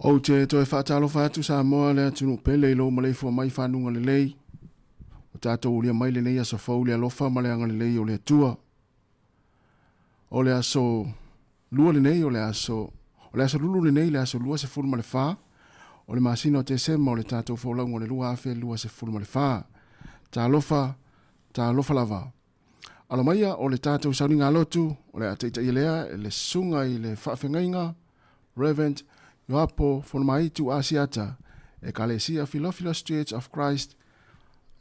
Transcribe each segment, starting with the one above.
Ou te toe faatalofa atu Samoa le atunuu pele i lou maleifua mai fanuga lelei. Ua tatou ulia mai lenei aso fou le alofa ma le agalelei o le Atua. O le aso lua lenei o le aso o le aso lulu lenei le aso 24 o le masina o Tesema o le tatou folauga o le 2024. Talofa, talofa lava. Alo maia o le tatou sauniga lotu o le a taitaia lea e le susuga i le faafegaiga Reverend Ioapo Fonomaitu Asiata, Ekalesia Philophilus Church of Christ,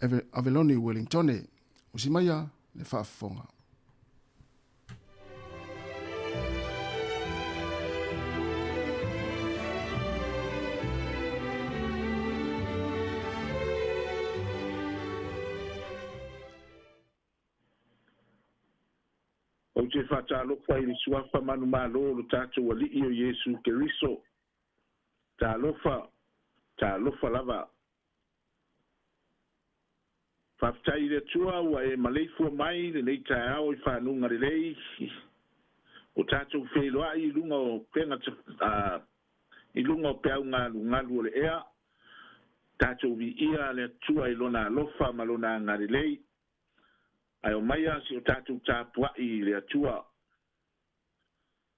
Aveloni Wellingtone. Usi maia le faafofoga. Ou te faatalofa i le suafa manumalo o lo tatou Alii o Iesu Keriso. Talofa, talofa lava. Faafetai i le Atua ua e maleifua mai lenei taeao i fanuga lelei. O tatou feiloai i luga o pega i luga o peau galugalu o le ea. Tatou viia le Atua i lona alofa ma lona agalelei. Ae o maia si o tatou tapuai i le Atua.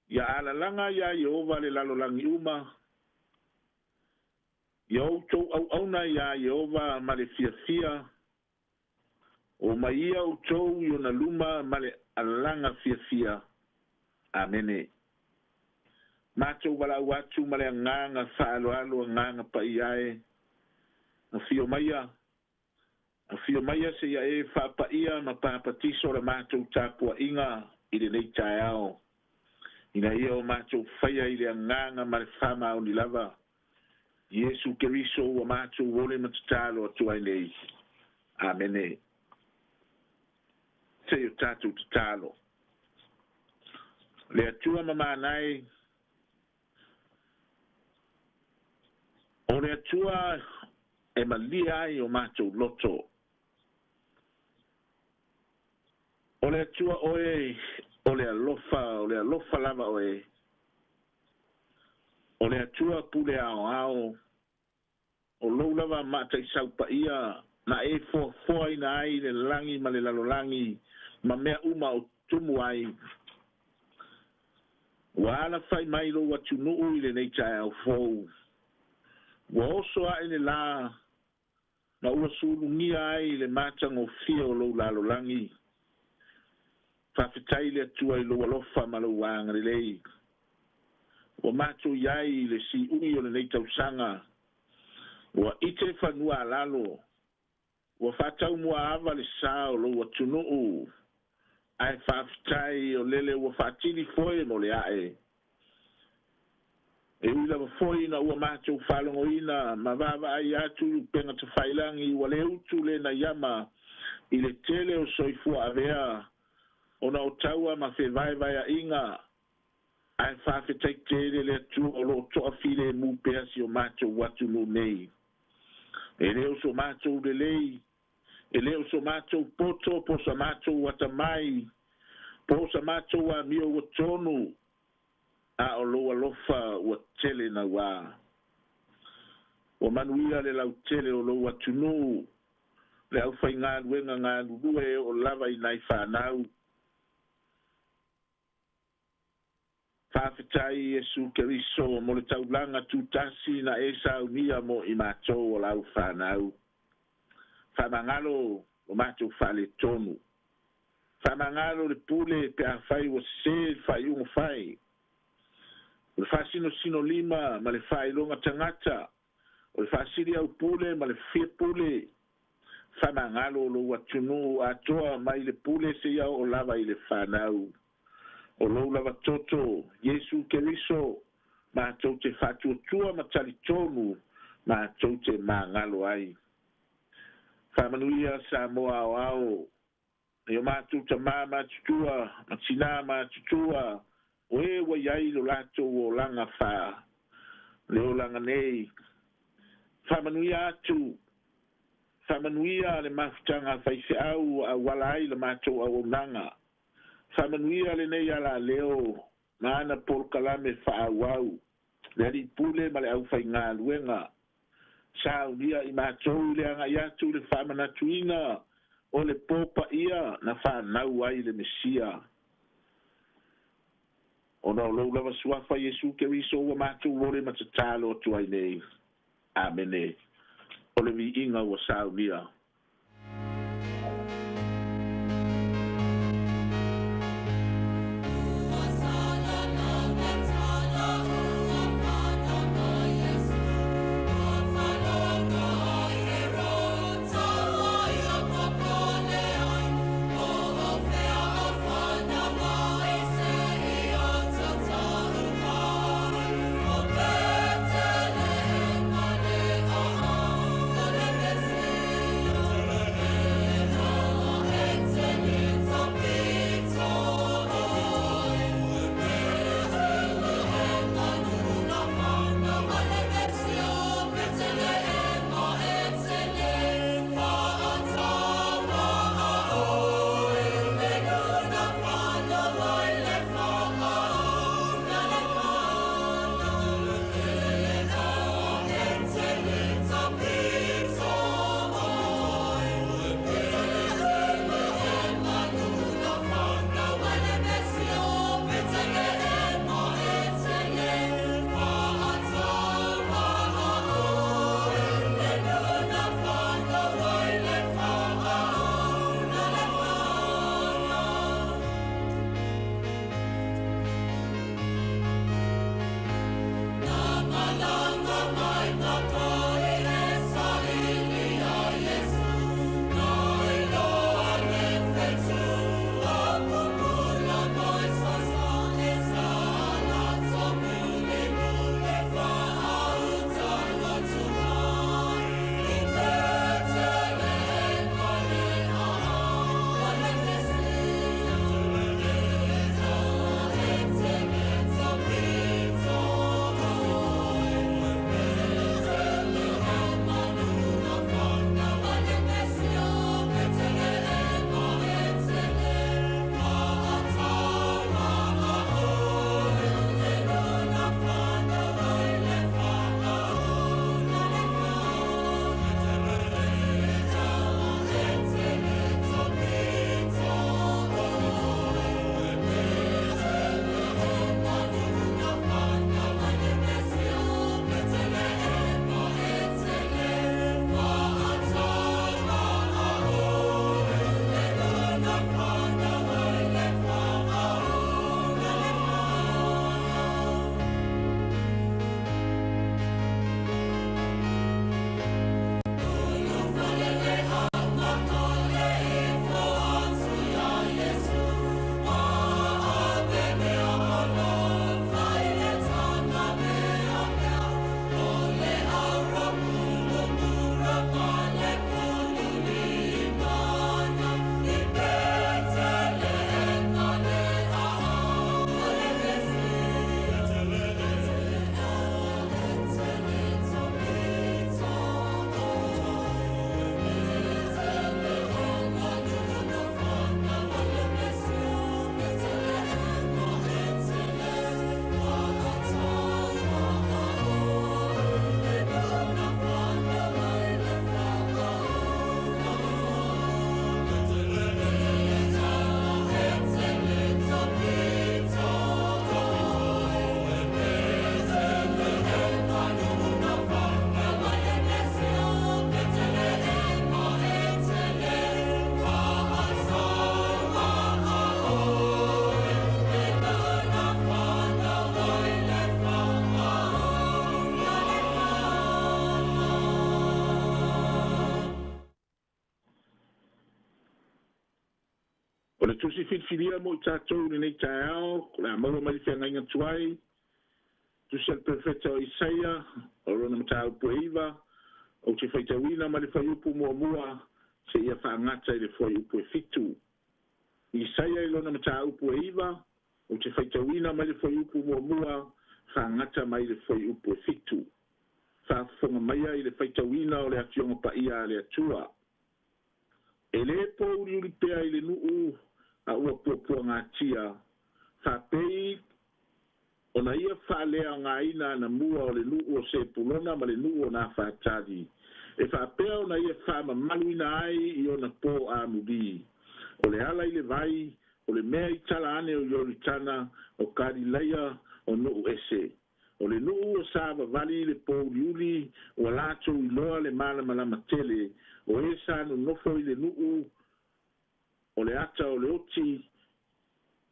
Ia alalaga iā Ieova le lalolagi uma. Ia outou auauna iā Ieova ma le fiafia. O mai ia outou i ona luma ma le alaga fiafia. Amene. Matou valaau atu ma le agaga faaaloalo agaga paia e. Afio maia, afio maia seia e faapaia ma papatiso le matou tapuaiga i lenei taeao. Ina ia o matou faia i le agaga ma le faamaoni lava. Iesu Keriso ua matou ole ma tatalo atu ai nei. Amene. Se i o tatou tatalo. Le Atua mamanai, o le Atua e malie ai o matou loto. O le Atua oe o le alofa, o le alofa lava oe. O le Atua pule aoao, o lou lava mataisau paia na e foafoaina ai le lagi ma le lalolagi ma mea uma o tumu ai. Ua alafai mai lou atunuu i lenei taeao fou. Ua oso ae le lā ma ua sulugia ai le matagofie o lou lalolagi. Faafetai le Atua i lou alofa ma lou agalelei. Ua matou i ai i le siui o lenei tausaga. Ua ite fanua a lalo. Ua faataumuaava le sa o lou atunuu. Ae faafetai o lele ua faatili foe mo le ae. E ui lava foi ina ua matou faalogoina ma vaavaai atu i upega tafailagi ua le utu le naiama i le tele o soifua avea ona o taua ma fevaevaeaiga, ae faafetai tele le Atua o loo toafilemu pea si o matou atunuu nei. E le o so matou lelei, e le o so matou poto po sa matou atamai, po sa matou amio ua tonu, a o lou alofa ua tele nauā. Ua manuia le lautele o lou atunuu, le aufaigaluega galulue e oo lava i nai fanau. Faafetai Iesu Keriso mo le taulaga tutasi na e saunia mo i matou o lau fanau. Faamagalo o matou faaletonu. Faamagalo le pule pe afai ua sesē le faaiuga fai. O le faasinosino lima ma le faailoga tagata, o le faasili au pule ma le fia pule. Faamagalo lou atunuu atoa mai le pule seia oo lava i le fanau. O lou lava toto, Iesu Keriso, matou te faatuatua ma talitonu, matou te magalo ai. Faamanuia Samoa aoao, e o matou tamā matutua, ma tinā matutua, o e ua i ai lo latou olaga faa le olaga nei. Faamanuia atu, faamanuia le mafutaga faifeau ua auala ai le matou auaunaga. Faamanuia lenei alaleo ma ana polokalame faaauau. Le alii pule ma le aufaigaluega. Saunia i matou i le agai atu i le faamanatuina o le po paia na fanau ai le Mesia. Ona o lou lava suafa Iesu Keriso ua matou ole ma tatalo atu ai nei. Amene. O le viiga ua saunia. O le tusi filifilia mo i tatou i lenei taeao, o le a maua mai le feagaiga tuai, tusi a le perofeta o Isaia, o lona mataupu e 9, ou te faitauina mai le fuaiupu 1 seia faagata i le fuaiupu e 7. Isaia i lona mataupu e 9, ou te faitauina mai le fuaiupu 1, faagata mai le fuaiupu e 7. Faafofoga maia i le faitauina o le afioga paia a le Atua. E lē pouliuli pea i le nuu a ua puapuagatia, faapei Ona ia faaleaogaina anamua o le nuu o Sepulona ma le nuu o Nafatali, e faapea ona ia faamamaluina ai i ona po amulī. O le ala i le vai, o le mea i tala ane o Ioritana, o Kalilaia, o nuu ese. O le nuu ua savavali i le pōuliuli, ua latou iloa le malamalama tele, o e sa nonofo i le nuu o le ata o le oti,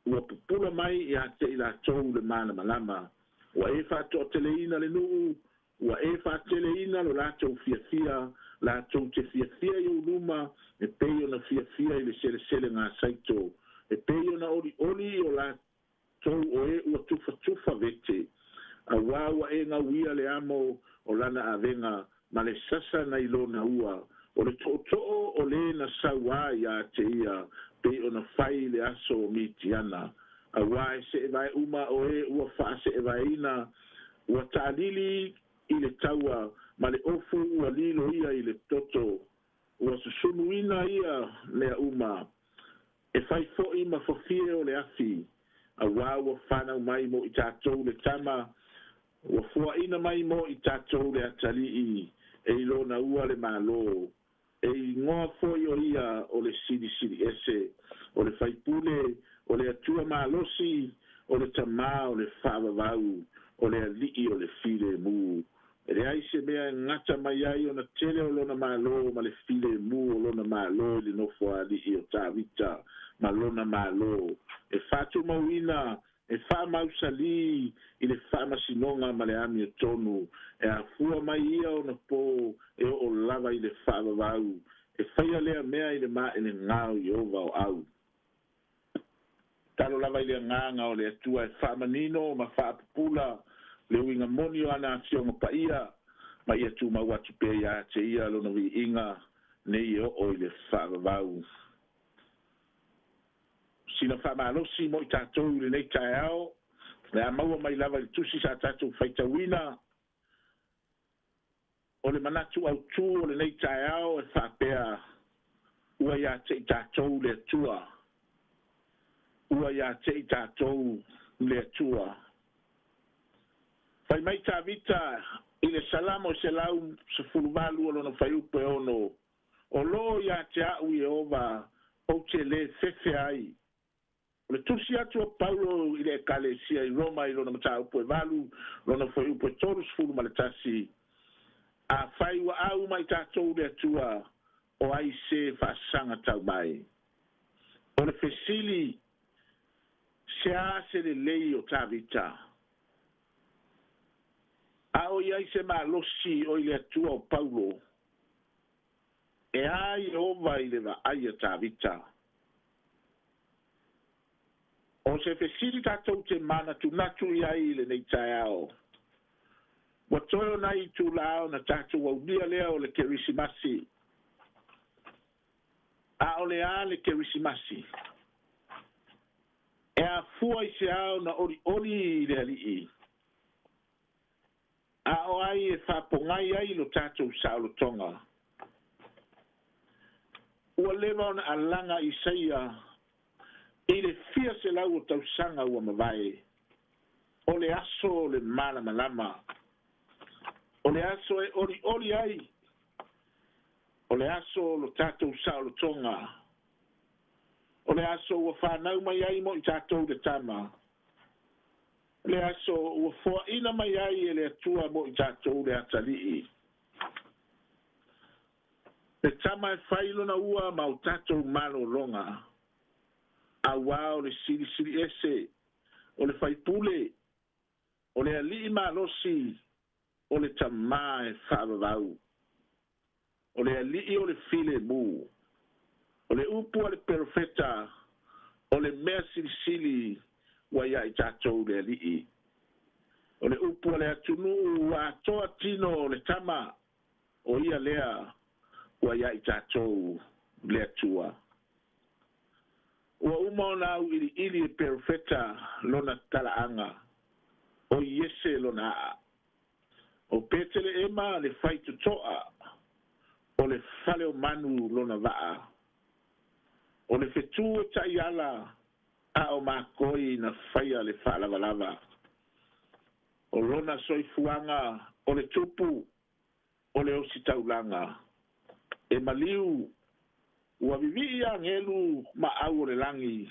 ua pupula mai ia te i latou le malamalama. Ua e faatoateleina le nuu, ua e faateleina lo latou fiafia, latou te fiafia i ou luma, e pei ona fiafia i le seleselegasaito, e pei ona olioli i o latou o e ua tufatufa vete. Auā ua e gauia le amo o lana avega ma le sasa nai lona ua, o le tootoo o le na sauā ia te ia, pei ona fai i le aso o Mitiana. Auā e seevae uma o e ua faaseevaeina, ua taalili i le taua, ma le ofu ua lilo ia i le toto, ua susunuina ia mea uma, e fai foi ma fafie o le afi, auā ua fanau mai mo i tatou le tama, ua foaina mai mo i tatou le atalii, e i lona ua le Malo. E igoa foi o ia o le Silisili Ese, o le Faipule, o le Atua Malosi, o le Tamā o le Faavavau, o le Alii o le Filemu. E leai se mea e gata mai ai ona tele o lona malo ma le filemu o lona malo i le nofoalii o Tavita ma lona malo, e faatumauina, e faamausalī i le faamasinoga ma le amiotonu, e afua mai ia ona po e oo lava i le faavavau, e faia lea mea i le maelega o Ieova o au. Tatalo lava i le Agaga o le Atua e faamanino ma faapupula le uiga moni o ana Afioga Paia, ma ia tumau atu pea ia te ia lona viiga nei e oo i le faavavau. Sina faamalosi mo i tatou i lenei taeao, le a maua mai lava i le tusi sa tatou faitauina, o le manatu autū o lenei taeao e faapea, ua ia te i tatou le Atua. Ua ia te i tatou le Atua. Fai mai Tavita i le Salamo e 118 o lona fuaiupu e 6, O lo o ia te a'u Ieova ou te lē fefe ai. O le tusi atu o Paulo i le Ekalesia i Roma i lona mataupu e 8, lona fuaiupu e 31, Afai ua au mai tatou le Atua, o ai se faasaga tau mai? O le fesili, se a se lelei o Tavita? A o i ai se malosi o i le Atua o Paulo? E a Ieova i le vaai a Tavita? O se fesili tatou te manatunatu i ai i lenei taeao. Ua toe o nai itulā ona tatou aulia lea o le Kerisimasi. A o le a le Kerisimasi? E afua i se ao na olioli i le Alii? A o ai e faapogai ai lo tatou saolotoga? Ua leva ona alaga Isaia i le fia selau o tausaga ua mavae, o le aso o le malamalama, o le aso e olioli ai, o le aso o lo tatou saolotoga, o le aso ua fanau mai ai mo i tatou le tama, o le aso ua foaina mai ai e le Atua mo i tatou le atalii. Le tama e fai lona ua ma o tatou malologa, auā o le Silisili Ese, o le Faipule, o le Alii Malosi, o le Tamā e faavavau, o le Alii o le Filemu, o le upu a le Perofeta, o le mea silisili ua ia i tatou le Alii. O le upu a le atunuu ua atoa tino o le tama, o ia lea ua ia i tatou le Atua. Ua uma ona auiliili e Perofeta lona talaaga, o Iese lona aa. O Peteleema le faitotoa, o le fale o manu lona vaa. O le fetu e taiala, a o makoi na faia le faalavalava. O lona soifuaga o le tupu o le ositaulaga. E maliu ua vivii agelu ma au o le lagi.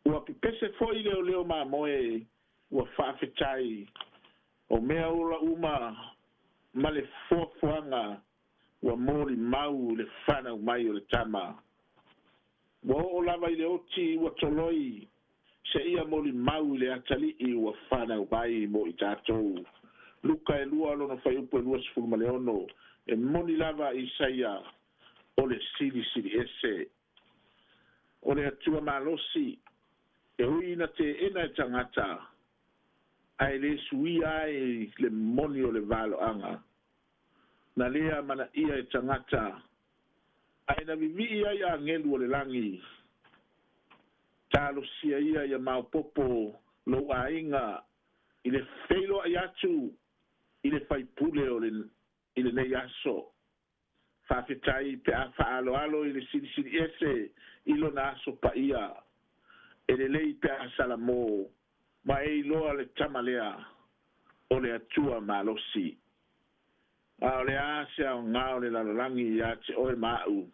Ua pepese foi leoleo mamoe ua faafetai. O mea ola uma ma le foafoaga ua molimau i le fanau mai o le tama. Ua oo lava i le oti ua toloi seia molimau i le atalii ua fanau mai mo i tatou. Luka e 2 lona fuaiupu e 26, e moni lava Isaia o le silisili ese. O le Atua malosi e ui ina teena e tagata, ae le suia ai le moni o le valoaga. Na lea manaia e tagata, ae na vivii ai agelu o le lagi. Talosia ia ia maopoopo lou aiga i le feiloai atu i le faipule o le i lenei aso. Faafetai pe a faaaloalo i le silisili ese i lona aso paia. E lelei pe a salamo ma e iloa le tama lea o le Atua malosi. A o le a se aoga o le lalolagi ia te oe ma a'u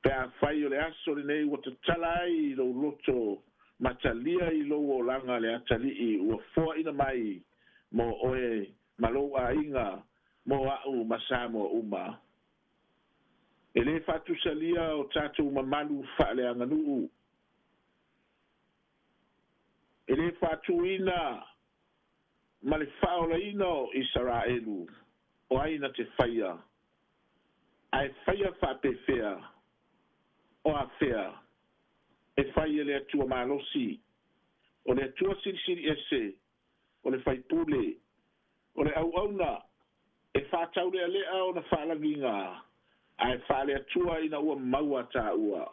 pe afai o le aso lenei ua tatala ai i lou loto ma talia i lou olaga le atalii ua foaina mai mo oe ma lou aiga mo a'u ma Samoa uma. E lē faatusalia o tatou mamalu faaleaganuu. E lē faatuina ma le faaolaina o Isaraelu o ai na te faia, ae faia faapefea o afea e fai e le Atua malosi, o le Atua silisili ese, o le faipule, o le auauna e faataulealea ona faalagiga, ae faaleatua ina ua maua taua.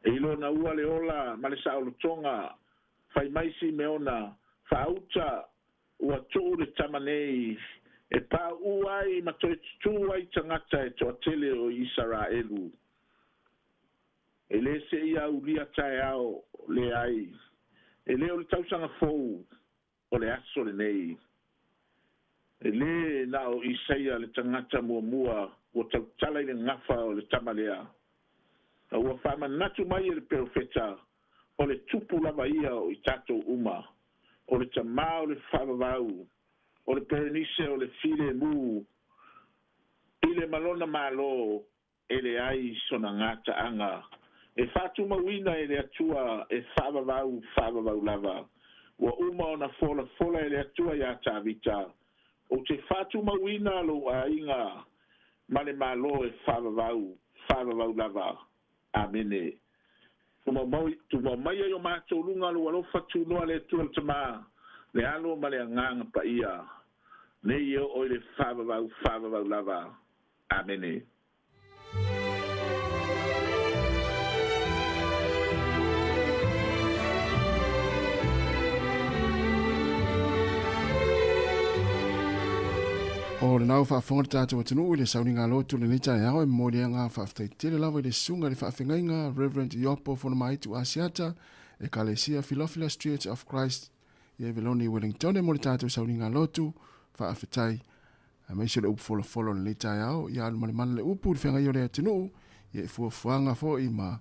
E ilona ua le ola ma le saolotoga, fai mai Simeona, faauta ua tuu le tama nei e pauu ai ma toe tutū ai tagata e toatele o Isaraelu. E lē seia aulia taeao, leai, e lē o le tausaga fou, o le aso lenei. E lē na o Isaia le tagata muamua ua tautala i le gafa o le tama lea. A ua faamanatu mai e le perofeta o le tupu lava ia o i tatou uma, o le tamā o le faavavau, o le Perenise o le filemu, i le malona malo e leai sona gataaga. E faatumauina e le Atua e faavavau faavavau lava. Ua uma ona folafola e le Atua iā Tavita, ou te faatumauina lou aiga ma le malo e faavavau faavavau lava. Amene. Tumau mai ai o matou luga lou alofa tunoa le Atua le Tamā, le Alo ma le Agaga Paia, nei e oo i le faavavau faavavau lava. Amene. O lenā ua faafofoga le tatou atunuu i le sauniga lotu i lenei taeao e momoli ai agaga faafetai tele lava i le susuga i le faafegaiga Reverend Iopo Fonomaitu Asiata, Ekalesia Philophilus Church of Christ i Eveloni Wellingtone mo le tatou sauniga lotu. Faafetai aemaise o le upu folafolo o lenei taeao ia alu ma le mana le upu i le feagai o le atunuu ia i fuafuaga foi ma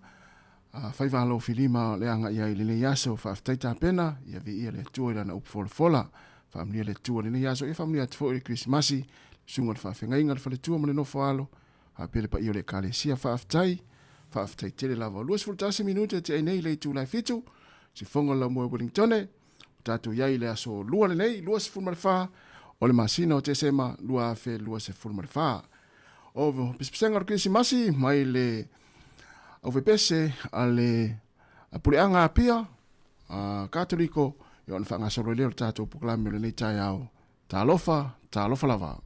faiva alofilima o le agai ai i lenei aso. Faafetai tapena, ia viia le Atua i lana upu folafola. Faamanuia le Atua i lenei aso, ia faamanuia atu foi i le Kerisimasi, susuga i le faafegaiga, le faletua ma le nofo alo, faapea le paia o le Ekalesia. Faafetai, faafetai tele lava. 21 minute e tea nei i le itula e 7, sifoga o le laumua i Wellingtone, ua tatou i ai i le aso lua lenei, 24 o le masina o Tesema 2024. O pesepesega o le Kerisimasi mai le aufepese a le Puleaga Apia a Katoliko, ia ona faagasolo ai lea o le tatou polokalame o lenei taeao. Talofa, talofa lava.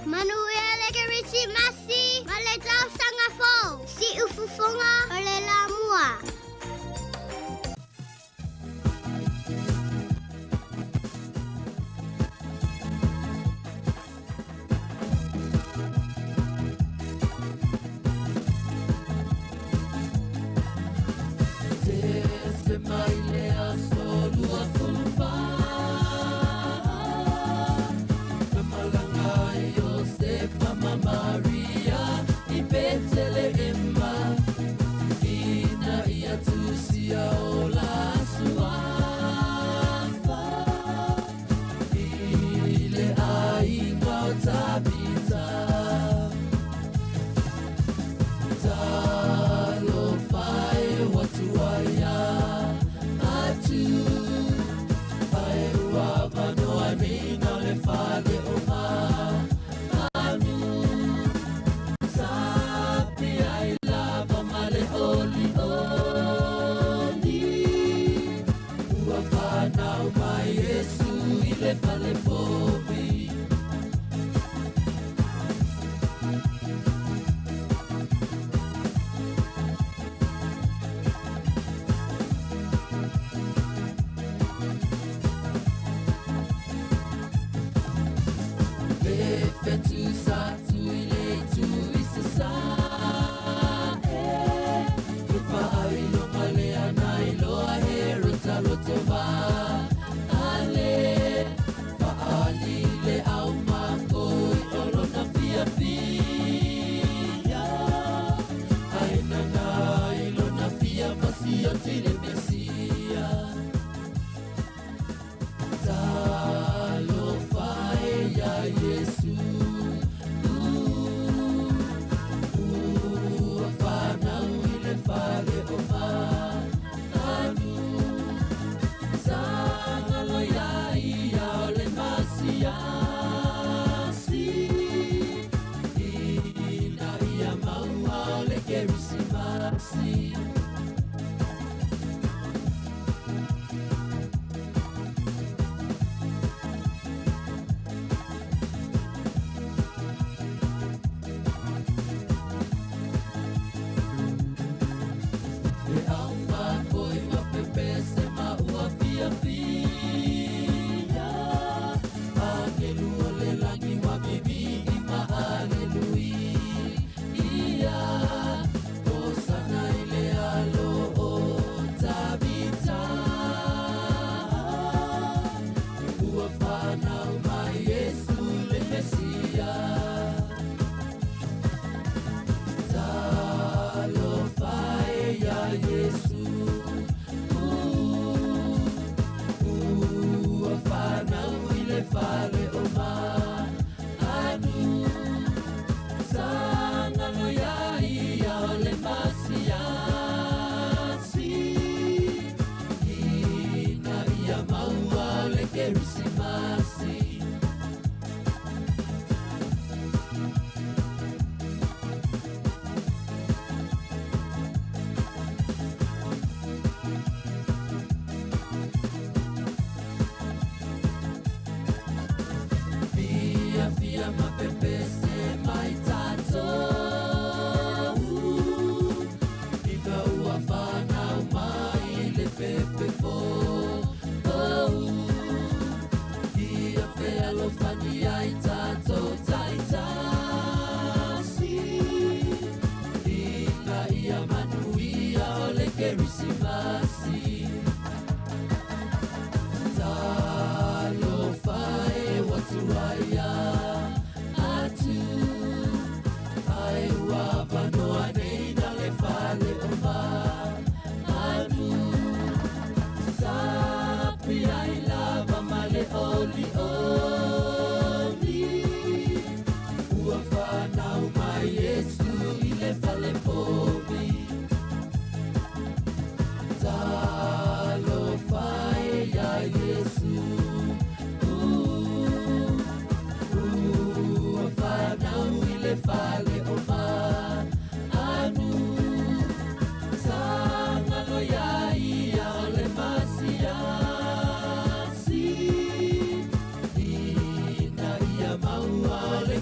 Manuia le Kerisimasi ma le tausaga fou. Siufofoga o le Lamua.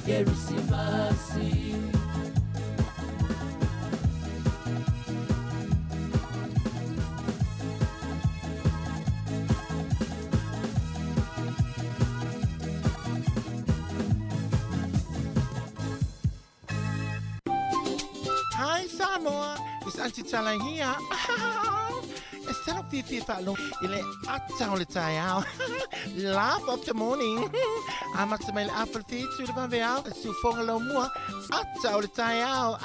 Kerisimasi. Hi Samoa, it's Auntie Tala here. E salo fiafia faalogo i le ata o le taeao. Laugh of the morning. Amata mai le afa le fitu le vaveao, e siufoga lau mua, ata o le taeao.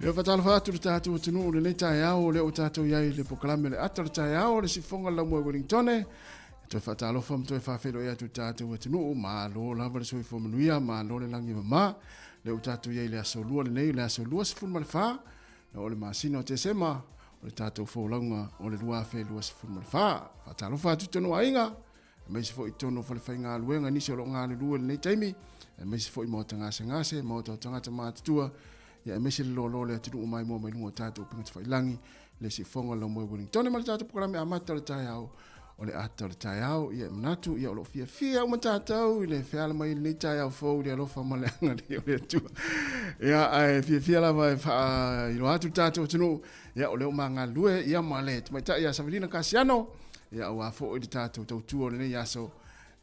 E fatalofa atu le tatou atunuu lenei taeao o lea ua tatou i ai i le polokalame o le ata o le taeao o le sifoga lau moe Wellingtone. E toe faatalofa ma toe faafeiloai atu i le tatou atunuu, malo lava le soifua manuia, malo le lagi e mama. Lea ua tatou i ai i le aso lua lenei, o le aso 24 o le masina o Tesema o le tatou folauga o le 2024. Faatalofa atu i tonu aiga, aemaise foi i totonu o falefaigaluega nisi o lo o galulue i lenei taimi, aemaise foi maota gasegase, maota o tagata matutua, ia aemaise le loaloa o le atunuu maimoa mai luga o tatou upega tafailagi, le siufofoga o le Laumoe Wellington ma le tatou polokalame amata o le taeao o le ata o le taeao. Ia e manatu ia o lo o fiafia uma tatou i le feala mai i lenei taeao fou i le alofa ma le agalelei o le Atua. Ia ae fiafia lava e faailoa atu le tatou atunuu ia o lea ua ma galulue ia ma le tamaitai ia Savelina Kasiano ia aua foi le tatou tautua o lenei aso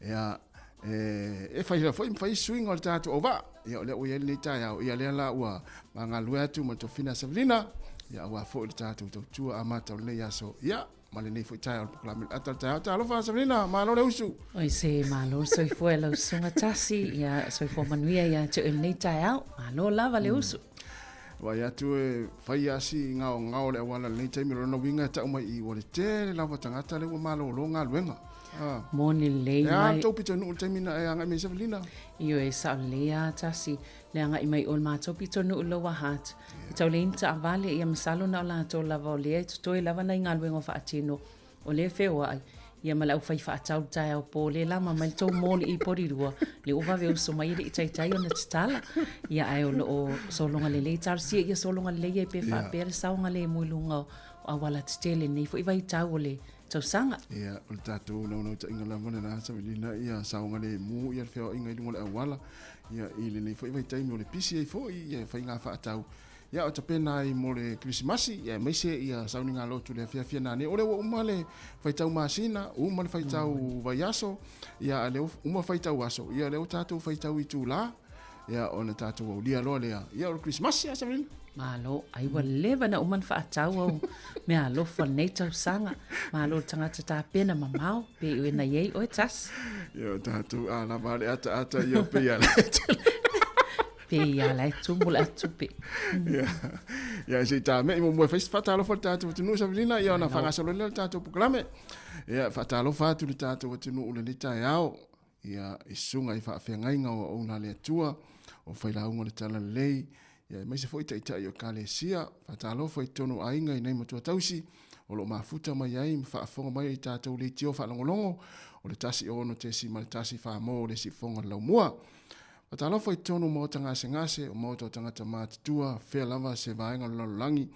ia e fai foi ma fai suiga o le tatou auvaa ia o lea ua i ai lenei taeao ia lea la ua ma galulue atu ma le tofina Savelina ia aua foi le tatou tautua amata o lenei aso ia ma lenei foi taeao o le polokalame o le ata o le taeao. Talofa Savelina, malo le usu. Oi se malo le soifua e lau susuga Tasi, ia soifua manuia ia te oe lenei taeao. Malo lava le usu. Vaai atu e fai asi gaogao le auala i lenei taimi, o lona uiga e tau mai i ua le tele lava tagata lea ua malolo galuega. Ah. Moni lelei mai. E a tou pitonuu i le taimi na e agai mai Savelina? Ioe, sao lelei a Tasi, le agai mai o le matou pitonuu Lower Hutt. E tau leai ni taavale, ia masalo na o latou lava o lea e totoe lava nai galuega o faatino, o lea e feoai, ia ma le aufai faatau le taeao po lea lama mai le tou moli i Porirua, lea ua vave uso mai e le i taitai ona tatala. Ia ae o lo o sologa lelei, talosia ia sologa lelei ai pe faapea le saogalemu i luga o auala tetele i lenei foi vaitau o le tausaga. Ia, o le tatou naunautaiga lava lena, Savelina, ia saogalemu ia le feoaiga i luga o le auala, ia, i lenei foi vaitaimi o le pisi ai foi ia faiga faatau, ia, o tapena ai mo le Kerisimasi, ia, aemaise ia sauniga lotu le afiafi a nanei. O lea ua uma le faitau masina, uma le faitau vaiaso, ia, a lea ua uma faitau aso, ia, lea ua tatou faitau itula, ia, ona tatou aulia loa lea, ia, o le Kerisimasi, a Savelina? Malo, ai ua leva na uma ona faatau au meaalofa o lenei tausaga. Malo le tagata tapena mamao, pe i na i ai oe Tasi. Ia o tatou a lava le ataata ia pei a le. Pe ia la e tumu le atupe. Ia, ia se i tāmea i muamua e fai se faatalofa i le tatou atunuu Savelina, ia ona faagasolo ai lea o le tatou polokalame. Ia, faatalofa atu i le tatou atunuu i lenei taeao, ia, i susuga i faafeagaiga o auauna a le Atua, o failauga o le Talalelei, ia aemaise foi taitai o Ekalesia. Faatalofa i totonu o aiga i nai matua tausi o lo o mafuta mai ai ma faafofoga mai i tatou leitio faalogologo o le 106.1 mo le siufofoga o le laumua. Faatalofa i totonu o maota gasegase, o maota o tagata matutua, fea lava se vaega o le lalolagi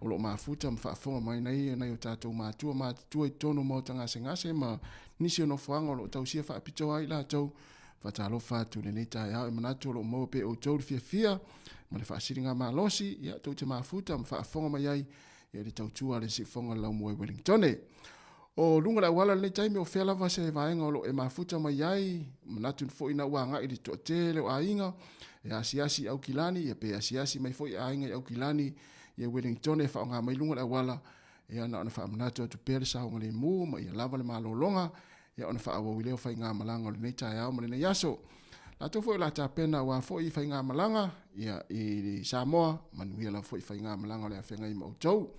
o lo o mafuta ma faafofoga mai nei nai o tatou matua matutua i totonu o maota gasegase ma nisi o nofoaga o lo o tausia faapitoa ai i latou. Faatalofa atu i lenei taeao e manatu o lo o maua pea e outou le fiafia ma le faasiligamalosi, ia tou te mafuta ma faafofoga mai ai i le tautua a le Siufofoga o le Laumua i Wellingtone. O luga o le auala i lenei taimi, o fea lava se vaega o lo o e mafuta mai ai, manatu foi na ua agai i le toatele o aiga e asiasi i Aukilani, ia pe asiasi mai foi aiga i Aukilani i Wellingtone e faaaoga mai luga o le auala, ia na ona faamanatu atu pea le saogalemu ma ia lava le malologa, ia ona faaauau ai lea o faigamalaga o lenei taeao ma lenei aso. Latou foi o le a tapena aua foi faigamalaga ia, i Samoa, manuia lava foi faigamalaga o le a feagai ma outou.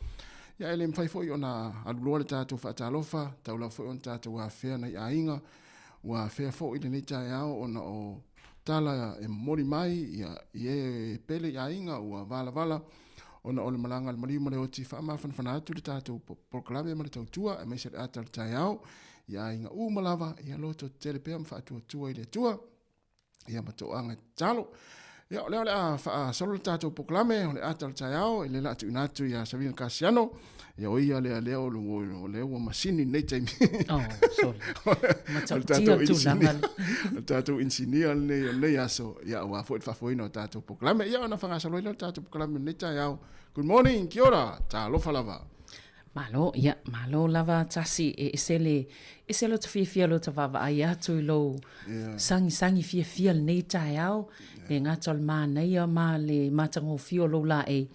Ia, e le mafai foi ona aluloa le tatou faatalofa, tau lava foi ona tatou afea nai aiga, ua afea foi lenei taeao ona o tala e momoli mai ia, i e pele i aiga ua valavala ona o le malaga a le maliu ma le oti faamafanafana atu le tatou polokalame ma le tautua aemaise le ata o le taeao i aiga uma lava ia loto tetele pea ma faatuatua i le Atua ia ma toaga e tatalo. Ia, o lea o le a faasolo le tatou polokalame o le ata o le taeao e le la tuuina atu ia Savina Kasiano. Ia, o ia lea lea o lea ua masini nei taimi. Oh, sorry. Matautia tulaga. O le tatou inisinia lenei o lenei aso, ia aua foi le faafoeina o tatou polokalame. Ia ona faagasolo ai lea o le tatou polokalame i lenei taeao. Good morning, kia ora, talofa lava. Malo, ia, malo lava Tasi, e ese le, ese lo ta fiafia lo ta vaavaai atu i lou yeah. sagisagi fiafia lenei taeao, yeah. le gata o le manaia ma le matagofie o lou laei,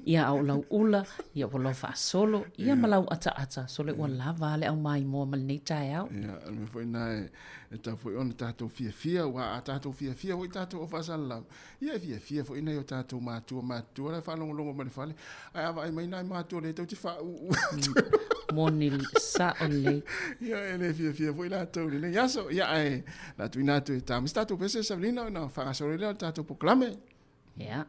ia a o lau ula, ia ua lau faasolo, ia yeah. ma lau ataata, sole ua lava le aumaimoa ma lenei taeao. Ia, yeah, le mea foi na e, e tau foi ona tatou fiafia, ua a tatou fiafia foi tatou o faasalalau, Ia e fiafia foi nai o tatou matua matutua la e faalogologo mai le fale, ae a vaai mai nai matua lea tou te faauu atu. Moni sao lelei. Ia e le fiafia foi latou i lenei aso. Ia ae o le a tuuina atu e ta ma se tatou pese Savelina ona faagasolo ai lea o le tatou polokalame. Ia.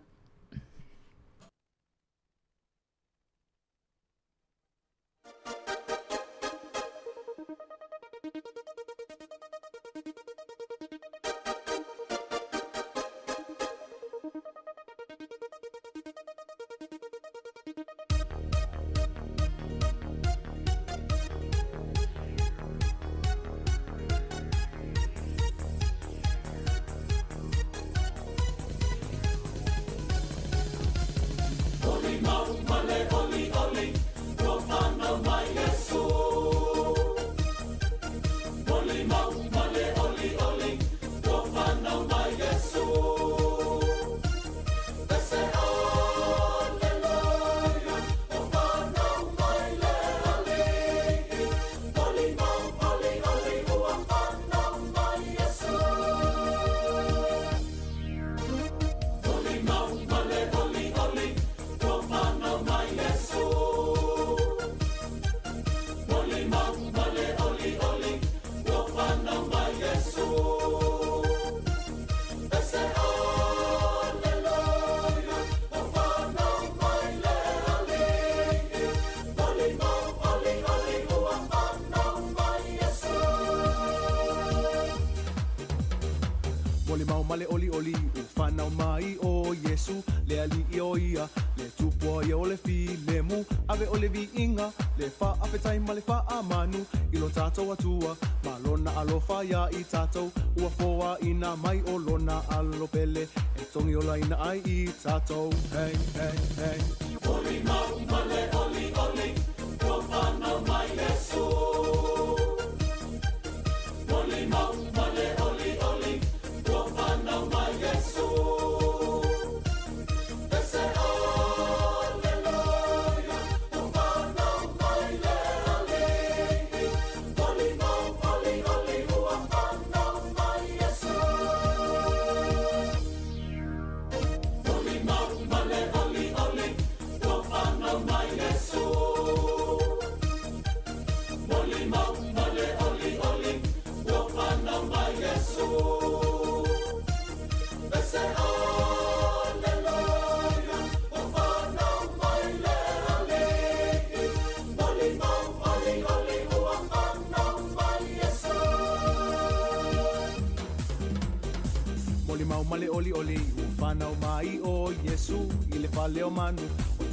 Molimau ma le olioli ua fanau mai ʻo Iesū, le aliʻi ʻo ia, le tupua ia o le filemu, ave ʻoe le viiga, le faafetai ma le faamanu i lo tatou Atua, ma lona alofa iā i tatou, ua foaina mai ʻo lona alo pele e togi olaina ai i tatou. Hey, hey, hey. Molimau ma le olioli ua fanau mai Iesū. Molimau ma le olioli ua fanau mai Iesū. Pese Aleluia ua fanau mai le Alii. Molimau olioli ua fanau mai Iesū. Iesu i le fale o manu,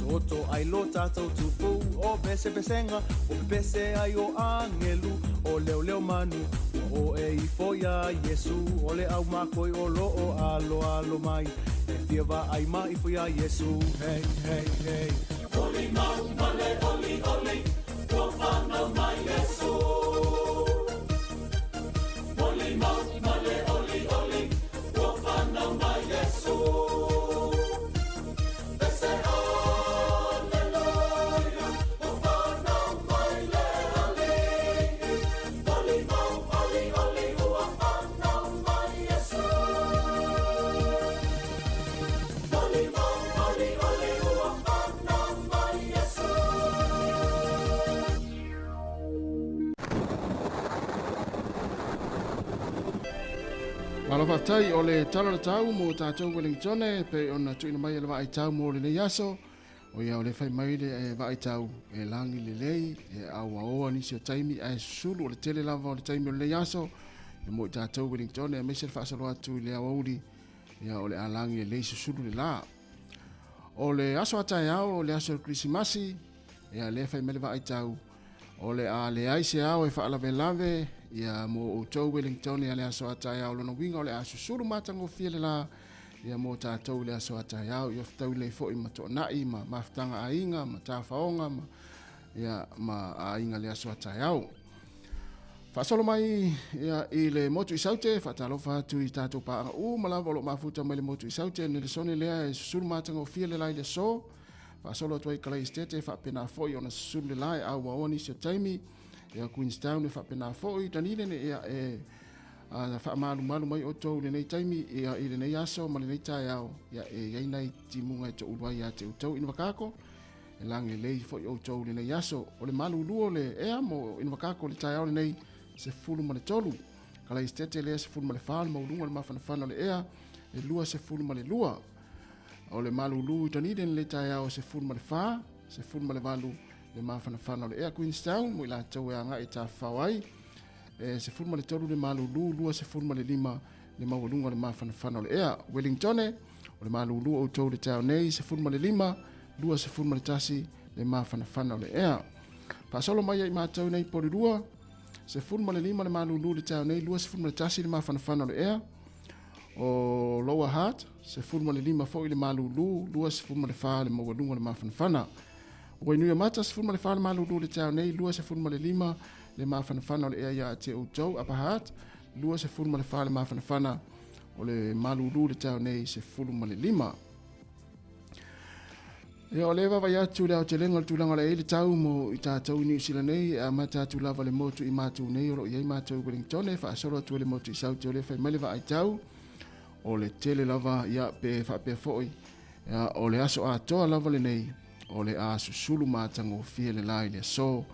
Otooto ai lo tatou tupu, O pesepesega, ua pepese ai o agelu, O leoleo manu, ua oe ifo iā Iesu, O le ʻaumakoi o lo o aloalo mai, E fia vaai ma ifo iā Iesu, Hey, hey, hey. Molimau ma le olioli, ua fanau mai Iesu. Molimau ma le olioli, ua fanau mai Iesu. Pese Aleluia, ua fanau mai le Alii. Molimau olioli, ua fanau mai Iesu. Molimau olioli, ua fanau mai Iesu. Malo faafetai o le tala o le tau mo tatou Wellingtone e pei ona tuuina mai e le vaai tau mo lenei aso. O ia o le fai mai le e vaai tau e lagi lelei, e auaoa nisi o taimi ae susulu o le tele lava o le taimi o lenei aso. E mo i tatou Wellingtone aemaise le faasolo atu i le aoauli, ia o le a lagi lelei susulu le la. O le aso a taeao, o le aso o le Kerisimasi, ia lea fai mai le vaai tau, o le a leai se ao e faalavelave ia mo outou Wellington ia le aso a taeao lona uiga o le a susulu matagofie le la ia mo tatou i le aso a taeao ia fetaui lelei foi ma toanai ma mafutaga aiga ma tafaoga ma ia ma aiga le aso a taeao. Faasolo mai ia, i le motu i Saute, faatalofa atu i tatou paaga uma lava o lo o mafuta mai le motu i Saute, Nelesone lea e susulu matagofie le la i le aso. Faasolo atu ai i Kalaistete, faapena foi ona susulu le la e auaoa nisi o taimi. Ia Queenstown e faapena foi, Dunedin ia e a faamalumalu mai outou i lenei taimi ia, i lenei aso ma lenei taeao ia, e i ai nai timuga e toulu ai ia te outou Invercargill. E lagi lelei foi outou i lenei aso. O le malulu o le ea mo Invercargill i le taeao lenei, 13. Kalaistete lea 14, le maualuga o le mafanafana o le ea e 22. O le malulu i Dunedin le taeao 14, 18 le mafanafana o le ea Queenstown mo i latou e agai e tafafao ai. E 13 le malulu, 25 le maualuga o le mafanafana o le ea. Wellingtone, o le malulu o outou i le taeao nei, 15, 21 le mafanafana o le ea. Faasolo mai ai matou nei Porirua, 15 le malulu i le taeao nei, 21 le mafanafana o le ea. O Lower Hutt, 15 foi le malulu, 24 le maualuga o le mafanafana. O Wainuiomata, 14 le malulu i le taeao nei, 25 le mafanafana o le ea ia te outou. Upper Hutt, 24 le mafanafana o le malulu i le taeao nei, 15. Ia, o lea e vaavaai atu i le aotelega o le tulaga o le a i ai le tau mo i tatou i Niu Sila nei, e amata atu lava le motu i matou nei o lo o i ai matou i Wellington, e faasolo atu ai le motu i Saute o lea e fai mai le vaai tau, o le tele lava, ia, pe faapea foi, ia, o le aso atoa lava lenei, o le a susulu matagofie le la i le aso,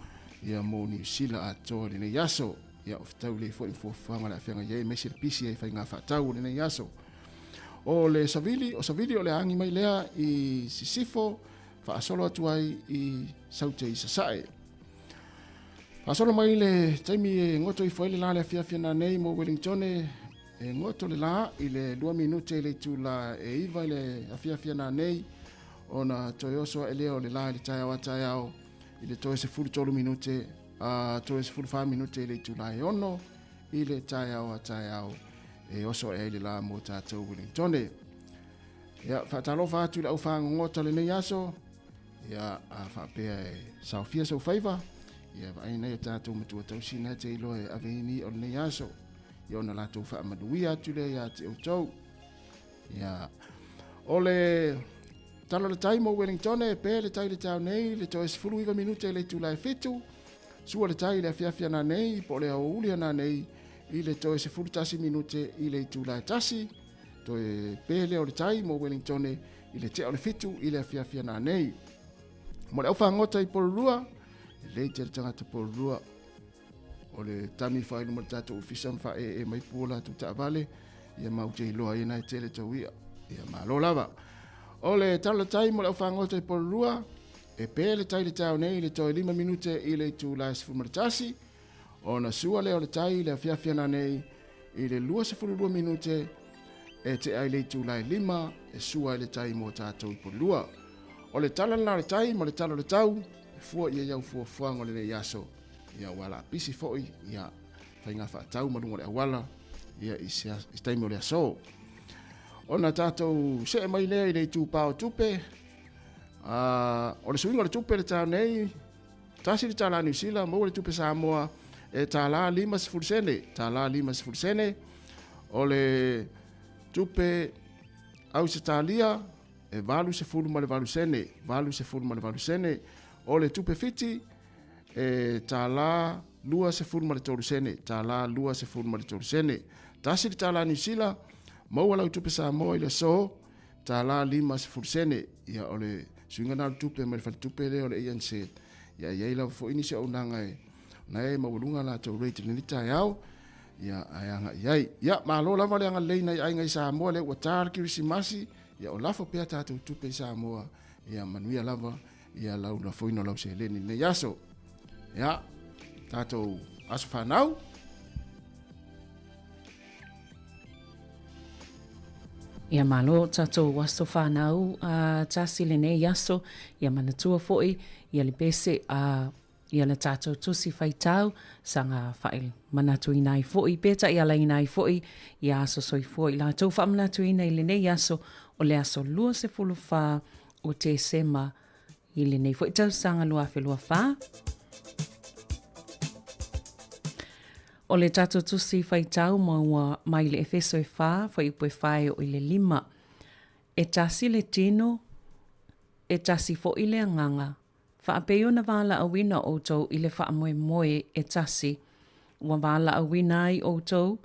ia, mo Niu Sila atoa i lenei aso. Ia, o fetau lelei foi ma fuafuaga o le a feagai ai, aemaise le pisi ai i faiga faatau o lenei aso. O le savili, o savili o le agi mai lea i sisifo, faasolo atu ai i Saute i Sasae. Faasolo mai le taimi e goto ifo ai le la le afiafi ana nei mo Wellington e goto le la i le 2 minute i le itula e 9 i le afiafi ana nei ona toe oso ae lea o le la i le taeao a taeao i le toe 13 minute a toe 14 minute i le itula e 6 i le taeao a taeao e oso ae ai le la mo tatou Wellingtone. Ia, faatalofa atu i le aufagogota o lenei aso, ia, a faapea e saofia sou faiva, ia vaai nei o tatou matua tausi na te iloa e ave ini o lenei aso, ia ona latou faamanuia atu lea ia te outou. Ia, o le tala o le tai mo Wellingtone, pe le tai le tau nei, le toe 19 minute i le itula e 7, sua le tai i le afiafi ana nei, po o le aoauli ana nei, i le toe 11 minute i le itula e 1, toe pe lea o le tai mo Wellingtone i le tea o le 7 i le afiafi ana nei. Mo le aufagota i Porirua, e lei tele tagata Porirua, o le tami fai luma le tatou ofisa ma faaee mai pua latou taavale, ia mau te iloa ai na e tele tau ia. Ia malo lava. O le tala o le tai mo le aufagota i Porirua, e pe le tai le taeao nei i le toe 5 minute i le itula e 11, ona sua lea o le tai i le afiafi ana nei i le 22 minute e tea i le itula e 5 e sua ai le tai mo tatou i Polua. O le tala lena o le tai ma le tala o le tau e fua i ai au fuafuaga o lenei aso. Ia ua lapisi foi ia faiga faatau ma luga o le auala ia i se taimi o le aso. Ona tatou see mai lea i le itupa o tupe. O le suiga o le tupe le taeao nei, tasi le tala Niu Sila, maua le tupe Samoa e tala 50 sene, tala 50 sene. O le tupe Ausetalia e 88 sene, 88 sene. O le tupe Fiti e tala 23 sene, tala 23 sene. Tasi le tala Niu Sila, maua lau tupe Samoa i le aso, tala 50 sene. Ia o le suiga na o le tupe mai le faletupe lea o le ANZ. Ia e i ai lava foi nisi auaunaga e na e maualuga latou rate i lenei taeao. Ia ae agai ai. Ia malo lava le agalelei nai aiga i Samoa lea ua ta le Kerisimasi. Ia o lafo pea tatou tupe i Samoa. Ia manuia lava ia lau lafoina o lau seleni i lenei aso. Ia tatou aso fanau. Ia malo tatou aso fanau a tasi lenei aso, ia manatua foi ia le pese a ia le tatou tusi faitau saga faamanatuina ai foi pe taialaina ai foi ia aso soifua i latou faamanatuina i lenei aso o le aso 24 o Tesema I lenei foi tausaga 2024, o le tatou tusi faitau maua mai le Efeso e 4, fuaiupu e 4 e oo i le 5. E tasi le tino, e tasi foi le agaga, faapei ona valaauina outou i le faamoemoe e tasi, ua valaauina ai outou,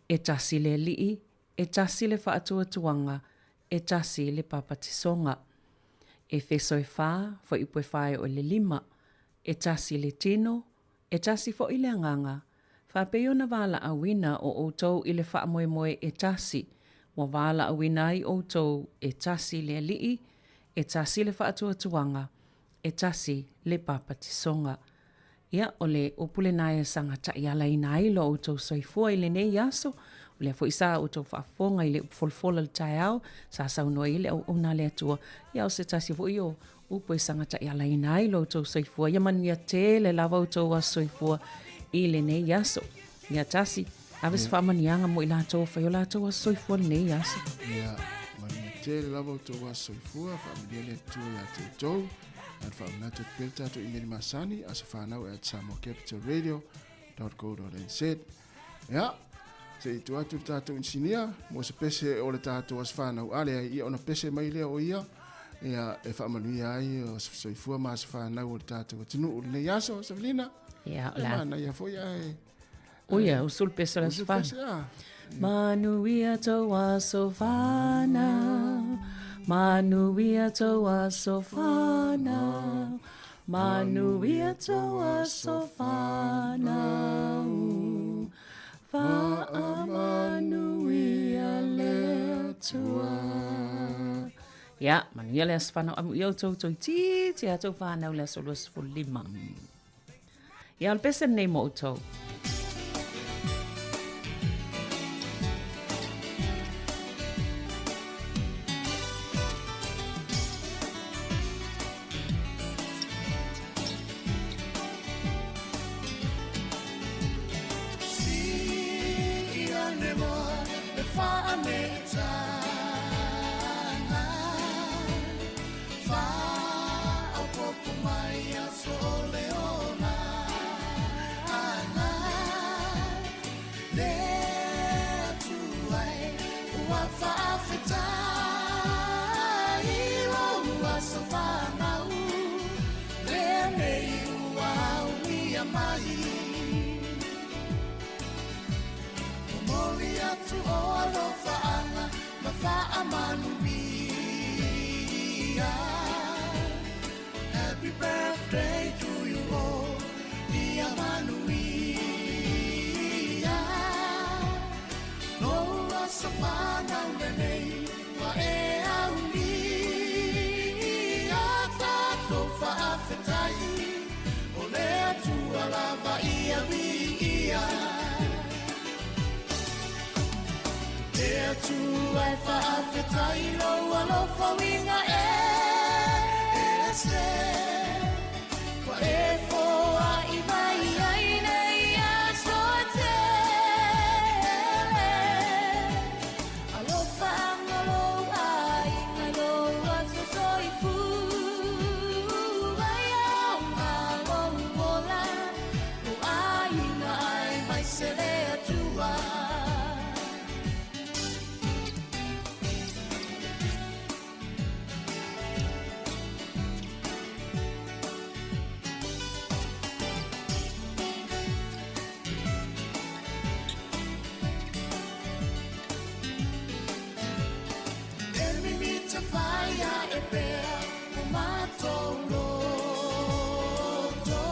e tasi le Alii, e tasi le faatuatuaga, e tasi le papatisoga. Efeso e fa, fuaiupu e fa e oo i le lima. E tasi le tino, e tasi foi le agaga, faapei ona valaauina o outou i le faamoemoe e tasi, ua valaauina ai outou e tasi le Alii, e tasi le faatuatuaga, e tasi le papatisoga. Ia, o le upu lena e saga taialaina ai lo outou soifua i lenei aso. O lea foi sa outou faafofoga i le upu folafola i le taeao, sa saunoa ai le auauna a le Atua. Ia, o se tasi foi o upu e saga taialaina ai lo outou soifua. Ia manuia tele lava outou aso soifua i lenei aso. Ia, tasi, ave se faamanuiaga mo i latou o fai o latou aso soifua i lenei aso. Ia, manuia tele lava outou aso soifua, faamanuia le Atua ia te outou. Ae faamanatu atu pea le tatou email masani, asofanau at samoacapitalradio.co.nz. Ia, se i tuu atu le tatou inisinia mo se pese o le tatou aso fanau. A leai, ia ona pese mai lea o ia, ia e faamanuia ai o soifua ma aso fanau o le tatou atunuu i lenei aso, Savelina. Ia, o le a. Manaia foi ae. O ia, usu le pese o le aso fanau. Manuia tou aso fanau, manuia tou aso fanau, manuia tou aso fanau, faamanuia le Atua. Ia, manuia le aso fanau, amuia outou toeitiiti a tou fanau le aso 25. Ia, o le pese lenei mo outou. Atua e faafetai lou alofa uiga ese Ua e foai mai ai nei aso e tele Alofa anga lou aiga lou aso soifua Ai aoga lou ola lou aiga aemaise le Atua. E mimita fai ae pea o matou loto.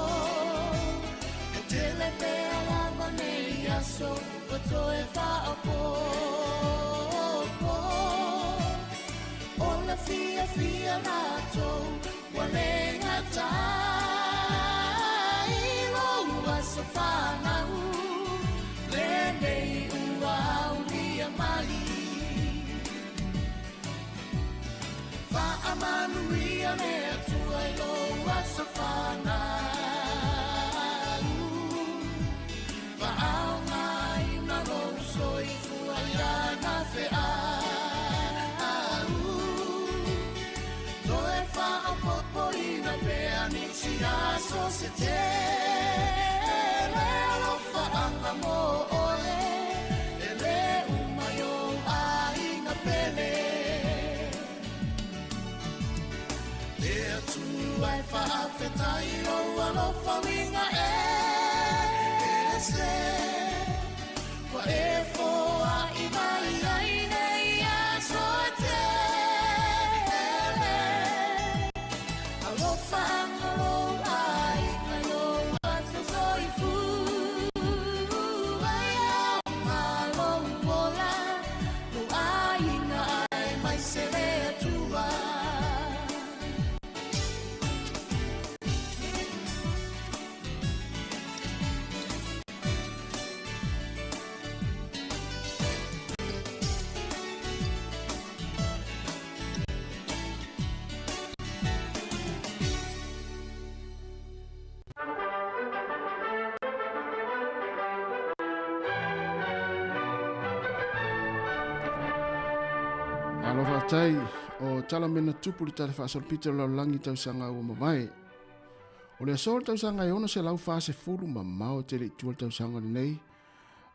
E tele pea lava nei aso ua toe faaopoopo. O le fiafia matou ua le gata i lou aso fanau lenei ua aulia mai. Faamanuia le Atua i lou aso fanau. Faaaogaina lou soifua i lana feau. Toe faaopoopoina pea nisi aso se tele. Alofaaga mo oe e le uma i ou aiga pele. Le Atua e faafetai lou alofa uiga ese Ua e foai mai ai nei aso e tele. Alofa anga lou aiga lou aso soifua Ai aoga lou ola lou aiga aemaise le Atua. Malo faafetai o tala mena tupu le tala faasolopito o le lalolagi tausaga ua mavae. O le aso o le tausaga e 640 mamao tele i tua le tausaga lenei,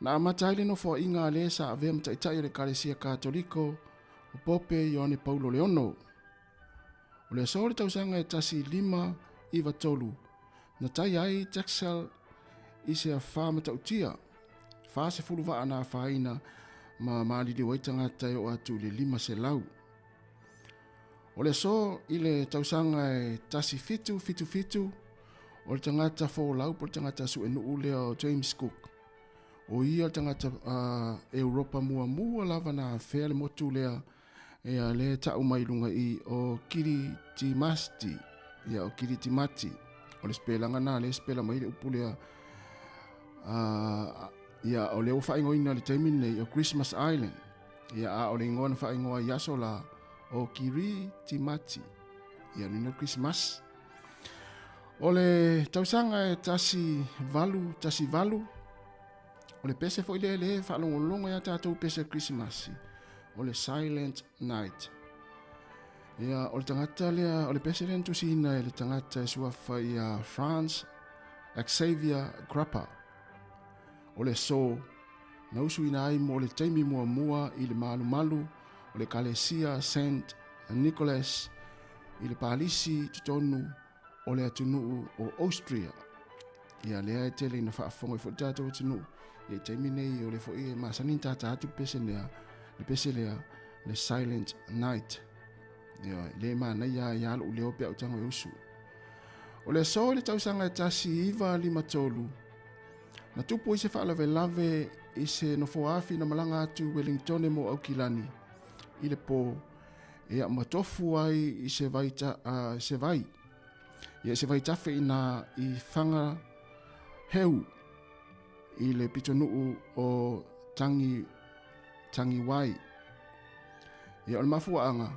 na amata ai le nofoaiga a le sa avea ma taitai o le Ekalesia Katoliko o Pope Ioane Paulo le Ono. O le aso o le tausaga e 1593, na taia ai Texel i se afa matautia, 40 vaa na afaina ma maliliu ai tagata e oo atu i le 500. O le aso i le tausaga e 1777, o le tagata folau po o le tagata suenuu lea o James Cook. O ia le tagata Europa muamua lava na afea le motu lea ia lea ta'u mai luga i o Kiritimasti, ia o Kiritimati. O le sipelaga na lea sipela mai le upu lea ia o lea ua faaigoaina le taimi lenei o Christmas Island. Ia a o le igoa na faaigoa i aso la o Kiritimati. Ia nina Christmas. O le tausaga e 1818, o le pese foi lea le faalogologo ia tatou pese Christmas, o le Silent Night. Ia, o le tagata lea, o le pese lea na tusiina e le tagata e suafa ia Franz Xavier Grappa. O le aso na usuina ai mo le taimi muamua i le malumalu o le Ekalesia Saint Nicholas i le palisi totonu o le atunuu o Austria. Ia lea e tele ina faafofoga ai foi le tatou atunuu. Ia i taimi nei o le foi e masani na tata atu le pese lea, le pese lea, le Silent Night. Ia, le manaia ia lou leo pe au tago e usu. O le aso i le tausaga e 1953, na tupu ai se faalavelave i se nofoa-afi na malaga atu i Wellingtone mo Aukilani i le po, ia ma tofu ai i se vai, ta, se vai. Ia se vaitafe ina i Whanga Heu i le pitonuu o Tangi, Tangiwai. Ia, o le mafuaaga,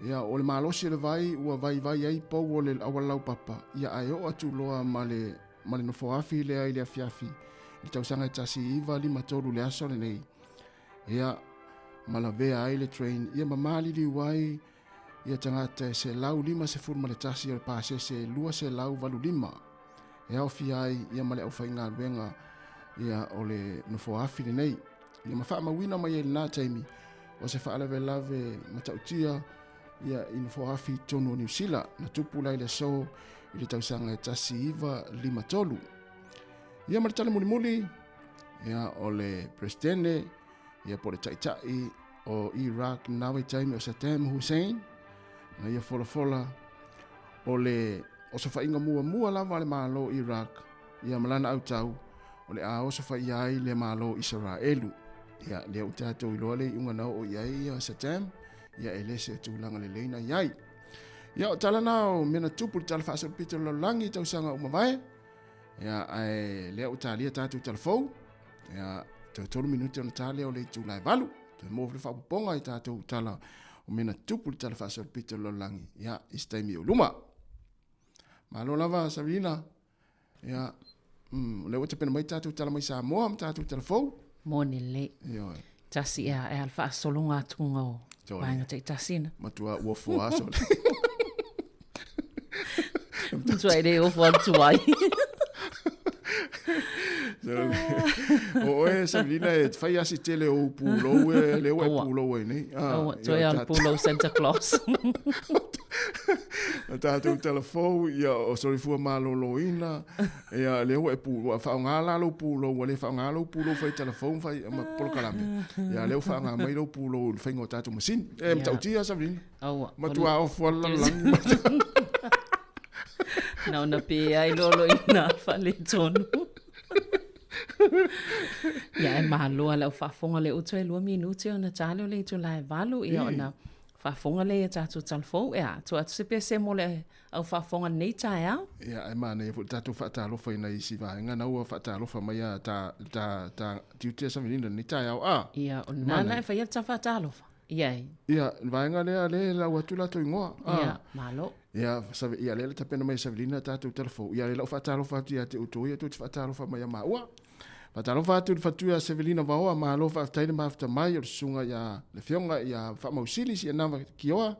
ia, o le malosi o le vai ua vaivai ai pou o le auala laupapa, ia, ae oo atu loa ma le, ma le nofoafi lea i le afiafi i le tausaga e 1953 i le aso lenei, ia, ma lavea ai le train, ia ma maliliu ai ia tagata e 151 o le pasese e 285 e aofia ai ia ma le aufaigaluega ia o le nofoafi lenei. Ia ma faamauina mai ai i lena taimi o se faalavelave matautia ia i nofoafi i totonu o Niu Sila na tupu la i le aso i le tausaga e 1953. Ia ma le tala mulimuli ia o le Peresetene ia po o le Taitai o Iraq na vaitaimi o Saddam Hussein na ia folafola o le osofaiga muamua lava a le Malo o Iraq ia ma lana autau o le a osofaia ai le Malo o Isaraelu. Ia, lea ua tatou iloa le iuga na oo i ai ia Saddam, ia e le se tulaga lelei na i ai. Ia, o tala na o mea na tupu i le Tala Faasolopito o le Lalolagi i tausaga ua mavae. Ia, ae lea ua talia tatou tala fou. Ia, toe 3 minute ona ta lea o le itula e 8. Toe maua foi le faaopoopoga i tatou tala o mea na tupu i le Tala Faasolopito o le Lalolagi, ia, i se taimi o luma. Malo lava, Sabrina. Ia, o lea ua tapena mai tatou tala mai Samoa ma tatou tala fou. Moni lelei. Ioe. Tasi ea, e a le faasologa atuga o vaega taitasi na. Matua ua fua aso. Matua e le ofo atu ai. O oe, Sabrina, e fai asi tele o pulou e le ua e pulou ai nei. Aua, toe al pulou Santa Claus. O tatou tala fou, ia, o soifua malōlōina, ia, lea ua e pu, ua faaaoga la lou pulou, ua le faaaoga lou pulou fai tala fou ma fai ma polokalame. Ia, lea ua faaaoga mai lou pulou i le faiga o tatou masini. E matautia, Sabrina. Aua. Matua ofu lava le lalolagi. Na ona pe ai lolo i nā faaletonu. Ia e malo a lau faafofoga le utu e 2 minute ona tali o le itula e 8 ia ona faafofoga lea ia tatou talafou e a tuu atu se pese mo le au faafofoga lenei taeao. Ia ae manaia foi le tatou faatalofa i nai isi vaega na ua faatalofa mai a ta ta ta tiute Savelina lenei taeao a. Ia o lena la e faia le ta faatalofa. Ia e. Ia, le vaega lea lea e lau atu latou igoa. A. Ia, malo. Ia, save, ia lea le tapena mai e Savelina tatou talafou. Ia, lea lau faatalofa atu ia te outou ia tou te faatalofa mai ia maua. Faatalofa atu i le fatuia a Sevelina Vaoa, malo faafetai le mafuta mai o le susuga ia le Afioga ia Faamausili Sianava Kioa.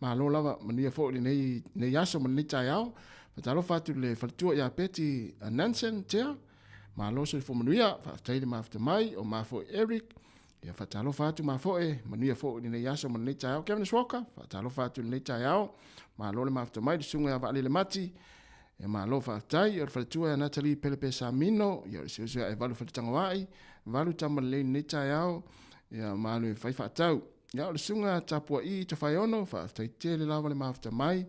Malo lava, manuia foi lenei, lenei aso ma lenei taeao. Faatalofa atu i le faletua ia Betty Nansen Tea. Malo soifua manuia, faafetai le mafuta mai, o ma foi Eric. Ia faatalofa atu mafoe, manuia foi lenei aso ma lenei taeao. Kevin Walker, faatalofa atu lenei taeao. Malo le mafuta mai, le susuga ia Vaalele Mati. Ia malo faafetai, o le faletua ia Natalie Pelepe Samino, ia o le siusiu ia Evalu Faletagoai, valu tama lelei lenei taeao, ia malo e fai faatau. Ia o le susuga Tapua'i Tofaeono, faafetai tele lava le mafuta mai.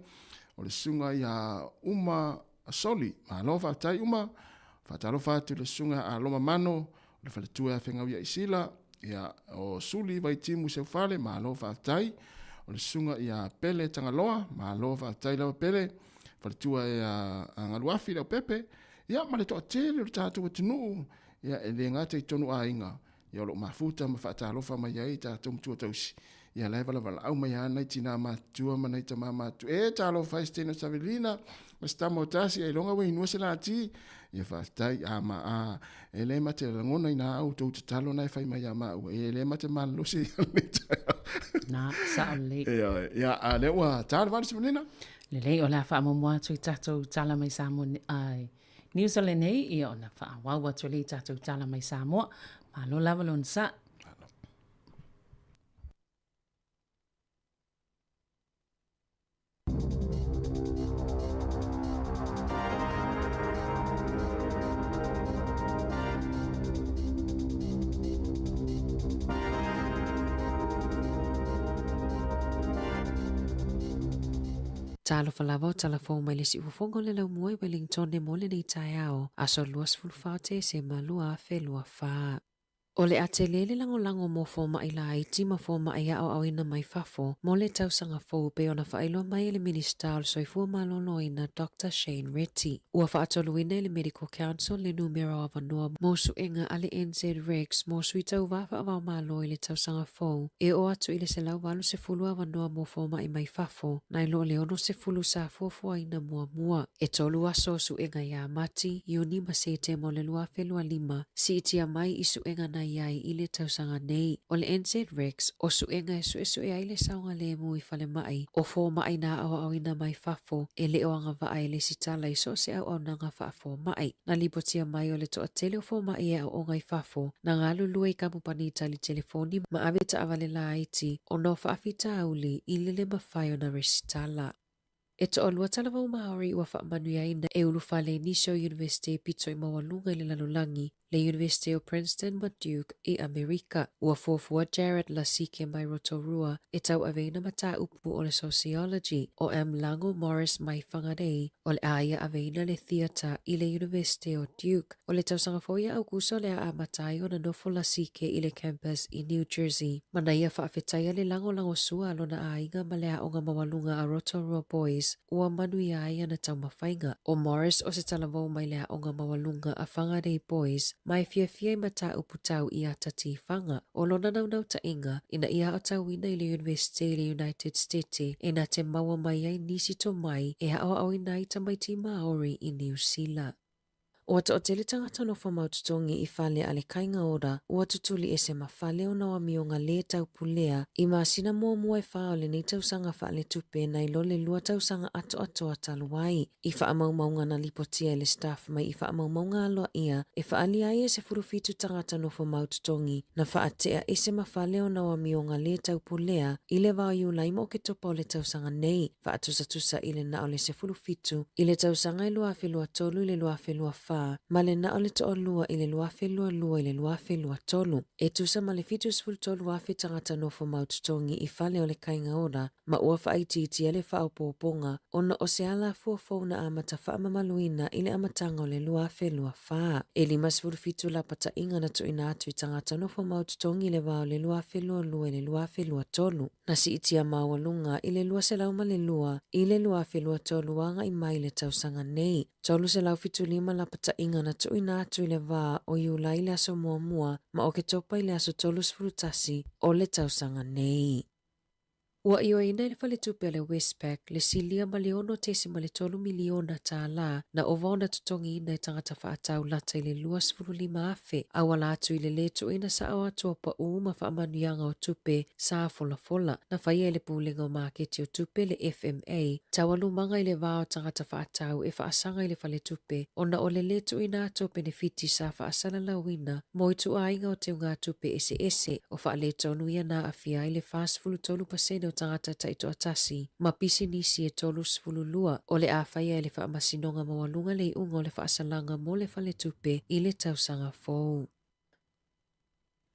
O le susuga ia Uma Soli, malo faafetai Uma. Faatalofa atu i le susuga a Loma Mano, o le faletua ia Fegau ia Isila, ia o Suli Vaitimu Seufale, malo faafetai. O le susuga ia Pele Tagaloa, malo faafetai lava Pele, faletua ia Galuafi Leaupepe, ia ma le toatele o le tatou atunuu, ia e le gata i totonu aiga, ia o lo o mafuta ma faatalofa mai ai tatou matua tausi, ia la e valavalaau mai lava nai tina matutua ma nai tama matutua. E talofa e se teine o Savelina, ma se tama o tasi, ailoga ua inua se lati. Ia faafetai, a ma a, e le mate lagona i nā au tou tatalo na e fai mai ia maua, e le mate malolosi i lenei taeao. Na, sao lelei. Ia, ia, a lea ua ta le valu Savelina? Lelei, o le a faamuamua atu i tatou tala mai Samoa, ai, New Zealand nei, ia ona faaauau atu lea i tatou tala mai Samoa. Malo lava le onosai. Malo. Talofa lava o tala fou mai le siufofoga o le laumua i Wellington mo lenei taeao, aso 24 o Tesema 2024. O le a tele le lagolago mo fomai laiti ma fomai aoaoina mai fafo mo le tausaga fou pei ona faailoa mai e le Minisita o le Soifua Maloloina Doctor Shane Reti. Ua faatoluina e le Medical Council le numera o avanoa mo suega a le NZREX mo sui tauva faavaomalo i le tausaga fou e oo atu i le 180 avanoa mo fomai mai fafo nai lo le 60 sa fuafuaina muamua. E tolu aso o suega ia Mati, Iuni ma Setema o le 2025, siitia mai i suega na i ai i le tausaga nei. O le NZREX, o suega e suesue ai le saogalemu i falemai, o fomai na aoaoina mai fafo e le o agavaa e lesitala i so o se auaunaga faafomai. Na lipotia mai o le toatele o fomai e aooga i fafo, na galulue i kamupani tali telefoni ma ave taavale laiti ona o faafitauli i le le mafai ona resitala. E toalua talavou Māori ua faamanuiaina e ulufale i nisi o Iunivesite pito i maualuga i le lalolagi, le Iunivesite o Princeton ma Duke i Amerika. Ua fuafua Jared Lasike mai Rotorua e tauaveina mataupu o le Sociology, o M. Lango Morris mai Whangarei, o le a ia aveina le Theatre i le Iunivesite o Duke. O le tausaga fou ia Aukuso o le a amata ai ona nofo Lasike i le campus i New Jersey. Ma na ia faafetaia le lagolagosua a lona aiga ma le aoga maualuga a Rotorua Boys ua manuia ai ana taumafaiga. ʻO Morris o se talavou mai le aoga maualuga a Whangarei Boys ma e fiafia i mataupu tau i ata tifaga. ʻO lona naunautaiga, ina ia aotauina i le Iunivesite i le United Stete e na te maua mai ai nisi tomai e aoaoina ai tamaiti Māori i Niu Sila. Ua toatele tagata nofo mau totogi i fale a le kaiga ora ua tutuli ese ma fale ona o amioga lē taupulea i masina muamua e whā o lenei tausaga faaletupe nai lo le lua tausaga atoatoa talu ai. I faamaumauga na lipotia e le staff mai i faamaumauga aloaia e faalia ai e 17 tagata nofo mau totogi na faatea ese ma fale ona o amioga lē taupulea i le va o Iulai ma Oketopa o le tausaga nei. Faatusatusa i le na o le 17 i le tausaga e 2023 i le 2024 ma le na o le toalua i le 2022 i le 2023. E tusa ma le 73,000 tagata nofo mau totogi i fale o le kaiga ora ma ua faaitiitia le faaopoopoga ona o se alafua fou na amata faamamaluina i le amataga o le 2024. E 57 lapataiga na tuuina atu i tagata nofo mau totogi i le va o le 2022 i le 2023. Na siitia maualuga i le 202 i le 2023 agai mai i le tausaga nei. 375 lapataiga na tuuina atu i le va o Iulai i le aso muamua ma Oketopa i le aso 31 o le tausaga nei. Ua ioeina e le faletupe a le Westpac le silia ma le $6.3 miliona tālā na ova ona totogiina e tagata faatau lata i le 25,000 auala atu i le lē tuuina sao atu o paʻū ma faamanuiaga o tupe sa folafola. Na faia e le Pulega o Maketi o Tupe, le FMA, taualumaga i le va o tagata faatau e faasaga i le faletupe ona o le lē tuuina atu o penefiti sa faasalalauina mo ituaiga o teugatupe eseese. O faaletonu ia na aafia ai le 43 pasene o tagata taitoatasi ma pisinisi e 32 o le a faia e le Faamasinoga Maualuga le iuga o le faasalaga mo le faletupe i le tausaga fou.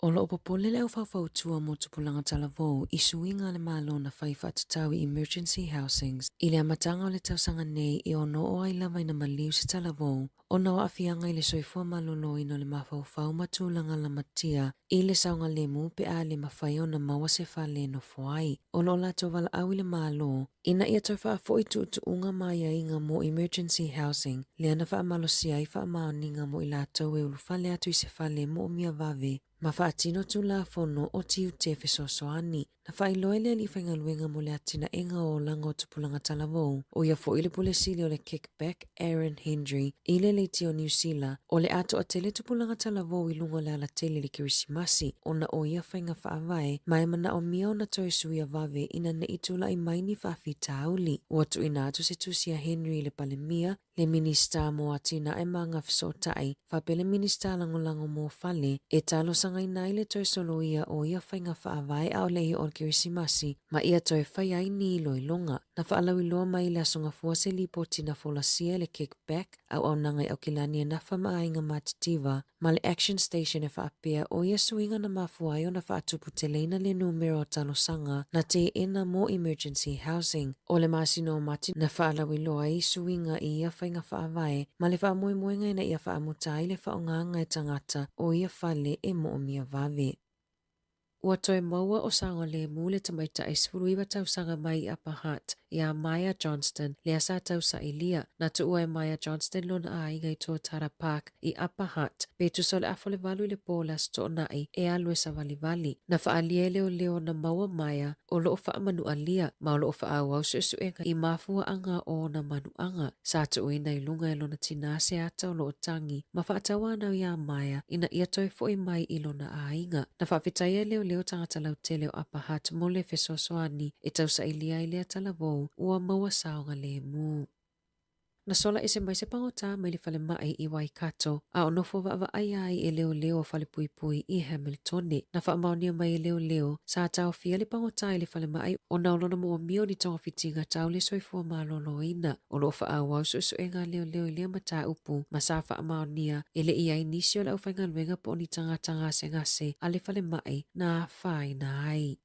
O lo o popole le aufaufautua mo tupulaga talavou i suiga a le Malo na fai faatatau i Emergency Housings i le amataga o le tausaga nei e ono oo ai lava ina maliu se talavou ona o aafiaga i le soifua maloloina o le mafaufau ma tulaga lamatia i le saogalemu pe a le mafai ona maua se fale e nofo ai. O lo o latou valaau i le Malo ina ia toe faafoi tuutuuga ma aiaiga mo Emergency Housing lea na faamalosia ai faamaoniga mo i latou e ulufale atu i se fale moomia vave ma faatino Tulafono o Tiute Fesoasoani. Na faailoa e le Alii Faigaluega mo le Atinaega o Olaga o Tupulaga Talavou, ʻo ia foi le Pule Sili o le Kickback, Aaron Hendry, i le leiti o Niu Sila, o le a toatele tupulaga talavou i luga o le alatele i le Kerisimasi ona o ia faiga faavae ma e manaomia ona toe suia vave ina ne i tulai mai ni faafitauli. Ua tuuina atu se tusi a Henry i le Palemia, le Minisita mo Atinae ma Agafesootai, faapea le Minisita Lagolago mo Fale, e talosagaina ai le toe soloia o ia faiga faavae ʻaʻole i oo i le. Kerisimasi ma ia toe fai ai ni iloiloga. Na faalauiloa mai i le Aso Gafua se lipoti na folasia e le Kickback, auaunaga i Aukilani e nafa ma aiga matitiva, ma le Action Station e faapea o ia suiga na mafua ai ona faatuputeleina le numera o talosaga na teena mo emergency housing. O le masina o Mati na faalauiloa ai suiga i ia faiga faavae ma le faamoemoega ina ia faamuta ai le faaaogaga e tagata o ia fale e moomia vave. Ua toe maua o saogalemu le tamaitai 19 tausaga mai i Upper Hutt, iā Maya Johnston, lea sa tausailia. Na tuua e Maya Johnston lona aiga i Tuatara Park i Upper Hutt, pe tusa o le afa o le valu i le po o le Aso Toonai e alu e savalivali. Na faaalia e leoleo na maua Maya o lo o faamanualia ma o lo o faaauau suesuega i mafuaaga o ona manuaga. Sa tuuina i luga e lona tinā se ata o lo o tagi ma faatauanau iā Maya ina ia toe foʻi mai i lona aiga. Na faafetaia e leoleo tagata lautele o Upper Hutt mo le fesoasoani e tausailia ai lea talavou ua maua saogalemu. Na sola ese mai se pagota mai le falemai i Waikato, a o nofo vaavaaia ai e leoleo o Falepuipui i Hamiltone. Na faamaonia mai e leoleo, sa taofia le pagota i le falemai ona o lona moomia o ni togafitiga tau le soifua maloloina. O lo o faaauau suesuega a leoleo i lea mataupu ma sa faamaonia e le i ai nisi o le aufaigaluega po o ni tagata gasegase a le falemai na afaina ai.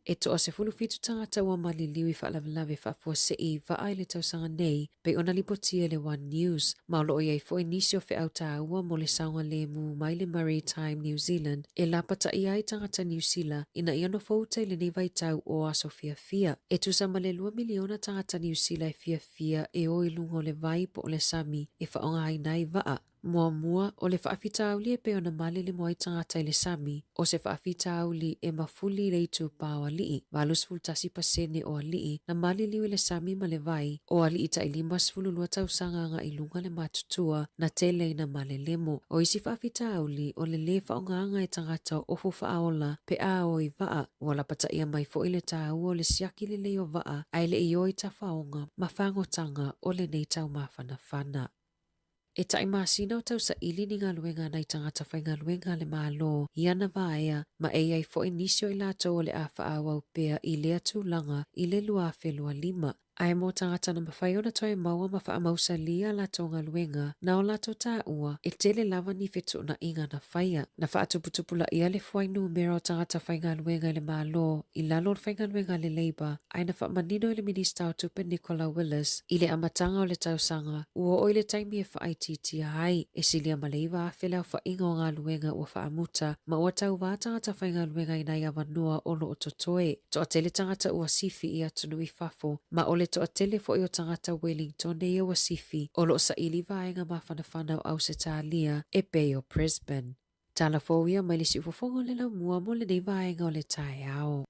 E toa 17 tagata ua maliliu i faalavelave faafuasei i vaa i le tausaga nei, pei ona lipotia e le One News, ma o lo o i ai foi nisi o feau taua mo le saogalemu mai le Maritime New Zealand e lapataia ai tagata Niu Sila ina ia nofouta i lenei vaitau o aso fiafia. E tusa ma le lua miliona tagata Niu Sila e fiafia e o i luga o le vai po o le sami e faaaogaina ai vaa. Muamua, o le faafitauli e pei ona malelemo ai tagata i le sami, o se faafitauli e mafuli i le itupa o alii, 81% o alii na maliliu i le sami ma le vai, o alii tai 52 tausaga agai i luga le matutua na tele ina malelemo. O isi faafitauli, o le lē faaaogaga e tagata o ofu faaola pe a o i vaa, Ua lapataia mai foi le taua o le siaki lelei o vaa ae le i o i tafaoga ma fagotaga o lenei taumafanafana. E tai masina o tausaili ni galuega a nai tagata faigaluega a le Malo i ana vaea ma e i ai foi nisi o i latou o le a faaauau pea i lea tulaga i le 2025. Ae mo tagata na mafai ona toe maua ma faamausalī a latou galuega na o latou taua, e tele lava ni fetuunaiga na faia. Na faatuputupulaia le fuainumera o tagata faigaluega i le Malo i lalo o le faigaluega a le Labour, ae na faamanino e le Minista o Tupe Nicola Willis i le amataga o le tausaga, ua oo i le taimi e faaitiitia ai. E silia ma le 9,000 le aofaiga o galuega ua faamuta ma ua tauvā tagata faigaluega i nai avanoa o lo o totoe. Toatele tagata ua sifi i atunuu i fafo, ma o le toatele foi o tagata Wellingtone ia ua sifi, o lo o saili vaega mafanafana o Ausetalia e pei o Brisbane. Tala fou ia mai le siufofoga o le laumua mo lenei vaega o le taeao.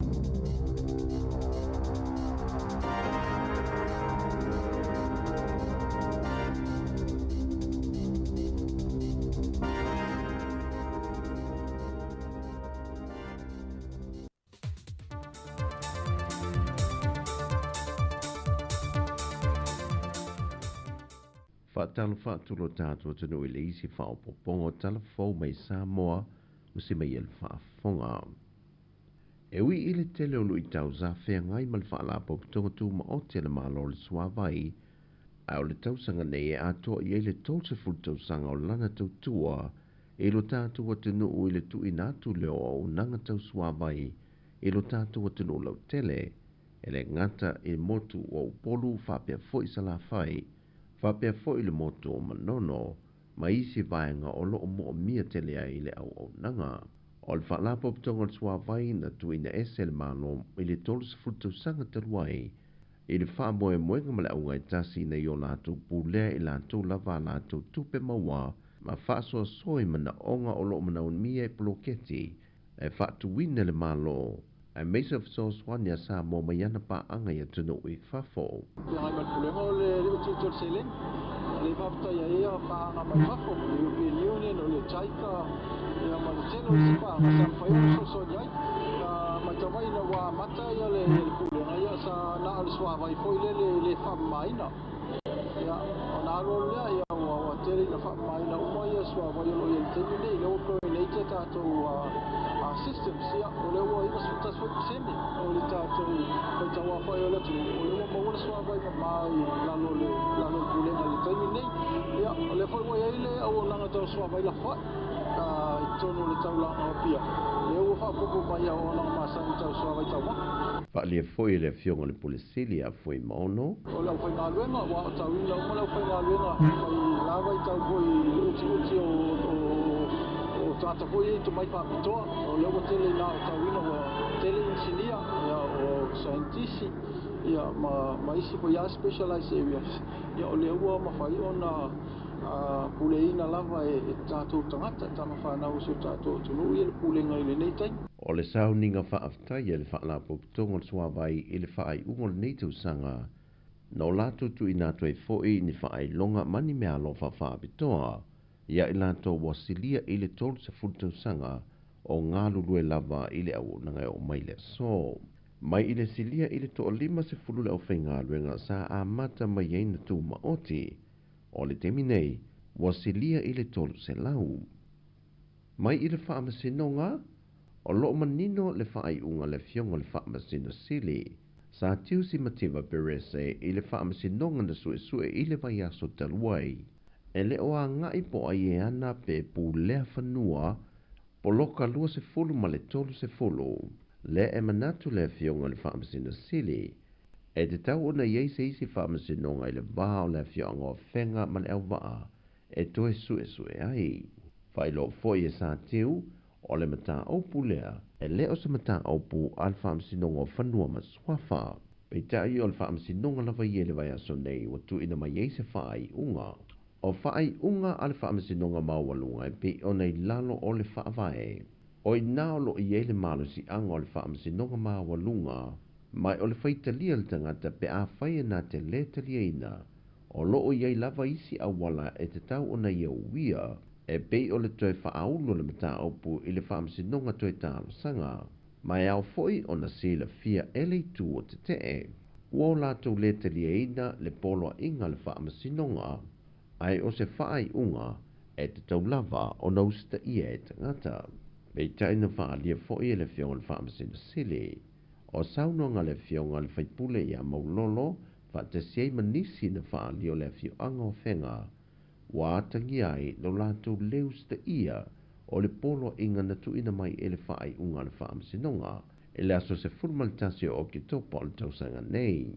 Faatalofa atu lo tatou atunuu i le isi faaopoopoga o tala fou mai Samoa ma si mea le faafofoga. E ui i le tele o luitau sa feagai ma le Faalapotopotoga Tumaoti a le Malo o le Suavai, ae o le tausaga nei e atoa i ai le 30 tausaga o lana tautua i lo tatou atunuu i le tuuina atu lea o auaunaga tau suavai i lo tatou atunuu lautele, e le gata i le motu o Upolu faapea foi Salafai, faapea foi le motu o Manono ma isi vaega o lo o moomia tele ai le auaunaga. O le Faalapotopotoga o le Suavai na tuuina ese e le Malo i le 30 tausaga talu ai i le faamoemoega ma le auga e tasi ina ia o latou pulea i latou lava a latou tupe maua ma faasoasoa i manaoga o lo o manaomia i poloketi e faatuina e le Malo, aemaise o fesoasoani a Samoa mai ana paaga i atunuu i fafo. Feagai ma le Pulega o le Utiuti o le Seleni, o lea e faafetai ai ia paaga mai fafo, le European Union, o le JICA, ia ma le tele o isi paaga sa mafai ona fesoasoani ai. Na matau mai ina ua amata ia le Pulega, ia sa na o le suavai foi lele e le faamamaina. Ia, ona alualu lea, ia, ua, ua tele ina faamamaina uma ia suavai o lo o i ai i le taimi lenei. Lea ua chlorinate a tatou systems. Ia, o lea ua 91 foi pasene o le tatou faitauaofai o le atunuu o lea ua maua le suavai mama i lalo o le lalo o le Pulega i le taimi lenei. Ia, o lea foi ua i ai le auaunaga tau suavai lafoai i totonu o le taulaga o Apia, lea ua faaopoopo mai i auaunaga masani tau suavai taumafa. Faaalia foi e le Afioga i le Pule Sili ia Fuimaono. O le aufaigaluega, ua aotauina uma le aufaigaluega mai la vaitau foi i le utiuti o o tagata foi ia i tomai faapitoa. O lea ua tele ina aotauina, ua tele inisinia, ia, o saienitisi, ia, ma ma isi foi lava specialized areas, ia, o lea ua mafai ona puleaina lava e tatou tagata, tama fanau o si o tatou atunuu ia le pulega i lenei taimi. O le sauniga faafetai a le Faalapotopotoga o le Suavai i le faaiuga o lenei tausaga, na o latou tuuina atu ai foi ni faailoga ma ni meaalofa faapitoa ia i latou ua silia i le 30 tausaga o galulue lava i le auaunaga e oo mai le aso. Mai i le silia i le 50 le aufaigaluega sa amata mai ai na tumaoti, o le taimi nei ua silia i le 300. Mai i le Faamasinoga, o lo o manino le faaiuga a le Afioga i le Faamasino Sili, Sā Tiusi Mativa Perese i le Faamasinoga na suesue i le vaiaso talu ai, e le o agai po o ai e ana pe pulea fanua poloka 20 ma le 30. Lea e manatu le Afioga i le Faamasino Sili, e tatau ona i ai se isi faamasinoga i le va o le afioaga o Afega ma le Auvaa e toe suesue ai. Faailoa foi e Sā Tiu, o le mataupu lea, e le o se mataupu a le Faamasinoga o Fanua ma Suafa. Peitai o le Faamasinoga lava ia i le vaiaso nei ua tuuina mai ai se faaiuga. O faaiuga a le Faamasinoga Maualuga e pei ona i lalo o le Faavae. O i ina o lo o i ai le malosiaga o le Faamasinoga Maualuga, ma o le faitalia le tagata pe afai e na te lē taliaina, o lo o i ai lava isi auala e tatau ona ia uia, e pei o le toe faaulu o le mataupu i le Faamasinoga toe talosaga, ma e ao foi ona silafia e le itu o tetee, ua o latou lē taliaina le poloaiga a le Faamasinoga, ae o se faaiuga e tatau lava ona usitaia e tagata. Peitai na faaalia foi e le Afioga i le Faamasino Sili, o saunoaga a le Afioga i le Faipule ia Maulolo faatasi ai ma nisi na faaalia o le afioaga o Afega ua atagia ai lo latou le usitaia o le poloaiga na tuuina mai e le faaiuga a le Faamasinoga i le aso 11 o Oketopa o le tausaga nei.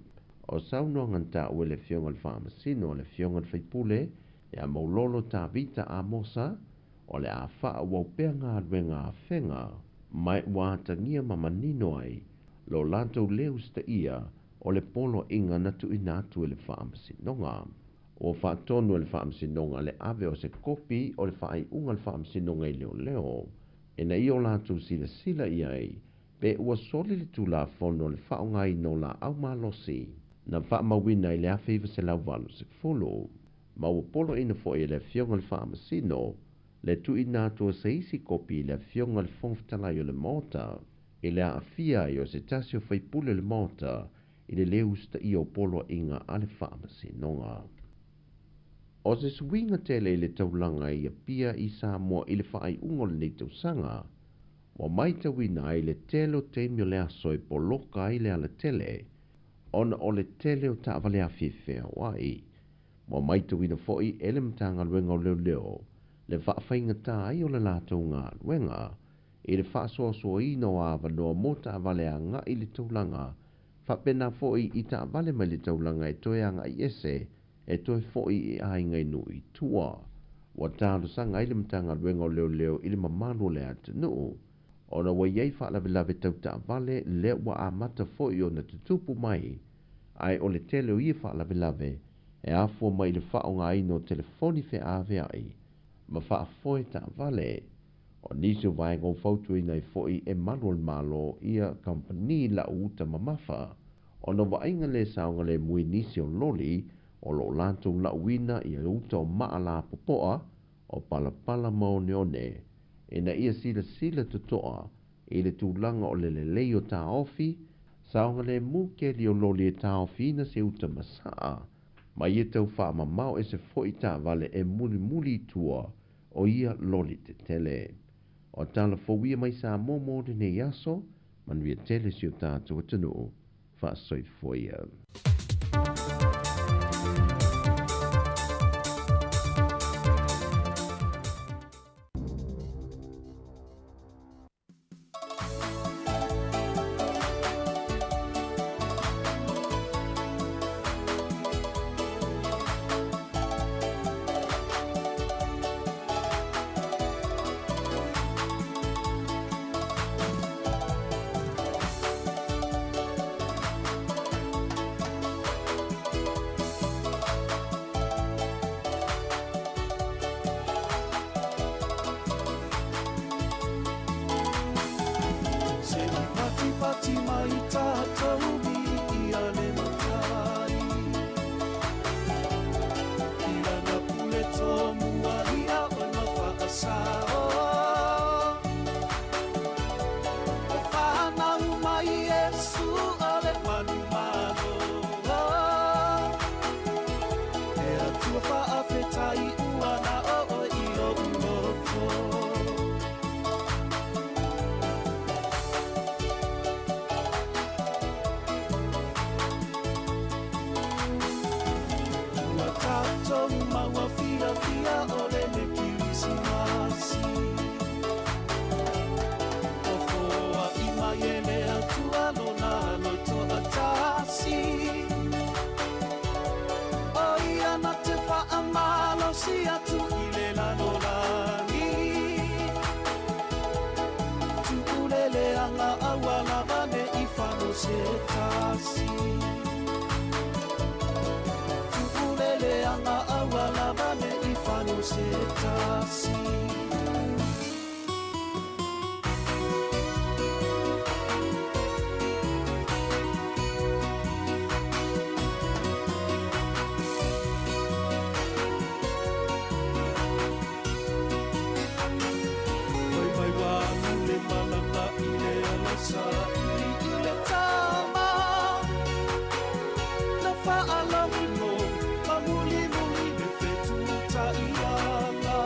O saunoaga na taua e le Afioga i le Faamasino a le Afioga i le Faipule ia Maulolo Tavita Amosa, o le a faaauau pea galuega a Afega, ma ua atagia ma manino ai lo latou le usitaia o le poloaiga na tuuina atu e le Faamasinoga. Ua faatonu e le Faamasinoga le ave o se kopi o le faaiuga a le Faamasinoga i leoleo, ina ia o latou silasila i ai pe ua soli le Tulafono le faaaogaina o laau malosi na faamauina i le 1980, ma ua poloaiina foi e le Afioga i le Faamasino le tuuina atu o se isi kopi i le Afioga i le Fofoga Fetalai o le Maota, i le aafia ai o se tasi o faipule o le Maota i le lē usitaia o poloaiga a le Faamasinoga. O se suiga tele i le taulaga i Apia i Samoa i le faaiuga o lenei tausaga, ua matauina ai le tele o taimi o le aso e poloka ai le alatele ona o le tele o taavale afi e feaoai. Ua matauina foi e le Matagaluega o Leoleo le faafaigata ai o le latou galuega i le faasoasoaina o avanoa mo taavale agai i le taulaga, faapena foi i taavale mai le taulaga e toe agai ese e toe foi i aiga i nuu i tua. Ua talosaga ai le Matagaluega o Leoleo i le mamalu o le atunuu ona ua i ai faalavelave tau taavale lea ua amata foi ona tutupu mai, ae o le tele o ia faalavelave e afua mai i le faaaogaina o telefoni feaveai ma faafoe taavale. O nisi o vaega ua fautuaina ai foi e malu o le Malo ia kamupani lau uta mamafa ona vaaiga le saogalemu i nisi o loli o lo o latou lauina ia uta o maa lapopoa o palapala ma oneone ina ia silasila totoa i le tulaga o le lelei o taofi saogalemu keli o loli e taofiina se uta masaa ma ia tau faamamao ese foi taavale e mulimuli i tua o ia loli tetele. O tala fou ia mai Samoa mo lenei aso, manuia tele si o tatou atunuu. Faasoifua ia. Se i patipati mai tātou i ia le matai I lana pule tōmua ia ona whaasao O whanau mai Iesu o le manumalo E Atua whaafetai ua na o oe i lou loto. Ua tatou maua fiafia o le le Kirisimasi. Ua foai mai e le Atua lona loto atasi. O ia na te whaamalosi atu i le lalolagi. Tuuleleanga aua lava ne i fano se tasi. Tuuleleanga aua lava ne i fano se tasi. Mai mai wanu le malanga i le ala sa i i le tama. Na whaalongo ma muli muli le whetu ta ianga.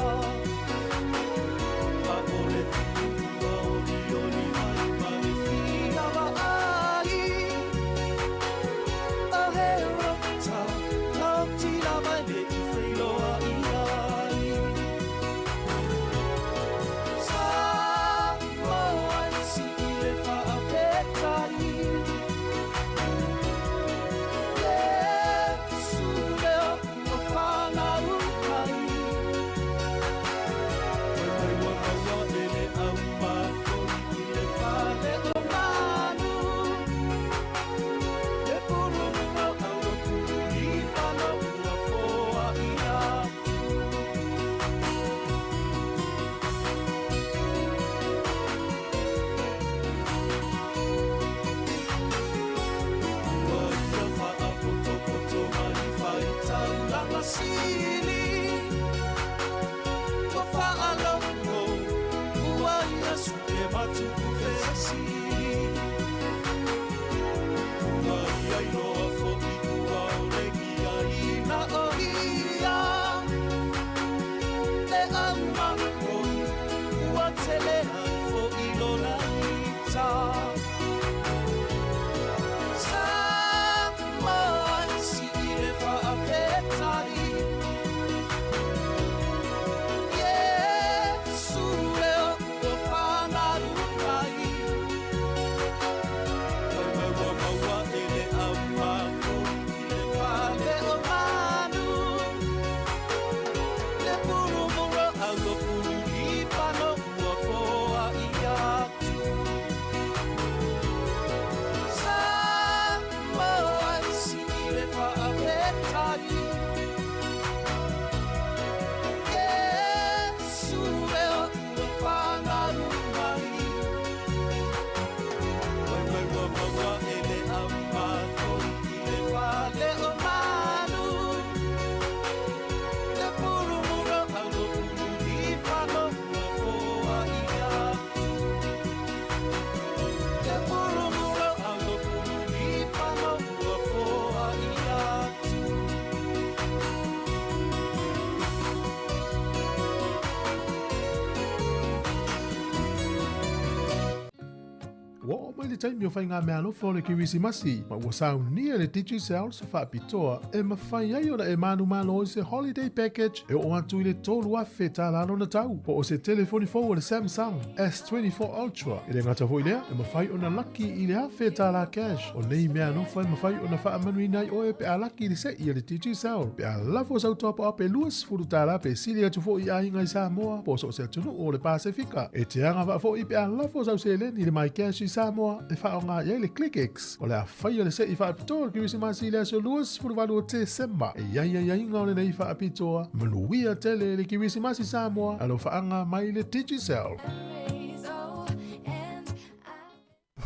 A o le tupu ua oli oli mai ma le whia wa ai. A he rota lauti lava e le i wheiloa i ai. Samoa e si i le whaafetai. Iesu lea ua whanau mai. Mai mai ua maua e le au mākoi i le fale o manu. Le purumuga au o Pululipano ua foa i atu. Ua ia whaapotopoto mai whai tauranga sili. Ua whaalongo, ua ia suke matuku fesili. Ua ia iloa fo'i ua ole ia ina o ia. Le au makoi, ua tele ai fo'i lona ita. Samoa e si i le whaafetai. Iesu lea ua whanau mai. Mai mai ua maua e le au mākoi i le fale o manu. Le purumura au o Pululipano ua foa i atu. Samoa e si i le whaafetai. Iesu lea ua whanau mai. Mai mai ua maua e le au mākoi i le fale o manu. Le purumura au o Pululipano ua foa i atu. Le purumura au o Pululipano ua foa i atu. Ua oo mai le taimi o faigameaalofa o le Kerisimasi, ma ua saunia e le Digicel se faapitoa e mafai ai ona e manumalo i se holiday package e oo atu i le $3,000 lona tau, po o se telefoni fou o le Samsung S24 Ultra. E le gata foi i lea, e mafai ona laki i le $1,000 cash. O nei meaalofa e mafai ona faamanuiina ai oe pe a laki i le se'i a le Digicel. Pe a lafo sau top up e $20 pe sili atu foi i aiga i Samoa po o so o se atunuu o le Pasefika. E te agavaa foi pe a lafo sau seleni i le MyCash i Samoa e faaaoga i ai le ClickX. O le a faia le se'i faapitoa o le Kerisimasi i le aso 28 o Tesema. E i ai aiaiga o lenei faapitoa. Manuia tele le Kerisimasi Samoa, alofaaga mai le Digicel.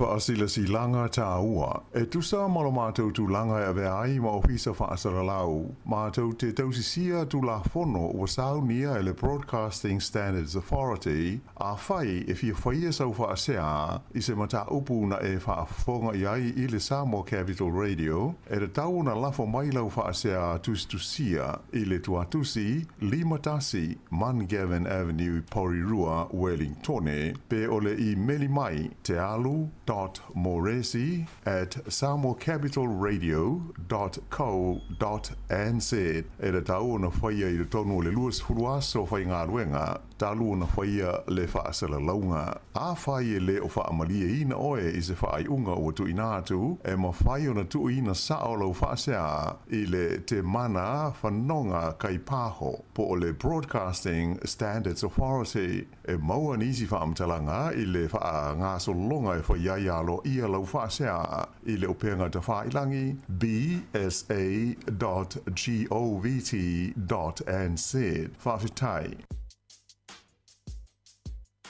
Faasilasilaga tāua. E tusa ma lo matou tulaga e avea ai ma Ofisa Faasalalau, matou te tausisia Tulafono ua saunia e le Broadcasting Standards Authority, afai e fia faia sau faasea i se mataupu na e faafofoga i ai i le Samoa Capital Radio, e tatau ona lafo mai lau faasea tusitusia i le tuatusi 51 Mungavin Avenue i Porirua, Wellingtone, pe o le imeli mai tealu dot moresi at samoacapitalradio dot co dot nz. E tatau ona faia i totonu o le 20 aso faigaluega talu ona faia le faasalalauga. Afai e le o faamalieina oe i se faaiuga ua tuuina atu, e mafai ona tuuina sao lau faasea i le Te Mana Whanonga Kaipaho po o le Broadcasting Standards Authority. E maua nisi faamatalaga i le faagasologa e fai ai aloaia lau faasea i le upega tafailangi bsa dot govt dot nz. Faafetai.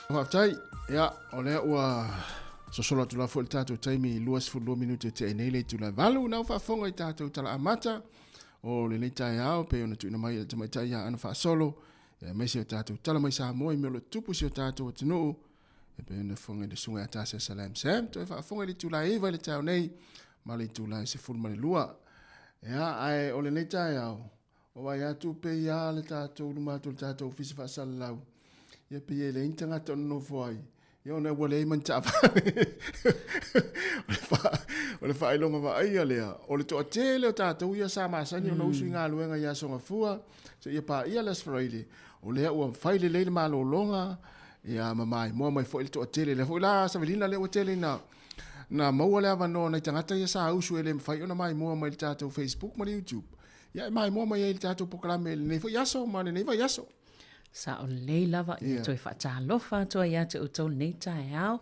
Faafetai. Ia, o lea ua sosolo atu la foi le tatou taimi i 22 minute e tea nei le itula e 8. Na ua faafofoga i tatou tala amata o lenei taeao pei ona tuuina mai e le tamaitai ia Ana Faasolo, aemaise o tatou tala mai Samoa i mea o lo o tutupu i si o tatou atunuu. E pei ona fofoga i le susuga ia Tasia Salam Sam, toe faafofoga i le itula e 9 i le taeao nei ma le itula e 12. Ia, ae o lenei taeao, ua vaai atu pei lava le tatou luma atu o le tatou ofisa faasalalau, ia pei e leai ni tagata o nonofo ai, ia ona ua leai ma ni taavale. O le faailoga vaaia lea, o le toatele o tatou ia sa masani ona usu i galuega i Aso Gafua, seia paia le Aso Faraile, o lea ua fai lelei le malologa, ia ma maimoa mai foi le toatele. Lea foi la Savelina lea ua tele ina na maua le avanoa o nai tagata ia sa usu e le mafai ona maimoa mai i le tatou Facebook ma le YouTube. Ia e maimoa mai ai i le tatou polokalame i lenei foi aso ma lenei vaiaso. Sao lelei lava, ia toe faatalofa atu ai ia te outou lenei taeao.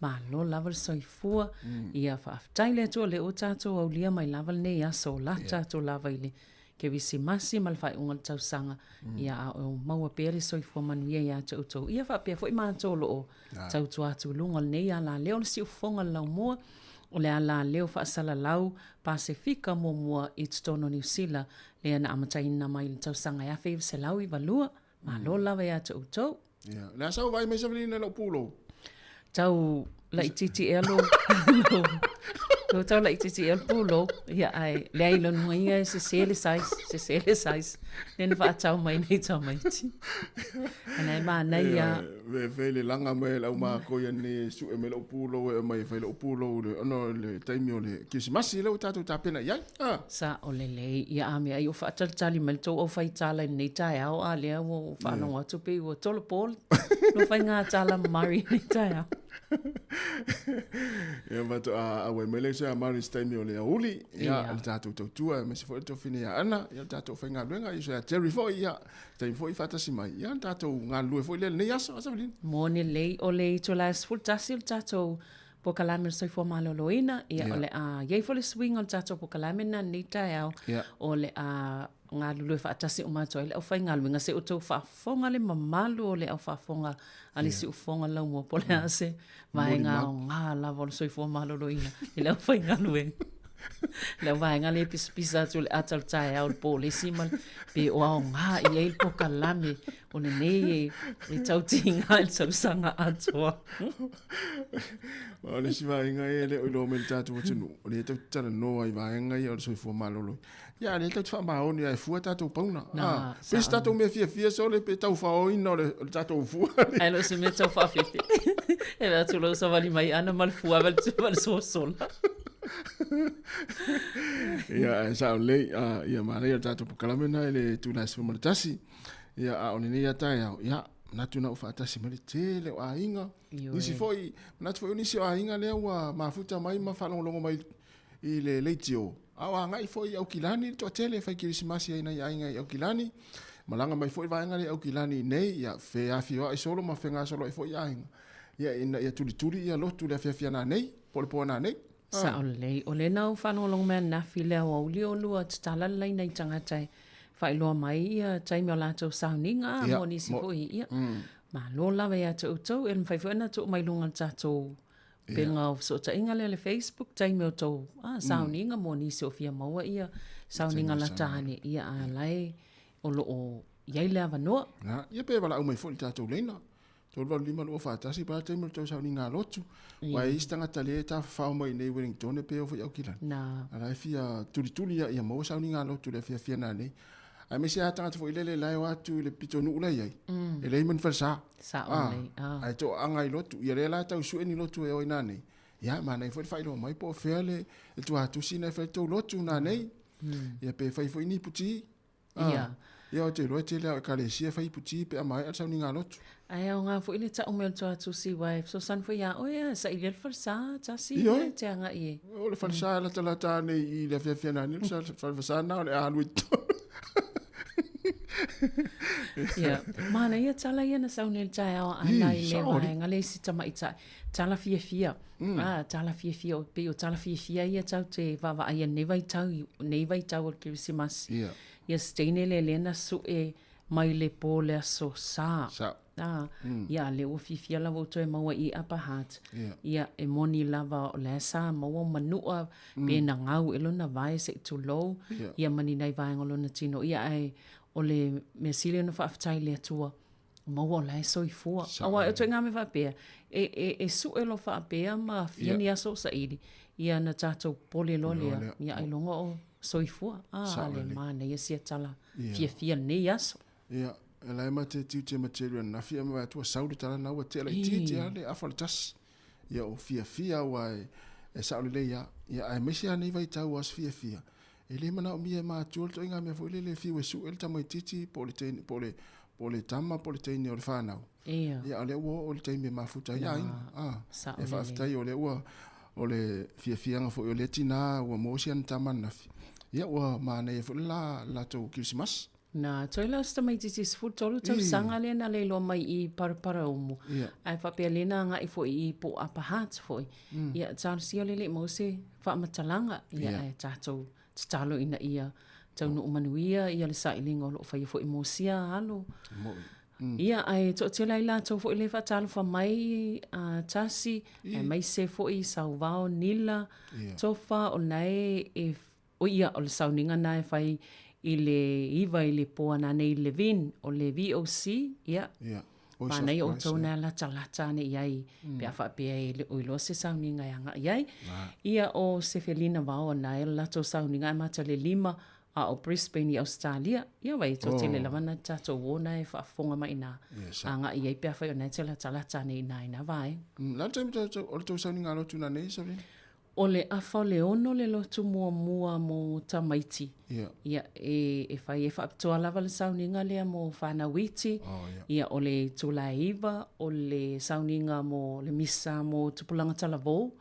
Malo lava le soifua. Ia faafetai le Atua o lea ua tatou aulia mai lava lenei aso o la tatou lava i le Kerisimasi ma le faaiuga o le tausaga. Ia a o maua pea le soifua manuia ia te outou. Ia faapea foi matou o lo o tautua atu i luga o lenei alaleo o le siufofoga o le laumua, o le alaleo faasalalau Pasefika muamua i totonu o Niu Sila, lea na amataina mai i le tausaga e 1992. Malo lava ia te outou. Ia, le a sau vaai mai Savelina i lou pulou? Tau laitiiti ea lou lou tau laitiiti ea le pulou. Ia, ae leai lona ia e sese le size, sese le size. Lea na faatau mai nei tamaiti. Ana e manaia. Ia, fe le laga mai e le aumakoi nei e sue mai lou pulou e aumai e fai lou pulou le, ona o le taimi o le Kerisimasi lea ua tatou tapena i ai. Ah. Sao lelei. Ia a mea ai o faatalitali mai le tou aufaitala i lenei taeao, a lea ua ou faalogo atu pei ua tolopo le faiga tala ma Mari i lenei taeao. Ia faatoa auai mai lea ia Mari i se taimi o le aoauli, ia le tatou tautua aemaise foi le tofine ia Ana, ia le tatou faigaluega, ia Jerry foi, ia taimi foi faatasi mai, ia le tatou galulue foi lea i lenei aso, a Savelina? Moni lelei, o le itula e 11 o le tatou polokalame o le soifua maloloina, ia o le a i ai foi le suiga o le tatou polokalame lena i lenei taeao, o le a galulue faatasi uma atu ai le aufaigaluega se i outou faafofoga le mamalu o le aufaafofoga a le siufofoga laumua po o le a se vaega aoga lava o le soifua maloloina i le aufaigaluega. Le au vaega lea e pisapisa atu i le ata o le taeao i le polesi ma le pe o aoga i ai le pokalame o lenei e, e tautiga i le tausaga atoa. Ma o le isi vaega ia e le o iloa mai i le tatou atunuu, o lea tatou te talanoa i vaega ia o le soifua maloloina. Ia, a lea tatou te faamaoni lava e fua tatou pauna. Na, Ah, pe se tatou mea fiafia sole pe taufaoina o le, o le tatou fua. Ae le o se mea tau faafefe. E vaai atu lou savali mai ana ma le fua ma le, ma le sosola. Ia, ae sao lelei, ah, ia manaia le tatou polokalame lena i le itula e 11. Ia, a o lenei lava taeao, ia, manatu na ou faatasi mai le tele o aiga. Ioe. Nisi foi, manatu foi o nisi o aiga lea ua mafuta mai ma faalogologo mai i le leitio, a o agai foi i Aukilani le toatele e fai kerisimasi ai nai aiga i Aukilani. Malaga mai foi vaega lea i Aukilani i nei, ia feafioai solo ma fegasoloai foi aiga, ia ina ia tulituli ia lotu i le afiafi ananei, po o le po ananei. Ah. Sao lelei. O lea na ou faalogologo mai ananafi i le aoauli o lua tatala le laina i tagata e faailoa mai ia taimi o latou sauniga Ia, mo nisi mo- foi, ia. Malo lava ia te outou, e mafai foi ona tuu mai luga o le tatou Upega o fesootaiga lea le Facebook, taimi o tou ah, sauniga mo nisi o fia maua ia sauniga lata ane, ia a la e o lo o i ai le avanoa. Na, ia pe valaau mai foi i le tatou leina. 385 241 pe a le taimi o le tou sauniga a lotu. Aua e i ai isi tagata lea e tafafao mai i inei i Wellington pe oo foi i Aukilani. Na. A la e fia tulituli ia ia maua sauniga a lotu i le afiafi nanei. Aemaise lava tagata foi lele la e o atu i le pitonuu la e i ai, e leai ma ni falesa. Sao Ah, lelei. Ah. ae toaaga i lotu. Ia lea la tau sue ni lotu e o i nanei. Ia, manaia foi le faailoa mai po o fea le, le tuatusi na e fai tou lotu nanei. Ia pe fai foi ni iputi. Ah, Ia. Ia ou te iloa e tele lava o ekalesia e fai iputi pe a maea le sauniga lotu. Ae aoga foi le tau mai o le tuatusi aua e fesoasoani foi ia oe a sailia le falesa tasi Ioe. e te agai e. O le falesa e latalata ane i le afiafi ananei, o le falesa lena o le a alu i totonu. Ia, manaia tala ia na sauni i le taeao a ana Ī, i le sao alii. vaega le isi tamaitai. Tala fiafia. Ah, tala fiafia, o pei o tala fiafia ia tau te vaavaai i lenei vaitau, nei vaitau o le Kerisimasi. Ia. Ia se teine lea lea na sue mai le po le aso Sa. Sa. Ah, ia a lea ua fiafia lava ua toe maua i Upper Hutt. Ia. Ia, e moni lava o la sa maua manua pe na gau e lona vae se i tulou, Ia. ia ma ni nai vaega o lona tino. Ia, ae o le mea sili ona faafetai i le Atua, maua o la e soifua. Sa. Aua e ituaiga mea faapea, e, e, e sue loa faapea ma fia Ia. ni aso o saili, ia na tatou popole loa Loa lea, lea. ia ailoga o soifua. Ah, Sao a le lelei. manaia sia tala Ia. fiafia lenei aso. Ia, e la e ma te tiute ma te rua nafi a ma atua sau le tala na ua tea laitiiti lava le afa o le tasi. Ia o fiafia aua e, e sao lelei lava. Ia aemaise lava nei vaitau o aso fiafia, e le manaomia e matua le ituaiga mea foi lele e fiu e sue le tamaitiiti po o le teine, po o le, po o le tama po o le teine o le fanau. Ia. Ia, a o lea ua oo i le taimi e mafuta ai aiga. Ah, Sao e lelei. faafetai o lea ua, o le fiafiaga foi o lea tinā ua maua si ana tama ananafi. Ia ua manaia foi le la latou kerisimasi. Na, toe la o se tamaitiiti 13 tausaga lea na le iloa mai i Paraparaumu. Ia. Ae faapea lea na agai foi i po o Upper Hutt foi. Ia, talosia lea e le i maua se faamatalaga. Ia, Ia. ae tatou tatalo ina ia taunuu manuia ia le sailiga o lo o faia foi mo sia alo. Moi. Ia, ae toatele ai latou foi lea faatalofa mai a Tasi, aemaise foi Sauvao, Nila, Ia. Tofa, o lena e, e O ia, o le sauniga na e fai i le 9 i le po ananei i Levin, o le VOC, ia, Ia, Voice of manaia Christ, outou ia. na latalata ane i ai, pe a faapea e le o iloa se sauniga e agai ai. Ia, o Sefelina Vao na e le latou sauniga e mata le 5 a o Brisbane i Ausetalia. Ia, vai, toatele lava na tatou o na e faafofoga mai i ina, Ia, sa. agai i ai pe afai o na e te latalata ane i ina i na vaega. Mm, le a le taimi o le tou sauniga lotu nanei, Sabrina? O le afa o le ono le lotu muamua mo tamaiti. Ia. Ia, e, e fai e faapitoa lava le sauniga lea mo fanau iti. Oh, ia. Ia, o le itula e 9, o le sauniga mo le misa mo tupulaga talavou.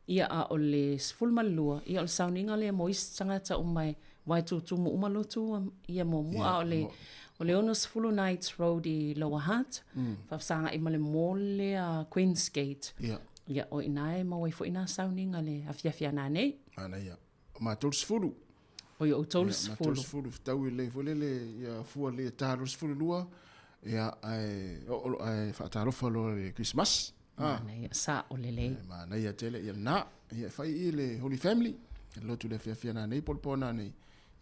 Ia, a o le 12, ia, o le sauniga lea mo isi tagata uma e aua e tutumu uma lotu ia muamua. Ia, A o le, mo- o le 60 Knights Road i Lower Hutt, faafesagaai ma le mall lea Queens Gate. Ia. Ia, o i ina e maua ai foi nā sauniga le afiafi a nanei. Manaia. O matou le 10. O i outou le Ia, matou le 10. 10. Fetaui lelei foi lele, ia fua lelei e ta loa le 12, ia, ae oo loa, ae faatalofa loa i le Kerisimasi. Ah. Manaia, sao lelei. E manaia tele, ia lena. Ia, e fai i i le Holy Family. Lotu le afiafi nanei po o le po nanei,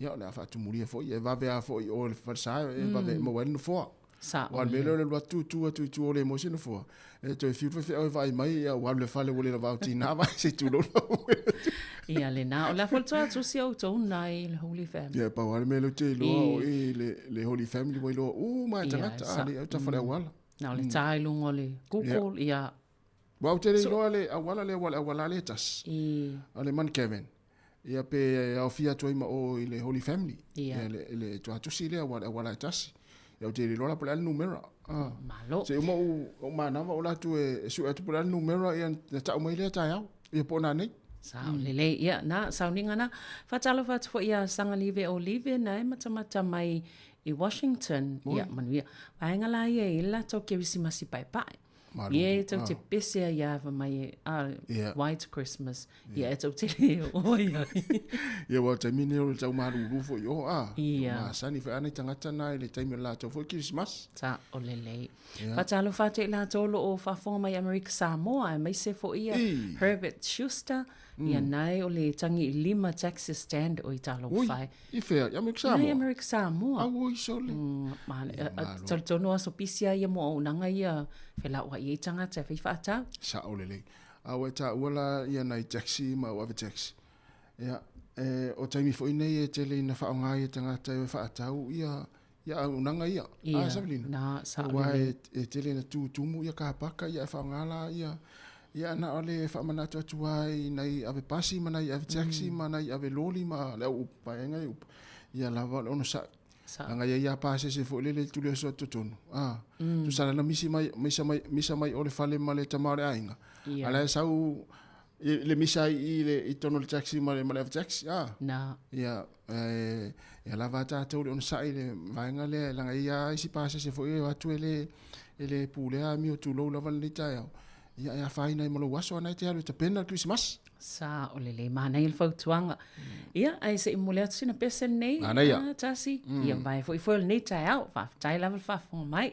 ia o le a faatumulia foi, e vave lava foi i o i le falesa e vave e maua ai le nofoa. Sao Aua o le mea lea o le alu atu tu atu i tua ua le maua se nofoa, e toe fiu le faifeau e vaai mai, ia ua alu i le fale ua le lava au tina vae se i tulou lau. Ia lena, o le a foi le toe atusi o outou na i le Holy Family. Ia pau lava le mea lea ou te iloa o i le, le Holy Family ua iloa uma e tagata, a le au tafa le auala. Na o le ta i luga o le Google, ia. Aua ou te le iloa le auala lea aua o le auala lava lea e tasi. O le Mount Kevin. Ia pe aofia atu ai ma o i le Holy Family. Ia le, le tuatusi lea aua o le auala e tasi. Ia ou te le iloa la po o le a le numera. Ah. Malo. Se uma ou, ou manava o la atu e, e sue atu po o le a le numera ia na tau mai lea taeao. Ia po o nanei. Sao mm. lelei. Ia, na, sauniga na. Faatalofa atu foi ia Sagalive Olive na e matamata mai i Washington. Ia, manuia. Vaega la ia i le latou Kerisimasi paepae. Ia e tou te pese ai ia fai mai e, ah, white Christmas. Ia e tou te le o ai ai. Ia ua taimi nei o le tau malulu foi o, ah. Ia. Masani foi ana i tagata na i le taimi o le latou foi Kerisimasi. Sa o lelei. Faatalofa atu i latou o lo o faafofoga mai Amerika Samoa, aemaise foi ia Herbert Schuster, ia nae o le Tagiilima Taxi Stand o i Talofa. Ui, i whea? I Amerika Samoa? I Amerika Samoa. Auoi sole. Mm, ma, talitonu aso pisi a ia mo auaunaga ia felauai ai tagata e fai faatau. Sao lelei. A ua e taua la ia nai taxi ma au ave taxi. Ia, e, o taimi foi nei e tele ina faaaoga ai e tagata e o e faatau ia ia auaunaga ia. Ia, A, Savelina? na, sao Aua lelei. e, e tele ina tutumu ia kapaka ia e faaaoga la ia ia na o le faamanatu atu ai nai ave pasi ma nai ave taxi ma nai ave loli ma le au vaega ia upu. Ia lava o le onosai. Sao. Leaga e i ai lava pasese foi lele e tuli aso atu totonu. A, tusa la na misi mai, misa mai, misa mai o le fale ma le tama o le aiga. Ia. A la e sau i le misa ai i le i totonu o le taxi ma le ma le ave taxi. A. Na. Ia, e, ia lava tatou le onosai i le vaega lea, leaga e i ai lava isi pasese foi e o atu e le, e le pulea amio tulou lava lenei taeao. Ia e afaina ai ma lou aso ana e te alu e tapena le Kerisimasi. Sao lelei, manaia le fautuaga. Ia, ae se i momoli atu sina pese lenei, Manaia. ah, Tasi. Ia, vae foi foi o lenei taeao. Faafetai lava le faafofoga mai.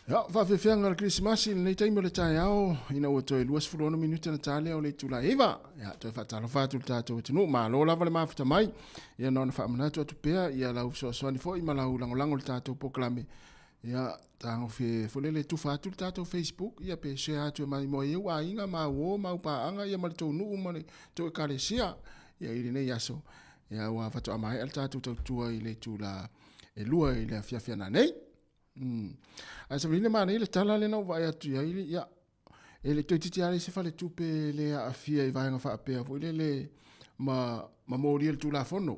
Ia, faafiafiaga o le Kerisimasi i lenei taimi o le taeao, ina ua toe 26 minute na ta lea o le itula e 9. Ia, toe faatalofa atu i le tatou atunuu, malo lava le mafuta mai. Ia, na ona faamanatu atu pea, ia lau fesoasoani foi ma lau lagolago i le tatou polokalame. Ia, tagofie foi lele tufa atu le tatou Facebook, ia pe share atu e mai mo ai ou aiga, ma au uo, ma au paaga, ia ma le tou nuu ma le tou ekalesia. Ia, i lenei aso, ia, ua faatoa maea le tatou tautua i le itula e 2 i le afiafi ana nei. Mm. Ae Savelina manaia le tala lea na ou vaai atu i ai, ia, e le toeitiiti lava leai se faletupe e le aafia i vaega faapea foi lele ma, ma molia le Tulafono.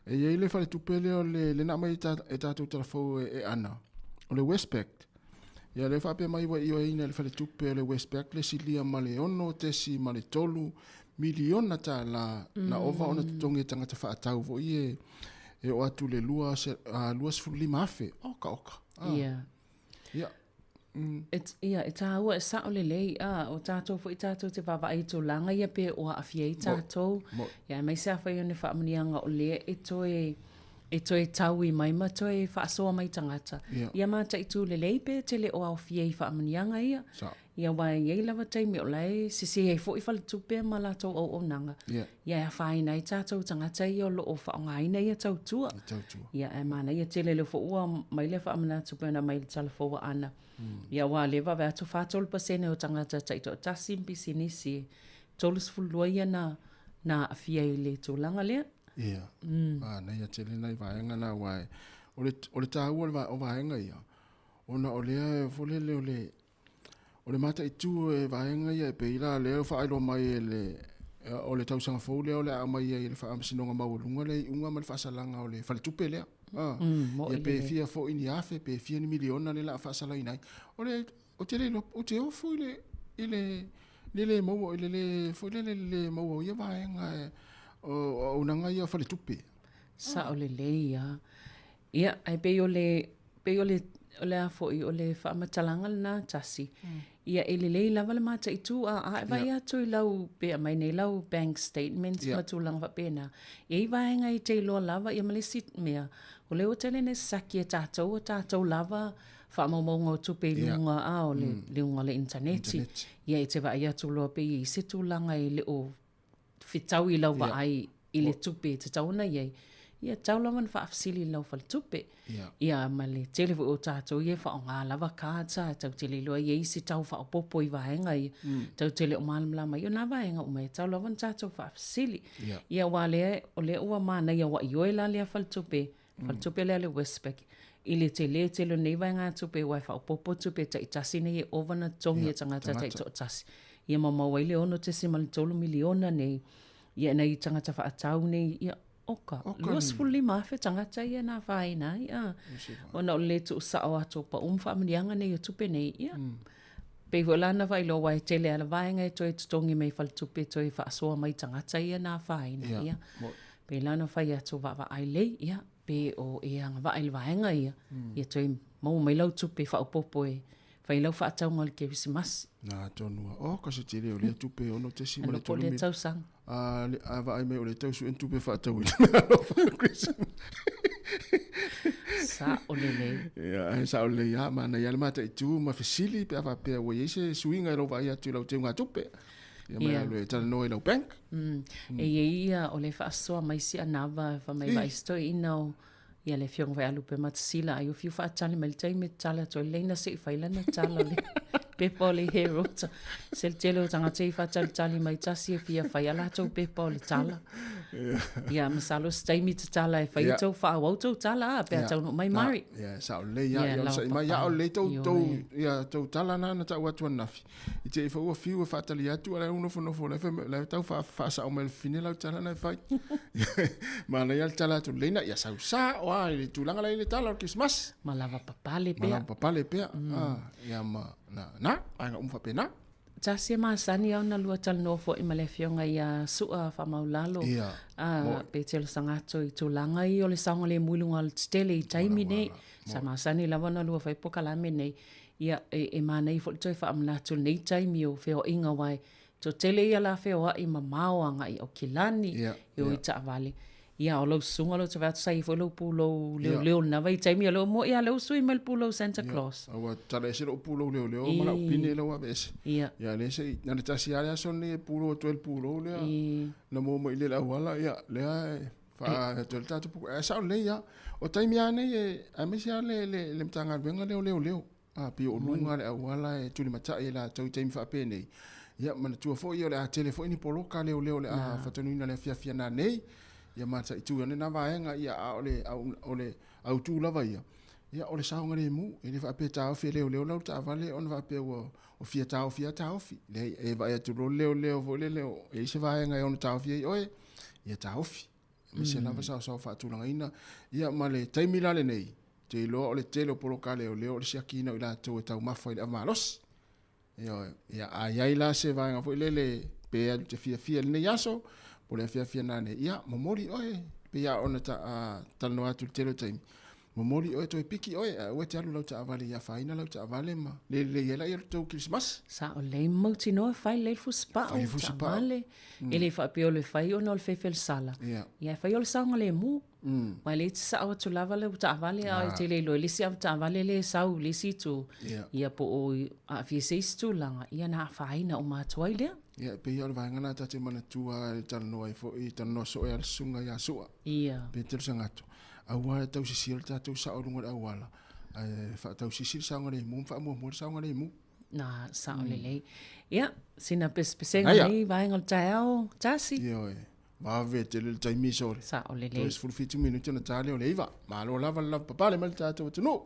E i ai le faletupe lea o le, le na aumai e, ta, e tatou talafou e, e ana, o le Westpac. Ia lea faapea mai ua ioeina e le faletupe o le Westpac le silia ma le 6.3 miliona tala na ova ona totogi e tagata faatau foi e, e oo atu le 25,000. Oka oka. Ah. Ia. Ia. Mm. E, ia, e tāua e sao lelei, a, o tātou foi tātou te vaavaai i tulaga ia pe o aafia ai tātou. Mo, mo. Ia, aemaise afai o ni faamanuiaga o lea e toe, e toe taui mai ma toe faasoa mai tagata. Ia. Ia mataitu lelei pe tele o aofia i faamanuiaga ia. Sao. Ia aua e i ai lava taimi o la e sese ai foi faletupe ma latou auaunaga. Ia. Ia e afaina ai tatou tagata ia o lo o faaaogaina ia tautua. Ia tautua. Ia ae manaia tele lea foi ua mai le faamanatu pei ona aumai i le tala fou a Ana. Ia aua o lea e vaavaai atu 43% o tagata taitoatasi ma pisinisi e 32 ia na na aafia i le tulaga lea. Ia. Manaia tele nai vaega na aua e o le o le taua o le o vaega ia ona o lea foi lele o le O le mataitu e vaega ia e pei la lea ua faailoa mai e le o le tausaga fou lea o le a aumai ai e le Faamasinoga Maualuga le iuga ma le faasalaga o le faletupe lea. Ah, Mm, ia pe fia foi ni afe, pe fia ni miliona lea o le a faasalaina ai. O le, ou te le iloa, ou te ofo i le, i le, le le maua, i le le, foi lele le le maua o ia vaega e, o auaunaga ia faletupe. Sao lelei lava. Ia, ae pei o le, pei o le, o le a foi, o le faamatalaga lena tasi. Ia, e lelei lava le mataitu, a, a e vaai atu i lau, pe aumai nei lau bank statements ma tulaga faapena, e i ai vaega e te iloa lava, ia ma le isi mea, o lea ua tele ina saki e tatou o tatou lava faamaumauga o tupe i luga a o le luga o le initaneti. Ia, e te vaai atu loa pe i ai se tulaga e le o fetau i lau vaai i le tupe e tatau ona i ai, ia tatau lava ona faafesili i lau faletupe. Ia ma le tele foi o tatou ia e faaaoga lava cards a, tatou te le iloa e i ai se tau faaopoopo i vaega ia. Tatou te le o malamalama ai, o na vaega uma e tatau lava ona tatou faafesili. Ia aua lea, o lea ua manaia ua ioe la lea faletupe, faletupe lea le Westpac, i le tele tele o nei vaegatupe aua e faaopoopo tupe taitasi nei e ova ona totogi e tagata taitoatasi. Ia ma maua ai le 6.3 miliona nei, ia nai tagata faatau nei, ia. Oka, 25,000 tagata ia na afaina ai, a. Ona o le lē tuusao atu o pau ma faamanuiaga nei o tupe nei, ia. Pei foi la ona faailoa aua e tele lava le vaega e toe totogi mai faletupe e toe faasoa mai tagata ia na afaina, ia. Pei la ona fai atu vaavaai lelei, ia, pe o e agavaa i le vaega ia, ia toe maua mai lau tupe faaopoopo e fai lau faatauga o le Kerisimasi. Na atonu lava, oka se tele o lea tupe e ono tesi ma le Ano po o lea tausaga. A, a vaai mai o le tau sue ni tupe faatauina meaalofa o le Kerisimasi. Sao lelei. Ia, ae sao lelei lava, manaia lava le mataitu ma fesili pe a faapea ua i ai se suiga i lou vaai atu i lau teugatupe. Ia ma e alu e talanoa i lau bank. E i ai ia, o lea e faasoa mai si anava fai mai vaai se toeaina o Ia le afioga foi ia Lupe Matasila ai o fiu faatali mai le taimi e tatala atu ai le laina se i fai lana tala o le pepa o le Herald. Se le tele o tagata i faatalitali mai tasi e fia fai a latou pepa o le tala. Ia masalo se taimi tatala e fai yeah. tou faaauau tou tala a pe a taunuu mai Mari. Ia sao lelei ia ia sai mai ia o lelei tou tou ia tou tala na na tau atu ananafi. I te i foi ua fiu e faatali atu, a o la e nofonofo, la e fai mai, la e tau faasao mai e le fafine lau tala na e fai. Manaia le tala atu lelei na, ia sau sao lava i le tulaga la e i le tala o le Kerisimasi. Ma lava papale pea. Ma lava papale pea. Ia ma, na, na, vaega uma faapena. Tasi e masani au na lua talanoa foi ma le afioga ia Su'a Faamaulalo, Ia, a, Petelo Sagato i tulaga ia o le saogalemu i luga o le tetele i taimi nei. Sa masani lava ona lua fai polokalame nei. Ia, e, e manaia foi le toe faamanatu i lenei taimi o feoaiga aua e toatele ia la feoai mamao agai i Aukilani, e o i taavale. Ia, o lau susuga o lea ou te vaai atu sa i ai foi lou pulou leoleo i lena vaitaimi, o lea ua moi lava o lea ua sui mai le pulou Santa Claus. Ia, ua tala ese lou pulou leoleo ma lau pine lea ua aveese. Ia. Ia, lea se i, na o le tasi lava le aso lenei e pulou atu ai le pulou lea. Na maua mai i le auala, ia, lea e Faa-atoa le tatou puku. Ae sao lelei lava. O taimi lava nei, e, aemaise lava le, le, le Matagaluega lea o Leoleo. A, pei o luga le auala e tulimatai e latou i taimi faapenei. Ia, manatua foi o le a tele foi ni poloka leoleo o le a faatonuina i le afiafi a nanei. Ia mataitu ane na vaega, ia, a o le, o le autu lava ia, ia, o le saogalemu. E le faapea e taofi e leoleo lau taavale ona faapea ua fia taofi lava taofi. Leai, e vaai atu loa le leoleo foi lele e i ai se vaega e ono taofi ai oe, ia taofi. Aemaise lava saosaoa faatulagaina. Ia ma le taimi la lenei, ou te iloa o le tele o poloka leoleo o le siakiina o i latou e taumafa i le ava malosi. Ioe. Ia a i ai la se vaega foi lele pe alu te fiafia i lenei aso, po o le afiafi a nanei, ia momoli oe, pei lava ona talanoa atu i le tele o taimi, Momoli oe toe piki oe, ae aua e te alu lau taavale ia afaina lau taavale ma le lelei ai laia le tou Kerisimasi. Sao lelei mautinoa e fai lelei le fusipao, Fai le fusipao. taavale. E le faapea o le fai ona o le fefelesala. Ia. Ia e fai o le saogalemu. Aua e le te sao atu lava lau taavale a e te le iloa i le isi avetaavale lea e sau i le isi itu. Ia. Ia po o aafia i se isi tulaga, ia ona afaina uma atu ai lea. Ia e pei lava o le vaega lena ta te manatua e talanoa ai foi, talanoa soo ai lava le susuga ia Su'a. Ia. Petero Sagato. Aua e tausisia le tatou sao i luga o le auala, ae faatausisi le saogalemu ma faamuamua le saogalemu. Na, sao lelei. Ia, sina pesepesega nei vaega o le taeao, Tasi. Ioe, vave tele le taimi sole. Sao lelei. Toe 17 minute ona ta lea o le 9. Malo lava le lavapapale mai le tatou atunuu.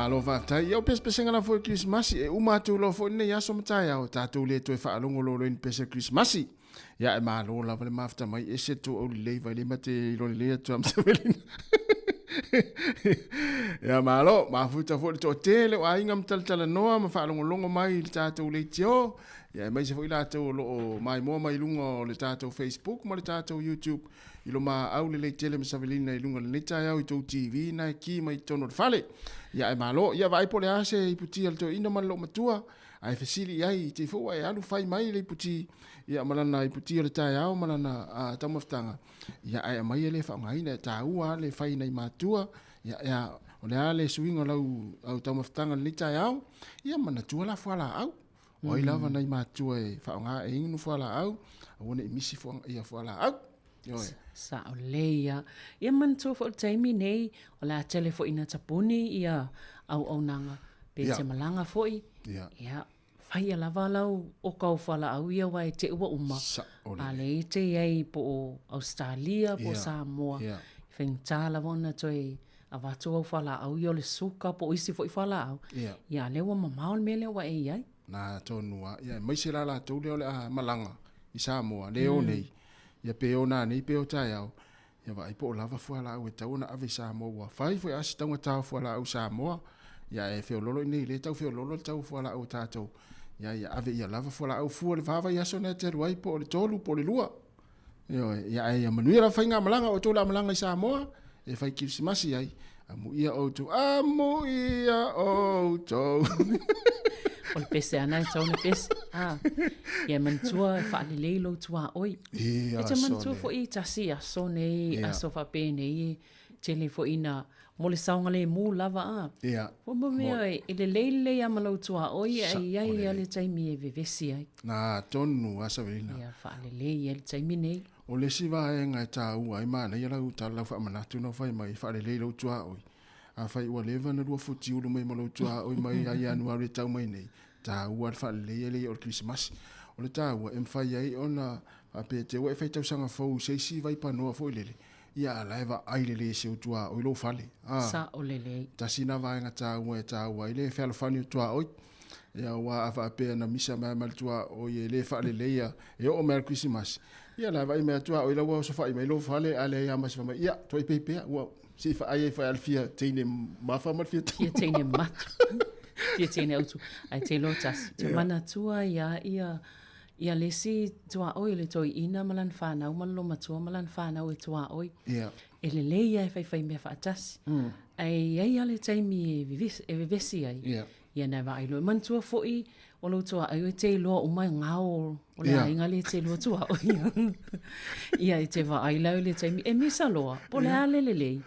Malo faafetai. Ia o pesepesega lava foi o Kerisimasi, e uma atu loa foi lenei aso ma taeao, tatou le toe faalogo loa i ni pese o Kerisimasi. Ia e malo lava le mafuta mai, ese le tou aulelei vailima te iloa lelei atu lava ma Savelina. Ia malo, mafuta foi le toatele o aiga ma talatalanoa ma faalogologo mai i le tatou leitio. Ia aemaise foi latou o lo o maimoa mai i luga o le tatou Facebook ma le tatou YouTube i lo maau lelei tele ma Savelina i luga o lenei taeao i tou TV na e ki mai i totonu o le fale. Ia ae malo, ia vaai po o le a se iputi a le toeaina ma le loomatua, ae fesili i ai i te i foi ua e alu fai mai le iputi, ia ma lana iputi o le taeao ma lana taumafataga, ia ae aumai e le faaaogaina, e taua lava le fai i nai matua, ia, ia o le a le suiga o lau au taumafataga i lenei taeao, ia manatua la fualaau. O ai lava nai matua e faaaoga e inu fualaau, aua ne i misi fua, ia fualaau. Ioe. Sao lelei lava. Ia manatua foi o le taimi nei, o le a tele foi ina tapuni ia auaunaga, pe te malaga foi. Ia. Ia, faia lava lau oka o fualaau ia aua e te i ua uma. Sao lelei. A lea e te i ai po o Ausetalia po o Samoa, e faigata lava ona toe avatu au fualaau ia o le suka po o isi foi fualaau. Ia. Ia, a lea ua mamao le mea lea ua e i ai. Na tonu lava. Ia, aemaise la latou lea o le a malaga i Samoa, le o nei, ia pe o nanei pe o taeao, ia vaai po o lava fualaau e tatau ona ave i Samoa ua fai foi lava si taugata o fualaau i Samoa, ia ae feololo i inei lea e tau feololo le tau o fualaau a tatou, ia ia ave ia lava fualaau fua i le va vaiaso na e te alu ai po o le tolu po o le lua. Ioe, ia ae ia manuia lau faigamalaga o outou o le a malaga i Samoa e fai kerisimasi ai. Amuia outou, amuia outou. O le pese lava lena e tatau ona pese. A, ia manatua e faalelei lou tuaoi. Ia, E te manatua sole. foi i tasi aso nei, Ia. aso faapenei, tele foi ina mo le saogalemu lava a. Ia. Ua mo mea e lelei lelei lava ma lou tuaoi ae i ai lava le Saolelei. taimi e vevesi ai. Na tonu lava Savelina. Ia faalelei ai le taimi nei. O le isi vaega e taua ai manaia lau tala lau faamanatu na fai mai e faalelei lou tuaoi. Afai ua leva ona lua futiulu mai ma lou tuaoi mai ia Ianuari e tau mai nei, taua le faaleleia lea o le Kerisimasi. O le taua e mafai ai ona faapea te ua e fai tausaga fou i se isi vaipanoa foi lele, ia a la e vaai lelei e si ou tuaoi lou fale. A, Sao lelei. tasi na vaega taua e taua ai le fealofani o tuaoi. Ia aua a faapea na misa mai ma le tuaoi e le faaleleia e oo mai i le Kerisimasi, ia la e vaai mai a tuaoi la ua osofai mai lou fale a leai lava ma se fai mai, ia toai pei pea ua se i faai ai foi a le fia teine mafa ma le fia Fia teine matu. Fia teine autu. Ae te iloa tasi. Te manatua ia ia Ia le isi tuaoi o le toeaina ma lana fanau ma le lomatua ma lana fanau e tuaoi. Ia. E lelei lava e faifai mea faatasi. Ae i ai lava le taimi e vevesi, e vevesi ai. Ia. Ia na vaai loa. E manatua foi o lou tuaoi e te iloa uma e gao o le Ia. aiga lea e te lua tuaoi. Ia e te vaai la i le taimi e misa loa, po o le a le lelei.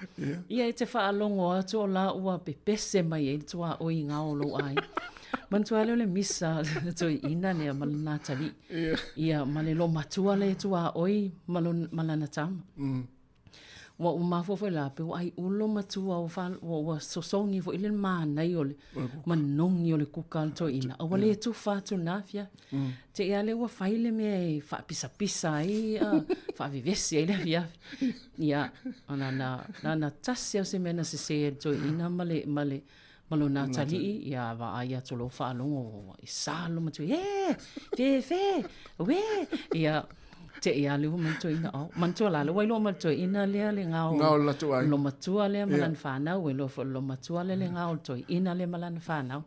Ia e te faalogo atu o la ua pepese mai ai le tuaoi i gao o lou aiga. Manatua lea o le misa toeaina lea ma lana atalii. Ia ma le lomatua lea e tuaoi ma lona ma lana tama. Ua ua mafua foi la pe ua aiulu lomatua ua fa ua ua sosogi foi le manaia o le manogi o le kuka a le toeaina a ua le tufa atu i lena afiafi. Te i lava lea ua fai le mea e faapisapisa ai faavevesi ai le afiafi. Ia, na na na na tasi lava o se mea na sese ai e le toeaina ma le ma le Ma lona atalii, ia vaai atu loa faalogo i sa lou matua, e, fefe, uē, ia, te i lava lea ua manatuaina, oh, manatua la, lea ua iloa manatuaina lea le gao, Gao o le latou aiga. lo matua lea ma Ia. lana fanau, ua iloa foi le matua lea le gao o le toeaina lea ma lana fanau.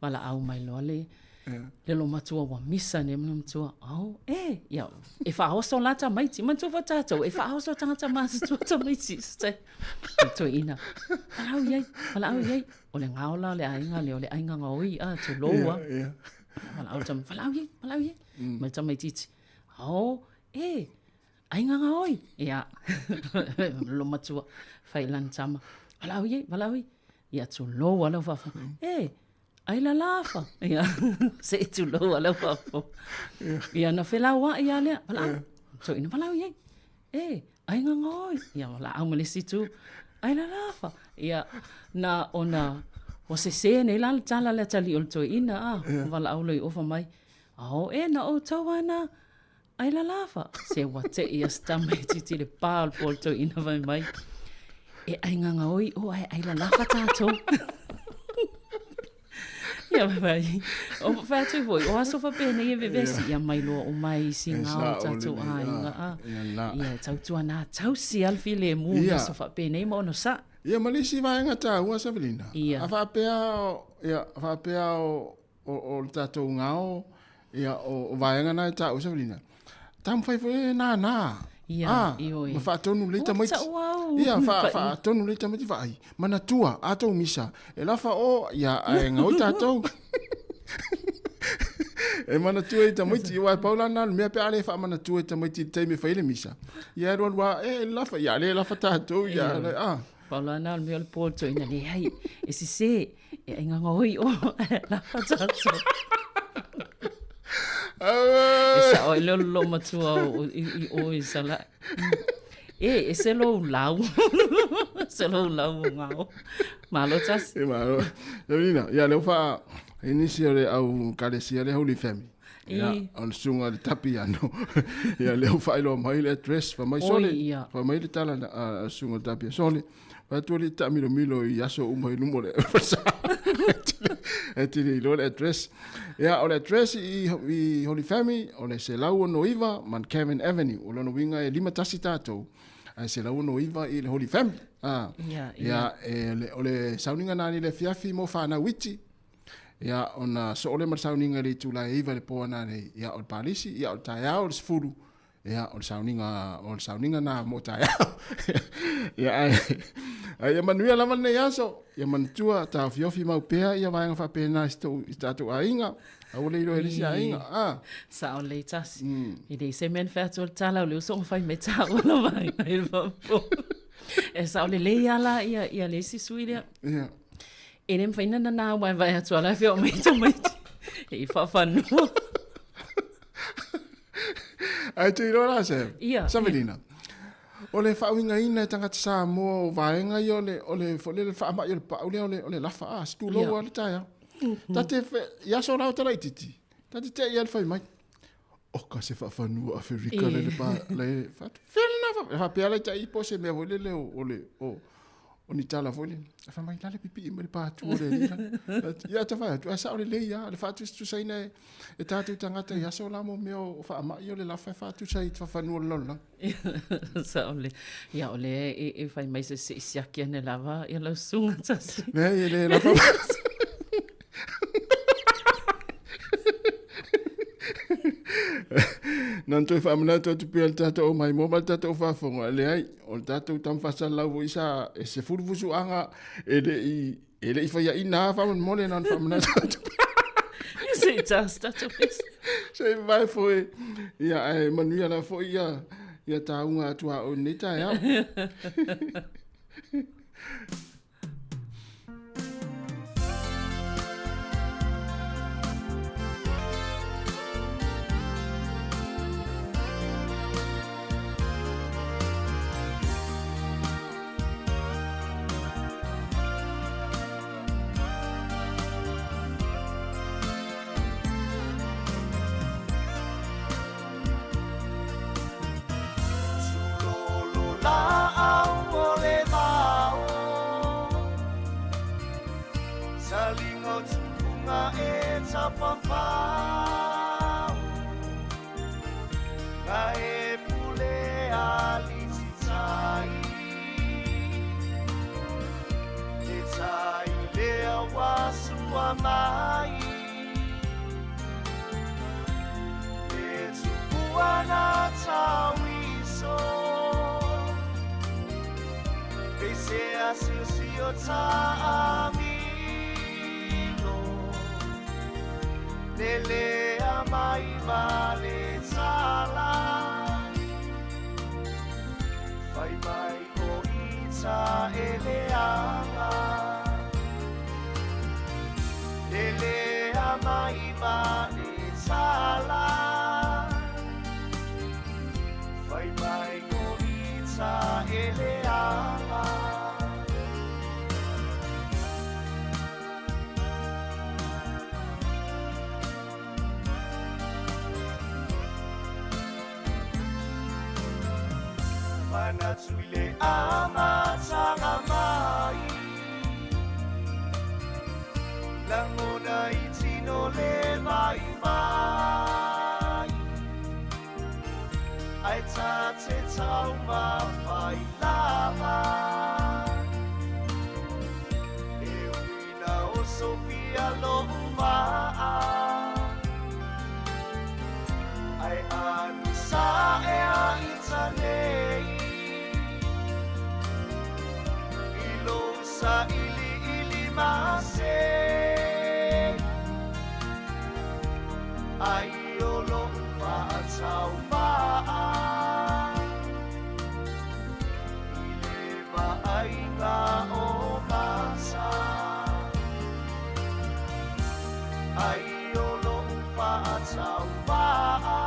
Valaau mai loa le, le lomatua ua misa nei ma le matua, oh, e, ia, e faaoso la tamaiti. Manatua foi tatou, e faaoso tagata matutua tamaiti. Se, le toeaina, valaau i ai, valaau i ai. O le gao la o le aiga lea, o le aiga gaoi, a, tulou a. Valaau le tama, valaau i ai, valaau i ai. Ma le tamaitiiti, oh, e, aiga gaoi. Ia, lomatua, fai i lana tama, valaau i ai, valaau i ai. Ia, tulou a lau faafofoga, e, Ai la lafa. Ia, se i tulou a lau faafofoga. Ia, na felauai lava lea, valaau. Toeaina, valaau i ai. E, ai gagaoi. Ia, valaau ma le isi itu. Ai la lafa. Ia, na ona, ua sese nei la le tala a le atalii o le toeaina, a, valaau loa i o fai mai, Ao e, na outou lava na Ai la lafa, se ua te i a se tamaitiiti i le pa o le po o le toeaina fai mai, E ai gagaoi o ae ai lalafa tatou. Ia vai. O fai atu foi, o aso fapenei e vevesi ia mai loa uma ai isi gao o tatou aiga a. Ia tautuana tausi a le filemu i aso faapenei ma onosai. Ia ma le isi vaega taua Savelina, a faapea ia faapea o o le tatou gao ia o vaega na e taua Savelina, taumafai foi e nānā. Ia, ioe. Ma faatonu lelei tamaiti. Ia, faatonu lelei tamaiti vaai. Manatua, a tou misa, e lafa o, ia, ae gaoi tatou. E manatua i tamaiti, aua e pau la lena o le mea pe a le faamanatua i tamaiti i le taimi e fai ai le misa, ia e alualu lava, e lafa, ia le lafa tatou, ia, a. Pau la lena o le mea o le po toeaina, leai, e sese, E ai gaoi o lafa tatou. E sao ai lea o le loomatua i o i Salaʻi. E, ese lou lau. Ese lou lau o gao. Malo tasi. E malo. Sabrina, ia lea ua faa i nisi o le au kalesia le Holy Family. Ia, o le susuga i le Tapi ano. Ia lea ua faailoa mai le address, fai mai sole, fai mai le tala a le susuga i le Tapi, sole, Fai atu alii taamilomilo i aso uma i luma o le falesa. E te le iloa le address. Ia, o le address i, i Holy Family, o le 169 Mount Kevin Avenue. O lona uiga e 51 tatou, ae 169 i le Holy Family. Ah, Ia, ia. E, le, o le sauniga nani le afiafi mo whanau iti. Ia, ona soo le ma le sauniga i le itula e 9 i le po ananei. Ia, o le palisi, ia, o le taeao o le 10. Ia, o le sauniga, o le sauniga na mo taeao. Ia, ae, ae ia manuia lava lenei aso. Ia manatua, taofiofi mau pea ia vaega faapena i si tou, i tatou aiga. Aua le iloa e le isi aiga. Ah. Sao lelei tasi. E leai se mea na fai atu o le tala o le uso na fai mai taua la vaega i le faafofoga. E sao lelei lava la ia, ia le isi sui lea. Ia. E le mafai ona nana aua e vaai atu lava la e feoai mai tamaiti e i faafanua. Ae te iloa la se, Ia, Savelina, o le faauigaina e tagata Samoa o vaega ia o le, o le, foi lele, le faamai o le pau lea o le, o le lafa, a, se tulou lava le taeao. Ta te, i aso la o talaitiiti, ta te te i a le fai mai, oka se faafanua Aferika le le pa, le, fea lena, faapea la i tai po o se mea foi lele o le, o, o ni tala foi lele. Ae fai mai, la le pipii mai le patu o le alii la. Ia ta fai atu, ae sao lelei lava, le faatusatusaina e, e tatou tagata i aso la mo mea o faamai o le lafa e faatusa i fafanua o le lalolagi. Sao lelei. Ia o lea e, e fai mai se se i siaki ane lava ia lau susuga tasi. Leai, e le lafa. Na ona toe faamanatu atu pea i le tatou maimoa ma le tatou faafofoga, leai, o le tatou tama faasalalau foi sa e 10 fusuaga e le i e le i faiaina lava faamolemole na ona faamanatu atu. Se i tasi tatou pesa. Se i vae foi. Ia, ae manuia lava foi ia, ia tāuga atu a oe i lenei taeao. ta te taumafai lava. E ui na osofia lo'u ma'a, ae anu sa'e a ita nei i lou sa'ili'ili masei, ai o lo'u fa'atauma'a i le va'aiga o mata, ai o lo'u fa'atauma'a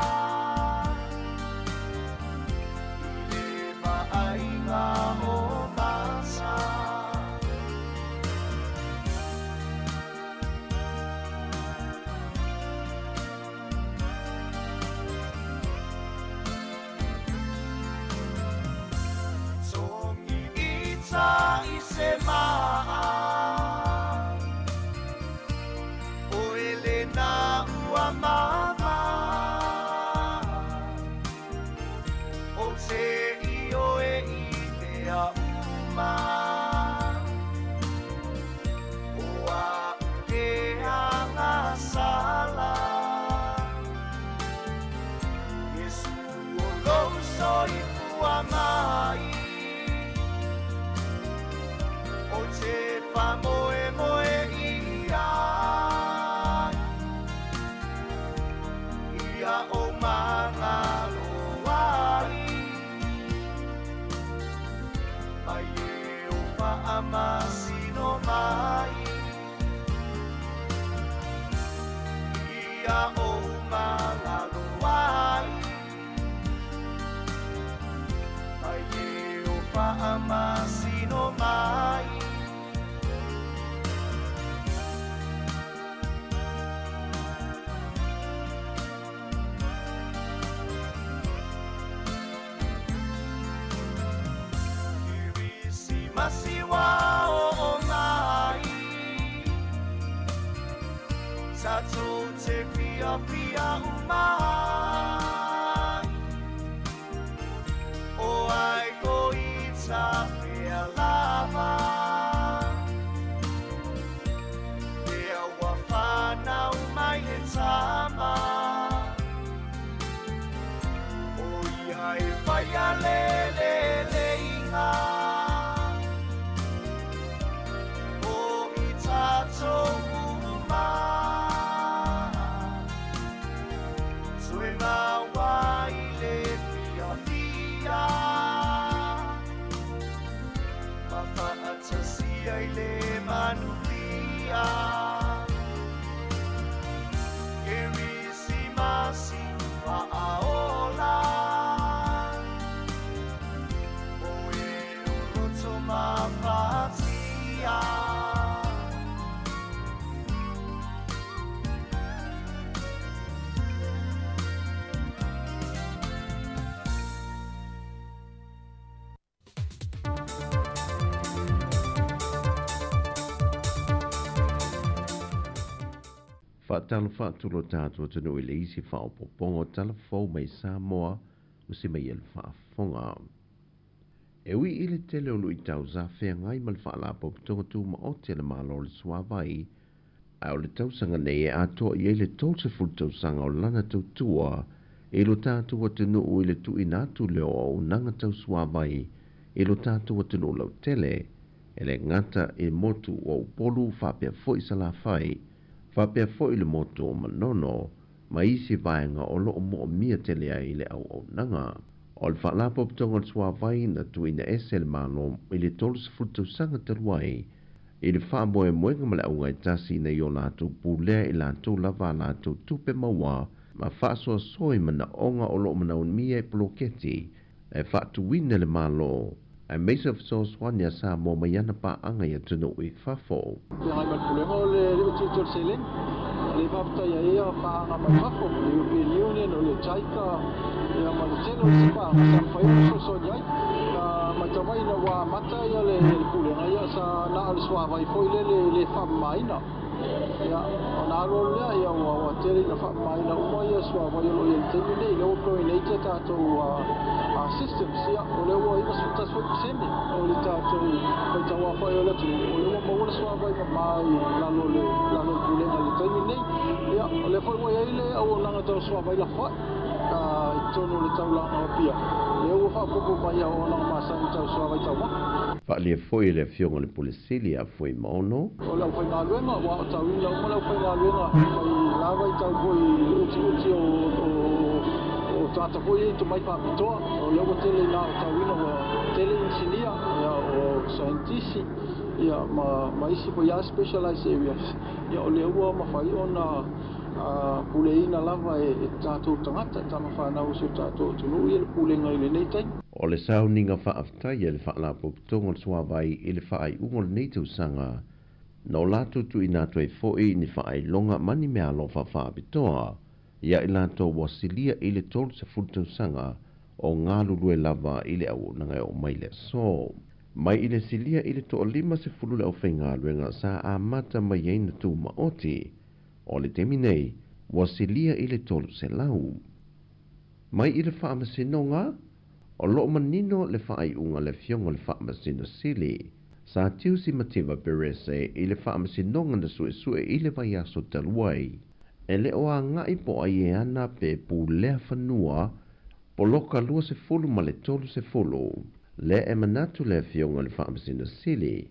i le va'aiga o mata. Togi'ita i se ma'a, o elena ua mama, o te ioe i mea uma, o a'u e agasala. Iesu o lou soifua mai, o te fa'amoemoe i ai, ia o magalo ai, mai e o fa'amasino mai, ia ou magalo ai, mai e o fa'amasino mai. Kerisimasi ua o'o mai, tatou te fiafia uma ai, o ai koita pea lava, lea ua fanau mai le tama, o ia e faia le leleiga o i tatou uma, toe maua i le fiafia, ma fa'atasia i le manuia. Kerisimasi fa'aola, o e o loto mafatia. Faatalofa atu lo tatou atunuu i le isi faaopoopoga o tala fou mai Samoa ua si mai ai le faafofoga. E ui i le tele o luitau sa feagai ma le Faalapotopotoga Tumaoti a le Malo o le Suavai, ae o le tausaga nei e atoa i ai le 30 tausaga o lana tautua i lo tatou atunuu i le tuuina atu lea o auaunaga tau suavai i lo tatou atunuu lautele, e le gata i le motu o Upolu faapea foi Salafai, faapea foi le motu o Manono ma isi vaega o lo o moomia tele ai le auaunaga. O le Faalapotopotoga o le Suavai na tuuina ese e le Malo i le 30 tausaga talu ai i le faamoemoega ma le auga e tasi ina ia o latou pulea i latou lava a latou tupe maua ma faasoasoa i manaoga o lo o manaomia i poloketi e faatuina e le Malo aemaise o fesoasoani a Samoa mai ana paaga i atunuu i fafo. Feagai ma le Pulega o le Utiuti o le Seleni, o lea e faafetai ai ia paaga mai fafo, le European Union, o le JICA, ia ma le tele o isi paaga sa mafai ona fesoasoani ai. Na matau mai ina ua amata ia le Pulega, ia sa na o le suavai foi lele e le faamamaina. Ia, ona alualu lea, ia ua tele ina faamamaina uma ia suavai o lo o i ai i le taimi lenei, lea ua chlorinate tatou systems, ia o lea ua 91 foi pasene o le tatou faitau aofai o le atunuu o lea ua maua le suavai mama i lalo o le lalo o le pulega i le taimi lenei. Ia o lea foi ua i ai le auaunaga tau suavai lafoai i totonu o le taulaga o Apia, lea ua faaopoopo mai i auaunaga masani tau suavai taumafa. Faaalia foi e le Afioga i le Pule Sili ia Fuimaono. O le aufaigaluega, ua aotauina uma le aufaigaluega mai la vaitau foi i le utiuti o o tagata foi ia i tomai faapitoa. O lea ua tele ina aotauina, ua tele inisinia, ia, o saienitisi, ia, ma ma isi foi lava specialized areas, ia, o lea ua mafai ona puleaina lava e tatou tagata, e tama fanau o si o tatou atunuu ia le pulega i lenei taimi. O le sauniga faafetai a le Faalapotopotoga o le Suavai i le faaiuga o lenei tausaga, na o latou tuuina atu ai foi ni faailoga ma ni meaalofa faapitoa ia i latou ua silia i le 30 tausaga o galulue lava i le auaunaga e oo mai le aso. Mai i le silia i le 50 le aufaigaluega sa amata mai ai na tumaoti, o le taimi nei ua silia i le 300. Mai i le Faamasinoga, o lo o manino le faaiuga a le Afioga i le Faamasino Sili, Sā Tiusi Mativa Perese i le Faamasinoga na suesue i le vaiaso talu ai, e le o agai po o ai e ana pe pulea fanua poloka 20 ma le 30. Lea e manatu le Afioga i le Faamasino Sili,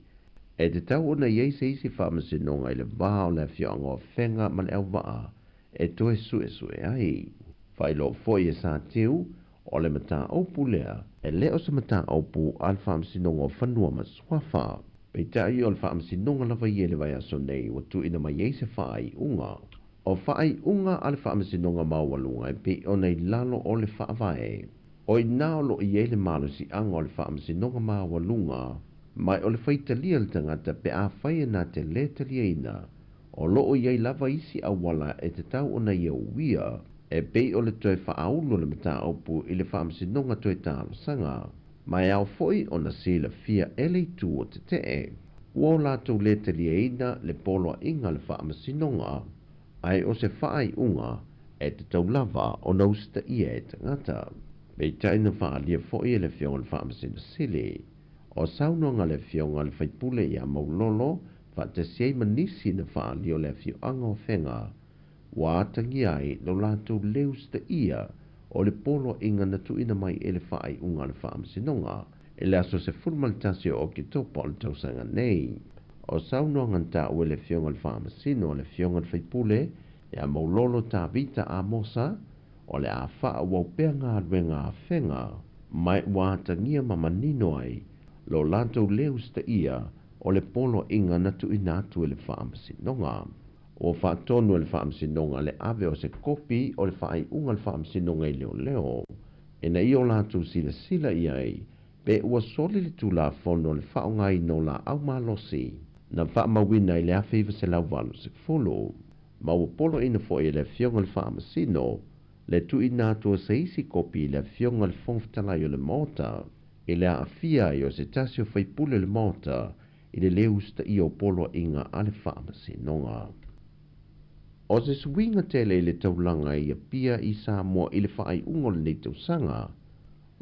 e tatau ona i ai se isi faamasinoga i le va o le afioaga o Afega ma le Auvaa e toe suesue ai. Faailoa foi e Sā Tiu, o le mataupu lea, e le o se mataupu a le Faamasinoga o Fanua ma Suafa. Peitai o le Faamasinoga lava ia i le vaiaso nei ua tuuina mai ai se faaiuga. O faaiuga a le Faamasinoga Maualuga e pei ona i lalo o le Faavae. O i ina o lo o i ai le malosiaga o le Faamasinoga Maualuga, ma o le faitalia le tagata pe afai e na te lē taliaina, o lo o i ai lava isi auala e tatau ona ia uia, e pei o le toe faaulu o le mataupu i le Faamasinoga toe talosaga, ma e ao foi ona silafia e le itu o tetee, ua o latou lē taliaina le poloaiga a le Faamasinoga, ae o se faaiuga e tatau lava ona usitaia e tagata. Peitai na faaalia foi e le Afioga i le Faamasino Sili, o saunoaga a le Afioga i le Faipule ia Maulolo faatasi ai ma nisi na faaalia o le afioaga o Afega ua atagia ai lo latou le usitaia o le poloaiga na tuuina mai e le faaiuga a le Faamasinoga i le aso 11 o Oketopa o le tausaga nei. O saunoaga na taua e le Afioga i le Faamasino a le Afioga i le Faipule ia Maulolo Tavita Amosa, o le a faaauau pea galuega a Afega ma ua atagia ma manino ai lo latou le usitaia o le poloaiga na tuuina atu e le Faamasinoga. Ua faatonu e le Faamasinoga le ave o se kopi o le faaiuga a le Faamasinoga i leoleo, ina ia o latou silasila i ai pe ua soli le Tulafono o le faaaogaina o laau malosi na faamauina i le 1980, ma ua poloaiina foi e le Afioga i le Faamasino le tuuina atu o se isi kopi i le Afioga i le Fofoga Fetalai o le Maota, i le aafia ai o se tasi o faipule o le Maota i le lē usitaia o poloaiga a le Faamasinoga. O se suiga tele i le taulaga i Apia i Samoa i le faaiuga o lenei tausaga,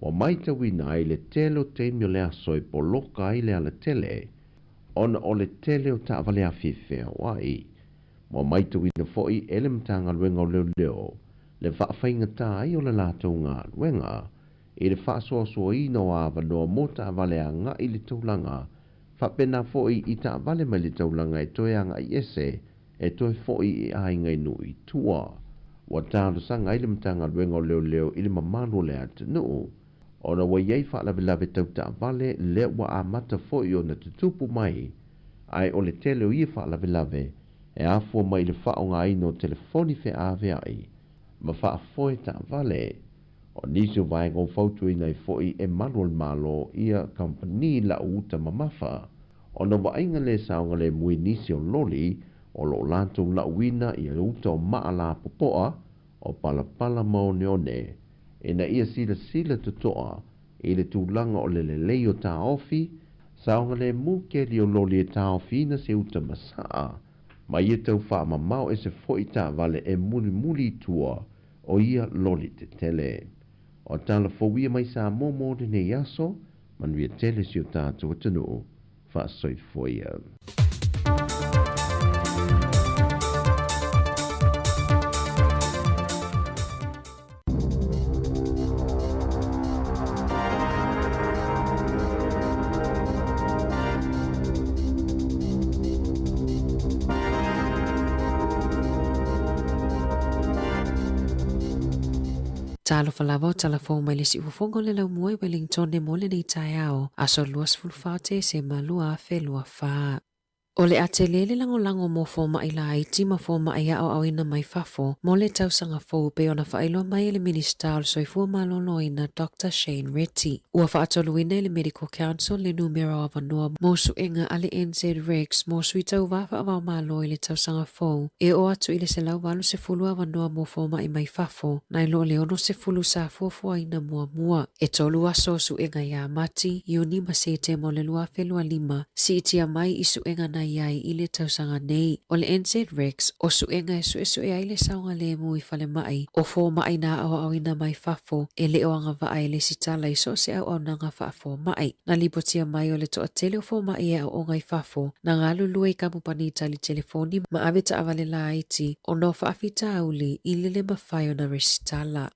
ua maitauina ai le tele o taimi o le aso e poloka ai le alatele ona o le tele o taavale afi e feaoai. Ua maitauina foi e le Matagaluega o Leoleo le faafaigata ai o le latou galuega i le faasoasoaina o avanoa mo taavale agai i le taulaga, faapena foi i taavale mai le taulaga e toe agai ese e toe foi i aiga i nuu i tua. Ua talosaga ai le Matagaluega o Leoleo i le mamalu o le atunuu ona ua i ai faalavelave tau taavale lea ua amata foi ona tutupu mai, ae o le tele o ia faalavelave e afua mai i le faaaogaina o telefoni feaveai ma faafoe taavale. O nisi o vaega ua fautuaina ai foi e malu o le Malo ia kamupani lau uta mamafa, ona vaaiga le saogalemu i nisi o loli o lo o latou lauina ia uta o maa lapopoa, o palapala ma oneone, ina ia silasila totoa i le tulaga o le lelei o taofi, saogalemu keli o loli e taofiina se uta masaa. Ma ia tau faamamao ese foi taavale e mulimuli i tua o ia loli tetele. O tala fou ia mai Samoa mo lenei aso, manuia tele si o tatou atunuu. Faasoifua ia. Talofa lava o tala fou mai le siufofoga o le laumua i Wellington mo lenei taeao, aso 24 Tesema 2024. O le a tele le lagolago mo fomai laiti ma fomai aoaoina mai fafo mo le tausaga fou e pei ona faailoa mai e le Minisita o le Soifua Maloloina Doctor Shane Reti. Ua faatoluina e le Medical Council le numera o avanoa mo suega a le NZREX mo sui tauva faavaomalo i le tausaga fou e oo atu i le 180 avanoa mo fomai mai fafo nai lo le 60 sa fuafuaina muamua. E tolu aso o suega ia Mati, Iuni ma Setema o le 2025, siitia mai i suega na i ai i le tausaga nei. O le NZREX, o suega e suesue ai le saogalemu i falemai, o fomai na aoaoina mai fafo e le o agavaa e lesitala i so o se auaunaga faafomai. Na lipotia mai o le toatele o fomai e aooga i fafo, na galulue i kamupani tali telefoni ma ave taavale laiti ona o faafitauli i le le mafai ona resitala.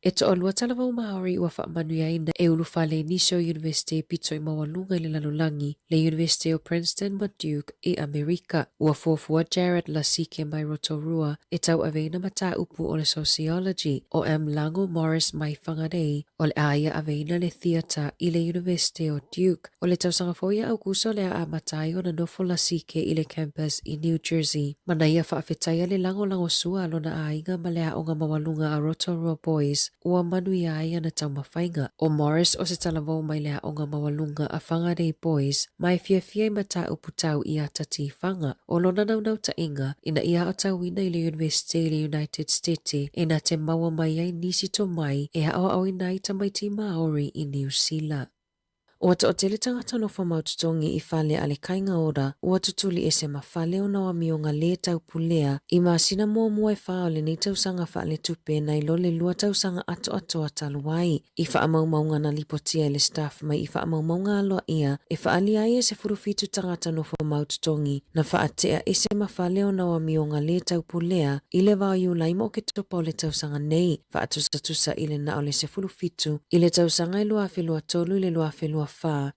E toalua talavou Māori ua faamanuiaina e ulufale i nisi o Iunivesite pito i maualuga i le lalolagi, le Iunivesite o Princeton ma Duke i Amerika. Ua fuafua Jared Lasike mai Rotorua e tauaveina mataupu o le Sociology, o M. Lango Morris mai Whangarei, o le a ia aveina le Theatre i le Iunivesite o Duke. O le tausaga fou ia Aukuso le a amata ai ona nofo Lasike i le campus i New Jersey. Ma na ia faafetaia le lagolagosua a lona aiga ma le aoga maualuga a Rotorua Boys ua manuia ai ana taumafaiga. ʻO Morris o se talavou mai le aoga maualuga a Whangarei Boys ma e fiafia i mataupu tau i ata tifaga. ʻO lona naunautaiga, ina ia aotauina i le Iunivesite i le United Stete e na te maua mai ai nisi tomai e aoaoina ai tamaiti Māori i Niu Sila. Ua toatele tagata nofo mau totogi i fale a le kaiga ora ua tutuli ese ma fale ona o amioga lē taupulea i masina muamua e whā o lenei tausaga faaletupe nai lo le lua tausaga atoatoa talu ai. I faamaumauga na lipotia e le staff mai i faamaumauga aloaia e faalia ai e 17 tagata nofo mau totogi na faatea ese ma fale ona o amioga lē taupulea i le va o Iulai ma Oketopa o le tausaga nei. Faatusatusa i le na o le 17 i le tausaga e 2023 i le 2024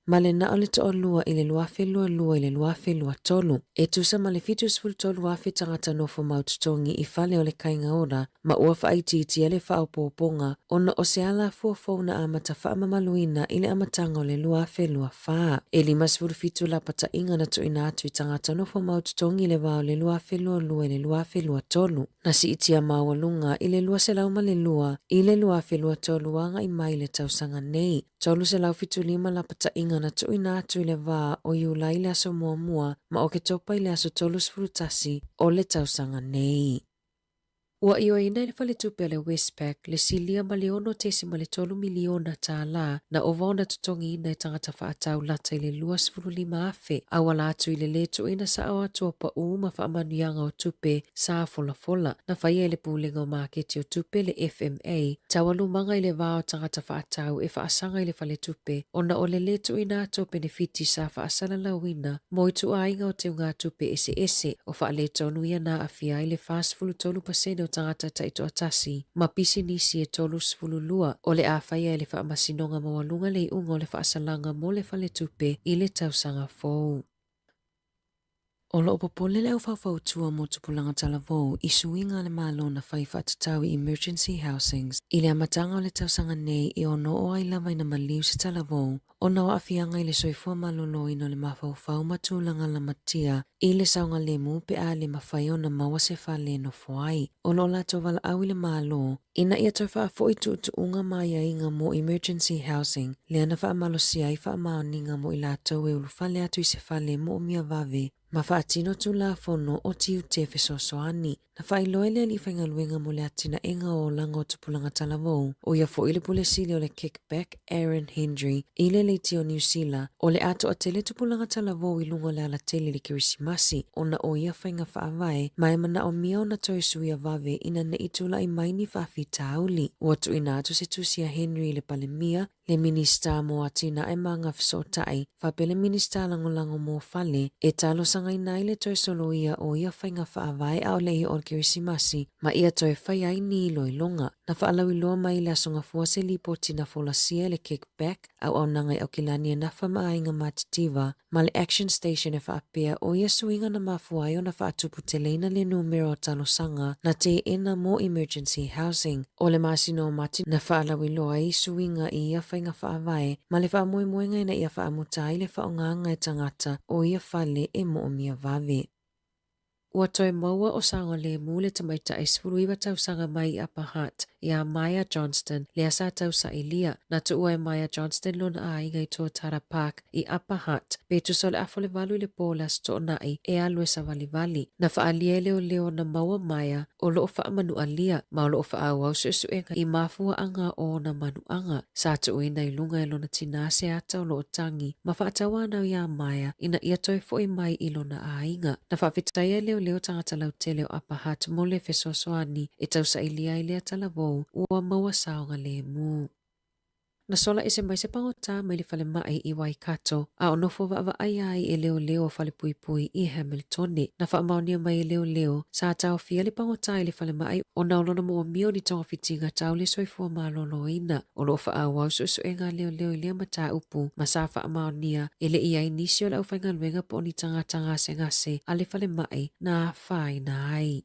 ma le na o le toalua i le 2022 i le 2023. E tusa ma le 73,000 tagata nofo mau totogi i fale o le kaiga ora ma ua faaitiitia le faaopoopoga ona o se alafua fou na amata faamamaluina i le amataga o le 2024. E 57 lapataiga na tuuina atu i tagata nofo mau totogi i le va o le 2022 i le 2023. Na siitia maualuga i le 202 i le 2023 agai mai le tausaga nei. 375 lapataiga na tuuina atu i le va o Iulai i le aso muamua ma Oketopa i le aso 31 o le tausaga nei. Ua ioeina e le faletupe a le Westpac le silia ma le $6.3 miliona tālā na ova ona totogiina e tagata faatau lata i le 25,000 auala atu i le lē tuuina sao atu o paū ma faamanuiaga o tupe sa folafola. Na faia e le Pulega o Maketi o Tupe, le FMA, taualumaga i le va o tagata faatau e faasaga i le faletupe ona o le lē tuuina atu o penefiti sa faasalalauina mo ituaiga o teugatupe eseese. O faaletonu ia na aafia ai le 43% o tagata taitoatasi ma pisinisi e 32 o le a faia e le Faamasinoga Maualuga le iuga o le faasalaga mo le faletupe i le tausaga fou. O lo o popole le aufaufautua mo tupulaga talavou i suiga a le Malo na fai faatatau i Emergency Housings i le amataga o le tausaga nei e ono oo ai lava ina maliu se talavou ona o aafiaga i le soifua maloloina o le mafaufau ma tulaga lamatia i le saogalemu pe a le mafai ona maua se fale e nofo ai. O lo o latou valaau i le Malo ina ia toe faafoi tuutuuga ma aiaiga mo Emergency Housing, lea na faamalosia ai faamaoniga mo i latou e ulufale atu i se fale moomia vave. ma faatino Tulafono o Tiute Fesoasoani. Na faailoa e le Alii Faigaluega mo le Atinaega o Olaga o Tupulaga Talavou, ʻo ia foʻi le Pule Sili o le Kickback, Aaron Hendry, i le Leiti o Niu Sila, o le a toatele tupulaga talavou i luga o le alatele i le Kerisimasi ona o ia faiga faavae ma e manaomia ona toe suia vave ina ne i tulai mai ni faafitauli. Ua tuuina atu se tusi a Henry i le Palemia, le Minisita mo Atinae ma Aga Fesootai, faapea le Minisita Lagolago mo Fale, e talosagaina ai le toe soloia o ia faiga faavae ʻaʻole i oo le Kerisimasi ma ia toe fai ai ni iloiloga. Na faalauiloa mai i le Aso Gafua se lipoti na folasia e le Kickback, auaunaga i Aukilani e nafa ma aiga matitiva, ma le Action Station e faapea ʻo ia suiga na mafua ai ona faatuputeleina le numera o talosaga na teena mo Emergency Housing. ʻO le masina o Mati na faalauiloa ai suiga i ia faiga faavae ma le faamoemoega ina ia faamuta ai le faaaogaga e tagata o ia fale e moomia vave. Ua toe maua ʻo Saogalemu le tamaitai 19 tausaga mai i Upper Hutt iā Maya Johnston, lea sa tausailia. Na tuua e Maya Johnston lona ʻāiga i Tuatara Park i Upper Hutt, pe tusa o le afa o le walu i le pō o le Aso Toonai e alu e sawaliwali. Na faaalia e leoleo na maua Maya o loo faamanualia ma o loo faaauau suesuega i mafuaaga o ona manuaga. Sa tuuina i luga e lona tinā se ata o loo tagi ma faatauanau iā Maya ina ia toe foʻi mai i lona ʻāiga. Na faafetaia e leoleo tagata lautele o Upper Hutt mo le fesoasoani e tausailia ai lea talavou ua maua saogalemu. Na sola ese mai se pagotā mai le falemai i Waikato, a o nofo vaavaaia ai e leoleo o Falepuipui i Hamiltone. Na faamaonia mai e leoleo, sa taofia le pagotā i le falemai ona o lona moomia o ni togafitiga tau le soifua maloloina. O loo faaauau suesuega a leoleo i lea mataupu ma sa faamaonia e le i ai nisi o le aufaigaluega po o ni tagata gasegase a le falemai na afaina ai.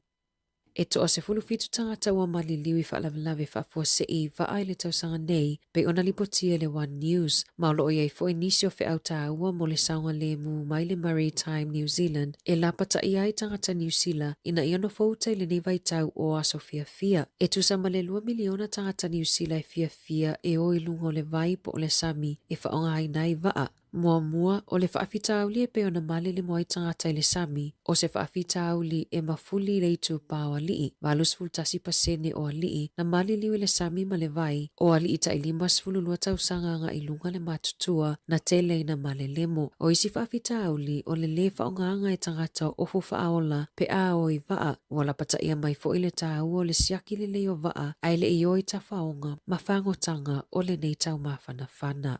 E toa 17 tagata ua maliliu i faalavelave faafuasei i vaa i le tausaga nei, pei ona lipotia e le One News, ma o loo i ai foi nisi o feau taua mo le saogalemu mai le Maritime New Zealand e lapataia ai tagata Niu Sila ina ia nofo uta i lenei vaitau o aso fiafia. E tusa ma le lua miliona tagata Niu Sila e fiafia e o i luga o le vai po o le sami e faaaogaina ai vaa. Muamua, o le faafitauli e pei ona malelemo ai tagata i le sami, o se faafitauli e mafuli i le itupā o alii, 81% o alii na maliliu i le sami ma le vai, o alii tai 52 tausaga agai i luga le matutua na tele ina malelemo. O isi faafitauli, o le lē faaaogaga e tagata o ofu faaola pe a o i vaa, ua lapataia mai foi le taua o le siaki lelei o vaa ae le i o i tafaoga ma fagotaga o lenei taumafanafana.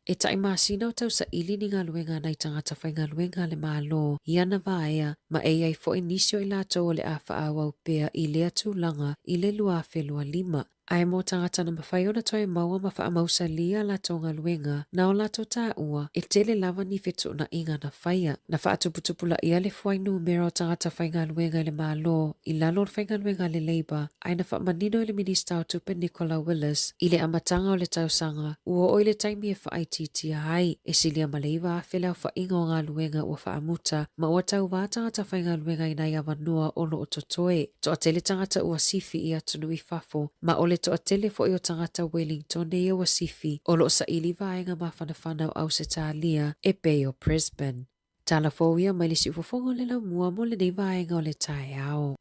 E tai masina o tausaili ni galuega a nai tagata faigaluega a le Malo i ana vaea ma e i ai foi nisi o i latou o le a faaauau pea i lea tulaga i le 2025. Ae mo tagata na mafai ona toe maua ma faamausalī a latou galuega na o latou taua, e tele lava ni fetuunaiga na faia. Na faatuputupulaia le fuainumera o tagata faigaluega i le Malo i lalo o le faigaluega a le Labour ae na faamanino e le Minista o Tupe Nicola Willis i le amataga o le tausaga ua oo i le taimi e faaitiitia ai. E silia ma le 9,000 le aofaiga o galuega ua faamuta ma ua tauvā tagata faigaluega i nai avanoa o lo o totoe. Toatele tagata ua sifi i atunuu i fafo ma o le toatele foi o tagata Wellingtone ia ua sifi o lo o saili vaega mafanafana o Ausetalia e pei o Brisbane. Tala fou ia mai le siufofoga o le laumua mo lenei vaega o le taeao.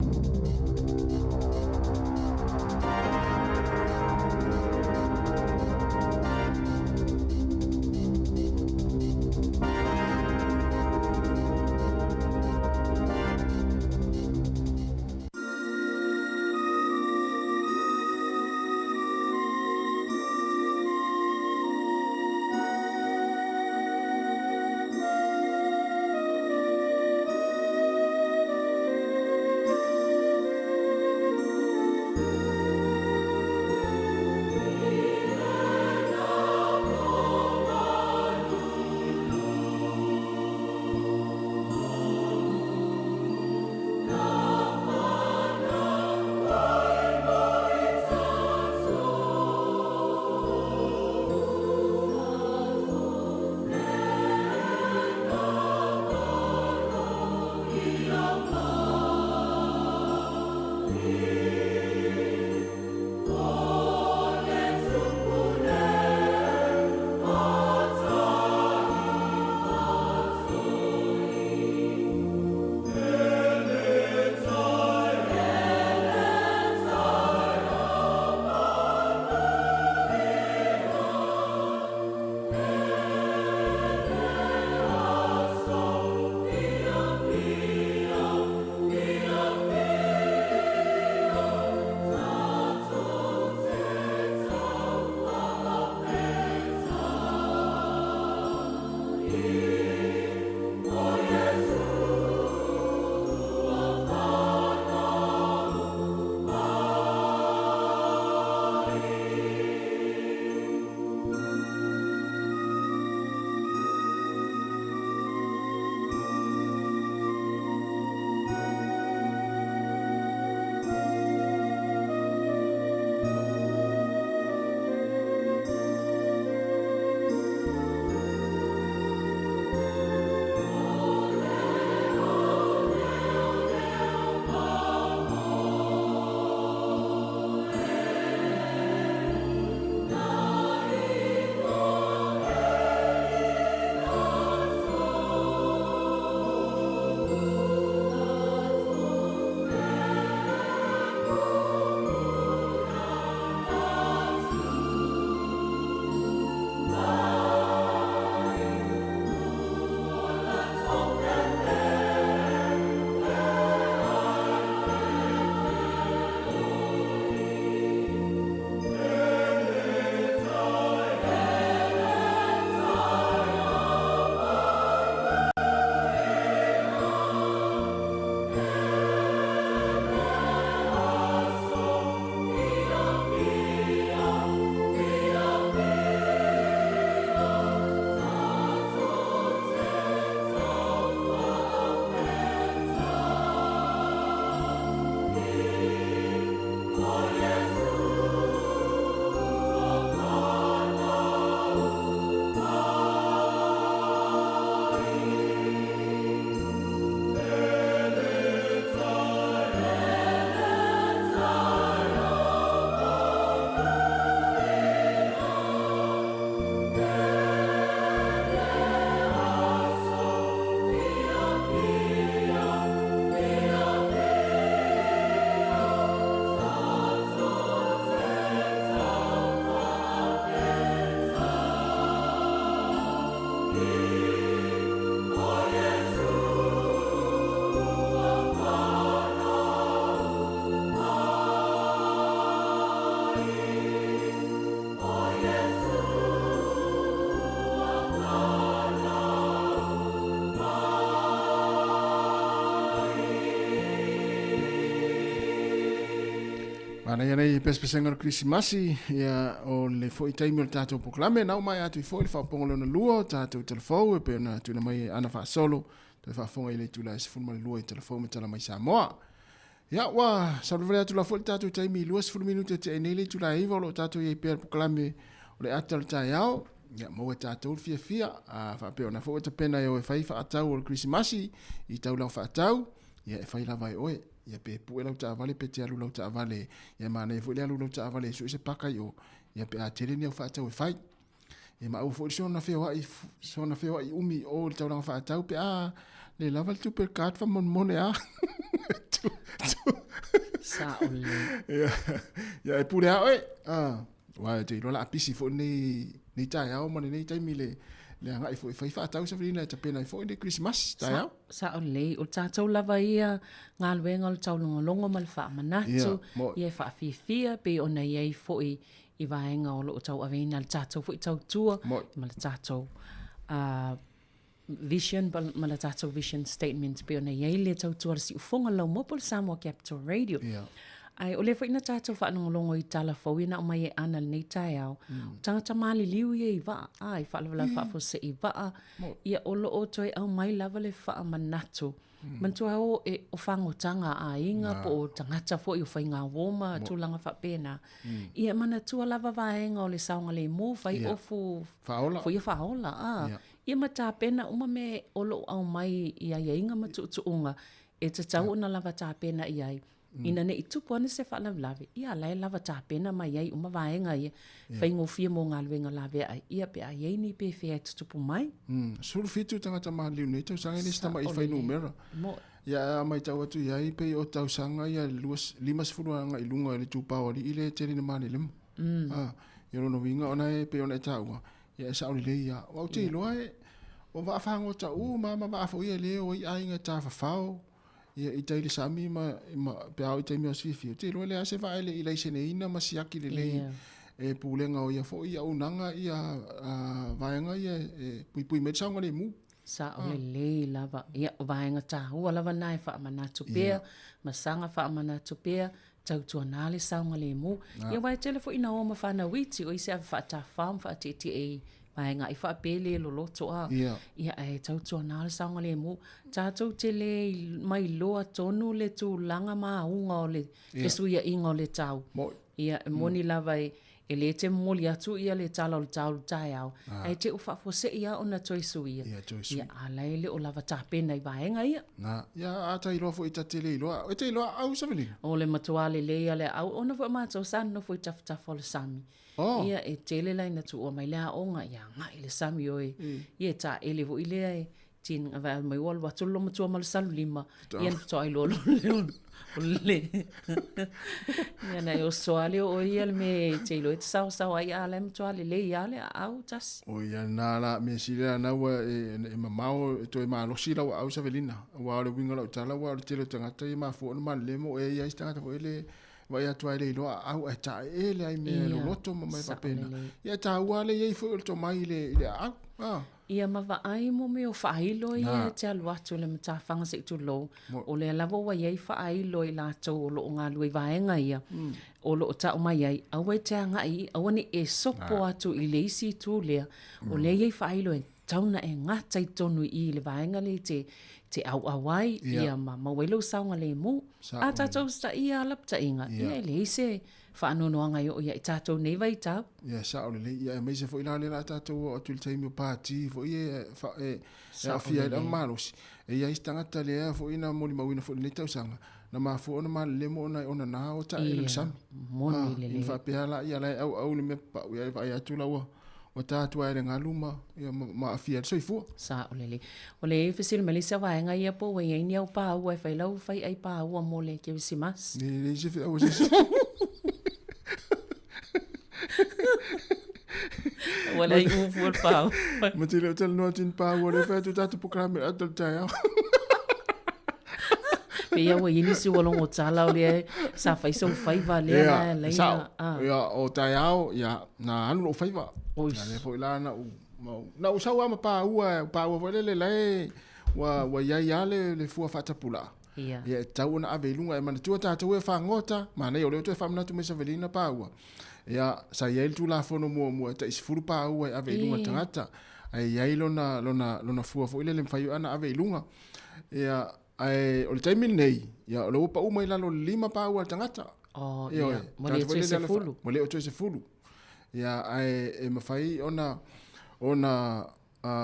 Manaia nei pesepesega o le Kerisimasi, ia o le foi taimi o le tatou polokalame, na ua maea atu ai foi le faaopoopoga lona lua o tatou talafou e pei ona tuuina mai e Ana Faasolo, toe faafofoga i le itula e 12 i Talafou ma Tala Mai Samoa. Ia, ua savalivali atu la foi le tatou taimi i 20 minute e tea nei le itula e 9 o lo o tatou i ai pea le polokalame o le ata o le taeao. Ia, maua e tatou le fiafia, a faapea ona foi ua tapena e o e fai faatau o le Kerisimasi i taulaga faatau, ia e fai lava e oe. Ia pe pue lau taavale pe te alu lau taavale, ia manaia foi le alu lau taavale e sue se paka i o, ia pe a tele ni au faatau e fai. E maua foi soona feoai, soona feoai umi i o i le taulaga faatau pe a le lava le tupe card faamolemole a. Sao lelei. Ia, ia e pule a oe. Ah, aua e te iloa la a pisi foi lenei, lenei taeao ma lenei taimi le, le agai foi e fai faatau Savelina e tapena ai foi le Kerisimasi taeao. Sao lelei, o le tatou lava ia galuega o le taulogologo ma le faamanatu, ia, ia e faafiafia pei ona i ai foi i vaega o lo o tauaveina le tatou foi tautua ma le tatou vision ma le tatou vision statement pei ona i ai le tautua a le siufofoga laumoko le Samoa Capital Radio. Yeah. Ae o lea foi na tatou faalogologo i tala fou ia na aumai e Ana lenei taeao. O tagata maliliu ia i vaa, a, i faalavelave faafuasei i vaa, ia o lo o toe aumai lava le faamanatu Manatua o e o fagotaga a aiga po o tagata foi o faigauo ma tulaga faapena. Ia manatua lava vaega o le saogalemu, fai ofu faaola, foi faaola a. Ia ma tapena uma mea o lo o aumai i aiaiga ma tuutuuga e tatau ona lava tapena i ai. Ina ne i tupu ane se faalavelave, ia la e lava tapena mai ai uma vaega ia, faigofie mo galuega laveai, ia pe a i ai ni pefea e tutupu mai. 17 tagata maliliu nei tausaga e le se tamaiti fuainumera. Ia a matau atu i ai pei o tausaga ia 50 agai i luga i le itupa o alii lea e tele ina malelemo. Ia lona uiga ona e pei ona e taua, ia e sao lelei lava. Aua ou te iloa e o vaa fagota uma lava ma vaa foi ia le o ai aiga e tafafao. Ia, i tai i le sami ma, ma pe a oo i taimi o aso fiafia, ou te iloa e leai se vaa e le i laiseneina ma siaki lelei yeah. e pulega o ia foi auaunaga ia vaega ia e puipui mai le saogalemu. Sao ah. lelei lava. Ia, o vaega tāua lava nā e faamanatu pea, yeah. ma saga faamanatu pea, tautuana le saogalemu. Ah. Ia, aua e tele foi ina o ma whanau iti, o i se ave faatafao ma faatietie i vaega i faapea le loloto a. Yeah. Ia, ae tautuana le saogalemu. Tatou te le mailoa tonu le tulaga ma auga o le yeah. fesuiaiga o le tau. Mo. Ia, e moni lava e, e le te momoli atu ia le tala o le tau le taeao, ah. ae te u faafuasei lava ona toe suia. Ia, toe sui. Ia, a la e le o lava tapena i vaega ia. Na, ia, a ta iloa foi ta te le iloa. E te iloa au Savelina? O le matua lelei a le au, ona foi matou sa nonofo i tafatafa o le sami. Oh. Ia, e tele la ina tuua mai le aoga, ia agai le sami oe. Ia, e taele foi lea e tin vai mai ua alu atu le matua ma le salu lima. Ia na faatoa iloa loa lea o le Ia na e oso lava lea o ia le mea e te iloa e te saosaoa ai a la e matua lelei lava le aau tasi. O ia na la mea sili la na ua e, e mamao e toe malosi lau aau Savelina. Aua o le uiga o lau tala aua o le tele o tagata ia mafua ona malelemo e i ai se tagata foi le vaai atu ai le iloa aau ae taeele ai mea loloto ma mea faapena. Ia e taua lava le i ai foi o le tomai i le, i le aau. Ah. Ia ma vaai mo mea o faailo ia e te alu atu i le matafaga se i tulou, o lea lava ua i ai faailo i latou o lo o galue i vaega ia, o lo o tau mai ai, aua e te agai, aua ne i e sopo atu i le isi itu lea, o lea e i ai faailo e tatau ona e gata i totonu i i le vaega lea e te, te auau ai, ia ma maua ai lou saogalemu. A tatou usitaia lava lapataiga, ia e leai se faanoanoaga e oo ia i tatou nei vaitau. Ia, sao lelei. Ia, aemaise foi la lea o le a tatou oo atu i le taimi o pati foi e, e, e aafia ai le malosi. E i ai se tagata lea foi na molimauina foi i lenei tausaga, na mafua ona malelemo ona, ona na o taele le sami. Moni lelei. Ina faapea la, ia la e auau le mea papau, ia e vaai atu la ua, ua ta atu ai le galu ma, ia, ma, ma aafia ai le soifua. Sao lelei. O le fesili mai le isi vaega ia po ua i ai ni au pāua e fai lau fai'ai pāua mo le Kerisimasi. E leai se feau a se isi. Ua leai upu o le pāua. Ma te le o talanoa atu i ni pāua lea fai atu tatou polokalame ata o le taeao. Pei ua i ai nisi ua logo tala o lea sa fai sou faiva lea Ia, na laina. sao. Ah. Ia, o taeao, ia, na alu lou faiva. Ois. Ia, lea foi la na ou, na ou sau lava ma paua, paua foi lele la e, ua, ua i ai lava le, le fua faatapulaa. Ia. Ia, e tatau ona ave i luga. E manatua tatou e fagota, manaia o lea ua toe faamanatu mai Savelina paua. Ia, sa i ai le Tulafono muamua e tai 10 paua e ave i luga le tagata. Ae i ai lona, lona, lona fua foi lele e mafai ona ave i luga. Ia, ae o le taimi lenei, ia, o lea ua pau mai i lalo o le 5 paua a le tagata. Oh, ia, ua le toe 10. Ua le toe 10. Ia, ae e mafai ona, ona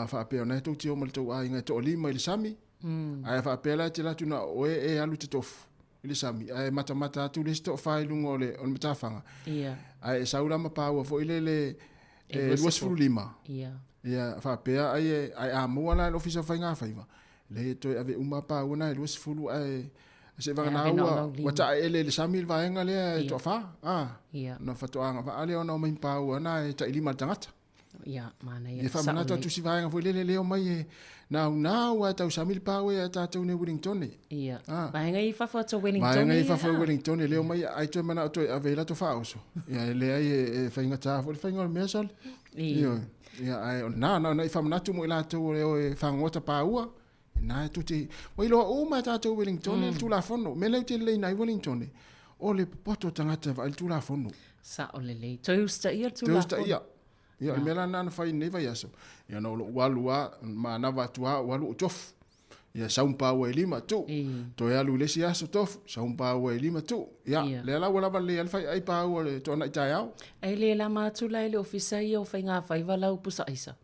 faapea o lena e tou te o ma le tou aiga e toalima i le sami, mm. ae faapea la e te alu atu na o oe e alu te tofu i le sami, ae matamata atu le isi toafa i luga o le, o le matafaga. Yeah. Ae e sau la ma paua foi lele e 25. Yeah. Ia, faapea ai e, ae a maua la e le Ofisa o Faiga Faiva, leai e toe ave uma paua na e 20 ae se vagana ua, ua taeele i le sami le vaega lea e toafa. Ah, yeah. Na faatoa agavaa lea ona omai ma paua na e tailima le tagata. Ia, manaia. Ia faamanatu atu si vaega foi lele leo mai e naunau ae tausami le paue a tatou nei Wellington. Ia. Ah. Vaega i fafo atu o Wellington. Vaega i fafo o Wellington leo mai ai toe manao toe ave i latou faaoso. Ia e leai e faigata foi le faiga o le mea sole. Ia. Ia ae o lena na ona i faamanatu mo i latou o leo e fagogota paua. Na e tou te ua iloa uma e tatou Wellington le Tulafono. O mea lea ou te leleina ai Wellington, o le popoto o tagata e vaai le Tulafono. Sao lelei. Toe usitaia le Tulafono. Toe usitaia. Ia, o le mea la lena na fai i lenei vaiaso, ia ona o lou alu lava, manava atu lava ou alu ou tofu. Ia sau ma paua e lima, tuu. Toe alu i le isi aso tofu, sau ma paua e lima, tuu. Ia, lea la ua lava lelei ai le faiai paua o le toanai taeao. Ae le lama atu la i le Ofisa ia o Faiga Faiva lau pusa aisa?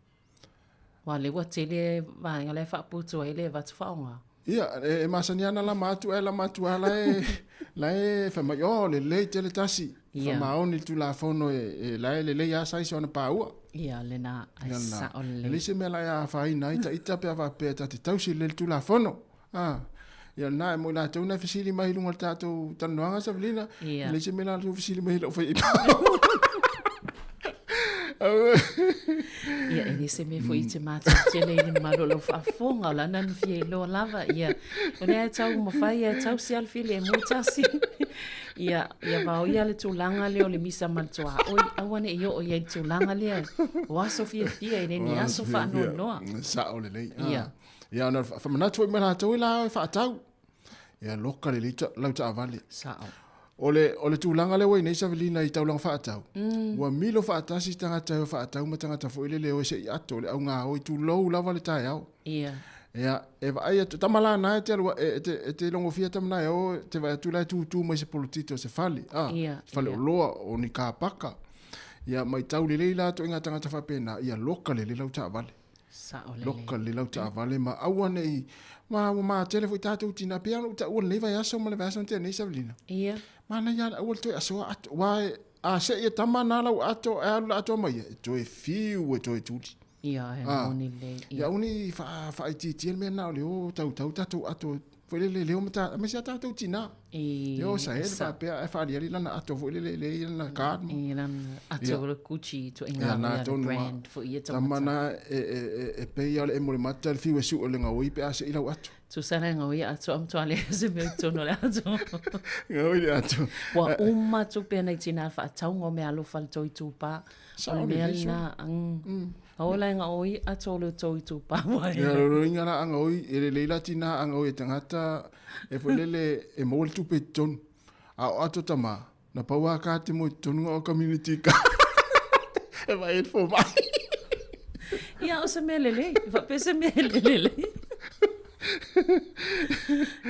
Aua lea ua tele vaega la e faaputu ai le avatu faaaoga. Ia, e masani lava ona lama atu ae lama atu lava la e, la e fai mai, oh, lelei tele tasi, faamaoni le Tulafono e, la e lelei lava size o ana paua. Ia, lena, ai sao lelei. E leai se mea la e afaina ai ita pe a faapea ta te tausi lelei le Tulafono. Ah, ia lena e mo i latou na e fesili mai i luga o le tatou talanoaga Savelina, e leai se mea la tou fesili mai i lau fai Ia, e le se mea foi i te mātou tele i le mamalu o lau faafofoga, o lana na fia iloa lava, ia, o lea e tau mafai e tau se alofili e mu tasi. Ia, ia vaoia le tulaga lea o le misa ma le tuaoi, aua ne i oo i ai le tulaga lea, o aso fiafia e le ni aso faanoanoa. Sao lelei. Ia. Ia ona faamanatu foi ma latou e la e faatau. Ia loka lelei lau taavale. Sao. O le, o le tulaga lea ua i nei Savelina i taulaga faatau, ua milo faatasi tagata e o faatau ma tagata foi lele e o e sei ato, le augaoi, tulou lava le taeao. Ia. Ia, e vaai atu, tama la na e te alu, e, te, e te logofia tama na e o, te vaai atu la e tūtū mai se polotito o se fale, a, Ia, se fale ia. oloa, o ni kāpaka. Ia, maitau lelei la atu i ngā tangata faapena, ia loka lelei lau taavale. Sao lelei. Loka lelei lau taavale ma aua ne i, ma ua matele foi tatou tina, pei lava ona ou taua lenei vaiaso ma le vaiaso na tea nei Savelina. Ia. Manaia lava le aua le toe asoa ato, aua a sei e tama na lau ato ae alu le atoa mai ia, e toe fiu e toe tuli. Ia, e moni lelei. Ia aua ne i faaitiitia le mea lena o le o tautau tatou ato foi lele leo ma ta, aemaise lava tatou tina. I, Leo sa ele faapea ae faaliali lana ato foi lele le i lana card ma. I lana ato o le Gucci ituaiga Ia, na ia le tonu lava. brand foi ia Tama taumata. na e pei lava o le emo i le mata le fiu e sue o le gaoi pe a sei lau ato. Tusa la e gaoi ato a matua leai se mea i totonu o le ato. Gaoi le ato. Ua uma tupe a nai tina i le faatauga o meaalofa i le tou itupa. O le mea lena, Ola e gaoi ato o le tou itupa wai. Ia loloiga la a gaoi, e lelei la tina a gaoi e tagata e foi lele e maua le tupe i totonu. A o ato tama, na pau a ka te mo i totonu o community card. E vaai ai le fomai. Ia, o se mea lelei. Faapea se mea lelei.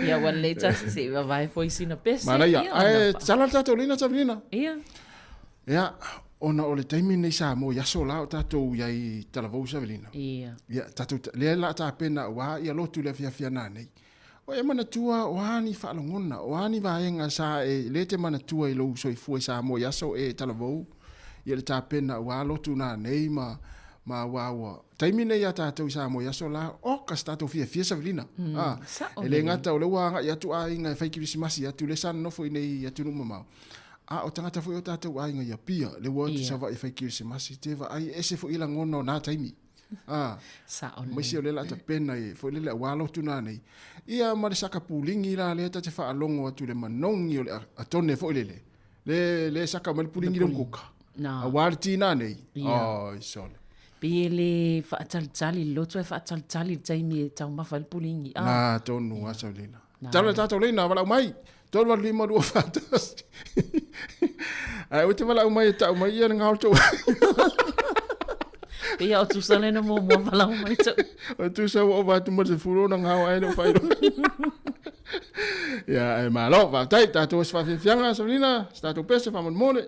Ia, ua lelei tasi se i vavae foi sina pese. Manaia. Ia, Ae tatala le tatou lina Savelina. Ia. Ia, ona o le taimi lenei Samoa i aso la o tatou i ai i Talavou Savelina. Ia. Ia, tatou, lea la tapena aua ia lotu le afiafi a nanei. O e manatua o a ni faalogona, o a ni vaega sa e le te manatua i lou soifua i Samoa i aso e Talavou, ia le tapena aua lotu nanei ma, ma aua ua taimi nei ia tatou i Samoa i aso la, oka se tatou fiafia Savelina. A, Sao e le lelei. gata o lea ua agai atu aiga e fai kirisimasi atu lea sa nonofo i nei atunuu mamao. A o tagata foi o tatou aiga i Apia, lea ua o atu i Savaii e fai kirisimasi, te vaai e ese foi lagona o na taimi. A, Sao lelei. aemaise o lea o le a tapena i, foi lele aua lotu nanei. Ia ma le saka puligi la lea ta te faalogo atu i le manogi o le atone foi lele, le, le saka mai le puligi le umukuka. Na. Aua le ti nanei. Ia. Oi, sole. Pei e le faatalitali le loto ae faatalitali i le taimi e taumafa ai le puligi. Na tonu lava Saulina. Tala le tatou leina valaau mai. 3 8 5 2 4 1. Ae ua te valaau mai e tau mai ia le gao tou. Pei o tusa le na muamua valaau mai tau. O tusa ua ova atu ma le sefulu ona gao ae le o faailoa. Ia, ae malo, faafetai, tatou se faafiafiaga, Savelina, se tatou pese faamolemole.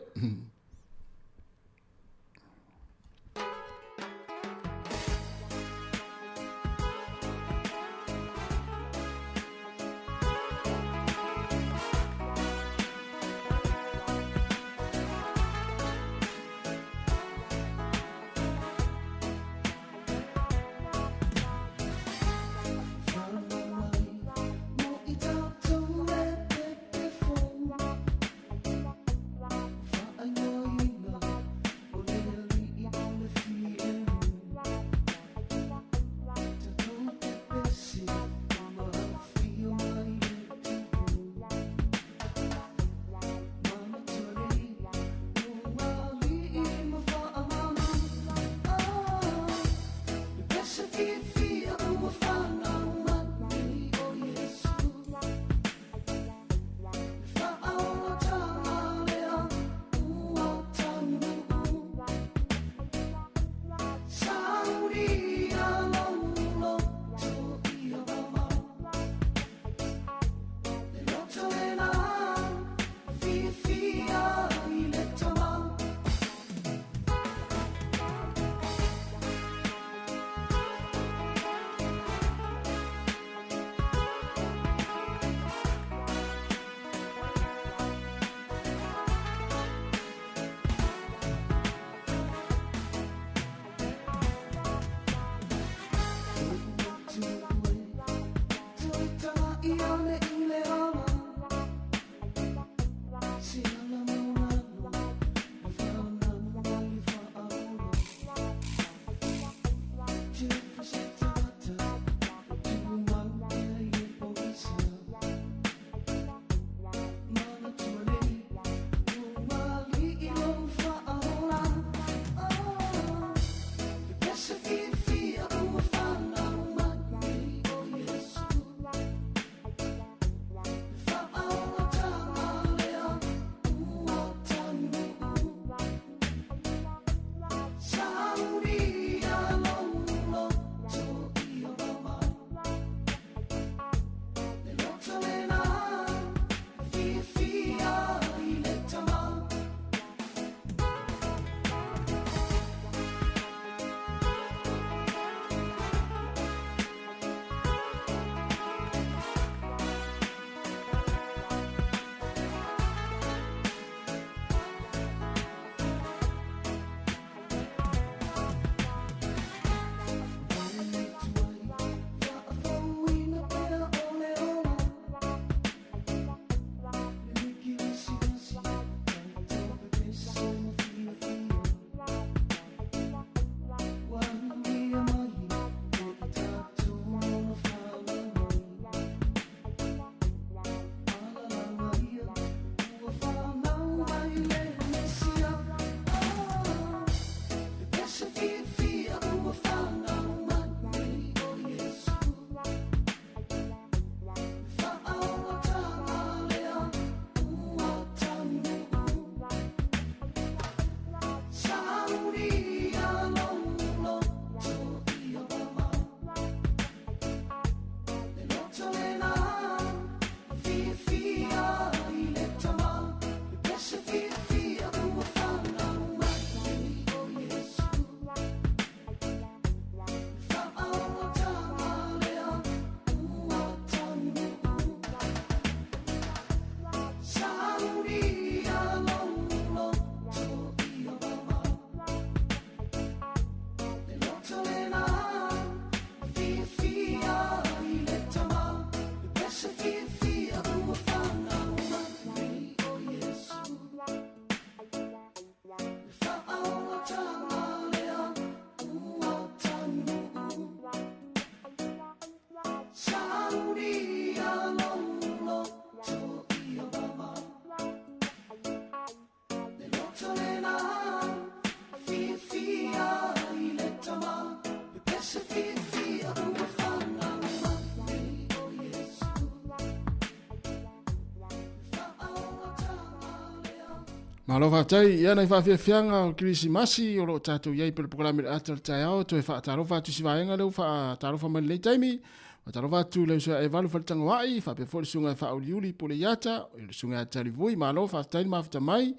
Malo faafetai ia nai faafiafiaga o Kerisimasi o lo o tatou i ai pele polokalame le ata o le taeao toe faatalofa atu i si vaega lea ua faatalofa mai lenei taimi. Faatalofa atu i le uso ia Evalu Faletagoai, faapea foi le susuga ia Faauliuli Puleiata, le susuga ia Talivui, malo faafetai le mafuta mai.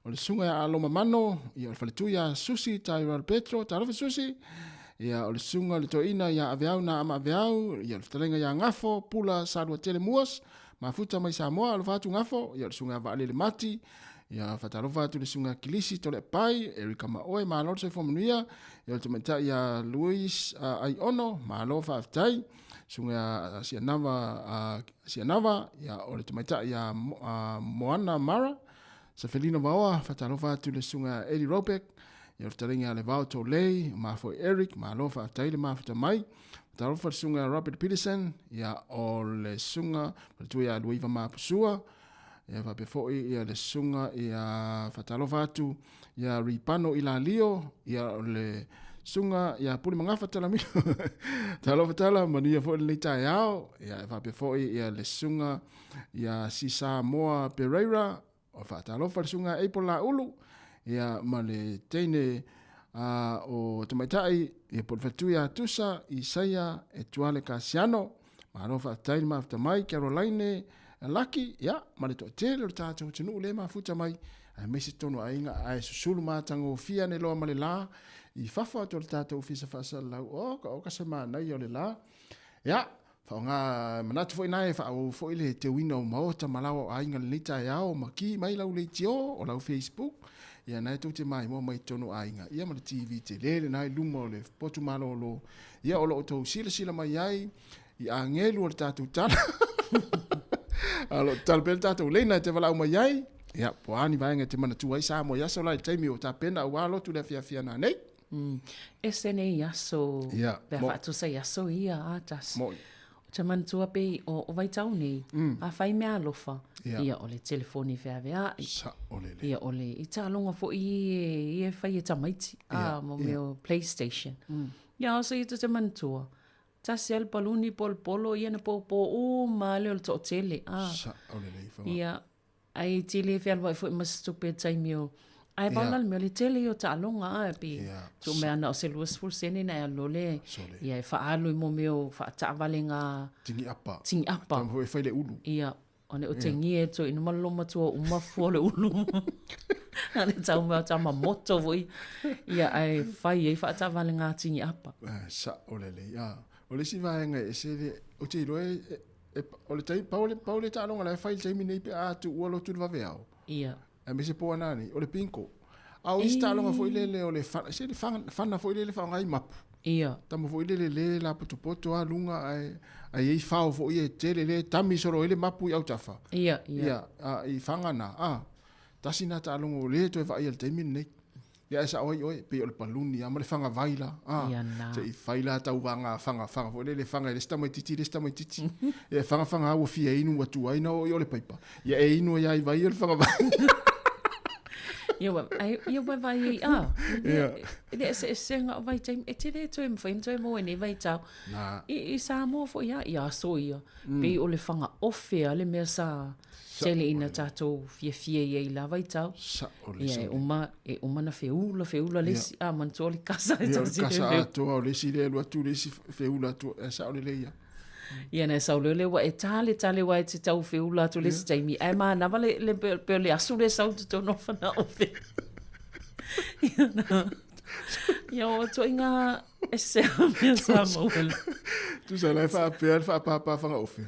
O le susuga ia Aloma Mano, ia o le faletu ia Susi Tyrell Petro, talofa Susi. Ia o le susuga le toeaina ia Aveau na ama Aveau, ia o le fetalaiga ia Gafo Pula Saluatele Muas, mafuta mai Samoa, alofa atu Gafo, ia o le susuga ia Vaalele Mati, ia faatalofa atu le susuga Kilisi Toleapai, Erika Maoe, malo le soifua manuia, ia o le tamaitai ia Luis Aiono, malo faafetai, susuga ia Sianava, Sianava, ia o le tamaitai ia Moana Mara, Safelina Vaoa, faatalofa atu le susuga Eddie Robeck, ia o le fetalaiga ia Levao Tolei, mafoe Eric, malo faafetai le mafuta mai. Faatalofa le susuga Robert Peterson, ia o le susuga faletua ia Luaiva Mapusua, ia faapea foi ia le susuga ia faatalofa atu ia Ripano Ilalio, ia o le susuga ia Pule Magafa Talamino. Talofa tala, manuia foi lenei taeao, ia faapea foi ia le susuga ia Sisa Moa Pereira, o faatalofa le susuga April Laulu, ia ma le teine o tamaitai ia po o le faletua ia Tusa Isaia Etuale Kasiano. Malo faafetai le mafuta mai Caroline Laki, ia ma le toatele o le tatou atunuu lea e mafuta mai, aemaise totonu o aiga ae susulu matagofie ane loa ma le la i fafo atu o le tatou ofisa faasalalau. Oka oka se manaia o le la. Ia, Faaaoga manatu foi na e faaauau foi le teuina o maota ma laoa o aiga lenei taeao ma ki mai lau leitio o lau Facebook ia na e tou te maimoa mai totonu o aiga ia ma le TV tele lena i luma o le potu malolo ia o lo o tou silasila mai ai i agelu o le tatou tala a o lo o tatalo pea le tatou leina e te valaau mai ai ia po o a ni vaega e te manatua ai Samoa i aso la i le taimi o tapena aua lotu le afiafi ana nei. Ese nei aso, yeah, pe a faatusa i aso ia, a tasi. Moi. Ou te manatua pei o, o vaitau nei, a fai mea alofa, yeah. Ia o le telefoni feavea'i. Sa'olele. Ia o le, i taaloga foi i e fai e tamaiti, yeah, a mo mea yeah. o PlayStation. Ia o se i te manatua, tasi a le paluni polopolo, ia na pōpō uma lea o le toatele. A. Sa'olele. Ia, Ai e tele fealuai foi ma se tupe taimi o Ae pau la le mea o le tele ia o taaloga a pe tuu mai ana o se 20 sene na e alu loa lea ia e faaalu i mo mea o faataavalega Tini apa. Tini apa. Tama foi e fai le ulu. Ia, ona o tegia e toeaina ma le olomatua uma fua o le ulu. Na le tau mea o tama moto foi. Ia ae fai ai faataavalega tini apa. Sa'o lelei. O le isi vaega e ese le, ou te iloa e E, o le taimi, pau le, pau le taaloga la e fai i le taimi nei pe a tuua lotu le vaveao. Ia. Aemaise po ana nei, o le bingo. A o isi taaloga foi lele o le fana, se le fana, fana foi lele faaaoga ai mapu. Ia. Tama foi lele le la potopoto a luga ae ae i ai fao foi e tele le tami solo ai le mapu i autafa. Ia, ia. Ia, a, i faga na, a. Tasi na taaloga o lea toe vaaia i le taimi lenei. Ia ae sao ai oe, pei o le paluni a ma le faga vai la. A, Ia na. se i fai la tauvaga faga faga foi lele faga e le isi tamaitiiti i le isi tamaitiiti. Ia e faga faga ua fia inu ua tuai na oo i o le paipa. Ia e inu ai lava i vai o le faga vai. Ia ua, ai, ia ua vai ai, a, Ia. i le eseesega o vaitaimi, e te le toe mawhai na toe maua i nei vaitau. Na. I Samoa foi a, i aso ia, pei o le faga ofe a le mea sa, Tele ina tatou fiafia i ai i la vaitau. Sa'o le Ia, e uma, e uma na feula, feula le isi, a manatua o le kasa e Ia, o le tasi le kasa feula. atoa o le isi lea e alu atu le isi feula atu, e sa'o lelei ia. Ia, na e sau loa lea ua e taletale aua e te tau feula atu le isi taimi, ae manava le, le, pei o le asu lea e sau i totonu o fana ofe. Ia, na, ia o ituaiga ese a mea sa maua. Tusa la e faapea le faapapa fagaofe.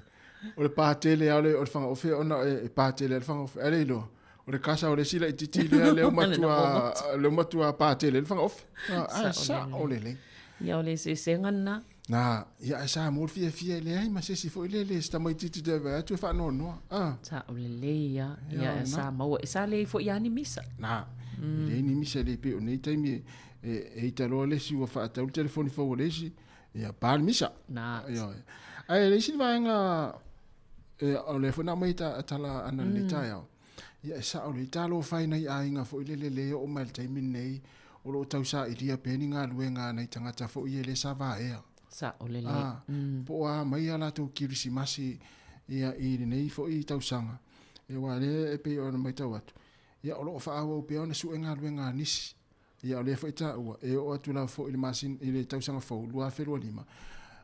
O le pa tele lava o le fagaofe ona e pa tele ai le fagaofe. Ae le iloa, o le kasa o le isi laitiiti lea lea ua matua, lea ua matua pa tele ai le fagaofe. Ae sao lelei. Ia o le eseesega lena. Na, ia ae sa mo le fiafia e leai ma se isi foi lele se tamaitiiti toe vaai atu e faanoanoa. Ah. Sao lelei lava. Ia sa maua. E sa leai foi lava ni misa. Na, e leai ni misa e le pei o nei taimi e ita loa le isi ua faatau le telefoni fou a le isi, Ia, pa le misa. Na. Ioe. Ae le isi vaega, e, o lea foi na aumai ta, tala ana mm. taeao. Ia, e sao lelei talofa i nai aiga foi lele le oo mai le taimi lenei, o lo o tausailia pea ni galuega a nai tagata foi ia le sa vaea. Sao lelei. Ah, Po o a mai a latou kerisimasi ia, i lenei foi tausaga. Ia, aua o lea e pei ona matau atu, Ia, o lo o faaauau pea ona sue galuega a nisi. Ia, o lea foi e taua, e oo atu lava foi i le masina, i le tausaga fou 2025,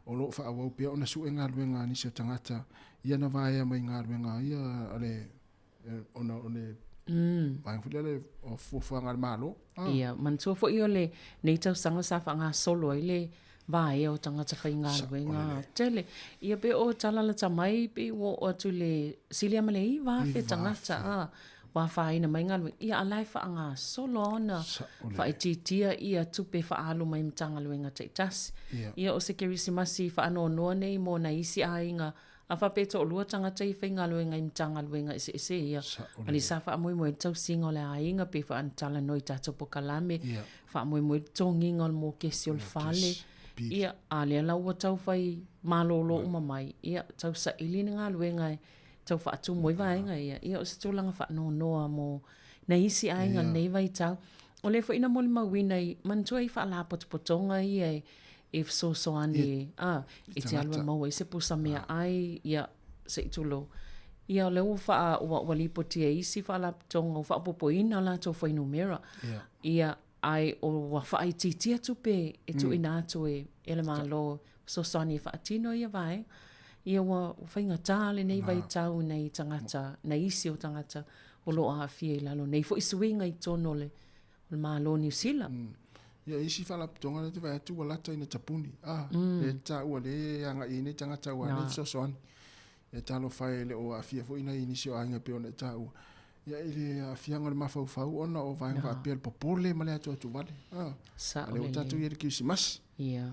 o lo o faaauau pea ona sue galuega a nisi o tagata ia na vaea mai galuega ia a le, ona o le vaega foi lea o fuafuaga a le Malo. Ia, manatua foi o lenei tausaga sa faagasolo ai le vaea o tagata faigaluega tele. Ia pe o tala lata mai pei ua oo atu i le silia ma le 9,000 tagata a ua afaina mai galuega. Ia a la e faagasolo lava ona faaitiitia ia tupe faaalu mai Matagaluega taitasi. Ia o se Kerisimasi faanoanoa nei mo nai isi aiga A faapea e toalua tagata ia faigaluega i Matagaluega eseese ia, a le sa faamoemoe ai le tausiga o le aiga pe faatalanoa i tatou polokalame, faamoemoe le totogiina o le mokesi o le fale, ia, a lea la ua tau fai malolo uma mai, ia, tau saili ni galuega e tau faatumu ai vaega ia, ia o se tulaga faanoanoa mo nai isi aiga i lenei vaitau. O lea foi na molimauina i, manatua i faalapotopotoga ia e e fesoasoani a e te alu e maua ai se pusa meaai ia se i tulou. Ia o lea ua faa ua, ua lipoti e isi faalapotopotoga ua faaopoopoina latou fuainumera. Ia ae ua faaitiitia tupe e tuuina atu e e le Malo fesoasoani e faatino ia vaega. Ia ua faigata lenei vaitau i nai tagata, nai isi o tagata o lo o aafia i lalo o nei foi suiga i totonu o le o le Malo o Niu Sila. Ia, isi faalapotopotoga lea e te vaai atu ua lata ina tapuni. Ah, lea e taua lea e agai i ai nei tagata aua nei fesoasoani. Ia talofa e le o aafia foi nai nisi o aiga e pei ona e taua. Ia i le aafiaga o le mafaufau ona o vaega faapea le popole ma le atuatu vale. Ah, Sao a lea ua tatou i ai i le Kerisimasi. Ia.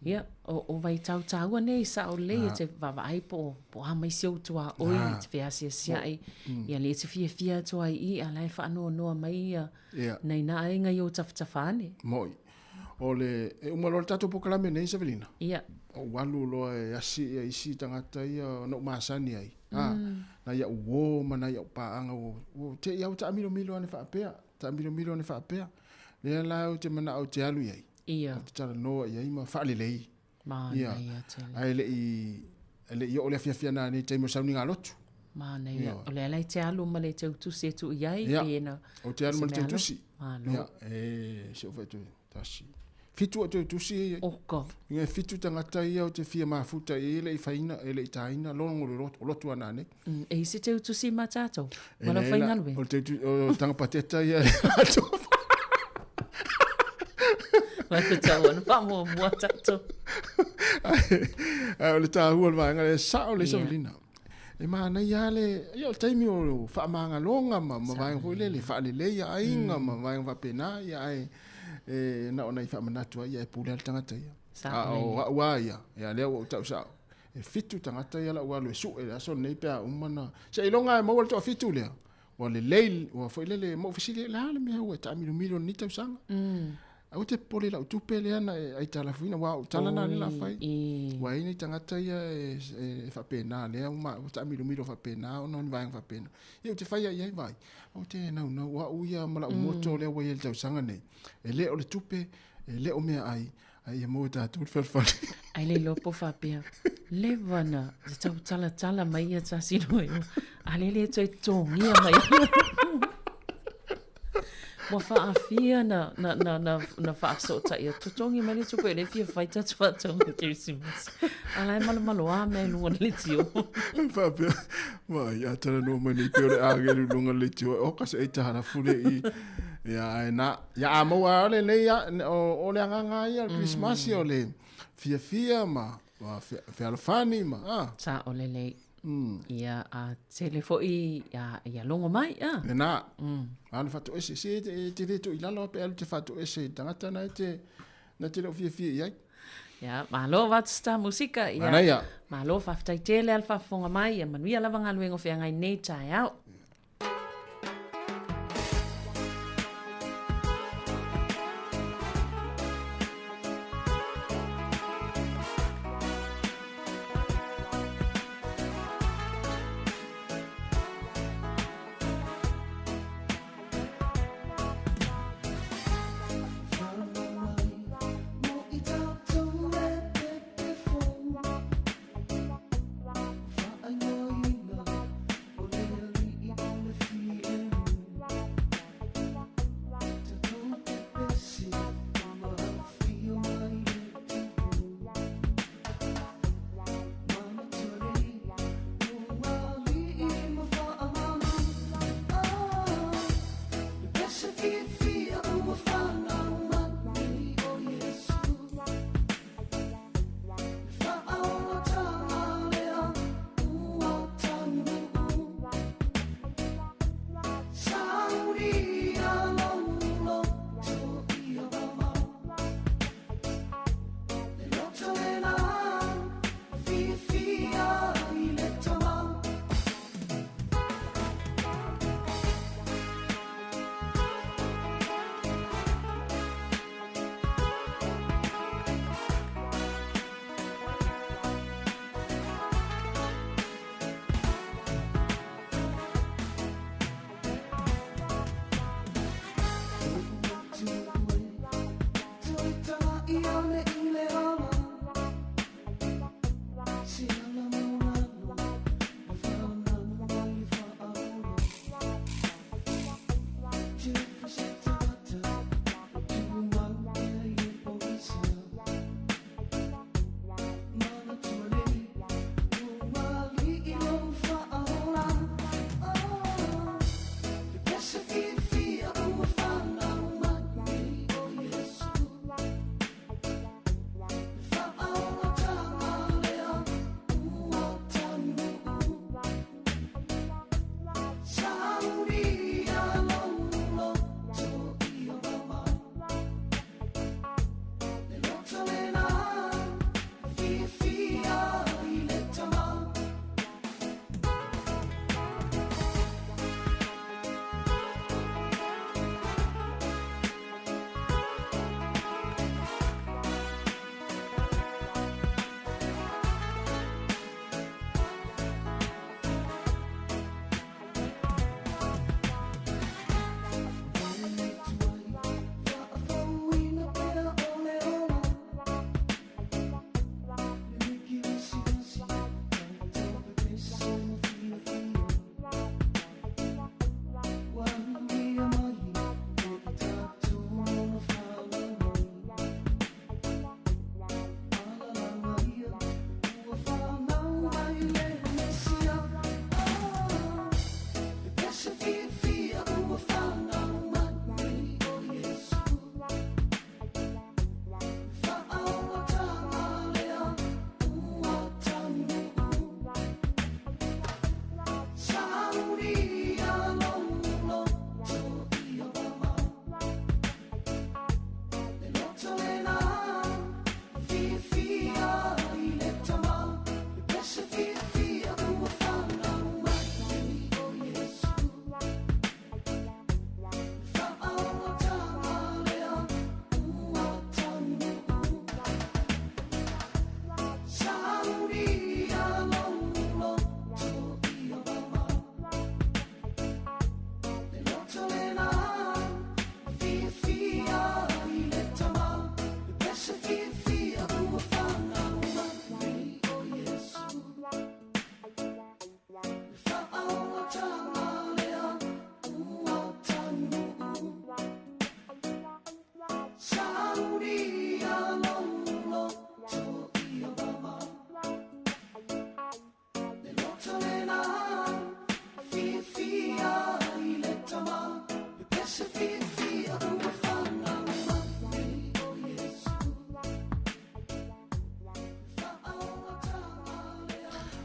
Ia, o vaitau taua nei, sao lelei e te vaavaai po o a mai si ou tuaoi e te feasiasiai, ia lea e te fiafia atu ai i, a la e faanoanoa mai ia nai na aiga i ou tafatafa ane. Moi. O le, e uma loa le tatou polokalame nei, Savelina. Ia. Ou alu loa e asi ia isi tagata ia na ou masani ai. A, nai au uo ma nai au paaga ua te i lava ua taamilomilo ane faapea, taamilomilo ane faapea. Lea la ou te manao ou te alu i ai. Ia. Ou te talanoa i ai ma faalelei. Manaia tele. Ae le i, e le i oo le afiafi ana nei taimi o sauniga lotu. Manaia. O lea la e te alu ma le teutusi e tuu i ai, pe na... Ou te alu ma le teutusi. Malo. Ia, e, se i ou fai atu, tasi. Fitu o teutusi e i ai. Oka. Ia, e fitu tagata ia ou te fia mafuta i ai e le i faina, e le i taina logo o le lotu ana nei. E i se teutusi ma tatou, ma lau faigaluega. O le teutusi, o tanga pateta ia e atoa. Mai te tau ana whaamuamua tatou. Ai, o le tāhua o le vaega lea, sao le Savelina. E manaia lava le, ia o le taimi o faamagaloga ma, ma vaega foi lele, faaleleia aiga ma vaega faapena, ia ae e, na o nai faamanatu lava ia e pule lava le tagata ia. A o au lava ia, ia lea ua ou tau sao, e fitu tagata ia la ua alu e sue i le aso lenei pe a uma ona, seiloga lava e maua le toafitu lea, ua lelei, ua foi lele, ma ou fesili ai, o le a le mea ua e taamilomilo i lenei tausaga? Aua te popole i lau tupe lea na e aitalafuina, aua o tala na lea o le a fai. Ua i ai nai tagata ia e faapena lea ua taamilomilo faapena ona o ni vaega faapena. Ia ou te fai lava i ai, vaai, ou te naunau, o au ia ma lau moto lea ua i ai i le tausaga nei, e le o le tupe, e le o meaai, Ai ia maua tatou le fealofani. Ai le iloa po faapea, leva na te tau talatala mai ia tasi no e a le le toe totogia mai. Ua faafia na, na, na, na, na faasootai atu. Totogi mai le tupe le fia fai tatou faatauga Kerisimasi. A la e malomaloa mea i luga o le leitio. Faapea, mai, a talanoa mai nei pei o le agelu i luga o le leitio, oka se aitalafu le i. Ia, ae na, Ia a maua lava lenei o le agaga lava ia o le Kerisimasi o le fiafia ma fealofani ma a. Sao lelei. Ia a tele foi ia logo mai a. Lena. A le faatoese se e te le tuu i lalo pe alu te faatoese i le tagata na e te na te le o fiafia i ai. Ia, malo Watu Star Musika. Ia, Manaia. Malo, faafetai tele a le faafofoga mai. Ia manuia lava galuega o feagai nei taeao.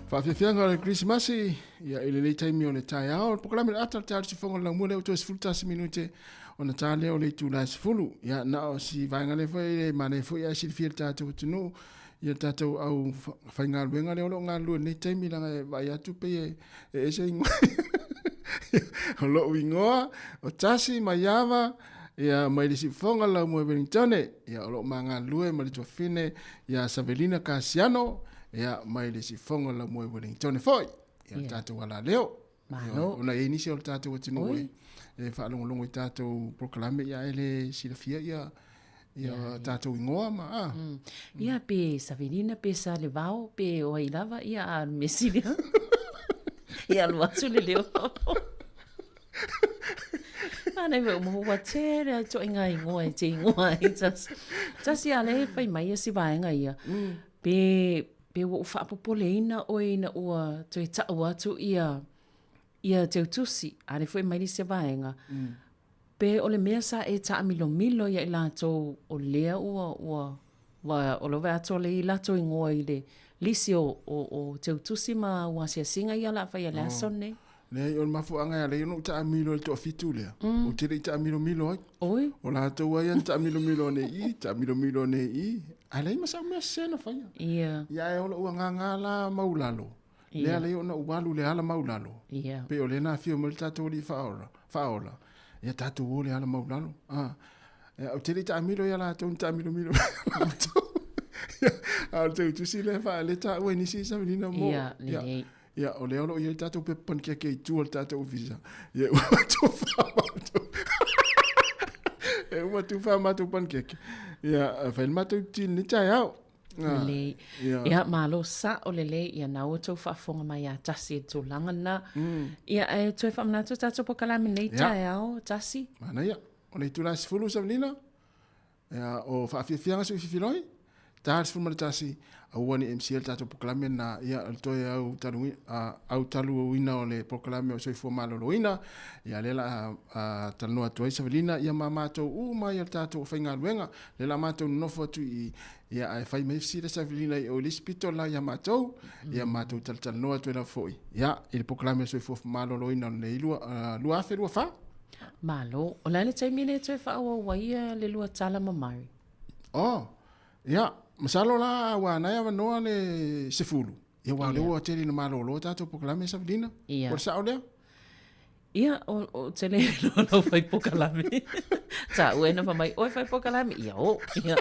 Faafiafiaga o le Kerisimasi, ia i lenei taimi o le taeao, o le polokalame le ata o le taeao i le siufofoga o le laumua lea ua toe 11 minute ona ta lea o le itula e 10. Ia na o si vaega lea foi e manaia foi ae silafia e le tatou atunuu ia le tatou au faigaluega lea o lo o galulue i lenei taimi leaga e vaai atu pei e ese ingoa. O lou ingoa o Tasi Maiava ia mai le siufofoga o le laumua i Wellingtone, ia o lo o ma galulue ma le tuafafine ia Savelina Kasiano, ia mai le siufofoga o le laumua i Wellingtone foi. Ia le tatou alaleo. Malo. Ona e i ai nisi o le tatou atunuu e, e faalogologo i tatou polokalame ia ae le silafia ia ia tatou ingoa ma a. Ia pe Savelina pe Salevao pe o ai lava ia a o le mea sili ia alu atu le leo. Manaia foi uma ua tele a ituaiga ingoa e te ingoa ai tasi. Tasi a lea e fai mai ia si vaega ia. Pe pe ua ou faapopoleina oe ina ua toe tau atu ia ia Teutusi, a lea foi e mai le isi vaega, pe o le mea sa e taamilomilo ia i latou o lea ua, ua, ua o lea ua vaai atu o lea e i ai latou igoa i le lisi o, o, o Teutusi ma ua asiasiga ia o le a faia i le aso lenei. Leai, o le mafuaaga e ala ai ona ou taamilo i le toafitu lea, ou te le i taamilomilo ai. Oi. O latou lava ia na taamilomilo ane i i, taamilomilo ane i i, ae leai ma sau mea sese na faia. Ia. Ia ae o lou agaga la maulalo, lea ala ai ona ou alu i le ala maulalo. Ia. Pei o lea na afio mai le tatou Alii Faaola, Faaola, ia tatou o le ala maulalo. A, ia, ou te le i taamilo ia latou na taamilomilo mai latou. Ia, a o le teutusi lea e lea e taua e nisi Savelina mo. Ia, lelei. Ia, o lea o lo o i ai le tatou pepa panikeke i tua o le tatou ofisa. Ia, e uma atu fa matou. E uma atu fa matou panikeke. Ia, fai le matou ti lenei taeao. Ah, Lelei. Ia. Ia, malo sa'o lelei, ia na ua tou faafofoga mai ia Tasi i le tulaga lena. Ia, ae toe faamanatu tatou polokalame nei taeao, Tasi. Manaia. O le itula e 10 Savelina, Ia, o faafiafiaga sui fifiloi, ta le 11, aua ne i MCA le tatou polokalame lena, ia, o le toe au talu, au taluina o le polokalame o Soifua Maloloina, ia, lea la a talanoa atu ai Savelina, ia ma matou uma ia le tatou aufaigaluega, lea la matou nonofo atu i i, ia, ae fai mai fesili a Savelina i o i le isi pito la ia matou, ia matou talatalanoa atu ai lava foi, ia, i le polokalame o Soifua Maloloina o lenei 2024. Malo. O le a le taimi lea e toe faaauau ai le lua tala ma Mari? Oh, ia, masalo la ua nai avanoa le 10. Ia, aua o lea ua tele ina malolo tatou polokalame Savelina. Ia. O le sao lea? Ia, o, ou te le iloa lau fai polokalame. Taua e na fai mai, oe fai polokalame? Ia, o. Ia.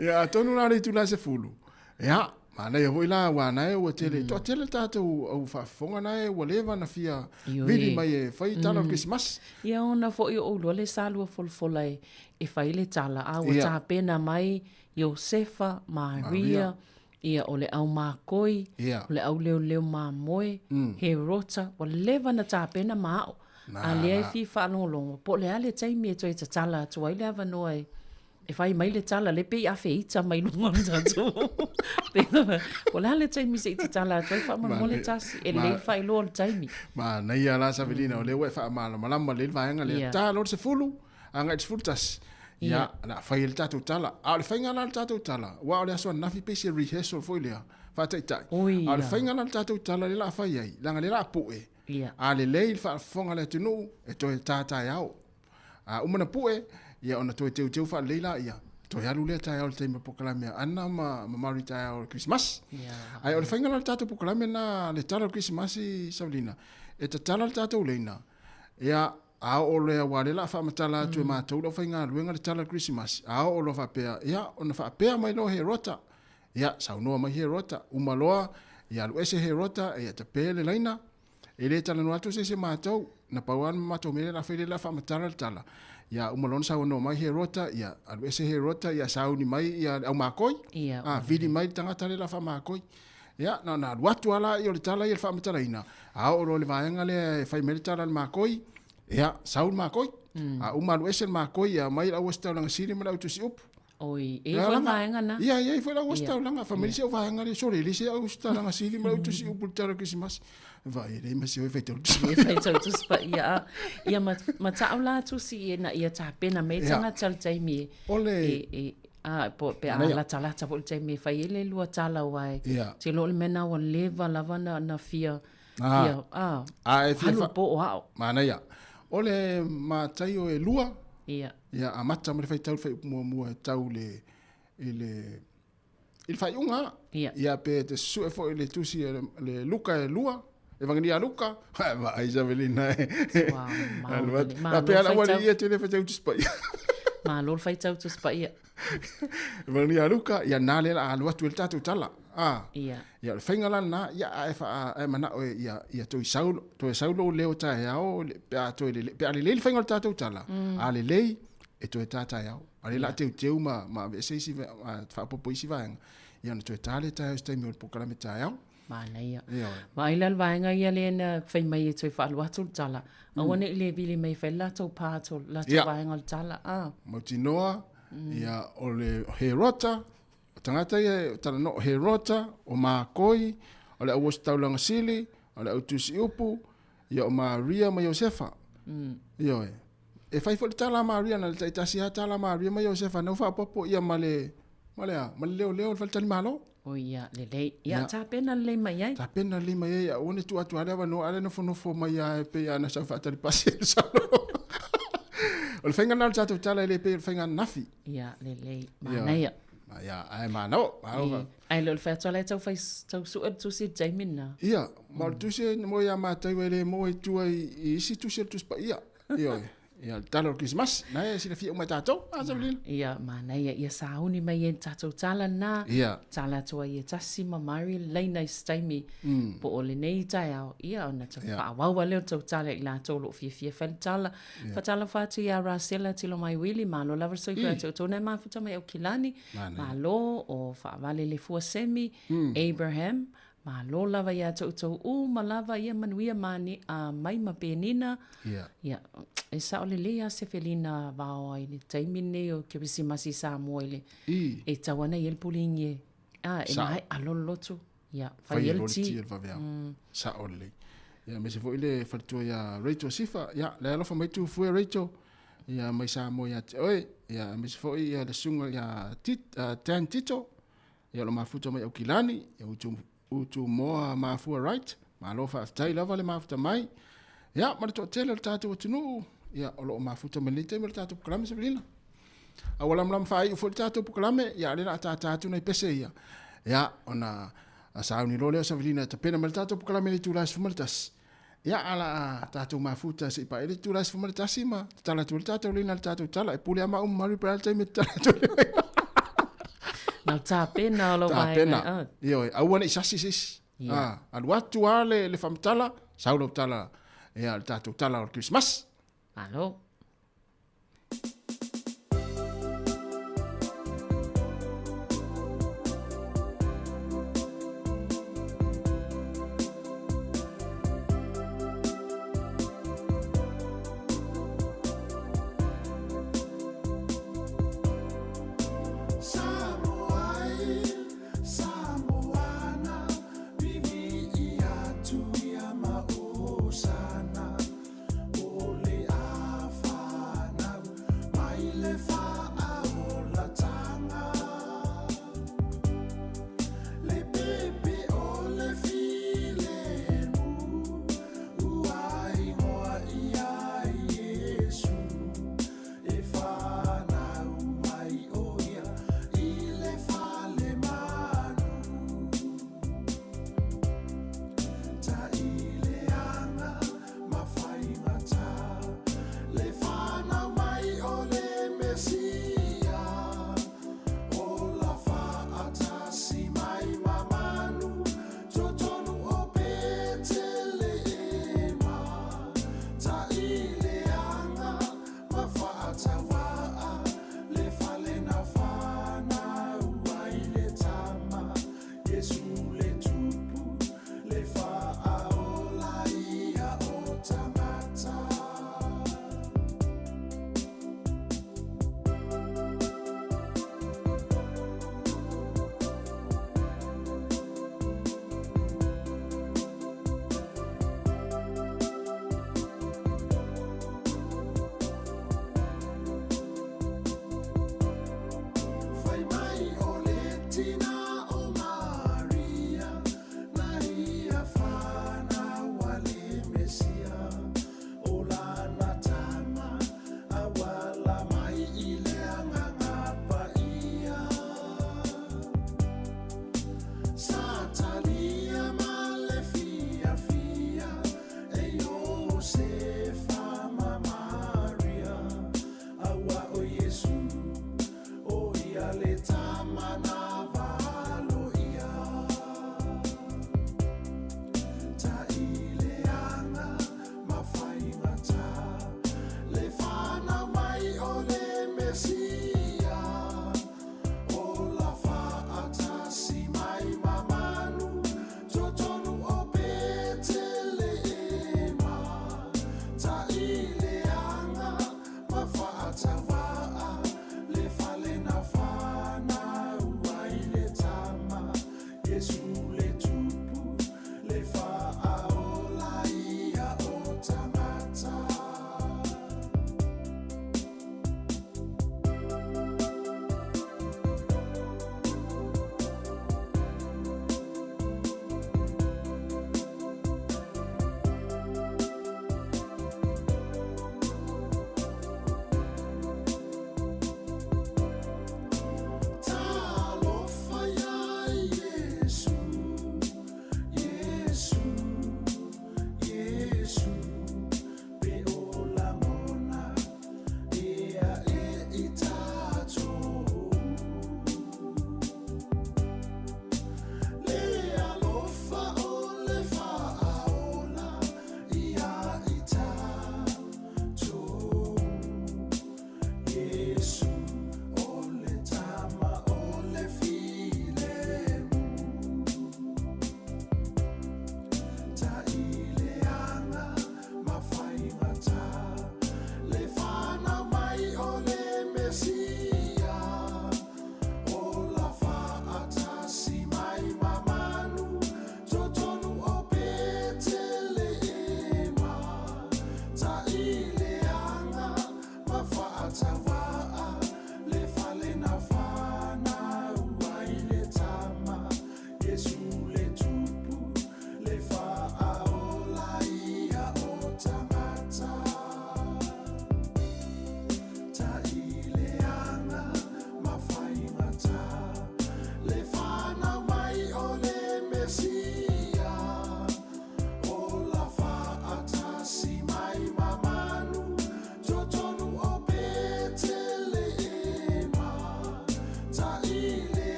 Ia, atonu la o le itula 10. Ia, manaia foi la, aua na e ua tele, mm. toatele le tatou au faafofoga na e ua leva na fia vili mai e fai tala o le Kerisimasi. Ia ona foi o oulua le sa lua folafola e, e fai le tala, a ua tapena mai Iosefa, Maria, Maria. Ia, o le au makoi, ia. o le au leoleo mamoe, Herota, ua leva na tapena ma ao. A lea e fia faalogologo, po o le a le taimi e toe tatala atu ai le avanoa e E fai mai le tala, le pei afe ita mai luga o le tatou. Po o le a le taimi se i tatala atu ai faamolemole Tasi, e lelei le faailoa o le taimi. Manaia la Savelina, o lea ua e faamalamalama lelei le vaega lea. Ia. Ta loa le 10, agai i le 11. Ia, o le a fai ai le tatou tala. A o le faiga la o le tatou tala, aua o le aso ananafi pei se rehearsal foi lea, faataitai. Oi A o le ia. faiga la o le tatou tala lea o le a fai ai, leaga o lea o le a pue, Ia. a lelei le faafofoga a le atunuu, e toe ta taeao. A uma na pue, ia ona toe teuteu faalelei laia, toe alu lea taeao i le taimi o le polokalame a Anna ma, ma Mari taeao o le Kerisimasi. Yeah. Ae o le faiga la o le tatou polokalame lena, le tala o le Kerisimasi, Savelina, e tatala le tatou leina, ia, a oo loa aua o lea o le a faamatala atu e matou le aufaigaluega le tala o le Kerisimasi, a oo loa faapea, ia, ona faapea mai loa Herota, ia, saunoa mai Herota, uma loa, ia alu ese Herota, ia tape le laina, E le talanoa atu se isi o matou, na pau lava le matou mea lea o le a fai lea o le a faamatala le tala. Ia uma loa ona saunoa mai Herota, ia alu ese Herota, ia sauni mai ia le aumakoi. Ia, Ah, vili mai le tagata lea o le a faamakoi. Ia, na ona alu atu lava lea o le tala ia i le faamatalaina, a oo loa i le vaega lea e fai mai le tala a le makoi, ia, sau le makoi. A uma alu ese le makoi, ia aumai le auositaulaga sili ma le autusiupu. Oi, e i ai foi le vaega na. Ia, e i ai foi le auositaulaga. Fai mai le isi au vaega lea, sole, e leai se auositaulaga sili ma le autusiupu i le tala o le Kerisimasi. Vaai, e leai ma se oi faitau tusi. E faitau tusi paia. A. Ia, ma, ma taʻu la tusi ina ia tapena mai tagata i le taimi e, O le, e, e. A, po, pe a latalata foi le taimi e fai ai le lua tala aua e te iloa o le mea lena ua leva lava na, na fia, fia, a, a e fia alu po o ao. Manaia. O le Mataio e lua, Ia. Ia, amata mai le faitau le fuaiupu muamua e tau le, i le, i le faaiuga. Ia. Ia, pe te susue foi le tusi a le, le Luka e lua, Evangelia a Luka, vaai Savelina e. Ua, malo le, malo le faitau. Ia te le faitau Tusi Paia. Malo le faitau Tusi Paia. Evangelia a Luka, ia nā lea la alu atu e le tatou tala. Ah. Ia. Ia, o le faiga la lena, ia, a e faa, a e manao e, ia, ia toe sau, toe sau lou leo taeao, pe a toe lelei, pe a lelei le faiga o le tatou tala, a lelei, e toe tā taeao. A lea la a teuteu ma, ma aveese isi, faaopoopo isi vaega, ia ona toe tā lea taeao i se taimi o le polokalame taeao. Manaia. Vaai la le vaega ia lea na fai mai e toe faalu atu le tala. Aua ne i le vili mai e fai le latou part o le latou vaega o le tala. Ah. Mautinoa, ia, o le Herota, o tagata ia e talanoa o Herota, o Makoi, o le auositaulaga sili, o le autusiupu, ia o Maria ma Iosefa. Ioe. E fai foi le tala a Maria, na le taitasi lava tala a Maria ma Iosefa, na ua faaopoopo ia ma le, ma le a? Ma le leoleo o le faletalimalo. O ia, lelei. Ia, tapena lelei mai ai. Tapena lelei mai ai, aua ne tuu atu lava le avanoa, a lea nofonofo mai lava e pei lava na sau faatali pasi ai le salo. O le faiga lena o le tatou tala e le pei o le faiga ananafi. Ia, lelei. Manaia. Ia, ae manao. Malo. Ae le o le fai atu lava la e tau fai, tau sue le tusi i le taimi lena. Ia, ma o le tusi e moe ia matou e le moe i tua i isi tusi o le Tusi Paia. Ioe. Ia, le tala o le Kerisimasi, na e silafia uma e tatou, a Savelina? Ia, manaia, ia sauni mai ai le tatou tala lena. Ia. Tala atu ai e tasi ma Mari le laina i se taimi, po o lenei taeao, ia, ona tau faaauau lava lea o le tou tala i latou o lo o fiafia fai le tala. Faatalofa atu ia Rasela Tilomaiwili, malo lava le soifua ia te outou na e mafuta mai Aukilani. Malo o Faavale le Fua Semi, Abraham, malo lava ia te outou uma lava ia manuia mani a mai ma Penina. Ia, e sao lelei a se felina vaoa i le taimi lenei o Kerisimasi i Samoa i le e tau ana i ai le pulingi e, a, e maea loa le lotu. Ia, fai ai le ti. Fai ai le vaveao. Sao lelei. Ia, aemaise foi le faletua ia Rachel Sifa. Ia, le alofa mai Tufue Rachel. Ia, mai Samoa ia te oe. Ia, aemaise foi ia le susuga ia Tit, Dan Tito. Ia, o lo mafuta mai Aukilani. Ia, Utu, Utu Moa Mafua Wright. Malo faafetai lava le mafuta mai. Ia, ma le toatele o le tatou atunuu. Ia, o lo o mafuta mai lenei taimi o le tatou polokalame Savelina. A ua lamalama faaiu foi le tatou polokalame, ia, o lea o le a tātā atu nai pese ia. Ia, ona sauni loa lea o Savelina e tapena mai le tatou polokalame i le itula e 11. Ia, a la a tatou mafuta se i paia le itula e 11 ma tatala atu ai le tatou leina i le tatou tala. E pule lava maua ma Mary pe le taimi e tatala atu ai le leina. Na o tapena o lou vaega. Tapena. Ioe, aua ne i sasi se isi. Ia. Alu atu lava le faamatala, sau lau tala, ia, le tatou tala o le Kerisimasi. Malo.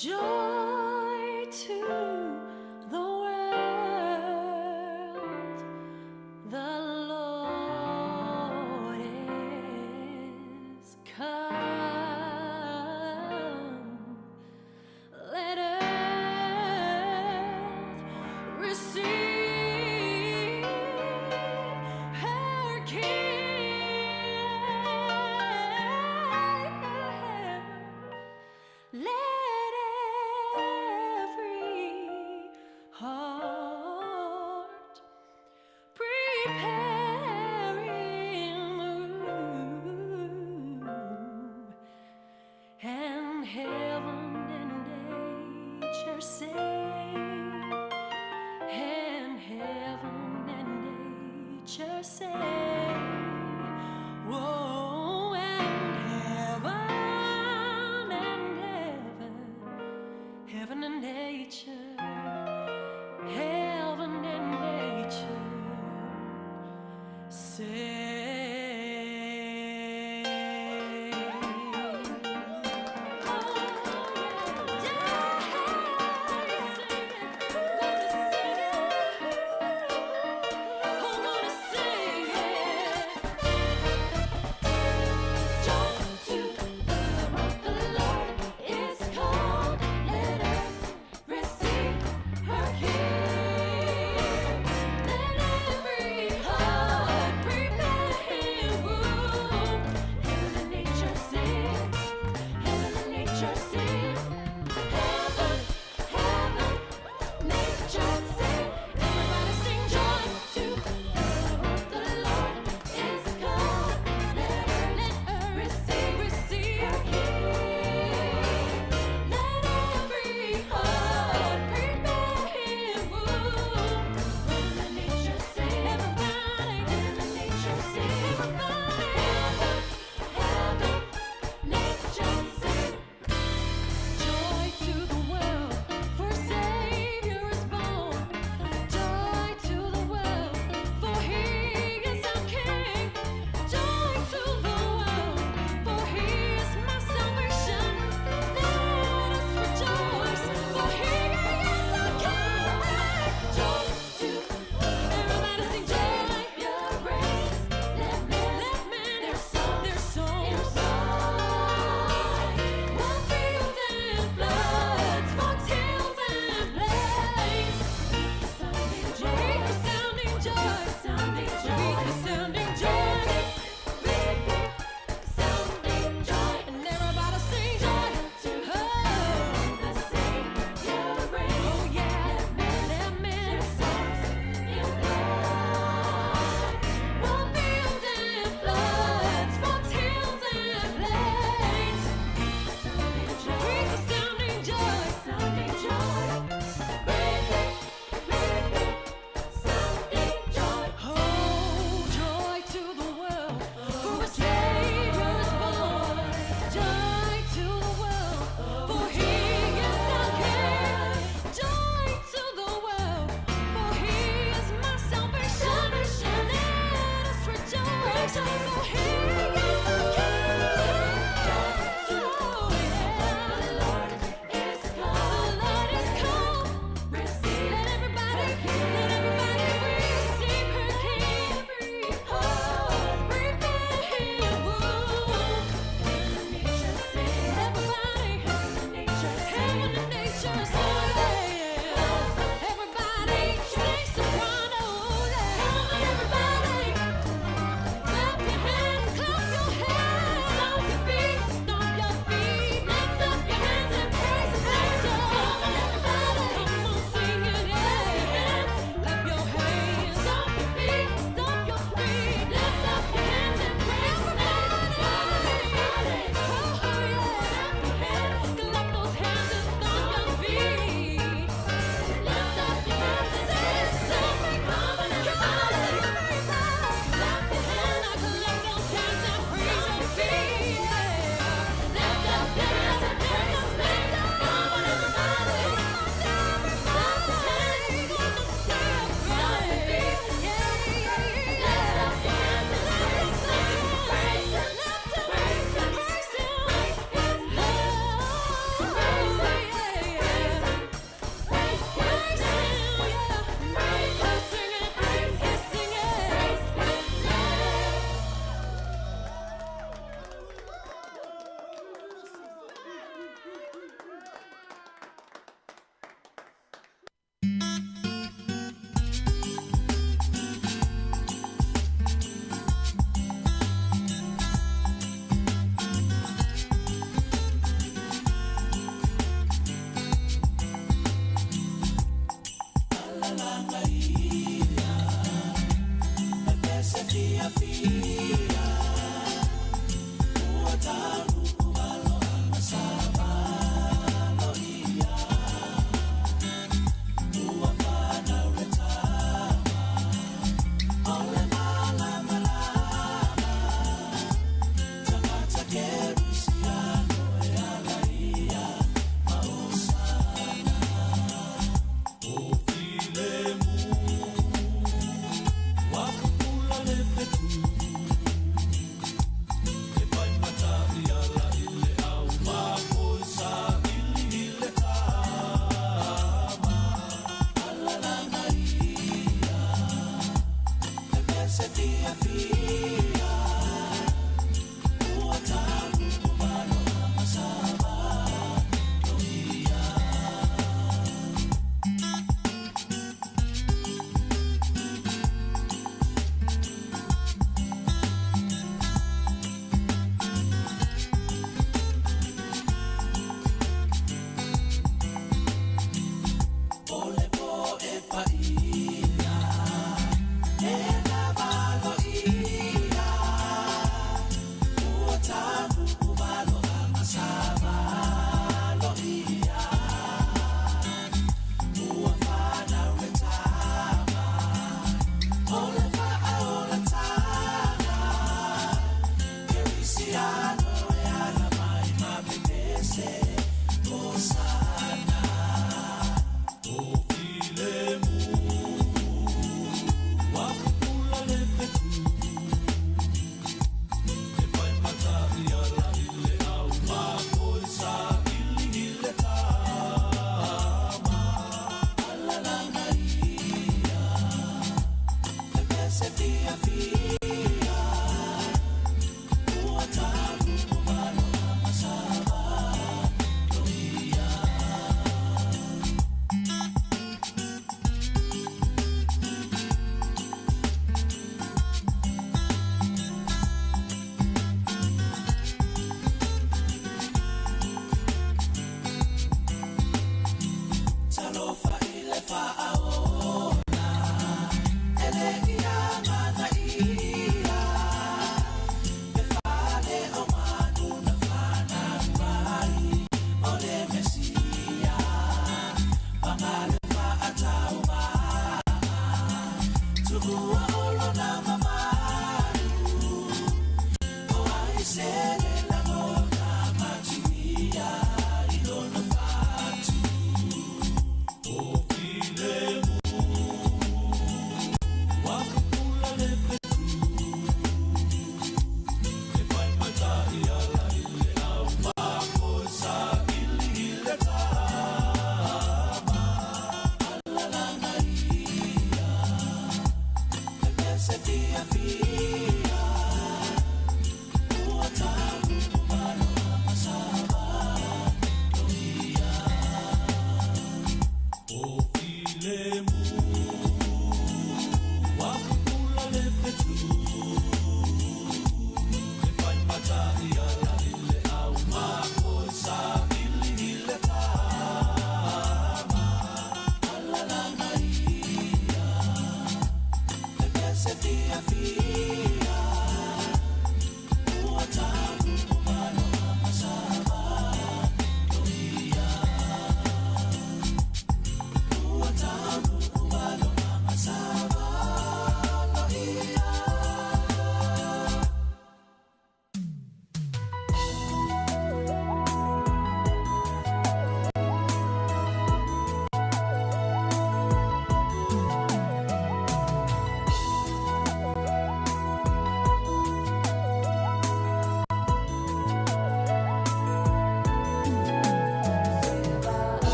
Joy to the world, the Lord is come. Let earth receive her King. Let every heart prepare him room, and heaven and nature sing, and heaven and nature sing, whoa, and heaven and heaven, heaven and nature, heaven and nature sing. I'm gonna sing it.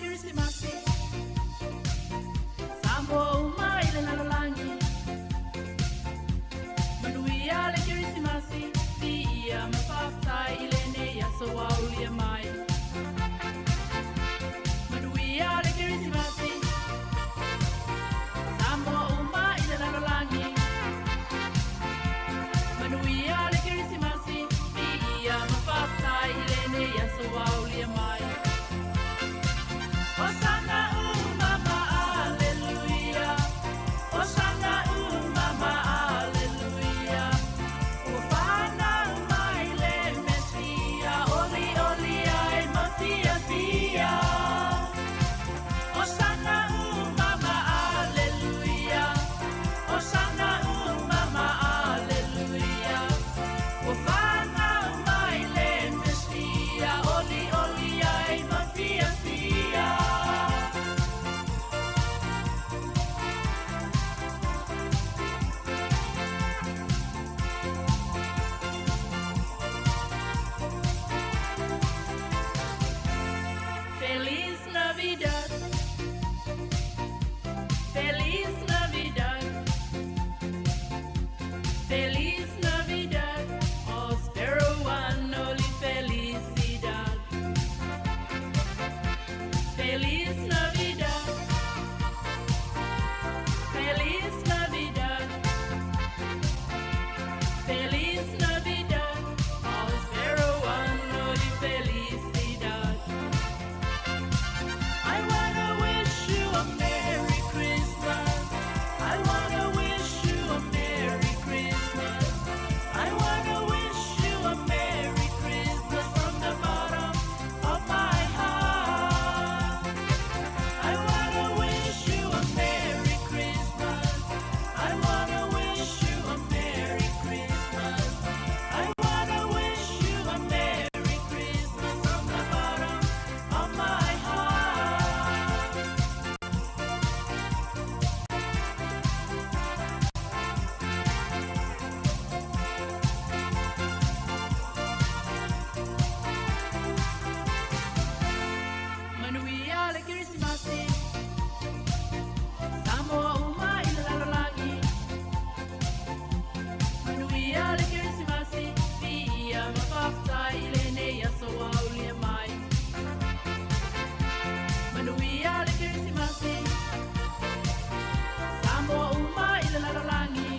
Kerisimasi, Samoa uma i le lalolagi. Manuia le Kerisimasi, viia ma faafetai i lenei aso ua aulia mai. Manuia le Kerisimasi, Samoa uma i le lalolagi. Manuia le Kerisimasi, viia ma faafetai i lenei aso ua aulia mai. Osana umama, aleluia. Osana umama, aleluia. Ua fanau mai le Mesia, olioli ai ma fiafia. Osana umama, aleluia. Osana umama, aleluia. Ua fanau mai le Mesia, olioli ai ma fiafia. Feliz Navidad. Feliz Navidad. Feliz Navidad. Prospero anno di felicidad. Feliz Navidad. Feliz Navidad. Feliz Navidad. Prospero anno di felicidad. I wanna wish you a Merry Christmas. I wanna wish you a Merry Christmas. I wanna wish you a Merry Christmas from the bottom of my heart. I wanna wish you a Merry Christmas. I wanna wish you a Merry Christmas. I wanna wish you a Merry Christmas from the bottom of my heart. Manuia le Kerisimasi, Samoa uma i le lalolagi. Manuia le Kerisimasi, viia ma faafetai i lenei aso ua aulia mai. Manuia le Kerisimasi, Samoa uma i le lalolagi.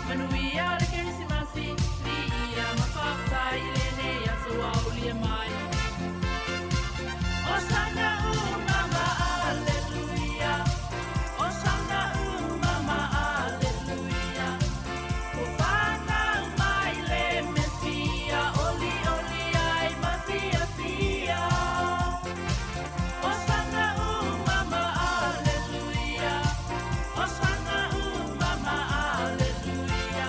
Manuia le Kerisimasi, viia ma faafetai i lenei aso ua aulia mai. Osana umama, aleluia. Osana umama, aleluia. Ua fanau mai le Mesia, olioli ai ma fiafia. Osana umama, aleluia. Osana umama, aleluia.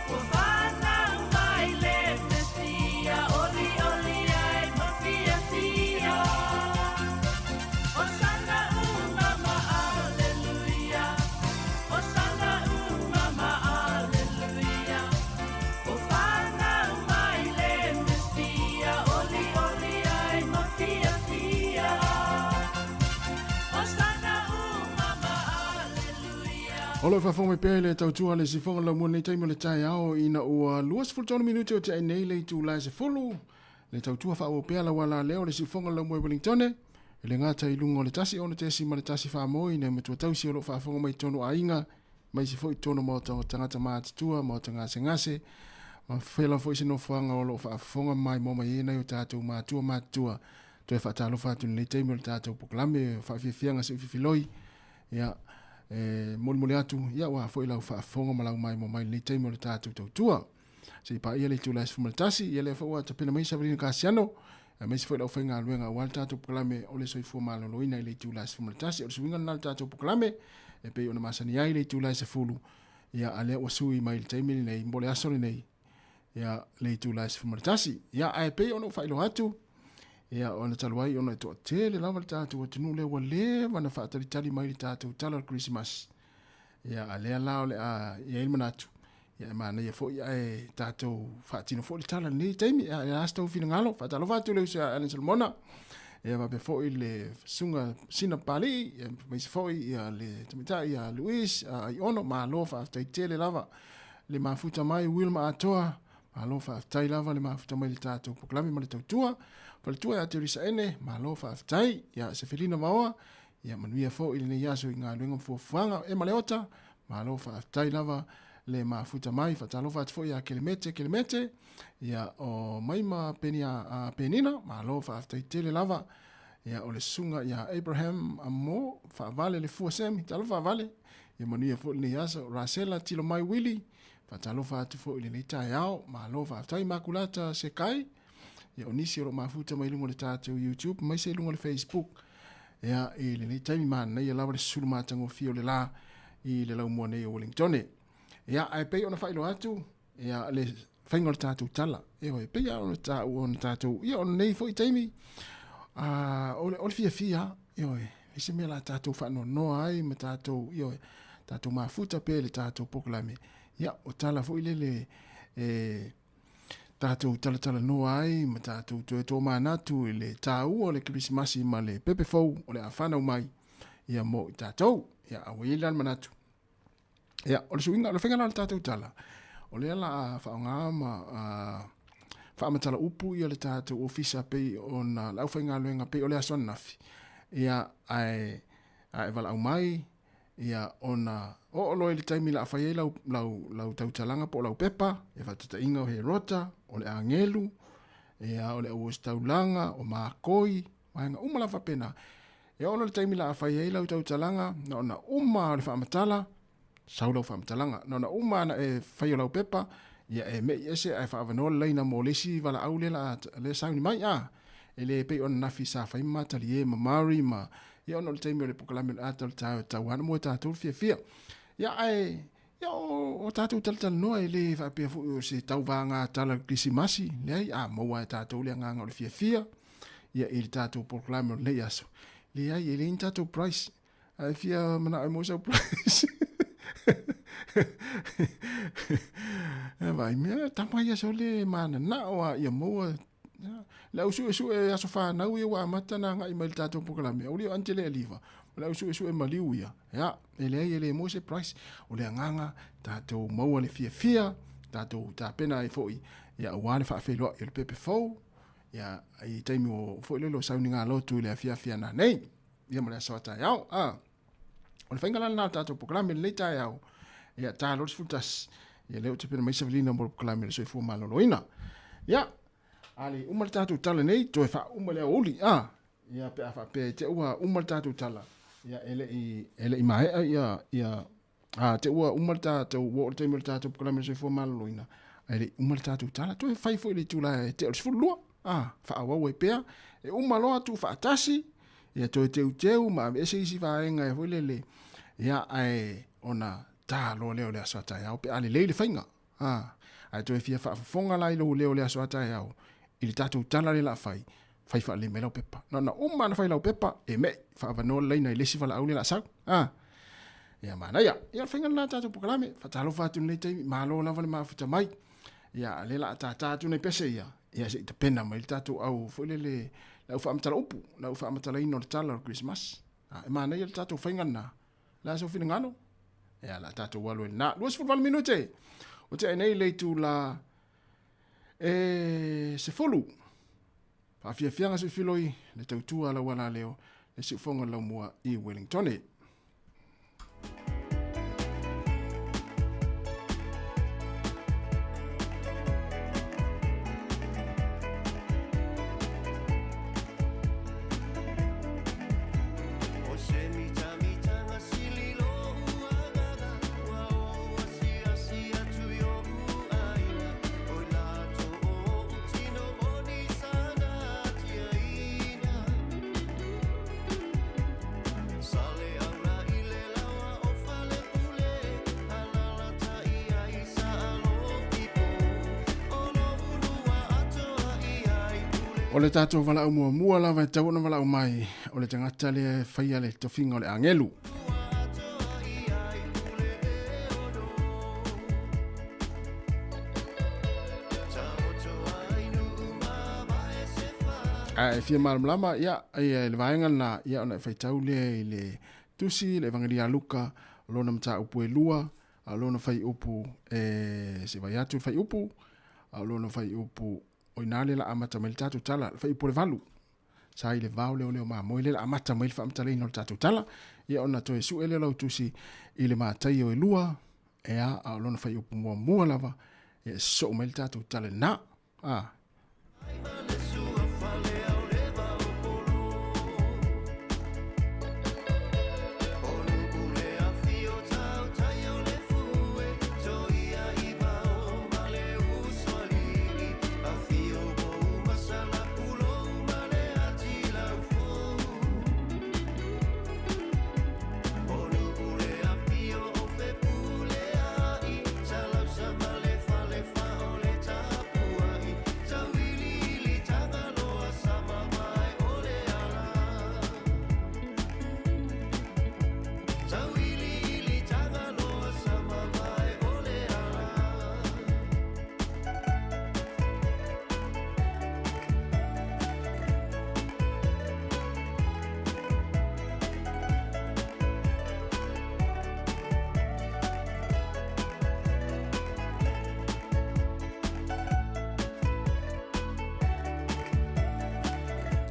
Ua fanau mai le Mesia, olioli ai ma fiafia. Osana umama, aleluia. Osana umama, aleluia. Ua fanau mai le Mesia, olioli ai ma fiafia. Osana umama, aleluia. O lo o faafofoga mai pea i le tautua a le sifoga laumua i lenei taimi o le taeao ina ua 23 minute o te ai nei le itula e 10 le tautua faaauau pea lau ala lea o le sifoga laumua i Wellingtone e le gata i luga o le 106.1 faamoi nai matua tausi o lo o faafofoga mai i totonu o aiga ma isi foi i totonu o maota o tagata matutua, maota gasegase ma fela foi se nofoaga o lo o faafofoga mai mo mai ai nai o tatou matua matutua. Toe faatalofa atu i lenei taimi o le tatou polokalame o faafiafiaga siufifiloi. Ia, e molimoli atu, ia ua foi lau faafofoga ma lau maimoa mai i lenei taimi o le tatou tautua. Se i paia le itula e 11, ia lea foi ua tapena mai Savalina Kasiano, aemaise foi le aufaigaluega aua le tatou polokalame o le soifua maloloina i le itula e 11. O le suiga lena o le tatou polokalame e pei ona masani ai le itula e 10, ia a lea ua sui mai i le taimi lenei mo le aso lenei, ia le itula e 11. Ia ae pei ona ou faailoa atu, ia ona talu ai ona e toatele lava le tatou atunuu lea ua leva ona faatalitali mai le tatou tala o le Kerisimasi. Ia a lea la o le a i ai le manatu, ia e manaia foi ae tatou faatino foi le tala i lenei taimi. Ia, e a se tou finagalo, faatalofa atu i le uso ia Allen Solomona. Ia faapea foi le susuga Sina Papalii, ia aemaise foi ia le tamaitai ia Louise Aiono, malo faafetai tele lava le mafuta mai Wilma Atoa, malo faafetai lava le mafuta mai le tatou polokalame ma le tautua. Faletua ia Teresa Ene, malo faafetai. Ia Sefelina Vaoa, ia manuia foi lenei aso i galuega ma fuafuaga. Ema Leota, malo faafetai lava le mafuta mai. Faatalofa atu foi ia Kelemete Kelemete, ia o Maima Penia, a Penina, malo faafetai tele lava. Ia o le susuga ia Abraham Amo, faavale le fua semi, talofa faavale. Ia manuia foi lenei aso. Rasela Tilomai Willie, faatalofa atu foi i lenei taeao. Malo faafetai. Makulata Sekai, ia o nisi o lo o mafuta mai luga o le tatou YouTube, aemaise i luga o le Facebook. Ia i lenei taimi manaia lava le susulu matagofie o le la i le laumua nei o Wellingtone. Ia ae pei ona faailoa atu, ia le faiga o le tatou tala. Ioe, e pei lava ona taua ona tatou, ia o lenei foi taimi, o le fiafia, ioe, e se mea la tatou faanoanoa ai ma tatou, ioe, tatou mafuta pea i le tatou polokalame. Ia, o tala foi lele e tatou talatalanoa ai ma tatou toe tomanatu i le taua o le Kerisimasi ma le pepe fou o le a fanau mai ia mo i tatou. Ia, a ua i ai la le manatu, Ia, o le suiga, o le faiga la o le tatou tala, o lea la a faaaoga ma faamatala upu ia le tatou ofisa pei ona le aufaigaluega pei o le aso ananafi, ia, ae a e valaau mai, ia, ona oo loa i le taimi o le a fai ai lau, lau, lau tautalaga po o lau pepa, ia faataitaiga o Herota, o le agelu, ia, o le auositaulaga, o makoi, vaega uma lava faapena. E oo loa i le taimi o le a fai ai lau tautalaga, na ona uma lava o le faamatala, sau lau faamatalaga. Na ona uma lava ona e fai o lau pepa, ia e mei ese ae faaavanoa le laina mo le isi valaau lea la lea sauni mai. A, e le pei o ananafi sa fai ma Talie ma Murray ma, ia ona o le taimi o le polokalame o le ata o le taeao e tatau lava ona mua e tatou le fiafia. Ia ae, ia o, o tatou talatalanoa e le faapea foi o se tauvaga tala o le Kerisimasi, leai, a maua lava e tatou le agaga o le fiafia, ia i le tatou polokalame o lenei aso. Leai, e leai ni tatou price. A e fia manao e maua sau price. E vai mea, tama ia sole mananao a ia maua le au suesue aso fanau ia ua amata na agai mai le tatou polokalame. Auli o Angele Aliva, o le au suesue maliu ia. Ia, e leai e le maua se price. O le agaga, tatou maua le fiafia, tatou tapena ai foi, ia aua le faafeiloai o le pepe fou, Ia, i taimi o foi lele o sauniga lotu i le afiafi ana nei. Ia ma le aso a taeao. A, o le faiga la lena o le tatou polokalame i lenei taeao, ia, ta loa le 11, ia lea ua tapena mai Savelina mo le polokalame o le soifua maloloina. Ia, a le uma le tatou tala nei, toe faauma le aoauli. A, ia, pe a faapea i te i ua uma le tatou tala, ia, e le i, e le i maea ia, ia, A te ua uma le tatou, ua oo le taimi o le tatou polokalame o le soifua maloloina, ae le i uma le tatou tala, toe fai foi le itula e tea o le 12, a, faaauau ai pea, e uma loa tuufaatasi, ia toe teuteu ma aveese isi vaega e foi lele, ia, ae ona ta loa lea o le aso a taeao pe a lelei le faiga. A, ae toe fia faafofoga la i lou leo i le aso a taeao, i le tatou tala lea o le a fai, fai faalelei mai lau pepa. Na ona uma ona fai lau pepa, e me'i, faaavanoa le laina i le isi valaau lea o le a sau. A, ia manaia. Ia o le faiga lena o le tatou polokalame. Faatalofa atu i lenei taimi, malo lava le mafuta mai. Ia, o lea o le a tata atu nai pese ia, ia se i tapena mai le tatou au foi lele, le au faamatala upu, le au faamatalaina o le tala o le Kerisimasi. A, e manaia le tatou faiga lena. O le a sou finagalo? Ia, o le a tatou alu ai i lena. 28 minute ua tea nei le itula e 10. Faafiafiaga suifiloi le tautua a lau alaleo le siufoga o le laumua i Wellingtone. O le tatou valaau muamua lava e tatau ona valaau mai, o le tagata lea e faia le tofiga o le agelu. Ae e fia malamalama, ia, ia le vaega lena, ia ona e faitau lea i le Tusi, le Evagelia a Luka, o lona mataupu e 2, a o lona fuaiupu e se i vaai atu le fuaiupu, a o lona fuaiupu o i ina lea o le a amata mai le tatou tala, le fuaiupu o le 8. Sa i le vao leoleo mamoe lea o le a amata mai le faamatalaina o le tatou tala, ia ona toe sue lea o lau tusi i le Mataio e 2, ea, a o lona fuaiupu muamua lava, ia e sosoo mai le tatou tala lena. A.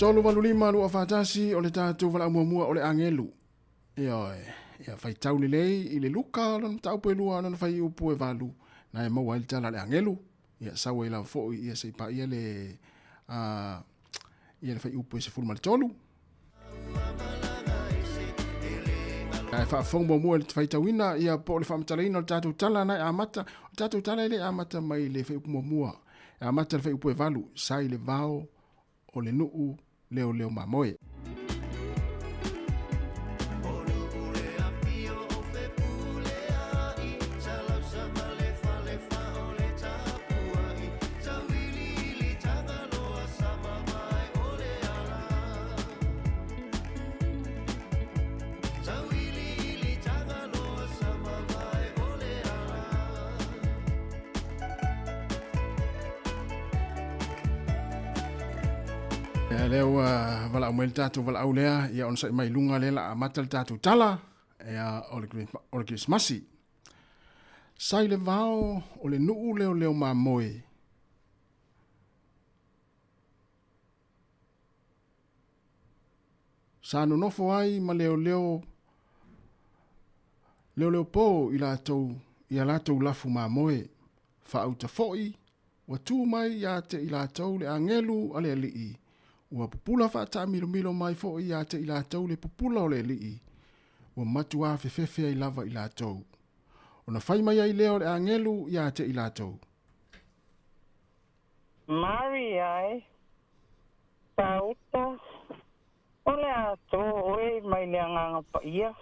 385 241 o le tatou valaau muamua o le agelu. Ioe, ia faitau lelei i le Luka lona mataupu e 2 lona fuaiupu e 8, na e maua ai le tala a le agelu. Ia sau ai lava foi ia se i paia le ia le fuaiupu e 13. Ae faafofoga muamua i le faitauina ia po o le faamatalaina o le tatou tala na e amata. O le tatou tala e le amata mai le fuaiupu muamua. E amata le fuaiupu e 8, sa i le vao o le nuu leoleo mamoe. Ia lea ua valaau mai le tatou valaau lea, ia onosai mai i luga lea la amata le tatou tala, ia o le Kerisimasi. Sa i le vao o le nuu leoleo mamoe. Sa nonofo ai ma leoleo leoleo po i latou i a latou lafu mamoe. Faauta foi, ua tu mai ia te i latou le agelu a le Alii, ua pupula faataamilomilo mai foi ia te i latou le pupula o le Alii, ua matuā fefefe ai lava i latou. Ona fai mai ai lea o le agelu ia te i latou. Maria e, Tāuta, o le a tō oe mai le Agaga Paia,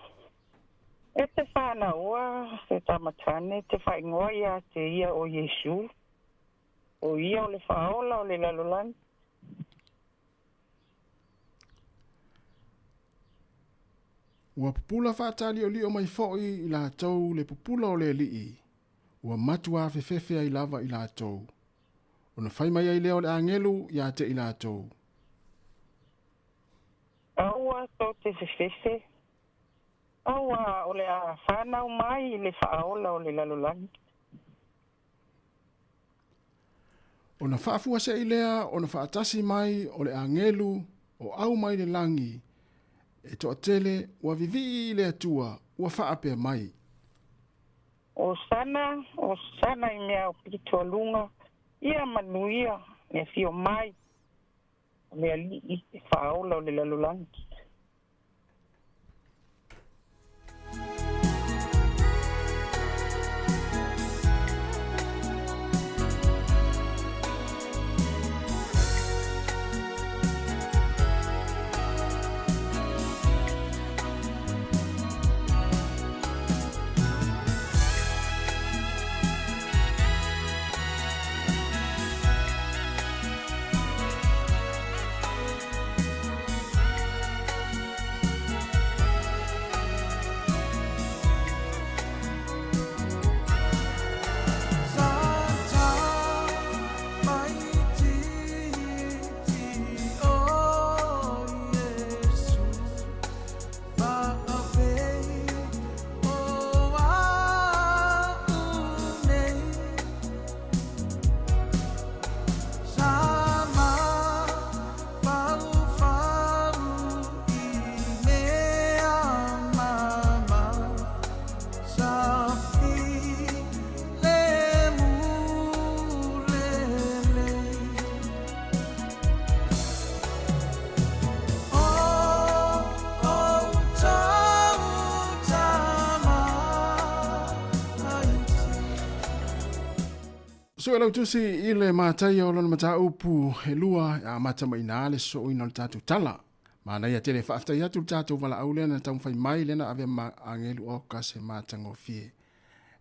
e te whānaua, te tamatane, te whaingoa ia te ia o Iesu, o ia o le whaola o le lalolagi. Ua pupula faataliolio mai foi i latou le pupula o le Alii, ua matuā fefefe ai lava i latou. Ona fai mai ai lea o le agelu ia te i latou. Aua tou te fefefe, auā o le a whanau mai i le whaaola o le lalolagi. Ona faafuasei lea ona faatasi mai o le agelu o au mai le lagi, e toatele ua vivii i le Atua ua faapea mai. Osana, Osana i mea o pito a luga, ia manuia le afio mai o le Alii e faaola o le lalolagi. Susu e lautusi i le mataia o lona mataupu e lua e amata mai i le sosooina o le tatou tala. Manaia tele faafetai atu le tatou valaau lea na taumafai mai lea na ave ma agelu o ka se matagofie.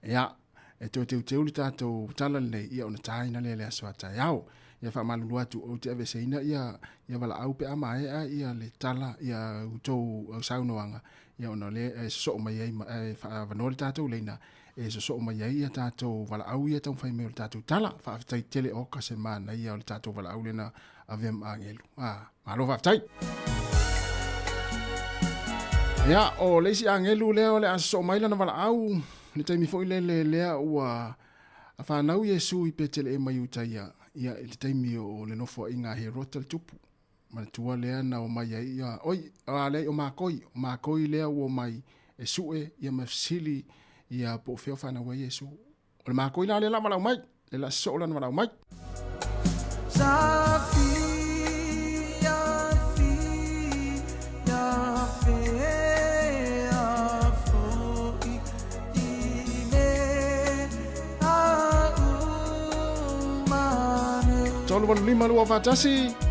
Ia, e toe teuteu le tatou tala lenei, ia ona taina lea le aso a taeao. Ia faamalulu atu ou te aveeseina ia ia valaau pe a maea ia le tala ia outou saunoaga ia ona o lea e sosoo mai ai e faaavanoa le tatou leina e sosoo mai ai ia tatou valaau ia e taumafai mai o le tatou tala. Faafetai tele oka se manaia o le tatou valaau lea na avea ma agelu. Ah, malo faafetai. Ia, o le isi agelu lea o le a sosoo mai lana valaau, le taimi foi lele lea ua fanau Iesu i Peteleema i Utaia, ia i le taimi o le nofoaiga a Herota le tupu. Manatua lea na omai ai ia, oi, a leai o makoi, o makoi lea ua omai e sue ia ma fesili ia po o fea o fanau ai Iesu. O le makoi la lea la valaau mai, le la sosoo lana valaau mai. 385 241.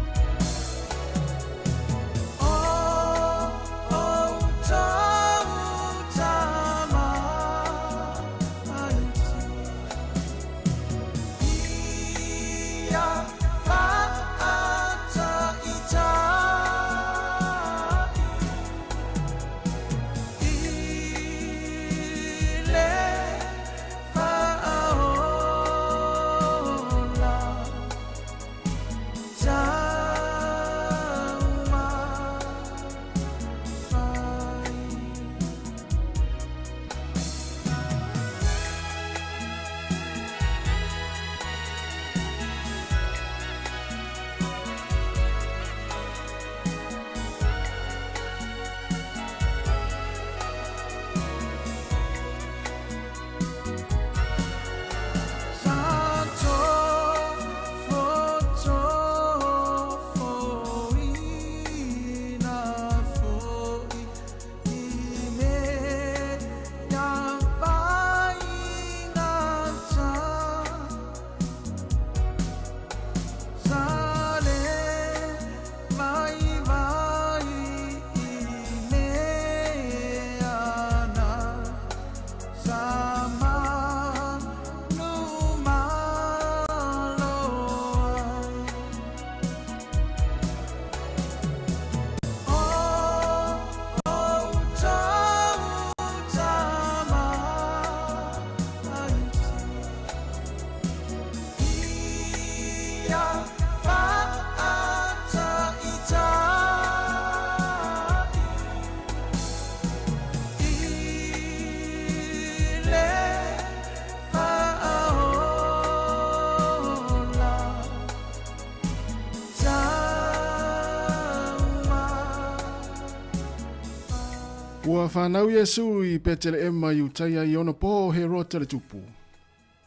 Ua fanau Iesu i Peteleema i Utaia i ona pō o Herota le tupu.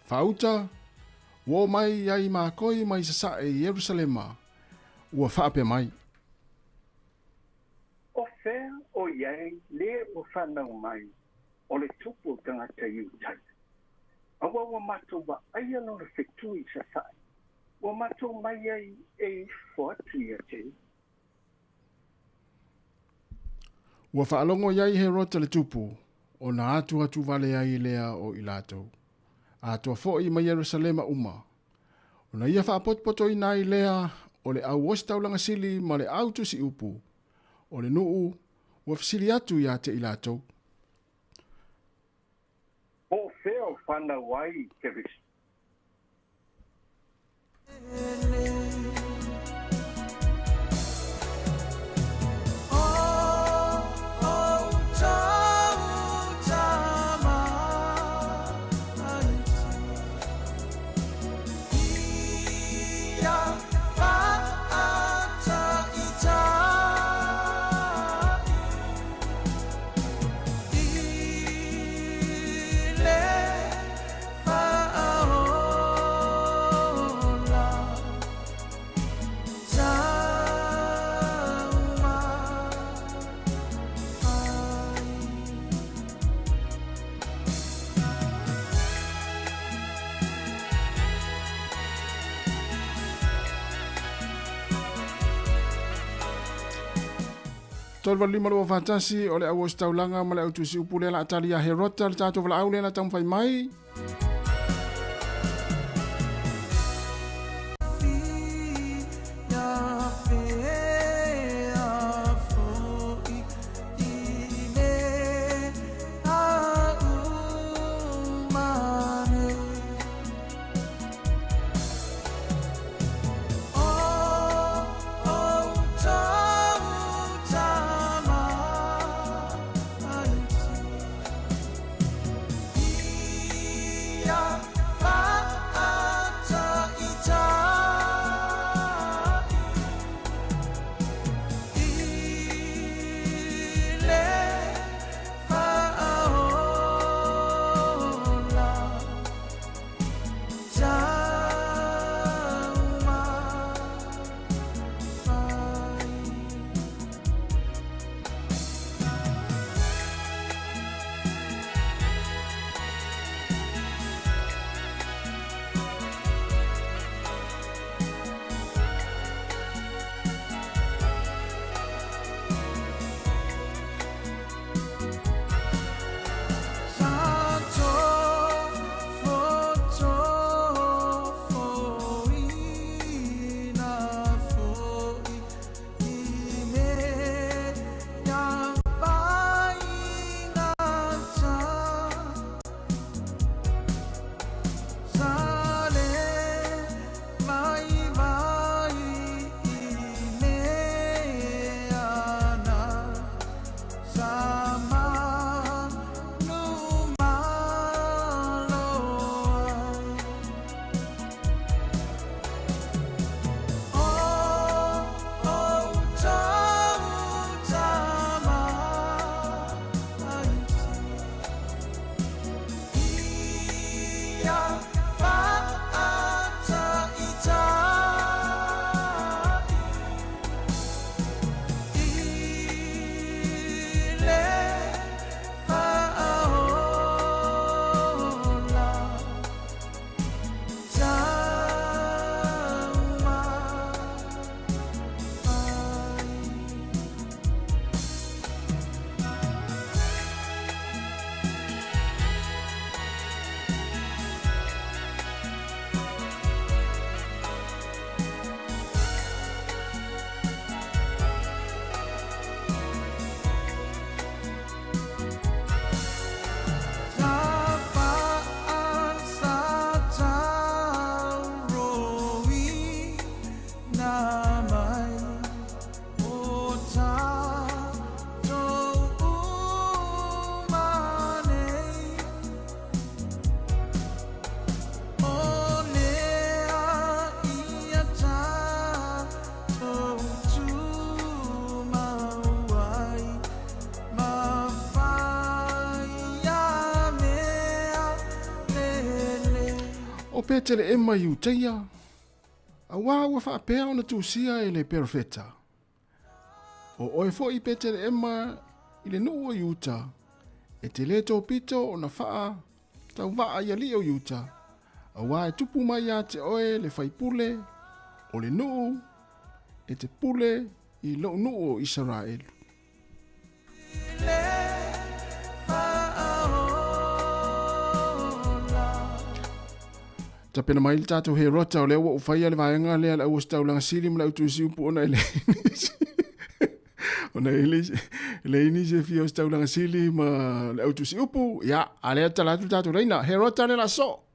Faauta, ua omai ai makoi mai sasae i Ierusalema, ua faapea mai. O fea o i ai le ua fanau mai o le tupu o tagata Iutaia? Aua ua matou vaaia lona fetu i sasae, ua matou mai ai e ifo atu ia te ia. Ua faalogo i ai Herota le tupu, ona atuatu vale ai lea o i latou, atoa foi ma Ierusalema uma. Ona ia faapotopotoina ai lea o le au ositaulaga sili ma le au tusiupu o le nuu ua fesili atu ia te i latou. Po o fea o fanau ai Keriso? 385 241, o le auositaulaga ma le autusiupu lea la tali ia Herota le tatou valaau lea la taumafai mai. O Petelehema i Iuteia, auā ua faapea ona tusia e le perofeta. O oe foi Petelehema i le nuu o Iuta, e te lē topito ona faa tauvaa i alii o Iuta, auā e tupu mai ia te oe le faipule o le nuu e te pule i lou nuu o Isaraelu. Tapena mai le tatou Herota, o lea ua ou faia le vaega lea le auositaulaga sili ma le autusiupu ona e leai nisi ona e leai nisi e fia ositaulaga sili ma le autusiupu. Ia, a lea tala atu le tatou laina. Herota le laso.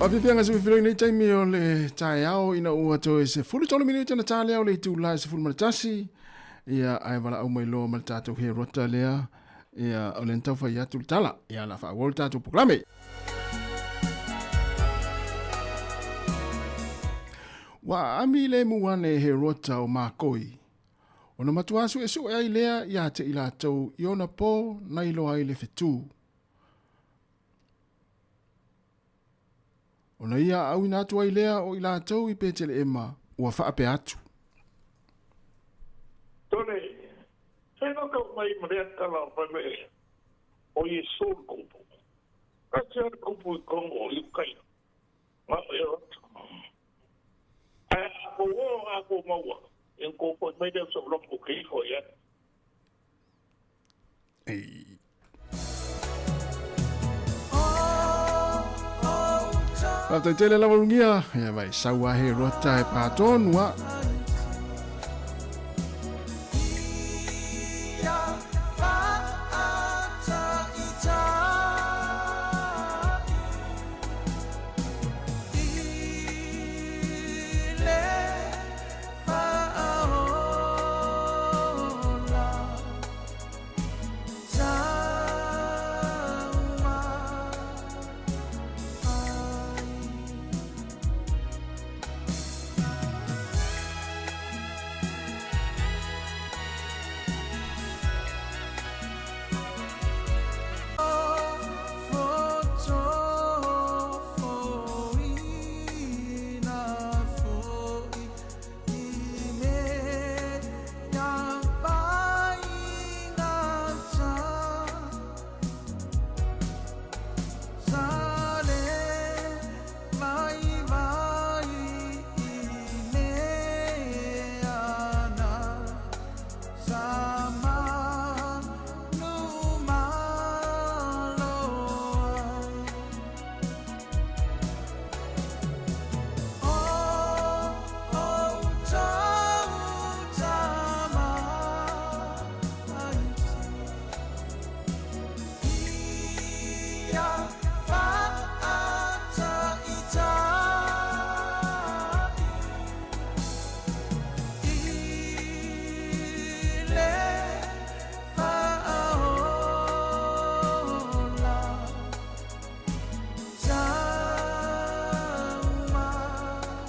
Afiafiaga se filoi nei taimi o le taeao ina ua toe 13 minute na tā lea o le itula e 11. Ia, ae valaau mai loa ma le tatou Herota lea. Ia, o le na taufai atu le tala. Ia, la faaauau le tatou polokalame. Ua aami le mu ane Herota o makoi. Ona matua suesue ai lea ia te i latou i ona pō na iloa ai le fetū. Ona ia auina atu ai lea o i latou i Peteleema, ua faapea atu. Tole, fena kau mai ma lea tala o fai mai o Iesu le kupu. Ka te le kupu i Kongo i Ukaina. Ma o e roto. Ae a ko o a ko maua. E ko po mai lea so longo ke iho ia. Ei. Faafetai tele lava lugia, ia vai sau a he rota e pātonu a.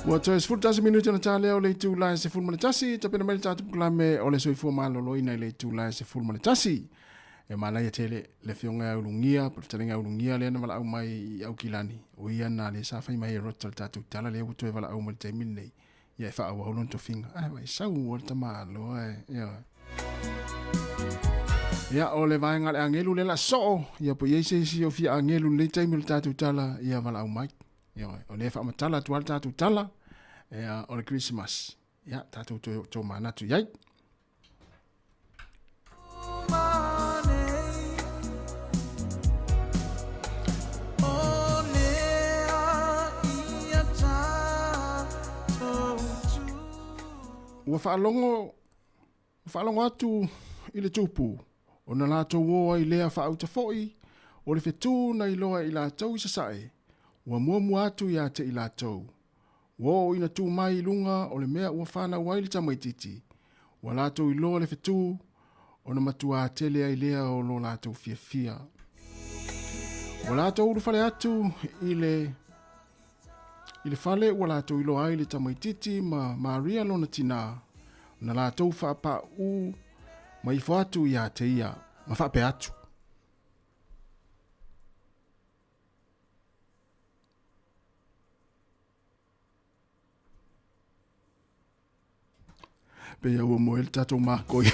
Ua toe 11 minute na tā lea o le itula e 11, tapena mai le tatou polokalame o le soifua maloloina i le itula e 11. E manaia tele le afioga ia Ulugia, po o le fetalaiga ia Ulugia lea na valaau mai i Aukilani, o ia na lea sa fai mai e rota le tatou tala lea ua toe valaau mai i le taimi lenei. Ia e faaauau lona tofiga. Ae vai sau le tama aloa e. Ioe. Ia, o le vaega o le agelu lea o le a soo, ia po o i ai se isi o fia agelu i lenei taimi o le tatou tala, ia valaau mai. Ioe, o lea e faamatala atu lava le tatou tala, ia, o le Kerisimasi. Ia, tatou toe tomanatu i ai. Ua faalogo Ua faalogo atu i le tupu, ona latou o ai lea faauta foi, o le fetū na iloa e i latou i sasae, ua muamua atu ia te i latou. Ua oo ina tu mai i luga o le mea ua fanau ai le tamaitiiti, ua latou iloa le fetū, ona matuā tele ai lea o lo latou fiafia. Ua latou ulufale atu i le I le fale ua latou iloa ai le tamaitiiti ma Maria lona tinā, na latou faapaū mai ifo atu iā te ia, ma faapea atu. Pei ua moe le tatou makoi.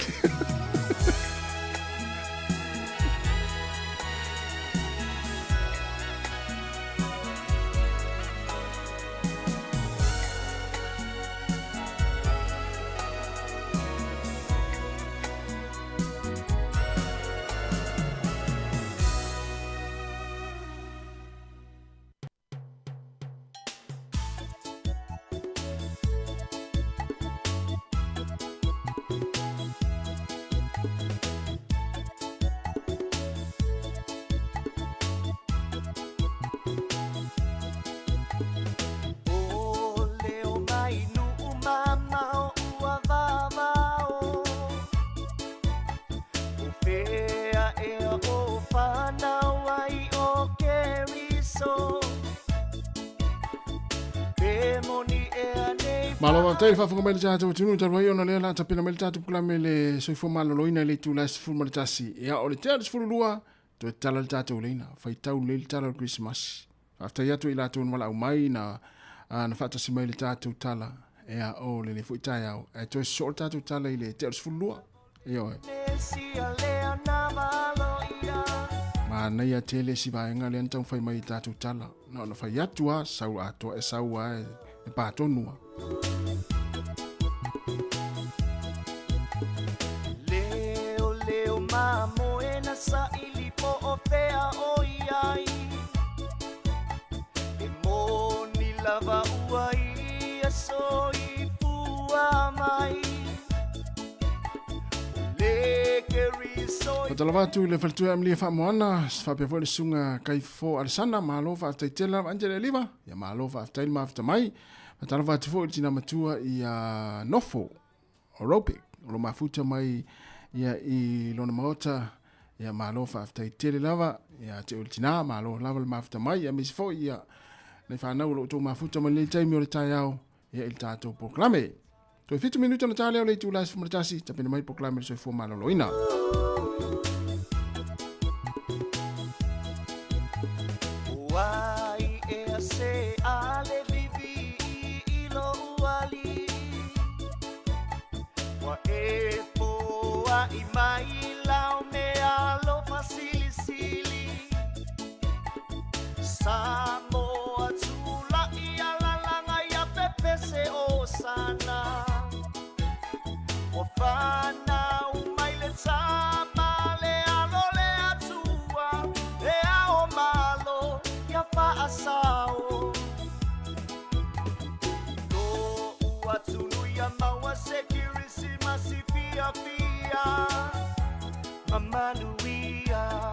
Malo faafetai le faafofoga mai le tatou atunuu talu ai ona lea la tapena mai le tatou polokalame le soifua maloloina i le itula e 11. Ia o le tea o le 12 toe tala le tatou leina, faitau lelei le tala o le Kerisimasi. Faafetai atu i latou na valaau mai na na faatasi mai le tatou tala ea o lenei foi taeao. Ae toe sosoo le tatou tala i le tea o le 12. Ioe. Manaia tele si vaega lea na taumafai mai i tatou tala. Na ona fai atu a, sau atoa e sau a e pā tonu a. Leo leo mamoe na saili po o fea o iai E moni lava ua ia soifua mai Faatalofa atu i le faletua Emilia Faamoana, faapea foi le susuga Kaifo Alesana, malo faafetai tele lava Angela Eliva, ia malo faafetai le mafuta mai. Faatalofa atu foi i le tina matua ia Nofo Orope, o lo mafuta mai ia i lona maota, ia malo faafetai tele lava, ia te oe le tina, malo lava le mafuta mai, ia aemaise foi ia nai fanau o lo outou mafuta mai lenei taimi o le taeao, ia i le tatou polokalame. Toe 7 minuta ona ta lea o le itula e 11, tapena mai polokalame o le soifua maloloina. Uai ea se ale vivi i lo uali Ua e poai mai lao me alofa silisili Samoa tula'i alalaga ia pepese o sana Ua fanau mai le tama le alo le Atua E ao malo ia faasao Lo'u atunu ia maua se Kirisimasi fiafia Ma manuia.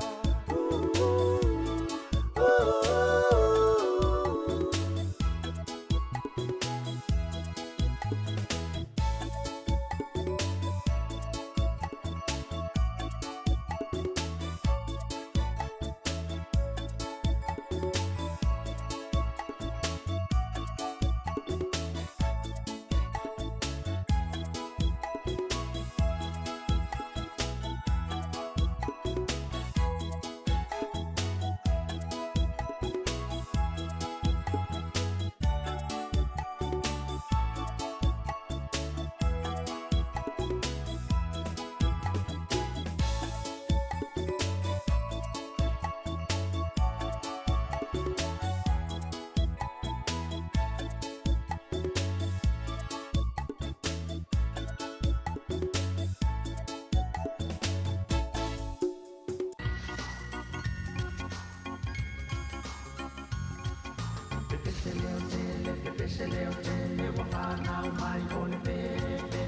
Pepese leo tele ua fanau mai o le pepe.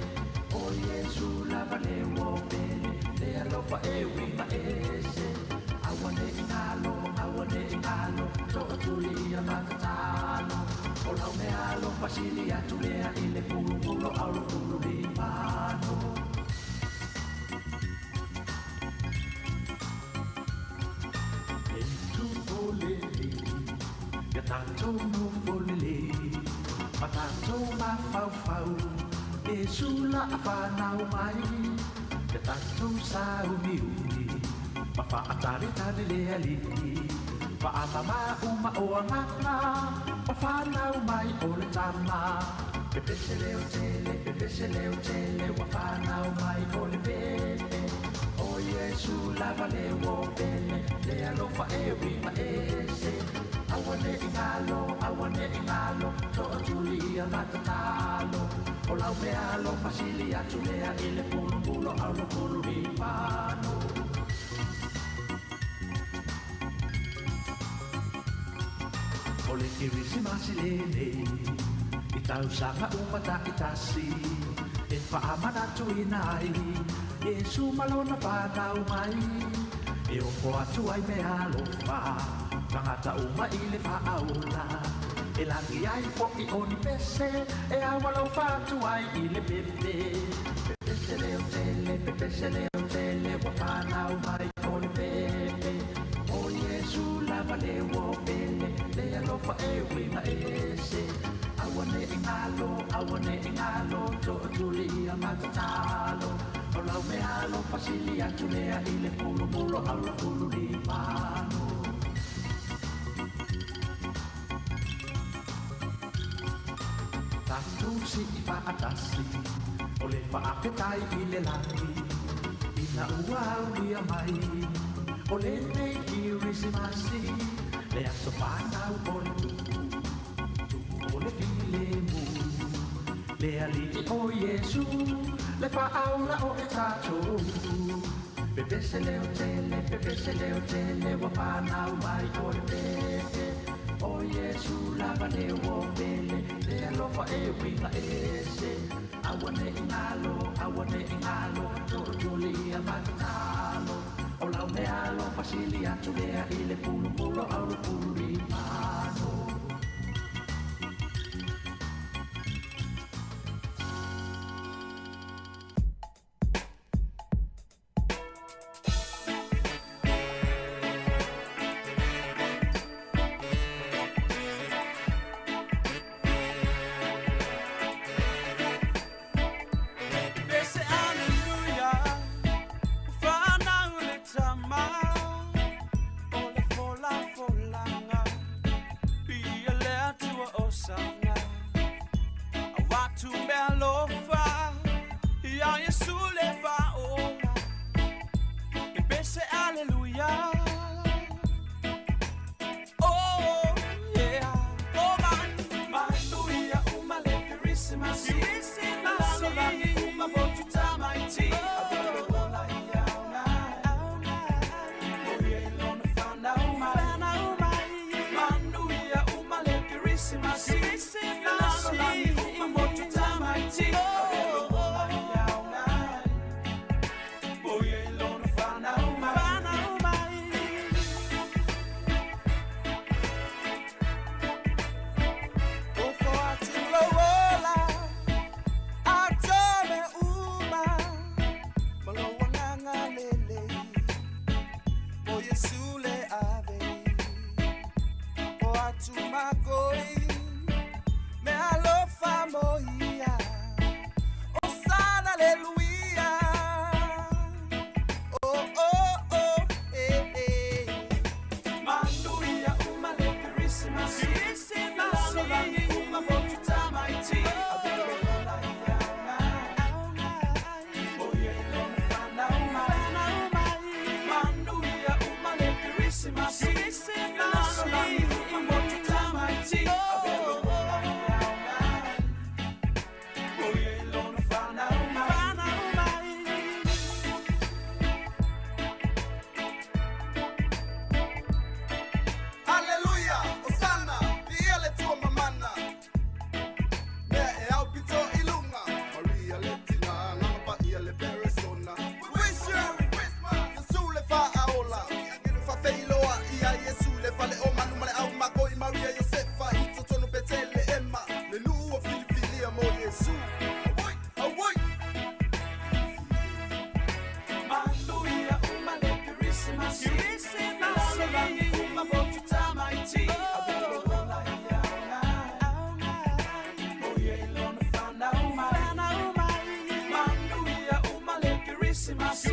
O Iesu lava le uo pele, le alofa e uiga ese. Aua ne i galo, aua ne i galo, to'atuli ia matatalo. O lau mea alofa sili atu lea i le pulupulo au lo pulu limano. E tupo lelei, ia tatou nofo lelei, ma tatou mafaufau, Iesu la'a fanau mai, ia tatou saumiumi, ma fa'atalitali le Alii, fa'amamā uma o agaga, ma fanau mai o le tama. Pepese leo tele, pepese leo tele, ua fanau mai o le pepe. O Iesu lava le uo pele, le alofa e uiga ese. Aua ne i galo, aua ne i galo, to'atuli ia matatalo. O lau mea alofa sili atu lea i le pulupulo au lo pulu limano. O le Kerisimasi lenei, i tausaga uma ta'itasi, e fa'amanatuina ai, Iesu ma lona fanau mai. E ofo atu ai mea alofa, tagata uma i le fa'aola. E lagi ai fo'i o ni pese, e aualofa atu ai i le pepe. Pepese leo tele, pepese leo tele, ua fanau mai o le pepe. O Iesu lava le uo pele, le alofa e uiga ese. Aua ne i galo, aua ne i galo, to'atuli ia matatalo. O lau mea alofa sili atu lea i le pulupulo au lo pulu limano. Tatou si'i fa'atasi, o le fa'afetai i le lagi, ina ua aulia mai, o lenei Kerisimasi, le aso fanau o le Tupu, Tupu o le filemu. Le Alii o Iesu, le fa'aola o e tatou. Pepese leo tele, pepese leo tele, ua fanau mai o le pepe. O Iesu lava le uo pele, le alofa e uiga ese. Aua ne i galo, aua ne i galo, to'atuli ia matatalo. O lau mea alofa sili atu lea i le pulupulo au lo pulu limano. Pese aleluia, whanau le tama, o le fola folanga,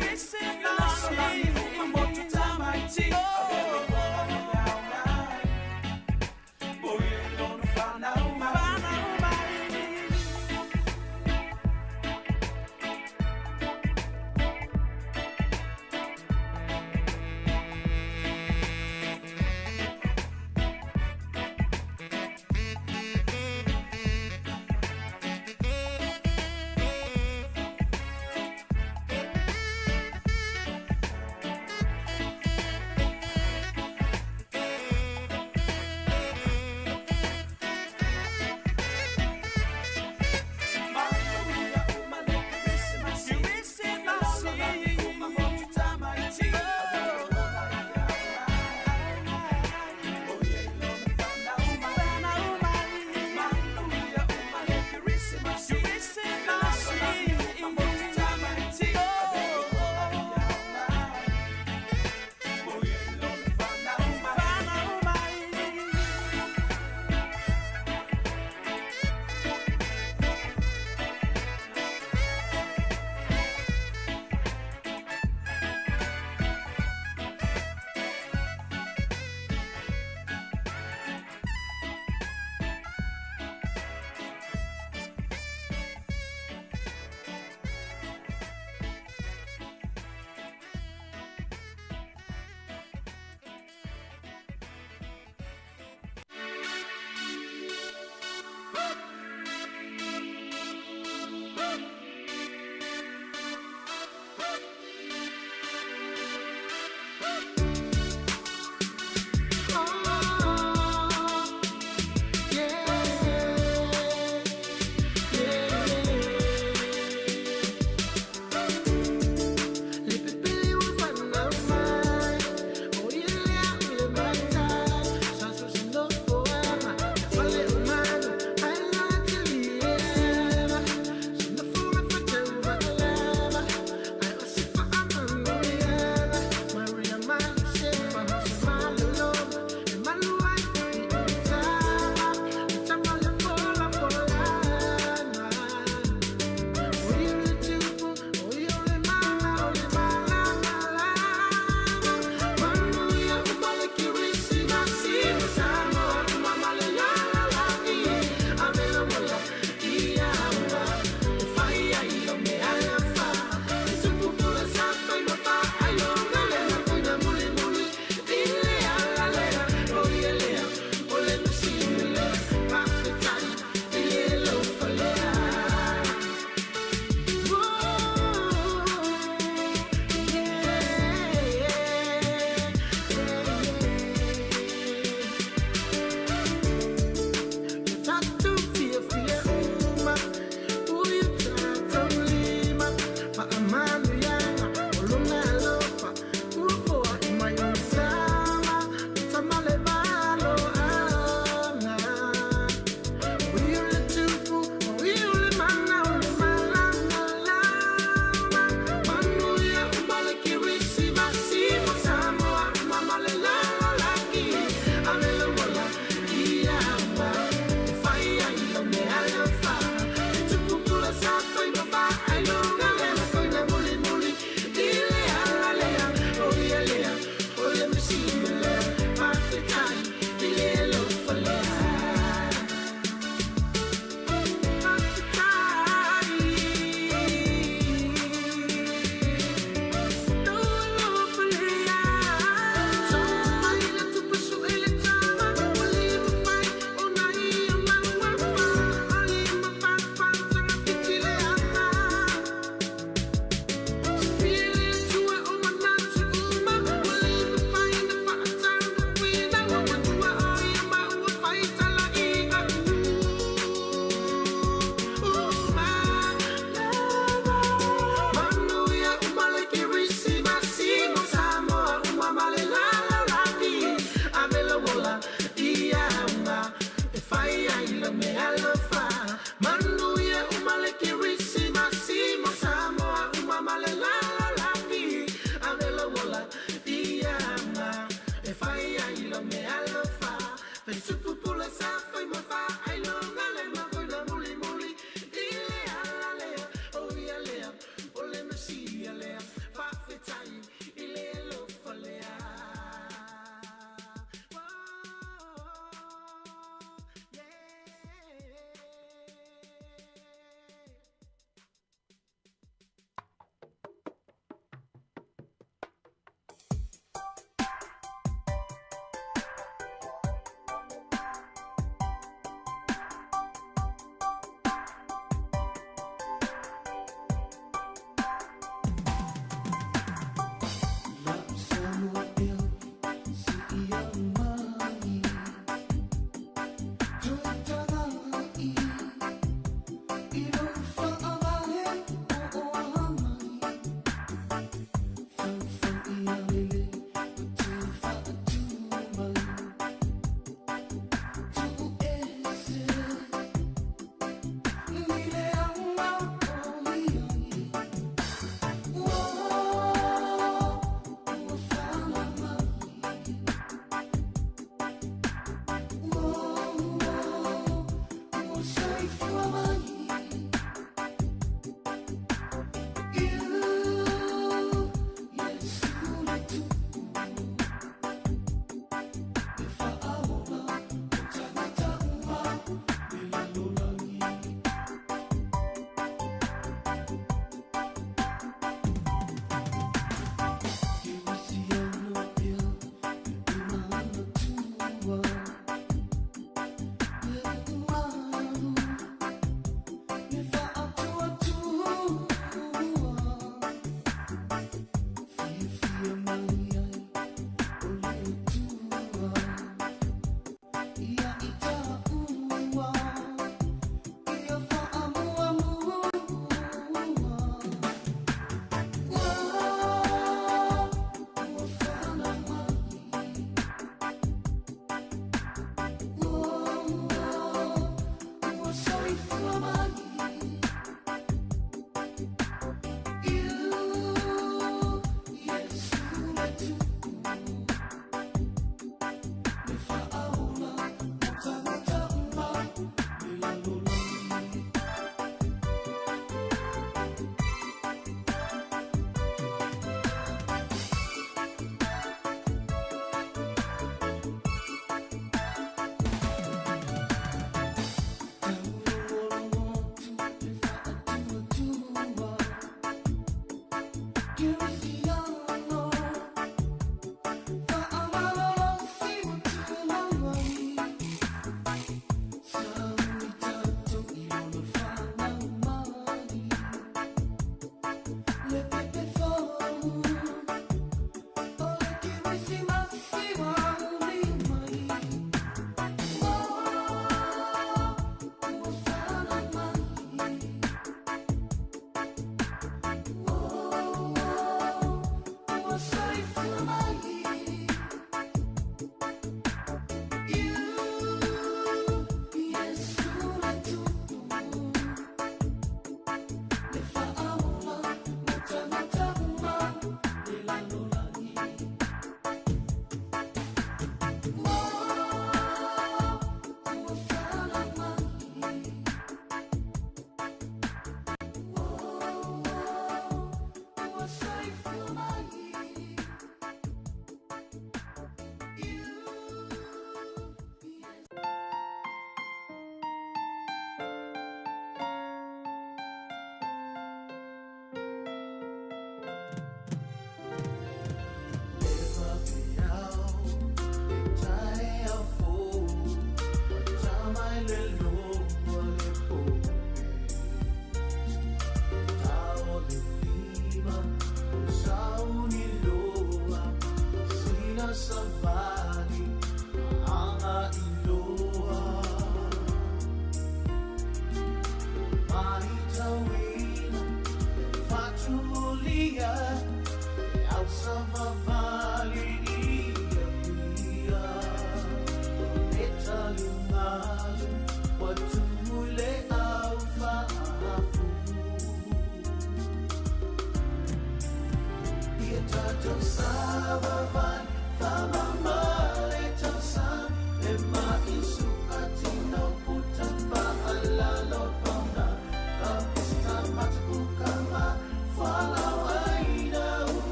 Kerisimasi uma motu tamaiti.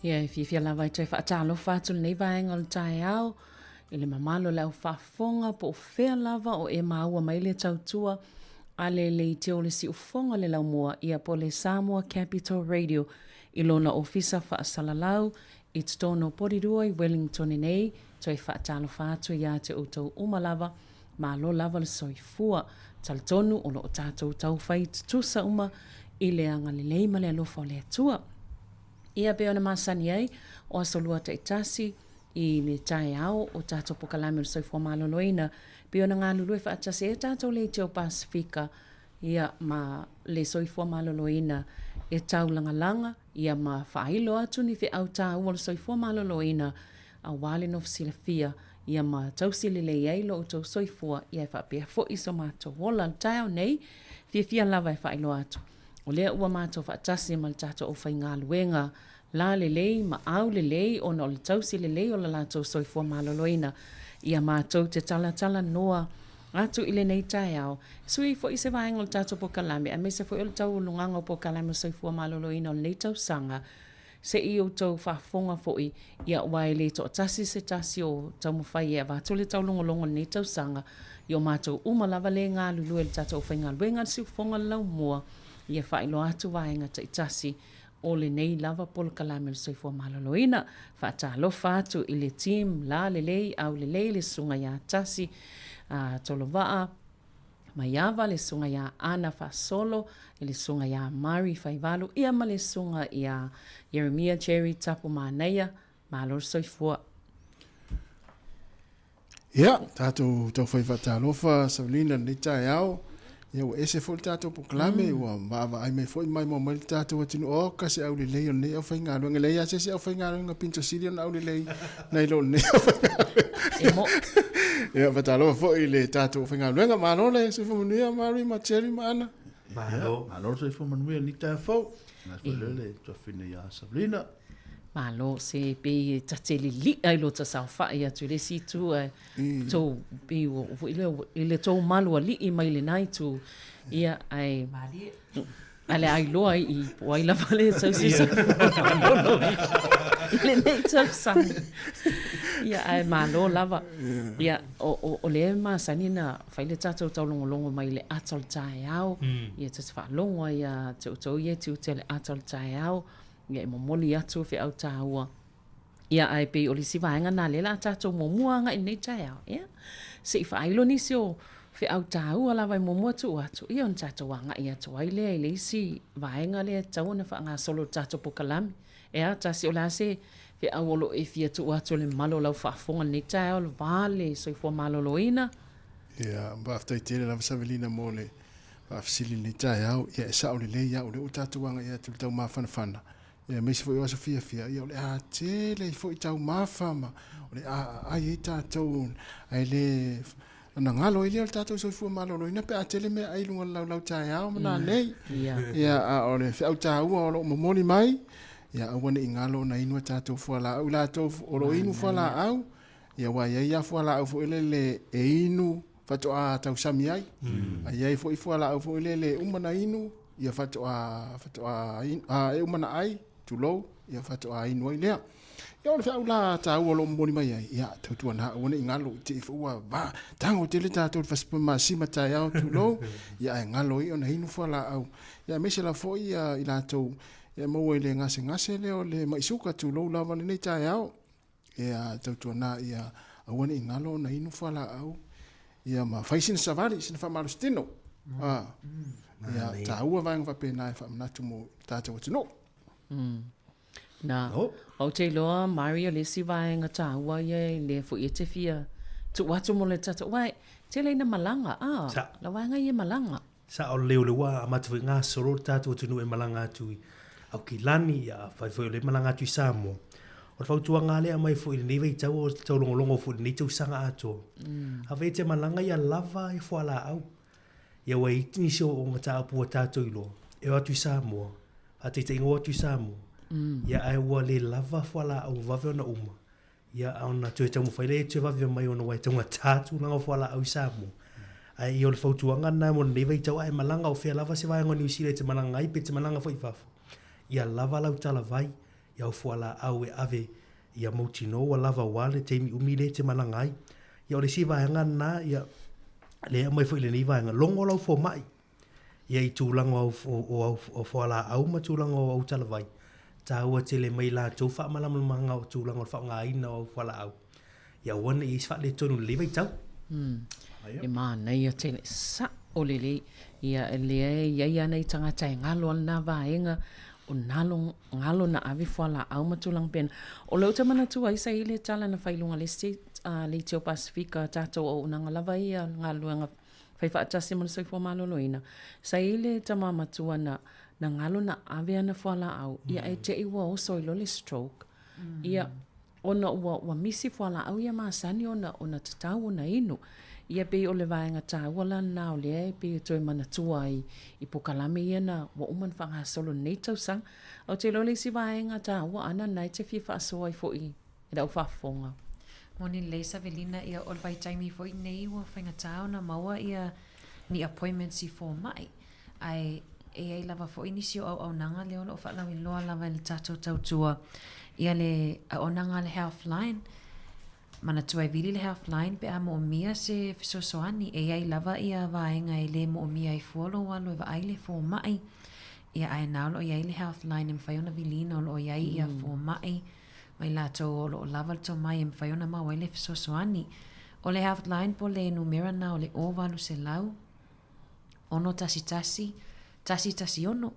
Ia, e fiafia lava e toe faatalofa atu lenei vaega o le taeao i le mamalu o le au faafofoga po o fea lava o e maua mai le tautua a le leitio o le siufofoga o le laumua ia po o le Samoa Capital Radio i lona ofisa faasalalau i totonu o Porirua i Wellington nei. Toe faatalofa atu ia te outou uma lava. Malo lava le soifua. Talitonu o lo o tatou taufai tutusa uma i le agalelei ma le alofa o le Atua. Ia pei ona masani ai, o aso lua taitasi i le taeao o tatou pokalame o le soifua maloloina, pei ona galulue faatasi ai tatou leitio Pasefika, ia ma le soifua maloloina e taulagalaga, ia ma faailo atu ni feau taua o le soifua maloloina aua le nofo silafia, ia ma tausi lelei ai lo outou soifua, ia e faapea foi so matou ola. I le taeao nei, fiafia lava e faailoa atu, o lea ua matou faatasi ma le tatou aufaigaluega lalelei ma aulelei ona o le tausi lelei o le latou soifua maloloina, ia matou te talatalanoa. atu i lenei taeao. Sui foi se vaega o le tatou polokalame aemaise foi o le taualugaga o polokalame o Soifua Maloloina o lenei tausaga, se i outou faafofoga foi, ia aua e le toatasi se tasi o taumafai e avatu le taulogologo i lenei tausaga, i o matou uma lava le galulue i le tatou aufaigaluega i le siufofoga o le laumua, ia faailoa atu vaega taitasi o lenei lava polokalame o le Soifua Maloloina. Faatalofa atu i le team lalelei, aulelei, le Susuga ia Tasi Tolovaa Maiava, le Susuga ia Ana Faasolo, le Susuga ia Mari Faivalu, ia ma le Susuga ia Ieremia Jerry Tapu Manaia. Malo le soifua. Ia, tatou taufai faatalofa Savelina i lenei taeao. Ia ua ese foi le tatou polokalame, ua vaavaai mai foi ma maimoa mai le tatou atunuu. Oka se aulelei o lenei aufaigaluega. E leai lava se isi aufaigaluega pito sili ona aulelei nai lo lenei aufaigaluega. E mo. Ia, faatalofa foi i le tatou aufaigaluega. Malo le soifua manuia Mary ma Jerry ma Ana. Malo. Malo le soifua manuia i lenei taeao fou. Nai foi lea le tuafafine ia Savelina. Malo, se pei e ta te lili'a i lota saofa'i atu i le isi itu ae tou pei ua foi lea i le tou maluali'i mai lena itu, ia ae ae le ailoa i i po o ai lava le tausi soifua maloloina i lenei tausaga. Ia ae malo lava. Ia o o o lea e masani ona fai le tatou taulogologo mai i le ata o le taeao, ia ta te faalogo ai ia te outou ia e tiute i le ata o le taeao. Ia e momoli atu feau taua. Ia ae pei o le isi vaega lena lea o le a tatou muamua agai i lenei taeao. Ia, se i faailo nisi o feau taua lava e muamua tuu atu, ia ona tatou agai atu ai lea i le isi vaega lea e tatau ona faagasolo i le tatou polokalame. E a Tasi, o le a se feau o lo o e fia tuu atu i le mamalu o lau faafofoga i lenei taeao, le va le soifua maloloina? Ia, faafetai tele lava Savelina mo le faafesili i lenei taeao. Ia, e sao lelei lava, o lea ua tatou agai atu i le taumafanafana, ia, aemaise foi o aso fiafia, ia, o le a tele ai foi taumafa ma o le a aai ai tatou, ae le ona galo ai lea o le tatou soifua maloloina pe a tele meaai i luga o le laulau taeao ma nanei. Ia, a o le feau taua o lo o momoli mai, ia aua ne i galo ona inu a tatou fualaau, i latou o lo o inu fualaau, Ia aua e i ai lava fualaau foi lele e inu faatoa tausami ai. A i ai foi fualaau foi lele e uma ona inu, ia faatoa, faatoa, e uma ona ai, tulou, ia faatoa inu ai lea. Ia o le feau la taua o lo o momoli mai ai, ia tautuana aua ne i galo i te i foi ua va, tago tele tatou i le fasipamasima taeao, tulou, ia ae galo ai ona inu fualaau. Ia aemaise lava foi ia i latou e maua i le gasegase lea o le mai suka, tulou lava lenei taeao. Ia tautuana ia aua ne i galo ona inu fualaau ia ma fai sina savali, sina faamalositino. Ah. Ia taua vaega faapena e faamanatu mo le tatou atunuu. Na, ou te iloa Mario le isi vaega taua ia e lea foi e te fia tuu atu mo le tatou, aua e tele ina malaga, ah, la vaega ia e malaga. Sao lelei o le ua amata foi gasolo le tatou atunuu e malaga atu i Aukilani, ia afai foi o lea e malaga atu i Samoa. O le fautuaga lava lea e aumai foi i lenei vaitau o le taulogologo foi i lenei tausaga atoa, afai e te malaga ia lava e fualaau. Ia ua i ai nisi o mataupu ua tatou iloa, e o atu i Samoa, faataitaiga ua o atu i Samoa, ia ae ua le lava fualaau ua vave ona uma, Ia, a ona toe taumafai lea e toe vave mai ona ua e taugata tulaga o fualaau i Samoa. Ae ia o le fautuaga lena mo lenei vaitau, a e malaga o fea lava se vaega o Niu Sila e te malaga ai pe te malaga foi i fafo, ia lava lau talavai i au fualaau e ave ia mautinoa ua lava aua le taimi umi lea e te malaga ai. Ia o le isi vaega lena, ia, lea e aumai foi i lenei vaega, logo lau fomai. Ia i tulaga o au o fualaau ma tulaga o au talavai, taua tele mai latou faamalamalamaga o tulaga o le faaaogaina o au fualaau, ia aua ne i i ai se faaletonu i lenei vaitau. E manaia tele, sao lelei. Ia lea e i ai lava nai tagata e galo lava lena vaega, o nalo, galo na ave fualaau ma tulaga pena. O lea ou te manatua ai sa i ai le tala na fai i luga o le isi leitio Pasefika, tatou auaunaga lava ia galuega Fai faatasi ma le soifua maloloina. Sa i ai le tama matua na na galo na ave ana fualaau, ia ae te i ua oso ai loa le stroke. Ia, ona ua ua misi fualaau ia masani ona ona tatau ona inu. Ia pei o le vaega taua la lena o lea e pei e toe manatua ai i pokalame ia na ua uma ona faagasolo i lenei tausaga. Ou te iloa le isi vaega taua ana lena e te fia faasoa ai foi i lau faafofoga. Moni lelei Savelina, ia o le vaitaimi foi lenei ua faigata ona maua ia ni appointments i fomai, ae e i ai lava foi nisi o auaunaga lea o lo o faalauiloa lava e le tatou tautua ia le auaunaga a le Healthline. Manatua e vili le Healthline pe a moomia se fesoasoani, e i ai lava ia vaega e le moomia ai fua lou alu e vaai le fomai, ia ae na o lo o i ai le Healthline e mafai ona viliina o lo o i ai ia fomai ma i latou o lo o lava le tomai e mafai ona maua ai le fesoasoani. O le Healthline po o le numera lena o le 0800 611 116,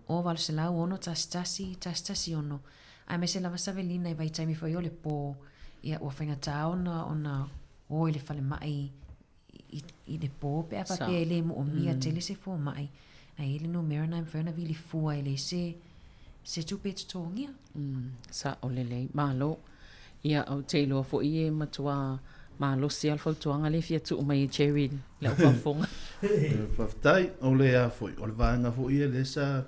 0800 611 116, aemaise lava Savelina i vaitaimi foi o le pō, ia ua faigata ona ona o i le falemai i, i le pō pe a faapea e le moomia tele se fomai, ae i ai le numera lena e mafai ona vili fua e leai se se tupe e totogia. Sao lelei. Malo. Ia, ou te iloa foi e matua malosi lava le fautuaga lea e fia tuu mai e Jerry i lau faafofoga. Faafetai. O le a foi, o le vaega foi ia lea sa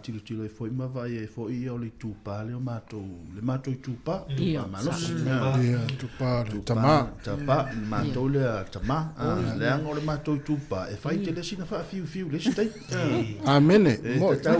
tilotilo ai foi ma vaai ai foi ia o le itupa lea o matou, le matou itupa, itupa malosi. Ia, itupa o le tama. Tama, le matou lea tama. Leaga o le matou itupa, e fai tele sina faafiufiu i le isi taimi. Amene. E tatau,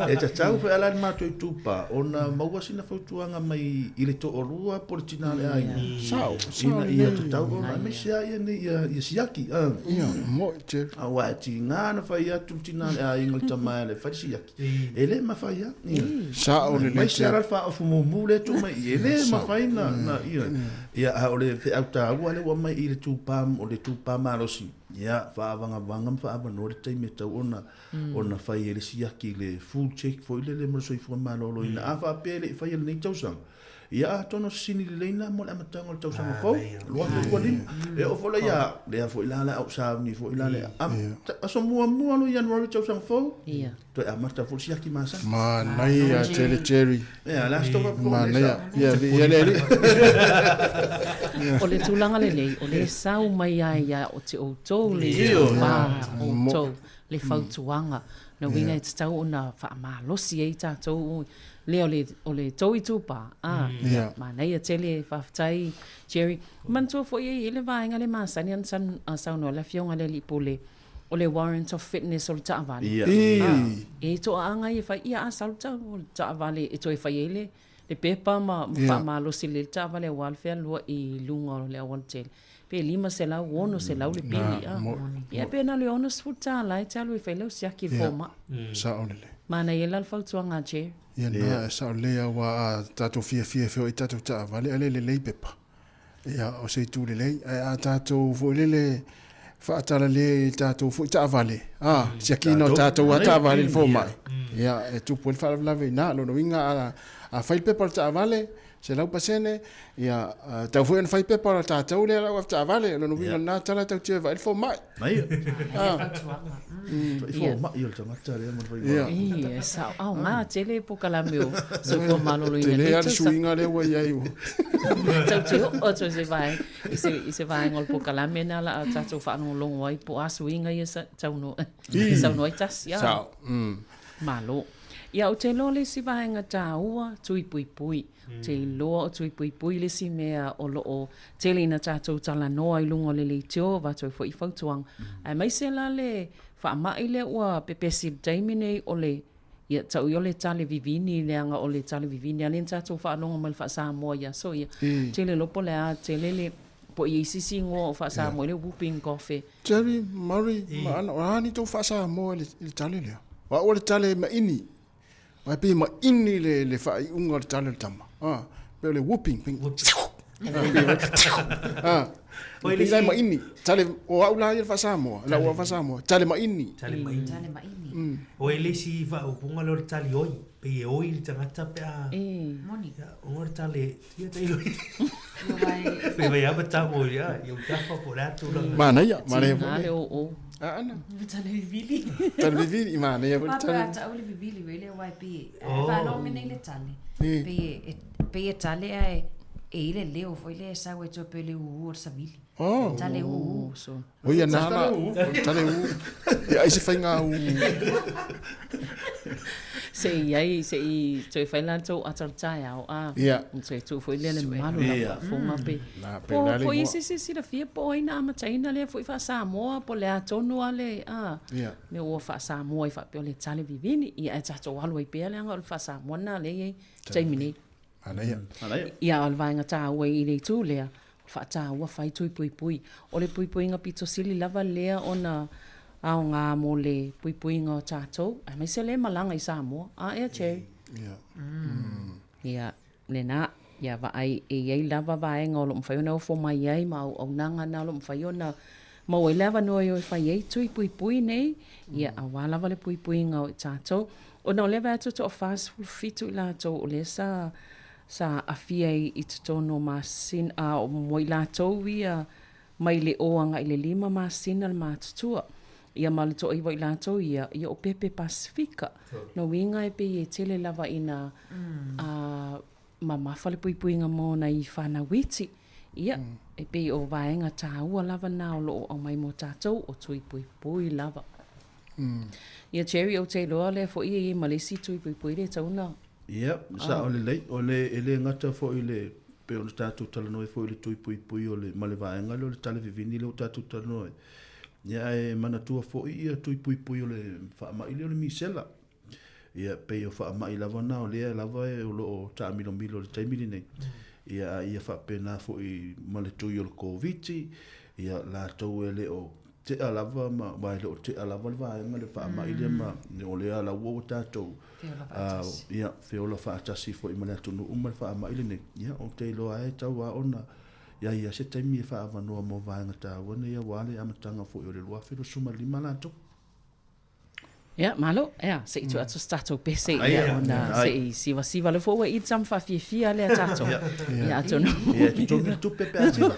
e tatau foi ala le matou itupa ona maua sina fautuaga mai i le toalua po o le tina o le aiga. Sao, sao Ina ia tatau ona aemaise lava ia nei ia, ia siaki. Ia, moi Jerry. Aua e tiga ona fai atu le tina o le aiga i le tama e fai le siaki. E le mafai lava. Ia. Sao lelei Aemaise lava le faaofu mumu lea e tuu mai i i, e le mafai na, na, ia. Ia, a o le feau taua lea ua aumai i le itupa, o le itupa malosi, ia, faavagavaga ma faaavanoa le taimi e tatau ona ona fai ai le siaki i le full check foi lele mo le soifua maloloina. A faapea e le i faia i lenei tausaga, ia atonu o se sini lelei lena mo le amataga o le tausaga fou, 2025. E oo foi la ia, lea foi la o le a ou sauni foi la le aso muamua loa Ianuari tausaga fou, toe amata foi le siaki masani. Manaia tele Jerry. Ia, le a se tou faafofoga nei Manaia. sa? Ia, viia le Alii. O le tulaga lenei, o lea e sau mai ai ia te outou le itupa outou le fautuaga. Lona uiga e tatau ona faamalosi ai tatou lea o le, o le tou itupa, a, ia, manaia tele, faafetai Jerry. Manatua foi e i ai le vaega lea e masani ona saunoa le Afioga i le Alii Pule, o le warrant of fitness o le taavale. A, e i toaaga ia e fai, ia a sau le tau o le taavale e toe fai ai le, le pepa ma, ma faamalosi lelei le taavale aua le fealuai i luga o le aualatele. Pe 500, 600 le pili, a. Ia pe na o le $60 e te alu e fai lau siaki i le fomai. Sao lelei. Manaia la le fautuaga a Jerry. Ia na, e sao lelei aua a tatou fiafia e feoai tatou taavale a le lelei pepa. Ia, o se itu lelei. Ae a tatou foi lele faatalale i tatou foi taavale, a, siakiina o tatou lava taavale i le fomai, ia, e tupu ai le faalavelave i ina. Lona uiga a, a fai le pepa o le taavale, 100%, ia, tatau foi ona fai pepa o le tatou lea lau avetaavale. O lona uiga lena tala e tau te vaai le fomai. Mai. Fai fomai o le tagata lea ma le fai Ia, e sao. Aoga tele polokalame o Soifua Maloloina. Tele lava le suiga lea ua i ai ua. Tau te oo atu i se vaega, i se vaega o le polokalame lena o le a tatou faalogologo ai po o a suiga ia saunoa ai tasi. Sao. Malo. Ia, ou te iloa le isi vaega taua, tui puipui. Ou te iloa o tui puipui le isi mea o lo o tele ina tatou talanoa i luga o le leitio, avatu ai foi fautuaga. Aemaise la le faamai lea ua pepesi i le taimi nei o le, ia, tau ia o le tale vivini, leaga o le tale vivini lava lea na tatou faalogo mai i le faa-Samoa i aso ia. Ou te le iloa po o le a tele le, po o i ai se isi igoa o faa-Samoa i le whooping cough e. Jerry, Murray ma Ana, o a ni tou faa-Samoa i le tale lea? O au o le tale maini. Aua e pei e maini le, le faaiuga o le tale o le tama. Ah, pei o le whooping. Pei, ah, pei la e maini. Tale, o au la ia le faa-Samoa, lau au faa-Samoa, tale maini. Tale maini. Tale maini. O e le isi faaupuga lea o le tali oi. Pei e oi le tagata pe a... Moni. O le tale, ia tailo. Pe vai a tago ia, ia utafa po le a tulaga. Manaia, manaia foi. le o. Ah, ana. Tale vivili. Tale vivili, manaia foi tale. Pa tau le vivili wele o ai pe. Fa no mene le tale. Pe pe e tale ai e ile leo foi le sa we to pe le u o savili. Oh. Tale u. O ia nā la, o tale u. Ia ai se whainga u. Se i ai, se i toe fai la tou ata o le taeao, a. Ia. Ona toe tuu foi lea le mamalu la Ia. faafofoga pe. Na, pe Po, na le po i igoa. se se silafia po o ai na amataina lea foi faa-Samoa po o le a tonu lava le, a, Ia. mea ua faa-Samoa ai faapea o le tale vivini. Ia ae tatou alu ai pea leaga o le faa-Samoa lena lea e i ai i le taimi nei. Manaia. Manaia. Ia, o le vaega taua i le itu lea, o le faataua fai tui puipui. O le puipuiga pito sili lava lea ona aoga mo le puipuiga o tatou, aemaise lea e malaga i Samoa. A ea, Jerry? Ia. Ia, lena. Ia, vaai, e i ai lava vaega o lo o mafai ona ofo mai ai ma auaunaga na o lo o mafai ona maua ai le avanoa e o e fai ai tui puipui nei, ia, aua lava le puipuiga o i tatou. Ona o lea e vaai atu e toa-47 i latou o lea sa sa aafia i totonu o masina, a o i latou ia mai le o agai i le 5 masina le matutua. Ia ma le toaiva o i latou ia, ia o pepe Pasefika. Lona uiga e pei e tele lava ina a mamafa le puipuiga mo nai fanau iti. Ia, e pei o vaega taua lava na o lo o aumai mo tatou, o tui puipui lava. Ia Jerry, ou te iloa lea foi e i ai ma le isi tui puipui le tatau ona. Ia, sao lelei. O le, e le gata foi i le, pei ona tatou talanoa ai foi i le tui puipui o le, ma le vaega lea o le tale vivini lea ua tatou talanoa ai. Ia, ae manatua foi ia tui puipui o le faamai lea o le misela. Ia, pei o faamai lava na o lea lava e o lo o taamilomilo i le taimi lenei. Ia, a ia faapena foi ma le tui o le Koviti, ia, latou e le o tea lava ma, aua e le o tea lava le vaega le faamai lea ma, o lea la ua tatou Feola faatasi. Ia, feola faatasi foi ma le atunuu ma le faamai lenei. Ia, ou te iloa lava e tau lava ona i ai se taimi e faaavanoa mo vaega taua nei aua le amataga foi o le 2025 latou. Ia, malo, ea, se i tuu atu se tatou pese ia ona se i sivasiva lea foi ua i le faafiafia lea tatou. Ia, atonu. Ia, totogi le tupe pe a siva.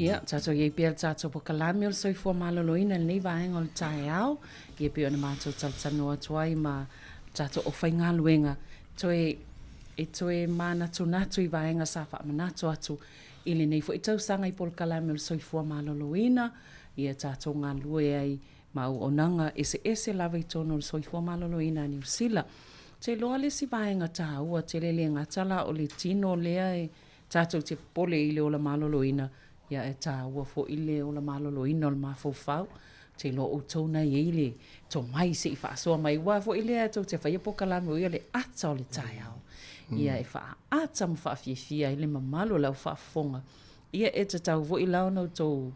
Ia, tatou i ai pea le tatou polokalame o le soifua maloloina i lenei vaega o le taeao, ia pei ona matou talatalanoa atu ai ma le tatou aufaigaluega, toe, e toe manatunatu i vaega sa faamanatu atu i lenei foi tausaga i polokalame o le soifua maloloina, ia tatou galulue ai ma auaunaga eseese lava i totonu o le soifua maloloina a Niu Sila. Ou te iloa le isi vaega taua tele le gata la o le tino lea e tatou te popole i le ola maloloina, ia e taua foi le ola maloloina o le mafaufau. Ou te iloa o outou na i ai le tomai se i faasoa mai, aua foi lea tou te faia polokalame o ia le ata o le taeao. Ia e faaata ma faafiafia ai le mamalu o le au faafofoga. Ia e tatau foi la ona outou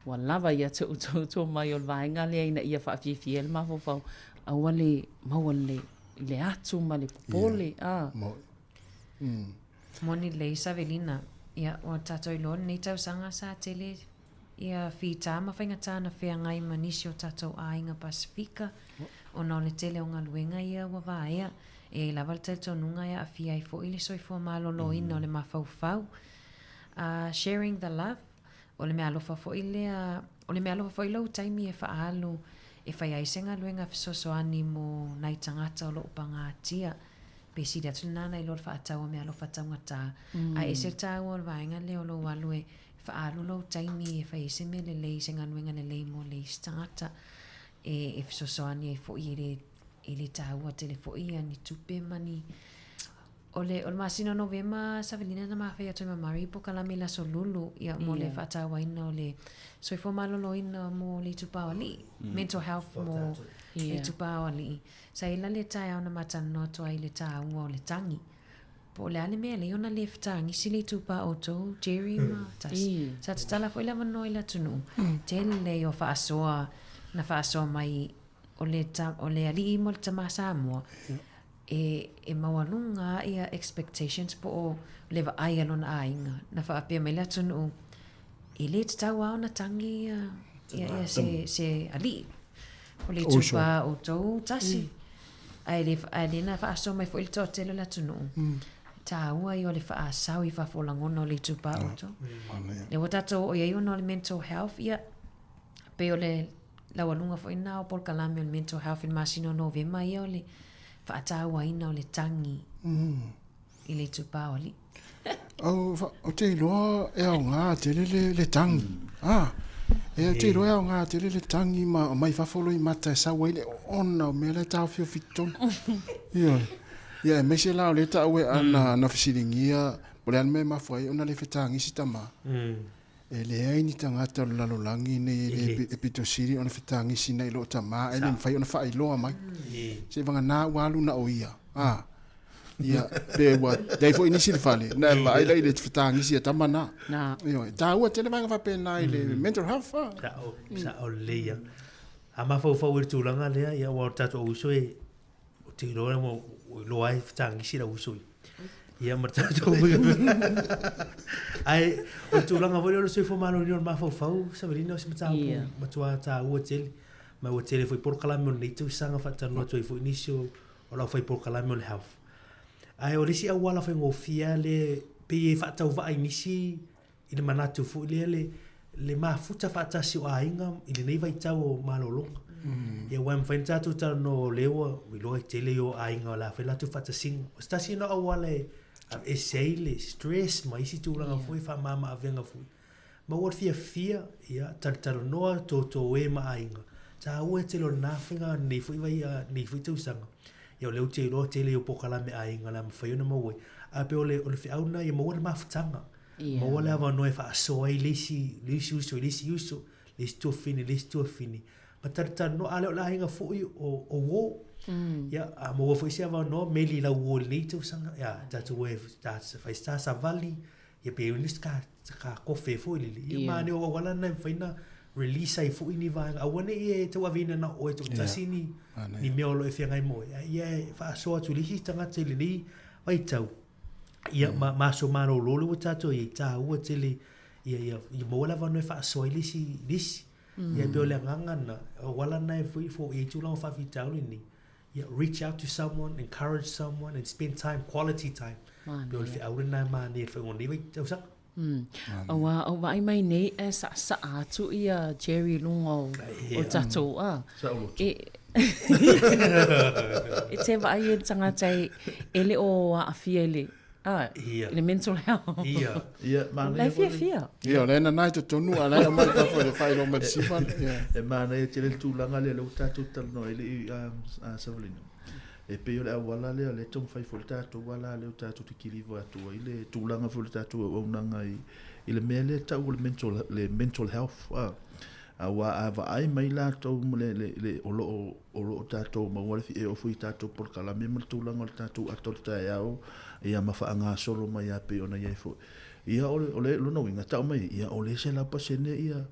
ua lava ia te outou tomai o le vaega lea ina ia faafiafia ai le mafaufau, aua le maua le le atu ma le popole. Yeah. Ah. Moni lelei Savelina, ia ua tatou iloa lenei tausaga sa tele ia fita ma faigata na feagai ma nisi o tatou aiga Pasifika ona o le tele o galuega ia ua vaea. E i ai lava le talitonuga e aafia ai foi le soifua maloloina o le mafaufau. Sharing the love, o le meaalofa foi lea, o le meaalofa foi lou taimi e faaalu e fai ai se galuega fesoasoani mo nai tagata o lo o pagatia. Pe sili atu lena nai lo le faatau o meaalofa taugata. Ae ese le taua o le vaega lea o lou alu e faaalu lou taimi e fai ai se mea lelei, se galuega lelei mo le isi tagata e fesoasoani ai foi e le, e le taua tele foi ia ni tupe ma ni O le, o le masina o Novema, Savelina na mafai atu ai ma Murray polokalame i le Aso Lulu, ia, mo le faatauaina o le soifua maloloina mo le itupa o alii, mental health mo le itupa o alii. Sa i ai la le taeao na ma talanoa atu ai i le taua o le tagi. Po o le a le mea e lei ona le fetagisi le itupa o outou, Jerry ma Tasi. Sa tatala foi le avanoa i le atunuu, tele o faasoa na faasoa mai o le, o le alii ma le tama Samoa, e, e maualuga ia expectations po o le vaai a lona aiga. Na faapea mai le atunuu, e le tatau lava ona tagi ia, ia, ia se, se alii. O le itupa outou tasi. Ae le, ae le na faasoa mai foi le toatele o le atunuu. Taua ia o le faasao i fafo o lagona o le itupa outou. Lea ua tatou oo i ai ona o le mental health, ia, pei o le laualuga foi lena o polokalame o le mental health i le masina o Novema ia o le faatauaina o le tagi i le itupa o alii. Au, ou te iloa e aoga tele le, le tagi. Ah, e ou te iloa e aoga tele le tagi ma mai fafo loimata e sau ai le oona o mea la e taofiofi i totonu. Ioe. Ia, aemaise la o lea e taua e Ana na fesiligia po o le a le mea e mafua ai ona le fetagisi tama. E leai ni tagata o le lalolagi nei e le e pito sili ona fetagisi nai lo tama ae le mafai ona faailoa mai. Seiavagana ua alu na o ia. A. Ia, pe ua leai foi nisi i le fale, na e vaai la i le fetagisi a tama na. Ioe, e taua tele vaega faapena i le mental health. Sao, sao lelei ia. A mafaufau i le tulaga lea, ia aua o le tatou auuso e, Ou te iloa ua iloa ai fetagisi lau uso ia. Ia ma tatou Ae o le tulaga foi lea o le soifua maloloina o le mafaufau, Savelina, o se mataupu yeah. matua taua tele. Ma ua tele foi polokalame o lenei tausaga faatalanoa atu ai foi nisi o, o le aufai polokalame o le health. Ae o le isi auala faigofie lava lea pei e faatauvaa i nisi i le manatu foi lea le, le mafuta faatasi o aiga i lenei vaitau o malologa. Mm. Ia aua e mafai ona tatou talanoa o lea ua iloa e tele o aiga o le a fai latou faatasiga. O se tasi lena o auala e aveese ai le stress ma isi tulaga yeah. foi faamama avega foi. Ma ua fiafia, ia, talatalanoa, tōtō e ma aiga. Taua e tele o lena faiga nei foi vai, nei foi tausaga. Ia o lea ou te iloa tele o polokalame aiga o le a mafai ona maua ai. Ae pei o le, o le feau lena ia maua le mafutaga. Yeah. Maua le avanoa e faasoa ai le isi, le isi uso i le isi uso, le isi tuafafine i le isi tuafafine. Ma talatalanoa, a lea o le aiga foi o, o uō. Ia, a maua foi se avanoa, meli i lau uō i lenei tausaga, ia, tatou o e ta, fai se ta savali, ia pe i ai se ka, ka kofe foi lele. Ia, yeah. manaia o auala na e mafai ona release ai foi ni vaega. Aua ne i e tauaveina na o oe toatasi ni, ni mea o lo o e feagai ma oe. A ia e faasoa atu i le isi tagata i lenei vaitau, Ia, ma, ma aso malōlō lea ua tatou i ai, tāua tele, ia, ia, ia maua le avanoa e faasoa ai le isi, le isi. Ia, e pei o le agaga lena, o auala lena e foi, foia ai tulaga o faafitauli nei. Ia, reach out to someone, encourage someone and spend time, quality time. Pei o le feau lena e manaia i le faaiuga o lenei vaitausaga. Aua o vaai mai nei e saasaa atu ia Jerry i luga o o tatou a. Saoloto. E e te vaai e le tagata e e le o aafia i le a i le mental health. Ia. Ia, manaia La e fiafia. Ia, o lea e nana i totonu a o la e aumai i fafo i le faailoa mai le sifa. Ia. E manaia tele le tulaga lea lea ua tatou talanoa ai le i a Savalina. E pei o le auala lea o lea e taumafai foi le tatou ala lea tatou te kiliva atu ai le tulaga foi o le tatou auaunaga i, i le mea lea e tau o le mental, le mental health. A, aua a vaai mai latou ma le, le, le, o lo o, o lo o tatou maua le e oo foi i tatou polokalame ma le tulaga o le tatou ata o le taeao, ia ma faagasolo mai lava pei ona i ai foi. Ia o le, o le lona uiga, tau mai, ia o le 100% ia,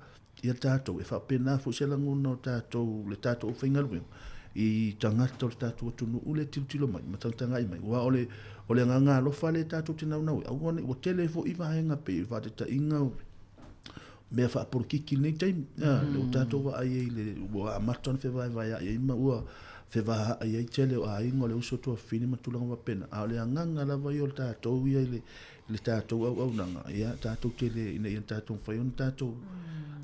ia tatou, e faapena foi se lagona o tatou, le tatou aufaigaluega, i tagata o le tatou atunuu lea e tilotilo mai ma tagatagai mai, aua o le, o le agaga alofa lea tatou te naunau ai, aua ne i, ua tele foi vaega pei o le faataitaiga o mea faapolokiki i lenei taimi, a, lea ua tatou vaai ai i le, ua amata ona fevaevaea'i ai ma ua fevaai ai tele o aiga o le uso tuafafine ma tulaga faapena, a o le agaga lava ia o le tatou ia i le, i le tatou auaunaga, ia, tatou te le, ina ia tatou mafai ona tatou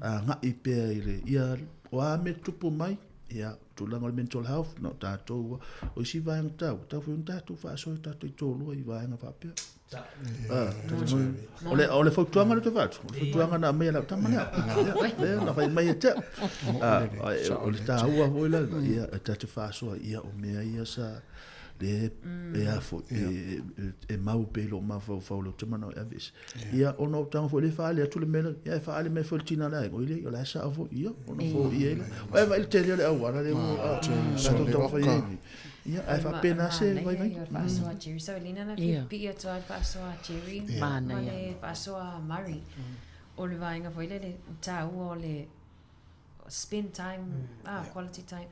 agai pea i le, ia, o a mea tutupu mai, ia, tulaga o le mental health, na o tatou, o isi vaega taua, tatau foi ona tatou faasoa i tatou toalua i vaega faapea. Ah, o le, o le fautuaga lea ou te vaai atu, o le fautuaga na aumai e lau tama lea. Lea na fai mai ia te au. Ah, o le taua foi la, ia, e tatou faasoa, ia, o mea ia sa, le e a foi e, e mau pea i lou mafaufau lea ou te manao e aveese. Ia ona o taga foi lea e faaali atu le mea lea, ia e faaali mai foi le tina le aiga, oi le, o la e sao foi, ia, ona foia ai lea. Ua e vaai i le tele o le auala lea ua tatou taumafai ai nei. Ia, ae faapena se vaivaiga. Manaia ia o le faasoa a Jerry. So, Lina na pipii atu ai le faasoa a Jerry ma le faasoa a Murray. O le vaega foi lele, taua o le spend time, ah, quality time.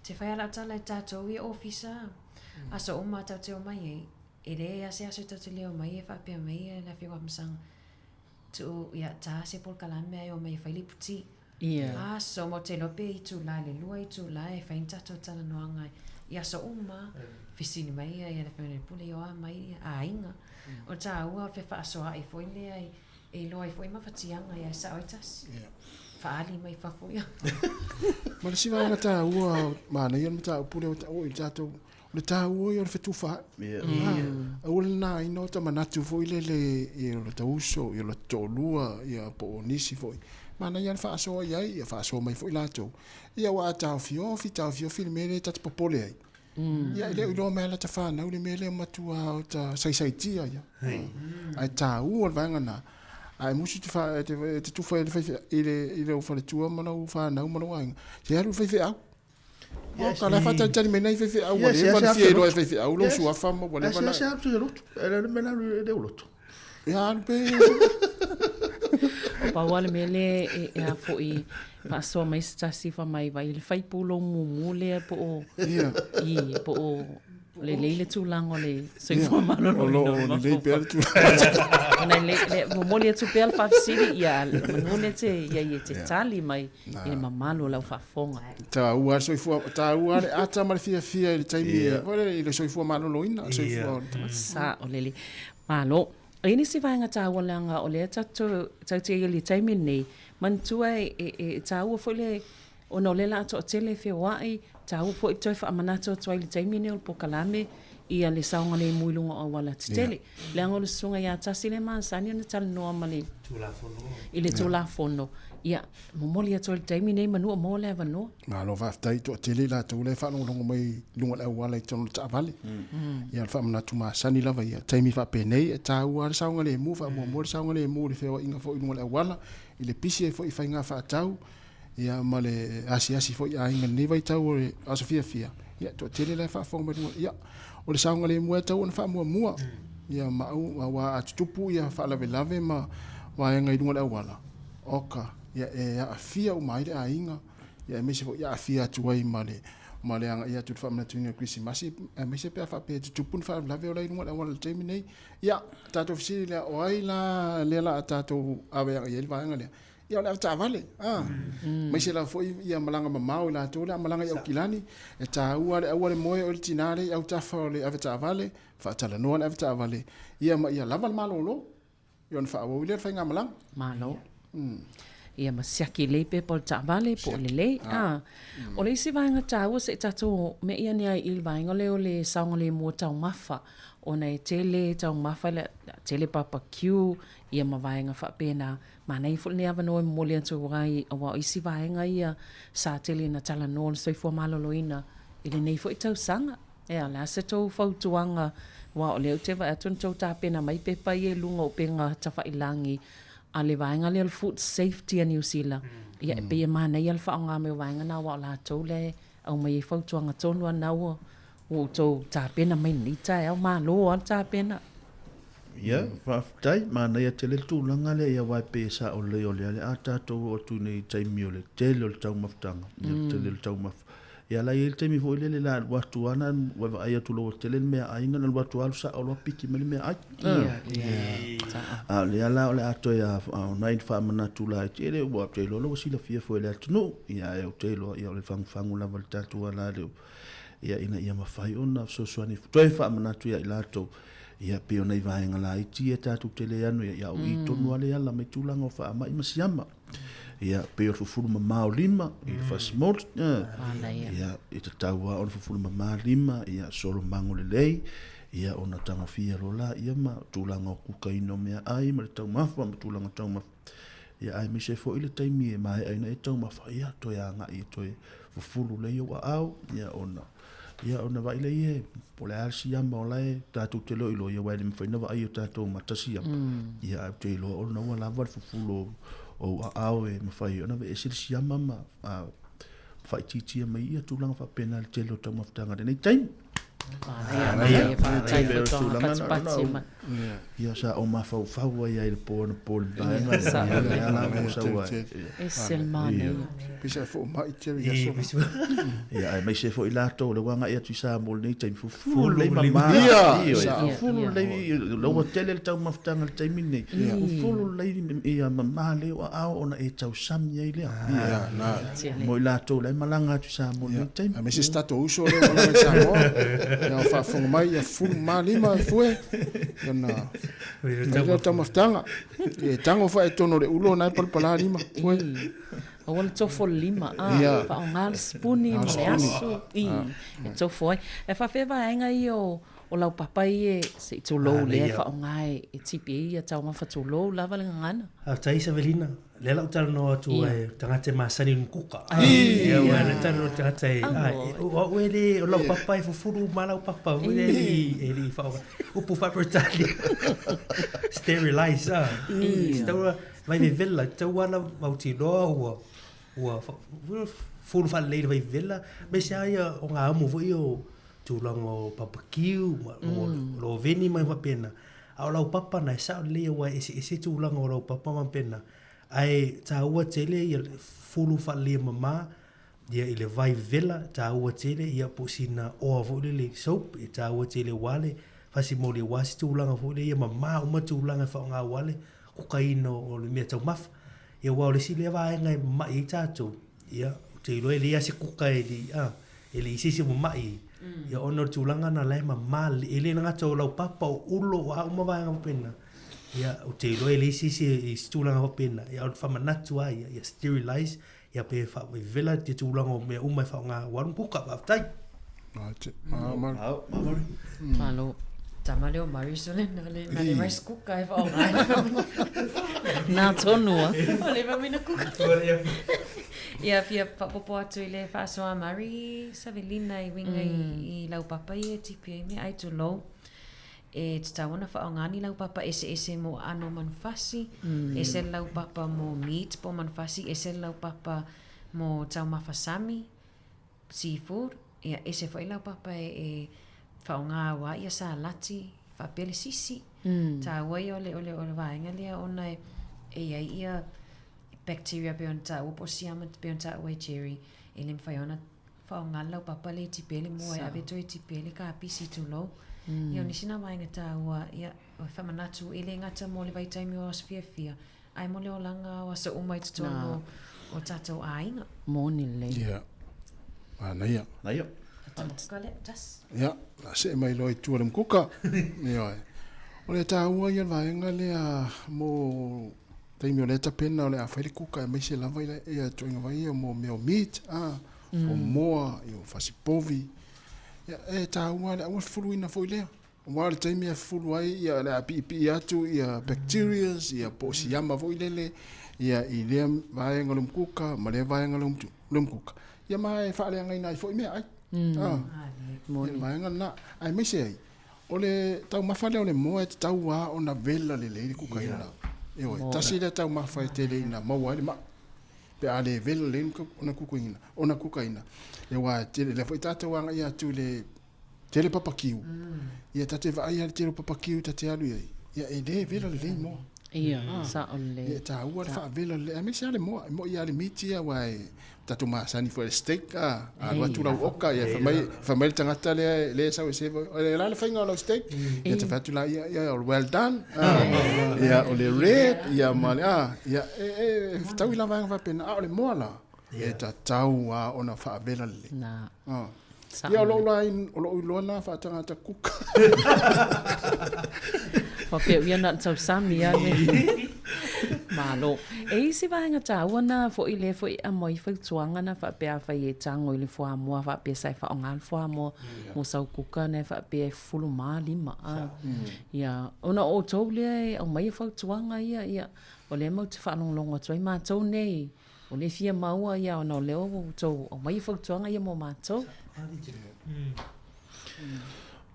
Te whai ala tala i tātou i ofisa, aso uma tau te o mai e, e le ase aso tau te leo mai e whapea mai e la whiwa masanga. Tu, ia, tā se pol kalame ai o mai e whai liputi. Yeah. Aso mo te lope i tū la, le lua i tū la e whai tātou tala noanga i aso uma, fisini mai ia ia le whainga pule i o a mai a inga. O tā ua o whaasoa i foi lea i E iloa ai foi mafatiaga ia e sao ai tasi. Faaali mai fafo ia. Ma le isi vaega taua manaia le mataupu lea ua taua i le tatou, o le taua ia o le fetufaai. Aua le nāina o ta manatu foi lele i o lota uso, i o lota toalua, ia po o nisi foi. Manaia le faasoa i ai, ia faasoa mai foi latou. Ia aua a taofiofi, taofiofi le mea lea ta te popole ai. Ia e le o iloa mai lava lata fanau le mea lea matua o ta saisaitia ia. Ae taua le vaega lena. A e musu te fa e te, e te tufa i le faifeau i le i lou faletua ma lau fanau ma lou aiga. Se alu i le faifeau. Yes. Ka la faatalitali mai nai faifeau ua Yes, leva yes, ona fia iloa e absolutely. faifeau lou Yes. suafa ma ua leva Yes, na. yes, absolutely. E le mea la e le lotu. Ia alu pe. O pau lava le mea lea e, e a foi faasoa mai se tasi fai mai vai le faipule o mumu lea po o Ia. i po o lelei le tulaga o le soifua Ia. maloloina O lo o o le lelei pea le mafaufau. tulaga. Ona le, le momoli atu pea le faafesili ia manu le te ia ia te tali mai Na. i le mamalu o lau faafofoga. Taua le soifua, taua le ata ma le fiafia i le taimi Ia. foi lele i le soifua maloloina, le soifua o le tagata. Sao lelei. Malo. E i ai nisi vaega taua leaga o lea tatou tatou te i ai i le taimi lenei, manatua e, e, e taua foi le, ona o lea o le a toatele e feoai, taua foi toe faamanatu atu ai i le taimi lenei o le polokalame ia le saogalemu i luga o auala tetele. Leaga o le susuga ia Tasi lea e masani ona talanoa ma le Tulafono. i le Tulafono. Ia, momoli atu ai i le taimi lenei manu o maua le avanoa. Malo faafetai, toatele i latou la e faalogologo mai i luga o le auala i totonu o le taavale. Ia o le faamanatu masani lava ia, taimi faapenei e taua lava le saogalemu, faamuamua le saogalemu i le feoaiga foi i luga o le auala, i le pisi ai foi i faiga faatau, ia ma le asiasi foi i aiga i lenei vaitau o le aso fiafia, ia toatele la e faafofoga mai i luga, ia o le saogalemu lava e tatau ona faamuamua. Ia ma au, aua a tutupu ia faalavelave ma vaega i luga o le auala, Oka, ia e aafia uma ai le aiga, ia aemaise foi ia aafia atu ai ma le ma le agai atu i le faamanatuina o le Kerisimasi, aemaise pe a faapea e tutupu ni faalavelave o la i luga o le auala i le taimi nei. Ia, tatou fesili lea, o ai la lea la a tatou ave agai ai le vaega lea? Ia o le avetaavale, a, aemaise lava foi ia malaga mamao i latou lea a malaga i Aukilani, e taua le aua le moe o le tina lea i autafa o le avetaavale, faatalanoa le avetaavale, ia ma ia lava le malolo. Ia ona faaauau ai lea o le faigamalaga. Malo. Ia ma siaki lelei pepa o le taavale po o lelei. Ah. O le isi vaega taua se i tatou me'i ane ai i le vaega lea o le saogalemu o taumafa ona e tele taumafa le tele barbecue ia ma vaega faapena. Manaia foi lenei avanoa e momoli atu ai aua o isi vaega ia sa tele ina talanoa le soifua maloloina i lenei foi tausaga. Ea, o le a se tou fautuaga aua o lea ou te vaai atu na tou tapena mai pepa ia i luga o upega tafailagi a le vaega lea o le Food Safety a Niu Sila. Ia e pei e manaia le faaaoga mai o vaega na aua o latou lea e aumai ai fautuaga tonu lava na ua outou tapena mai i lenei taeao. Malo lava le tapena. Ia, faafetai. Manaia tele le tulaga lea, ia aua e pei e sao lelei o lea o le a tatou oo atu i nei taimi o le tele o le taumafataga, ia le tele o le taumafa. Ia la e i ai le taimi foi lele la alu atu lava na ua vaai atu loa ua tele le meaai na alu atu alu sao loa piki mai le meaai. A o lea la o le a toe o nai faamanatu laiti e le ua ou te iloa ua silafia foi e le atunuu. Ia ae ou te iloa ia o le fagufagu lava le tatou ala lea ia ina ia mafai ona fesoasoani toe faamanatu ia i latou ia pei o nai vaega laiti ia tatou te le ano i ai, a o i tonu lava le ala mai tulaga o faamai ma siama. Ia, pei o le fufulu mamao lima i le fasimoli. Ia, e tatau lava ona fufulu mamā lima, ia, solomago lelei, ia, ona tagofia loa laia ma tulaga o kukaina o meaai ma le taumafa ma tulaga taumafa. Ia, aemaise foi le taimi e maea ai ona e taumafa, ia, toe agai e toe fufulu lelei ou aao, ia, ona Ia ona vaai lea ia po o le a le siama o la e tatou te iloiloa aua e le mafai ona vaai e tatou mata siama. Ia ae ou te iloa ona ua lava le fufulu o ou aao e mafai ai ona aveese le siama ma faaitiitia mai ia tulaga faapena i le tele o taumafataga i lenei taimi. Manaia, faafetai foi tulaga patipati mai. Ia sa ou mafaufau ai i le po anapo i le vaega lea, lea la ua sau ai. Ese le manaia. Pisa e foomai tele i aso. Ia aemaise foi latou o lea ua agai atu i Samoa i lenei taimi, fufulu lelei mama. Ia, fufulu lelei, lea ua tele le taumafataga i le taimi lenei, fufulu lelei ia mama lelei ou aao ona e tausami ai lea. Ia, mo i latou la e malaga atu i Samoa i lenei taimi. Aemaise si tatou uso lea ua malaga i Samoa, ia o faafofoga mai, ia fufulu mama lima e fue, ona fai lea o le taumafataga. Ia e tago foi i totonu o le ulo na e palapala lima, fue. Aua le tofo le lima, a, faaaoga le sipuni ma le asu, i, e tofo ai. E faapefea vaega ia o, o laupapa ia se i tulou lea e faaaoga e tipi ai ia taumafa tulou lava le gagana. Faafetai Savelina. Lea la ou talanoa atu ai tagata e masani i le mukuka. Ia ua le talanoa tagata e o au e le o laupapa e fufulu uma laupapa foi lea e le i faaaoga. Upu faa-Peretania. Sterilize a. Tatau vai vevela, tatau lava ona mautinoa ua ua fufulu faalelei i le vai vevela aemaise lava ia o gaomo foi ia o tulaga o barbecue ma o le oveni ma mea faapena. A o laupapa na e sao lelei aua e eseese tulaga o laupapa ma faapena. Ae taua tele ia le fufulu faalelei mama ia i le vai vevela, taua tele ia po o sina oa foi lele soap e taua tele aua le fasimoli aua se tulaga foi lea ia mama uma tulaga e faaaoga aua le kukaina o le mea taumafa. Ia aua o le isi lea vaega e mamai ai tatou, ia ou te iloa e leai lava se kuka e le i, a, e leai se isi o mamai ai. Ia ona o le tulaga lena o la e mama lelei, e le gata o laupapa, o ulo, o a uma vaega faapena. Ia ou te iloa e leai se isi i se tulaga faapena, ia o le faamanatu lava ia, ia sterilize, ia pe faavevela te tulaga o mea uma e faaaoga aua le kuka. Faafetai. Malo. Tama lea o Marius o le na le na le rice cooker e whaonga ai. Nā tonu a. O le mamina kuka. Ia fia faapopo atu i le faasoa a Mari Savelina i uiga i, i laupapa ia e tipi ai mea ai tulou. E tatau ona faaaoga ni laupapa eseese mo aano manufasi, ese le laupapa mo meat po o manufasi, ese le laupapa mo taumafa sami, seafood, ia ese foi laupapa e, e faaaoga aua ia salati faapea le sisi. Taua ia o le, o le, o le vaega lea ona e, e i ai ia bacteria pei ona taua po o siama pei ona taua e Jerry, e le mafai ona faaaoga le laupapa lea e tipi ai le moa e ave toe tipi ai le kapisi tulou. Ia o nisi na vaega taua, ia e faamanatu e le gata mo le vaitaimi o aso fiafia, ae mo le olaga o aso uma i totonu o tatou aiga. Moni lelei. Ia. Manaia. Manaia. Tamakuka lea, tas. Ia, la see mai loa i tua le mukuka. Ioe. O le taua ia o le vaega lea mo taimi o lea tapena o le a fai le kuka aemaise lava ia ituaiga vai ia mo mea o meat a, o moa, o fasipovi. Ia e taua le aua le fufuluina foi lea. Aua o le taimi e fufulu ai ia le a piipii atu ia bacterias ia po o siama foi lele ia i lea vaega o le umukuka ma lea vaega o le umukuka. Ia ma e faaleagaina ai foi meaai. Ah, ia le vaega lena. Aemaise ai, o le taumafa lea o le moa e tatau lava ona vela lelei le kukaina. Ioe, tasi lea taumafa e tele ina maua ai le mai. Pe a le vela lelei ona kukaina, ona kukaina. Ia aua e tele, lea foi tatou agai atu i le tele papakiu. Ia ta te vaai lava i le tele o papakiu ta te alu i ai, ia e le vela lelei moa. Ia, sao lelei. Ia e taua le faavela lelei, aemaise lava le moa. E moni lava le miti ia aua e tatou masani foi i le steak, a alu atu lau oka, ia fai mai, fai mai le tagata lea lea e sau e serve, o le a le faiga o lau steak? Ia ta fai atu laia, ia o le well done, ia o le red, ia ma le, a, ia e fetaui la vaega faapena, a o le moa la, e tatau lava ona faavela lelei. Na. Ia o lou la o lou iloa na faatagata kuka. Faapea ia na tausami a me. Malo. E i ai se vaega taua na foi lea foi e aumai fautuaga na faapea afai e tago i le fuamoa faapea sa e faaaoga le fuamoa mo sau kuka na e faapea e fufulu ma lima a. Ia ona o outou lea e aumaia fautuaga ia ia o lea matou te faalogologo atu ai matou nei O lea e fia maua ia ona o lea ua outou aumaia fautuaga ia mo matou.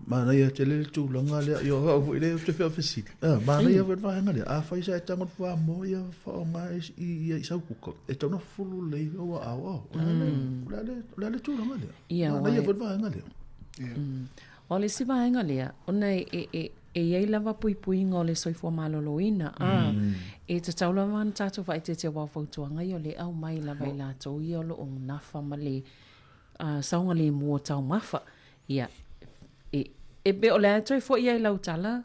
Manaia tele le tulaga lea, ia o au foi lea ou te faafesili. Ah, manaia foi le vaega lea. Afai sa e tago i le fuamoa ia faaaoga i i sau kuka, e tatau ona fufulu lelei ou aao. O le a le, o le a le, o le a le tulaga lea? Ia, Manaia foi le vaega lea. O le isi vaega lea, ona e, e, e i ai lava puipuiga o le soifua maloloina, a, e tatau lava ona tatou faaeteete aua o fautuaga ia o lea e aumai lava e latou ia o lo o nafa ma le saogalemu o taumafa. Ia, e, e pei o le a toe foi ai lau tala,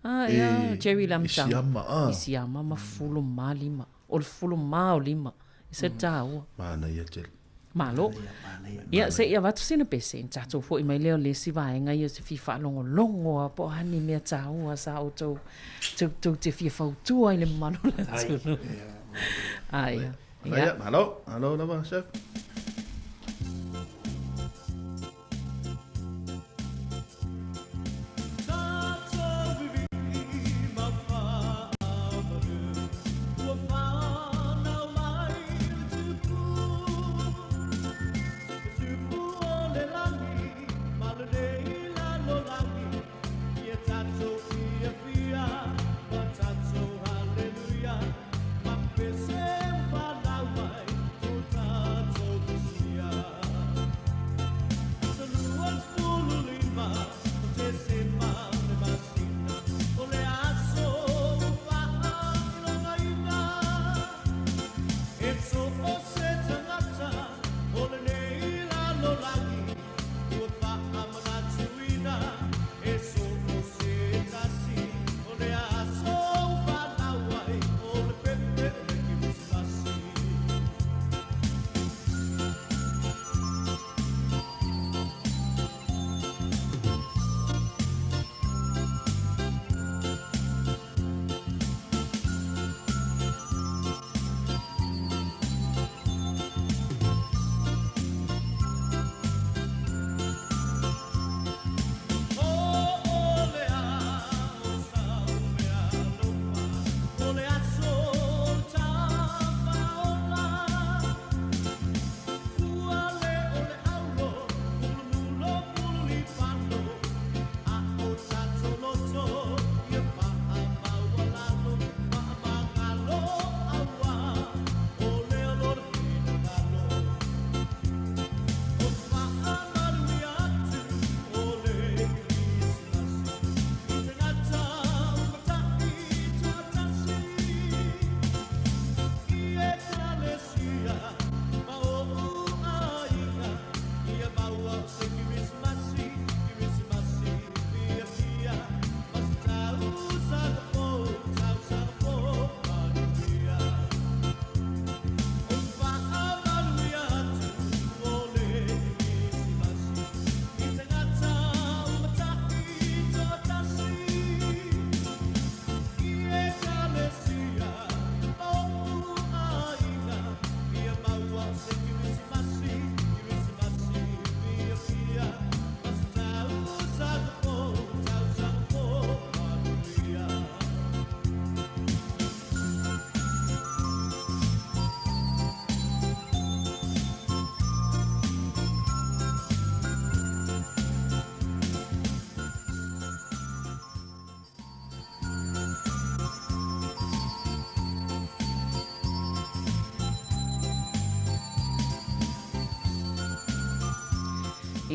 a, ia, Jerry i le amataga. I siama, a. I siama ma fufulu ma lima. O le fufulu ma o lima. E se taua. Manaia tele. Malo. Ia, se i avatu sina pese, ona tatou foi mai lea o le isi vaega ia ou te fia faalogologo lava po o a ni mea taua sa outou tou te fia fautua i le mamalu o le atunuu. Aia. Ia. Malo, malo lava, chef.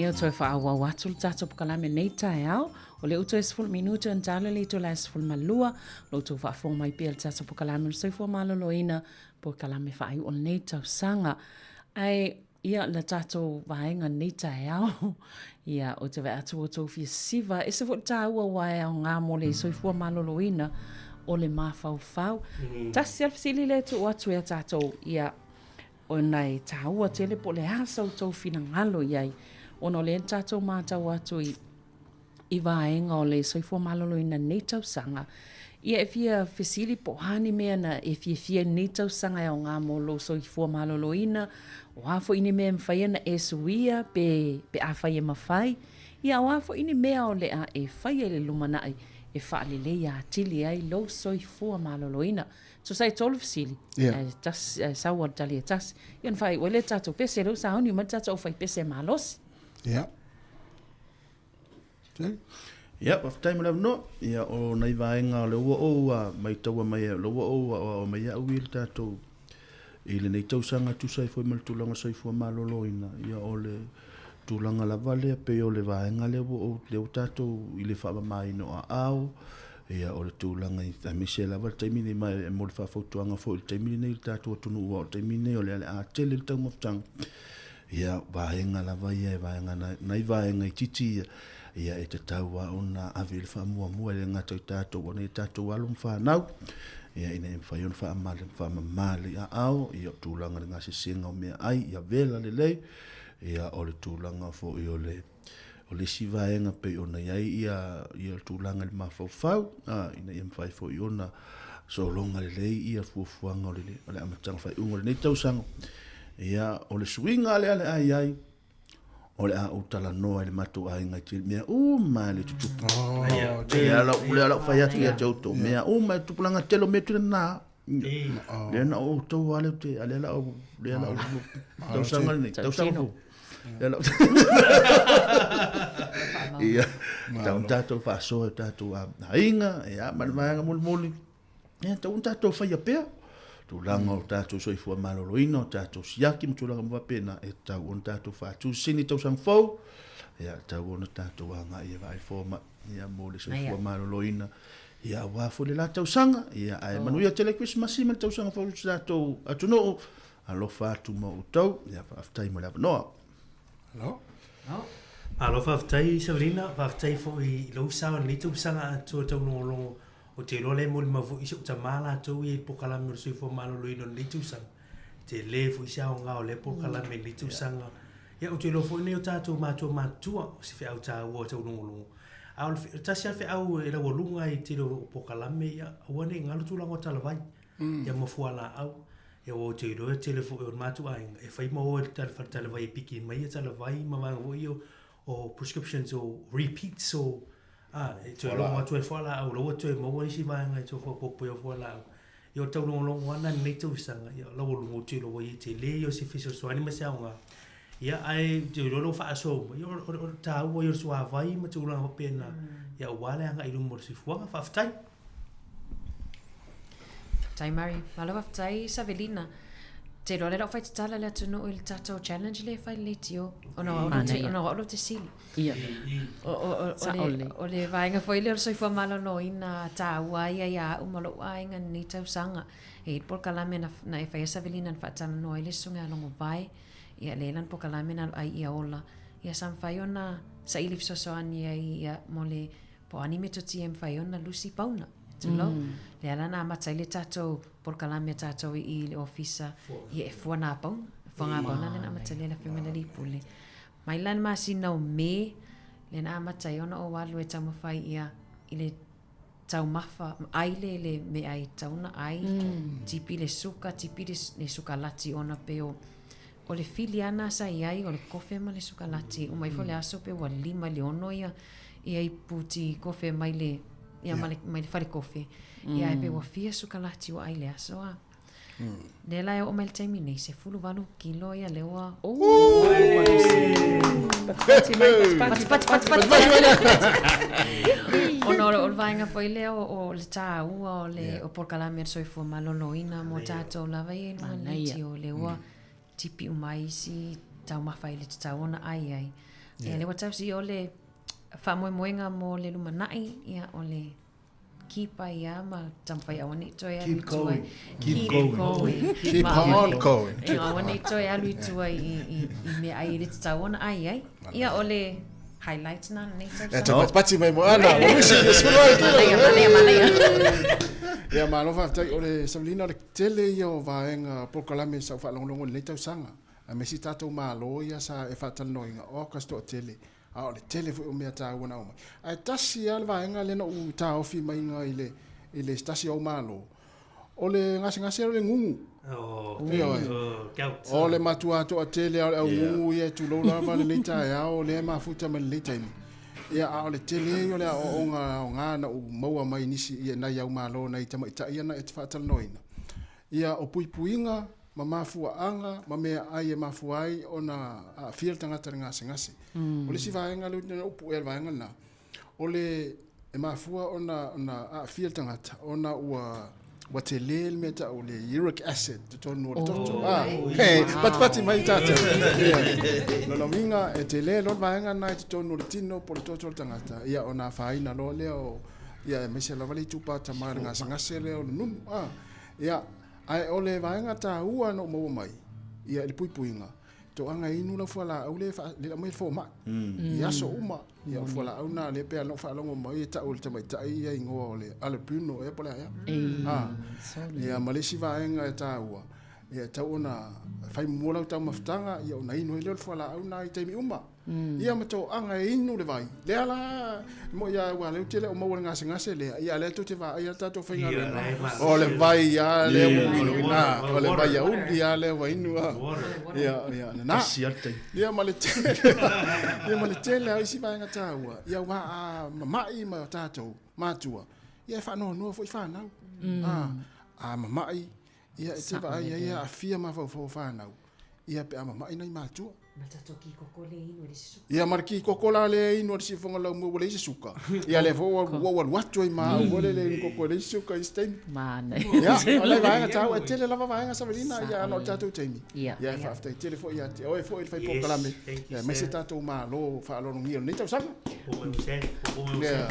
Manaia toe faaauau atu le tatou polokalame nei taeao. O lea ua toe 10 minute ona tala le itula e 12. Lo outou faafofoga mai pea i le tatou polokalame o le soifua maloloina, polokalame faaiu o lenei tausaga. Ae ia le tatou vaega nei taeao, ia ou te vaai atu ua outou fia siva, e ese foi le taua aua e aoga mo le soifua maloloina o le mafaufau. Tasi lava le fesili lea e tuu atu ia tatou, ia ona e taua tele po o le a sa outou finagalo i ai, ona o lea na tatou matau atu i, i vaega o le soifua maloloina i lenei tausaga. Ia e fia fesili po o a ni mea na e fiafia i lenei tausaga e aoga mo lou soifua maloloina, o a foi ni mea e mafai ona e suia pe, pe afai e mafai, ia o a foi ni mea o le a e faia i le lumanai e faaleleia atili ai lou soifua maloloina. Tusa e tolu fesili, ae tasi, ae sau lava le tali e tasi. Ia ona faaiu ai lea i le tatou pese, lea ua sauni mai le tatou aufaipese malosi. Ia. Ia, faafetai mo le avanoa. Ia, o nai vaega o lea ua ou maitaua mai, o lea ua ou aoao mai au i le tatou i lenei tausaga e tusa ai foi ma le tulaga soifua maloloina, ia o le tulaga lava lea pei o le vaega lea ua ou, lea ua tatou i le faamamaina o aao, ia o le tulaga i, aemaise lava le taimi lenei, ma e mo le faafautuaga foi i le taimi lenei i le tatou atunuu, aua o le taimi lenei o lea o le a tele le taumafataga, Ia, vaega lava ia e vaega nai vaega itiiti ia, ia e tatau lava ona ave i le faamuamua e le gata i tatou, a o tatou alo ma fanau, ia ina ia mafai ona faamale, faamama lelei aao, ia o tulaga i le gasesega o meaai, ia vela lelei, ia o le tulaga foi o le o le isi vaega pei ona i ai ia ia tulaga i le mafaufau, a, ina ia mafai foi ona sologa lelei ia fuafuaga o le o le amataga faaiuga o lenei tausaga. Ia, o le suiga lea le a i ai, o le a ou talanoa i le matou aiga i te mea uma le tutupu. Oh, lea lau lea lau fai atu ia te outou, mea uma e tupulaga tele o mea tele na. Lea na ou outou ale te, lea lau lea lau tausaga lenei, tausaga fou. Lea lau Ia, tau tatou faasoa i tatou aiga, ia, ma le vaega mulimuli. Ia, tau ona tatou faia pea tulaga o tatou soifua maloloina, o tatou siaki ma tulaga uma faapena, e tatau ona tatou faatusini i tausaga fou, ia, e tatau ona tatou agai e vaai fomai, ia, mo le soifua maloloina, ia, aua foi le la tausaga, ia, ae manuia tele Kerisimasi ma le tausaga fou i si tatou atunuu, alofa atu ma outou, ia, faafetai mo le avanoa. Malo. Malo faafetai Savelina, faafetai foi i lou sao i lenei tausaga atoa taulogologo. Ou te iloa lea e molimau foi i si ou tama latou ia i polokalame o le soifua maloloina o lenei tausaga. E tele foi se aoga o lea polokalame i lenei tausaga. Ia, ou te iloa foi nai o tatou matua matutua, o se feau taua taulogologo. A o le tasi lava feau e laualuga ai i le tele o polokalame, ia aua ne i galo tulaga o talavai, ia ma fualaau. Ia aua ou te iloa e tele foi o le matou aiga e fai ma o i le fale talavai e piki mai ia talavai ma vaega foi ia o prescriptions o repeats o a e toe logo atu ai fualaau la ua toe maua isi vaega e toe faaopoopo i au fualaau. Ia o le taulogologo lava lena i lenei tausaga, ia la ua luga ou te iloa ua i ai tele ia o se fesoasoani ma se aoga. Ia ae ou te iloa o lo o faasoa uma, ia o le taua ia o le suavai ma tulaga faapena, ia aua le agai i luma o le soifuaga. Faafetai. Faafetai Mary. Malo faafetai Savelina. Te iloa lea lau faitatala le atunuu i le tatou challenge lea e fai i le leitio. Ona o au ona o au lou te sili. Ia. O le vaega foi lea o le soifua maloloina taua ia ia au ma lou aiga i lenei tausaga. E i ai le polokalame na, na e faia Savelina na faatalanoa ai le susuga ia Logovae. Ia lea la na polokalame na ai ia ola. Ia sa mafai ona saili fesoasoani ai ia mo le Po o a ni metotia e mafai ona lusi pauna. Tulou. Mm. Lea la na amata ai le tatou polokalame a tatou i i le ofisa, ia e fua nā pauna. Fua ngā pauna lea na amata lea la whiunga le lipule. Mai la le masina o Me, lea na amata ai ona ou alu e taumafai ia i le taumafa, ai le, le meaai tauna ai, mm. tipi le suka, tipi le, le sukalati ona pe o, o le fili ana sa i ai, o le kofe ma le sukalati. Uma ifo mm. le aso pe ua lima i le ono ia, ia ipu ti kofe mai le, ia yeah. mai le fale kofe. Mm. Ia e pe ua fia sukalati ua ai le aso a. Mm. Lea la e oo mai le taimi nei, 18 kilo ia lea ua... Pati, pati, pati, pati, pati. Ona o le vaega foi lea o le tāua o le o polokalame o le soifua maloloina mo tātou lava ia i luga o le leitio, lea ua tipi uma ai isi taumafa i le tatau ona ai ai. Ia, lea ua tausi o le faamoemoega mo le lumanai, ia, o le keep ai lava ma taumafai aua ne i toe alu i tua. Keep going. Keep on going. Ia, aua ne i toe alu i tua i meaai e le tatau ona ai ai. Ia, o le highlight na lenei tausaga. E taupatipati mai mo ana, o Lucy, e sulu ai kilo. Manaia, manaia, manaia. Ia, malo faafetai. O le Savelina, o le tele ia o vaega polokalame sa ou faalogologo i lenei tausaga. Aemaise tatou Malo ia sa e faatalanoaina, oka se toatele, a o le tele foi o mea taua na aumai. Ae tasi lava le vaega lea na ou taofi maiga i le, i le se tasi o au Malo, o le gasegase o le gugu. Ioe. O le matua toatele lava o le au gugu ia e tulou lava lenei taeao lea e mafuta mai lenei taimi. Ia, a o le tele ia o le aoaoga aoga na ou maua mai nisi, ia, nai au Malo, nai tamaitai ia na e faatalanoaina. Ia, o puipuiga ma mafuaaga ma meaai e mafua ai ona aafia le tagata i le gasegase. O le isi vaega lea ou te upu ea i le vaega lena, o le e mafua ona ona aafia le tagata ona ua ua tele le mea tau o le uric acid totonu o le toto. Ah, hey, patipati mai tatou. Ia. Lona uiga e tele loa le vaega lena i totonu o le tino po o le toto o le tagata, ia ona afaina loa lea o ia aemaise lava le itupa tama i le gasegase lea o le nunu. Ah, ia Ae o le vaega taua na ou maua mai ia i le puipuiga, toaga e inu lau fualaau lea e aumai e le fomai i aso uma. Ia o le fualaau lena lea pei ona ou faalogo mai e tau e le tamaitai ia igoa o le Alepuno ea po o le a ea. Ia ma le isi vaega e taua, ia e tatau ona fai muamua lau taumafataga ia ona inu ai lea o le fualaau lena i taimi uma. Ia ma toaga e inu le vai. Lea la, e moni lava aua o lea ou te le o maua i le gasegase lea, ia a o lea tou te vaai lava le tatou faigaluega, o le vai lava lea ua inu i ina, o le vai auli lava lea ua inu a. Ia, ia, lena. Ia ma le tele, ia ma le tele lava o isi vaega taua, ia aua a mamai ma tatou matua, ia e faanoanoa foi fanau. A mamai, ia e te vaai ai e aafia mafaufau o fanau, ia pe a mamai nai matua. Ma le tatou kikoko lea e inu e le isi suka. Ia ma le kikoko la lea e inu e le sifoga laumua ua leai se suka. Ia lea foi ua ua alu atu ai ma au foi lea e inu koko e leai se suka i isi taimi. Manaia. Ia, o le vaega taua, e tele lava vaega Savelina, ia ona o le tatou taimi. Ia. Ia e faafetai tele foi ia te oe foi le fai polokalame. Ia aemaise tatou Malo faaaloalogia o lenei tausaga. Ia.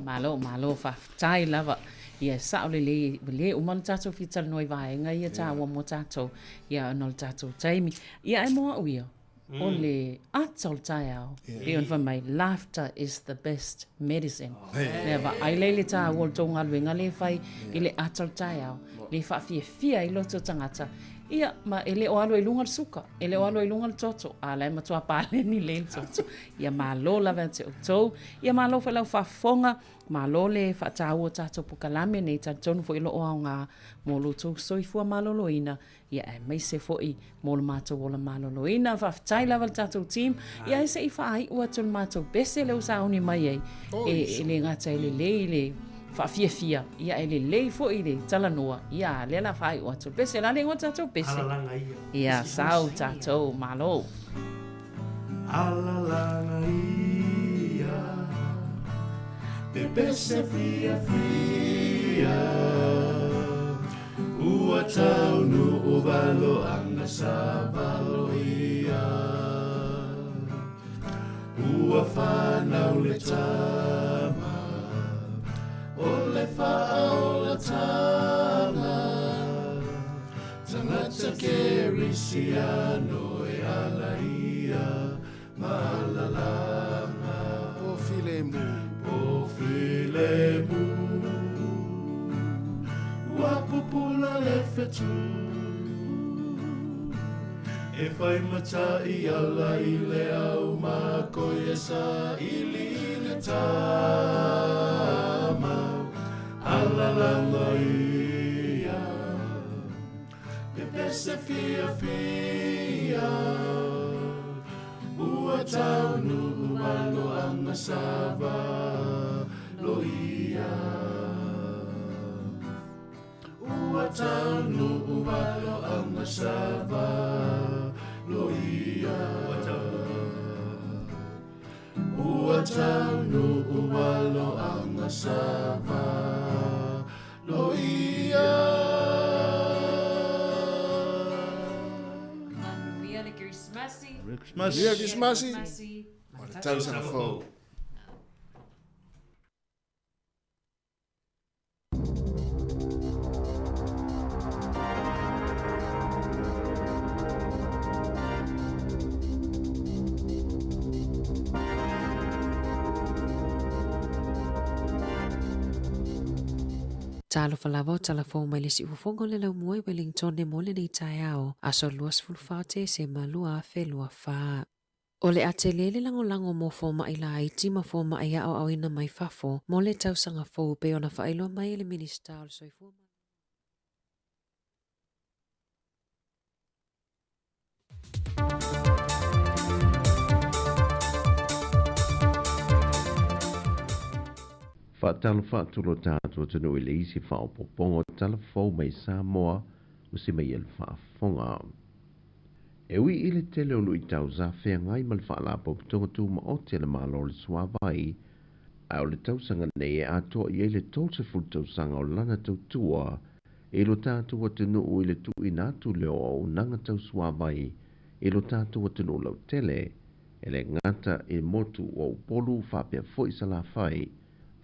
Malo, malo, faafetai lava. Ia, e sao lelei, ua le uma le tatou fia talanoa i vaega ia taua mo tatou, ia ona o le tatou taimi. Ia, ae mo au ia, o le ata o le taeao, pei ona fai mai, laughter is the best medicine. Lea vaai lea i le taua o le tou galuega lea e fai i le ata o le taeao, lea e faafiafia ai loto o tagata, ia, ma e le o alu ai i luga le suka, e le o alu ai i luga le toto, a o la e matua paleni lelei le toto. Ia malo lava ia te outou, ia malo foi lau faafofoga, Malo le faataua o tatou pokalame nei, talitonu foi o lo o aoga mo lo outou soifua maloloina, ia aemaise foi mo lo matou ola maloloina. Faafetai lava le tatou team, ia ae se i faaiu atu le matou pese lea ua sauni mai ai, e le gata e lelei le faafiafia, ia ae lelei foi le talanoa, ia lea la faaiu atu le pese. La le igoa tatou pese? Alalaga ia. Ia, sau tatou, malo. Alalaga ia Pepese fiafia Ua taunuu valoaga sa valoia Ua fanau le tama O le faaolatanga Tagata kerisiano e ala ia ma alalanga. Po filemu. Po filemu. Ua pupula le fetu. E fai matai ala i le au makoi e saili i le tama. Alalanga ia. Pepese fiafia Ua taunuu maloaga sa valoia Ua taunuu maloaga sa valoia Ua taunuu maloaga sa valoia. Manuia le Kerisimasi. Manuia Kerisimasi. Manuia Kerisimasi. Tausaga fou. Talofa lava o tala fou mai le siufofoga o le laumua i Wellington mo lenei taeao, aso 24 Tesema 2024. O le a tele le lagolago mo fomai laiti ma fomai aoaoina mai fafo mo le tausaga fou pei ona faailoa mai e le Minisita o le Soifua Faatalofa atu lo tatou atunuu i le isi faaopoopoga o tala fou mai Samoa ua si mai e le faafofoga. E ui i le tele o luitau sa feagai ma le Faalapotopotoga Tumaoti a le Malo o le Suavai, ae o le tausaga nei e atoa i ai le 30 tausaga o lana tautua i lo tatou atunuu i le tuuina atu lea o auaunaga tau suavai i lo tatou atunuu lautele, e le gata i le motu o Upolu faapea foi Salafai,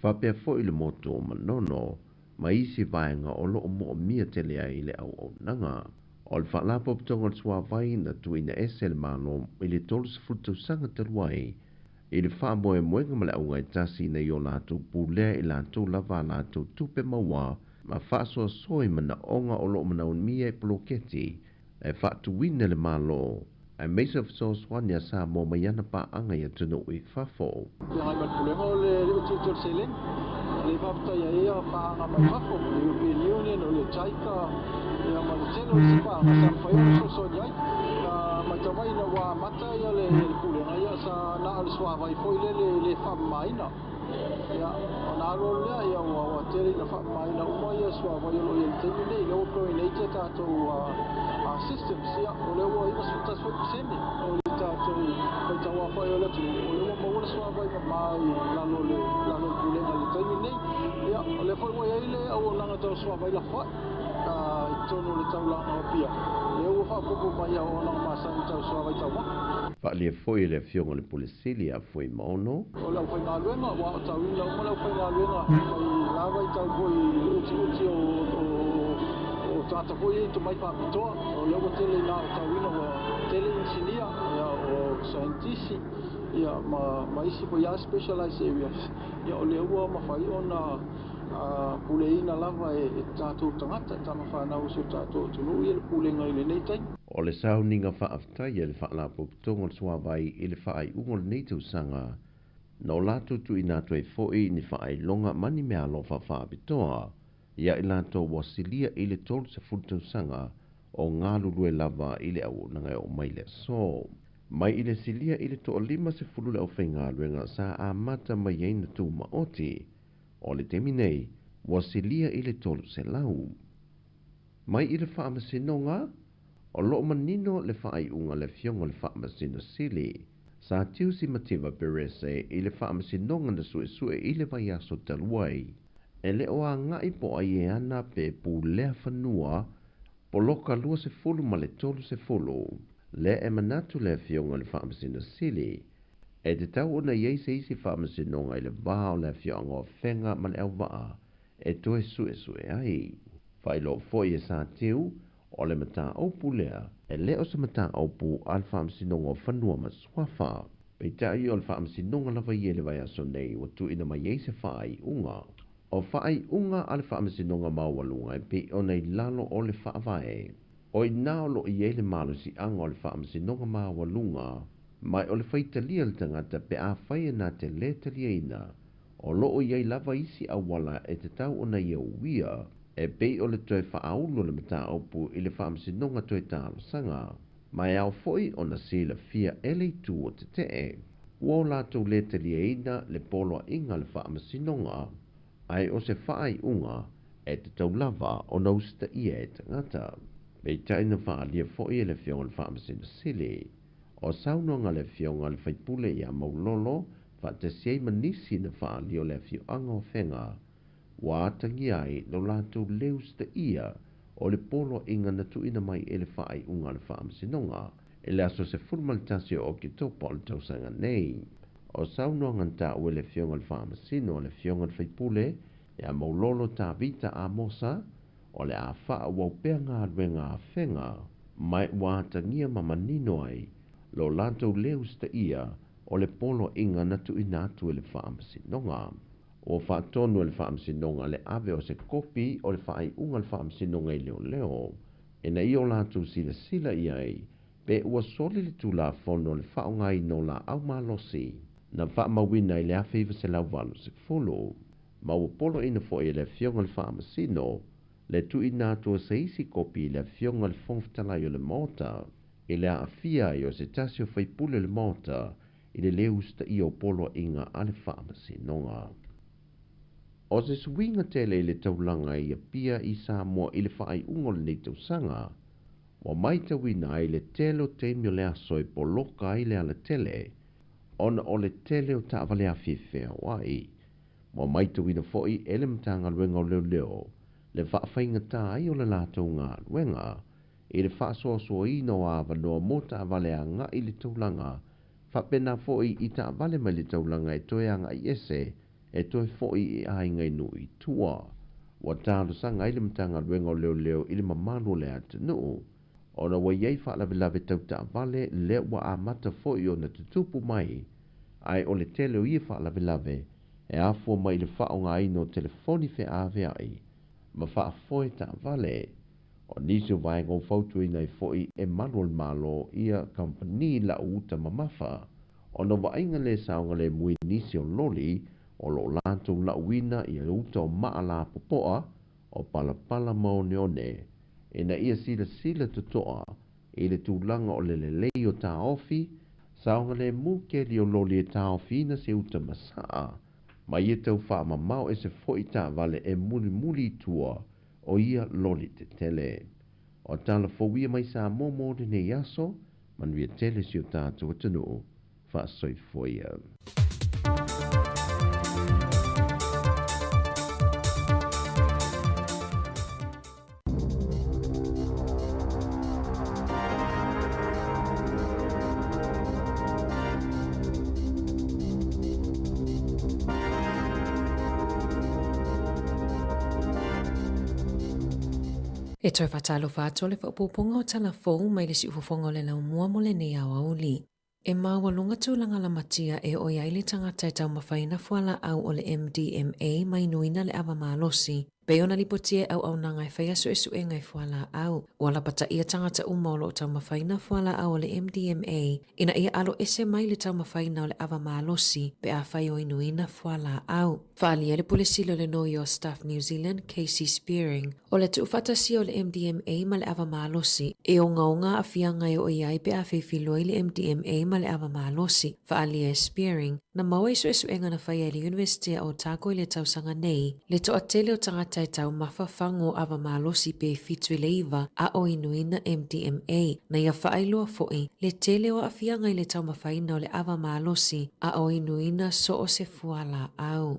faapea foi le motu o Manono ma isi vaega o lo o moomia tele ai le auaunaga. O le Faalapotopotoga o le Suavai na tuuina ese e le Malo i le 30 tausaga talu ai i le faamoemoega ma le auga e tasi ina ia o latou pulea i latou lava a latou tupe maua ma faasoasoa i manaoga o lo o manaomia i poloketi e faatuina e le Malo aemaise o fesoasoani a Samoa mai ana paaga i atunuu i fafo. Feagai ma le Pulega o le utiuti o le seleni, o lea e faafetai ai ia paaga mai fafo, le European Union, o le JICA, ia ma le tele o isi paaga sa mafai ona fesoasoani ai. Na matau ai ina ua amata ia le Pulega, ia sa na o le suavai foi lele e le faamamaina. Ia, ona alualu lea, ia ua, ua tele ina faamamaina uma ia suavai o lo o i ai i le taimi lenei. Lea ua chlorinate a tatou systems, ia, o lea ua 91 foi pasene o le tatou faitau aofai o le atunuu, o lea ua maua le suavai mama i lalo o le, lalo o le pulega i le taimi lenei. Ia, o lea foi ua i ai le auaunaga tau suavai lafoai i totonu o le taulaga o Apia, lea ua faaopoopo mai i auaunaga masani tau suavai taumafa. Faaalia foi e le Afioga i le Pule Sili ia Fuimaono. O le aufaigaluega, ua aotauina uma le aufaigaluega mai la vaitau foi i le utiuti o o tagata foi ia i tomai faapitoa. O lea ua tele ina aotauina, ua tele inisinia, ia, o saienitisi, ia, ma ma isi foi lava specialized areas, ia, o lea ua mafai ona puleina lava e tatou tagata, e tama fanau o si o tatou atunuu ia le pulega i lenei taimi. O le sauniga faafetai a le Faalapotopotoga o le Suavai i le faaiuga o lenei tausaga, na o latou tuuina atu ai foi ni faailoga ma ni meaalofa faapitoa ia i latou ua silia i le 30 tausaga o galulue lava i le auaunaga e oo mai le aso. Mai i le silia i le 50 le aufaigaluega sa amata mai ai na tumaoti, o le taimi nei ua silia i le 300. Mai i le Faamasinoga, o lo o manino le faaiuga a le Afioga i le Faamasino Sili, Sā Tiusi Mativa Perese i le Faamasinoga na suesue i le vaiaso talu ai, e le o agai po o ai e ana pe pulea fanua poloka 20 ma le 30. Lea e manatu le Afioga i le Faamasino Sili, e tatau ona i ai se isi faamasinoga i le va o le afioaga o Afega ma le Auvaa e toe suesue ai. Faailoa foi e Satiu, o le mataupu lea, e le o se mataupu a le Faamasinoga o Fanua ma Suafa. Peitai o le Faamasinoga lava ia i le vaiaso nei ua tuuina mai ai se faaiuga. O faaiuga a le Faamasinoga Maualuga e pei ona i lalo o le Faavae. O i ina o lo o i ai le malosiaga o le Faamasinoga Maualuga, ma o le faitalia le tagata pe afai e na te lē taliaina, o lo o i ai lava isi auala e tatau ona ia uia, e pei o le toe faaulu o le mataupu i le Faamasinoga toe talosaga, ma e ao foi ona silafia e le itu o tetee, ua o latou lē taliaina le poloaiga a le Faamasinoga, ae o se faaiuga e tatau lava ona usitaia e tagata. Peitai na faaalia foi e le Afioga i le Faamasino Sili, o saunoaga a le Afioga i le Faipule ia Maulolo faatasi ai ma nisi na faaalia o le afioaga o Afega ua atagia ai lo latou lē usitaia o le poloaiga na tuuina mai e le faaiuga a le Faamasinoga i le aso 11 o Oketopa o le tausaga nei. O saunoaga na taua e le Afioga i le Faamasino, le Afioga i le Faipule ia Maulolo Tavita Amosa, o le a faaauau pea galuega a Afega, ma ua atagia ma manino ai lo latou lē usitaia o le poloaiga na tuuina atu e le Faamasinoga. Ua faatonu e le Faamasinoga le ave o se kopi o le faaiuga a le Faamasinoga i leoleo, ina ia o latou silasila i ai pe ua soli le Tulafono le faaaogaina o laau malosi na faamauina i le 1980, ma ua poloaiina foi e le Afioga i le Faamasino le tuuina atu o se isi kopi i le Afioga i le Fofoga Fetalai o le Maota, i le aafia ai o se tasi o faipule o le Maota i le lē usitaia o poloaiga a le Faamasinoga. O se suiga tele i le taulaga i Apia i Samoa i le faaiuga o lenei tausaga, ua matauina ai le tele o taimi o le aso e poloka ai le alatele ona o le tele o taavale afi e feaoai. Ua matauina foi e le Matagaluega o Leoleo le faafaigata ai o le latou galuega i le faasoasoaina o avanoa mo taavale agai i le taulaga faapena foi i taavale mai le taulaga e toe agai ese e toe foi i aiga i nuu i tua. Ua talosaga ai le Matagaluega o Leoleo i le mamalu o le atunuu ona ua i ai faalavelave tau taavale lea ua amata foi ona tutupu mai, ae o le tele o ia faalavelave e afua mai i le faaaogaina o telefoni feaveai ma faafoe taavale. O nisi o vaega ua fautuaina ai foi e malu o le Malo ia kamupani lau uta mamafa ona o vaaiga lē saogalemu i nisi o loli o lo o latou lauina ia uta o maa lapopoa, o palapala ma oneone, ina ia silasila totoa i le tulaga o le lelei o taofi saogalemu keli o loli e taofiina se uta masaa, ma ia tau faamamao ese foi taavale e mulimuli i tua o ia loli tetele. O tala fou ia mai Samoa mo lenei aso, manuia tele si o tatou atunuu. Faasoifua ia. E toe faatalofa atu o le faaopoopoga o tala fou mai le siufofoga o le laumua mo lenei aoauli. E maualuga tulaga lamatia e oi ai le tagata e taumafaina fualaau o le MDMA ma inuina le ava malosi, pei ona lipotia e auaunaga e faia suesuega i fualaau. Ua lapataia tagata uma o lo o taumafaina fualaau o le MDMA ina ia alo ese mai le taumafaina o le ava malosi pe afai o inuina fualaau. Faaalia le Pule Sili o le Noio o Staff New Zealand, Casey Spearing, o le tuufaatasia o le MDMA ma le ava malosi, e ogaoga aafiaga e oo i ai pe a feifiloi le MDMA ma le ava malosi. Faaalia e Spearing, na maua i suesuega na faia e le Iunivesite a Otago i le tausaga nei, le toatele o tagata e taumafa fago ava malosi pe 7 i le 9 a o inuina MDMA. Na ia faailoa foi le tele o aafiaga i le taumafaina o le ava malosi a o inuina so o se fualaau.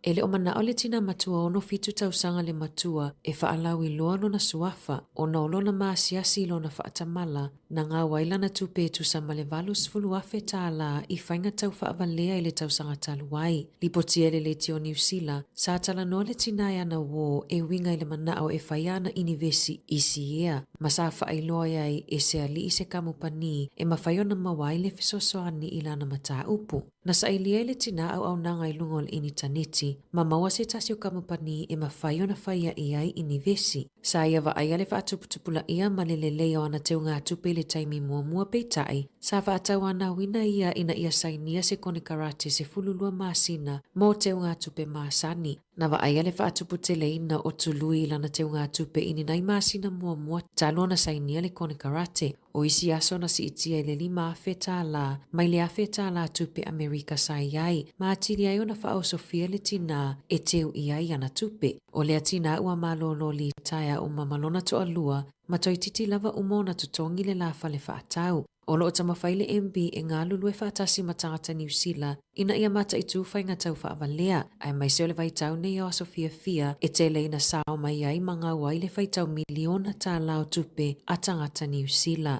E le o manao le tina matua 67 tausaga le matua e faalauiloa lona suafa ona o lona maasiasi i lona faatamala na gau ai lana tupe e tusa ma le $80,000 tālā i faiga tau faavalea i le tausaga talu ai. Lipotia e le Leitio Niu Sila, sa talanoa le tina e ana uō e uiga i le manao e fai ana inivesi i Siea ma sa faailoa ai e se alii se kamupani e mafai ona maua ai le fesoasoani i lana mataupu. Na sailia e le tinā auaunaga i luga o le initaneti ma maua se tasi o kamupani e mafai ona faia i ai inivesi. Sa ia vaaia le faatuputupulaia ma le lelei o ana teugatupe i le taimi muamua peitai, sa faatauanauina ia ina ia sainia se konekarate 12 masina mo teugatupe masani. Na vaaia le faatuputeleina o tului i lana teugatupe i ni nai masina muamua talu ona sainia le konekarate. O isi aso na siitia i le $5,000 tālā mai le $1,000 tālā tupe Amerika sa i ai, ma atili ai ona faaosofia le tinā e teu i ai ana tupe. O lea tinā ua malōlō litaea uma ma lona toalua ma toeitiiti lava uma ona totogi le la fale faatau. O lo o taumafai le MB e galulue faatasi ma tagata Niu Sila ina ia mataitū faiga tau faavalea, aemaise o le vaitau nei o aso fiafia e tele ina sao mai ai ma gau ai le faitau miliona tālā o tupe a tagata Niu Sila.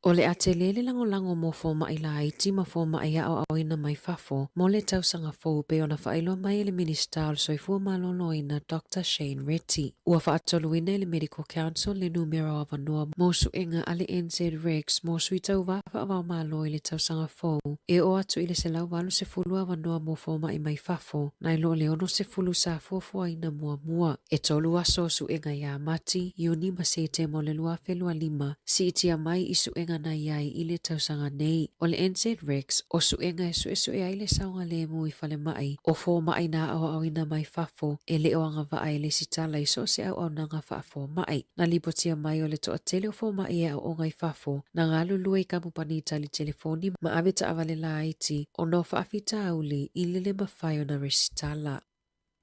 O le a tele le lagolago mo fomai laiti ma fomai aoaoina mai fafo mo le tausaga fou pei ona faailoa mai e le Minisita o le Soifua Maloloina Doctor Shane Reti. Ua faatoluina e le Medical Council le numera o avanoa mo suega a le NZREX mo sui tauva faavaomalo i le tausaga fou e oo atu i le 180 avanoa mo fomai mai fafo nai lo le 60 sa fuafuaina muamua. E tolu aso o suega ia Mati, Iuni ma Setema o le 2025, siitia mai i suega na i ai i le tausaga nei. O le NZREX, o suega e suesue ai le saogalemu i falemai, o fomai na aoaoina mai fafo e le o agavaa e lesitala i so o se auaunaga faafomai. Na lipotia mai o le toatele o fomai e aooga i fafo, na galulue i kamupani tali telefoni ma ave taavale laiti ona o faafitauli i le le mafai ona resitala.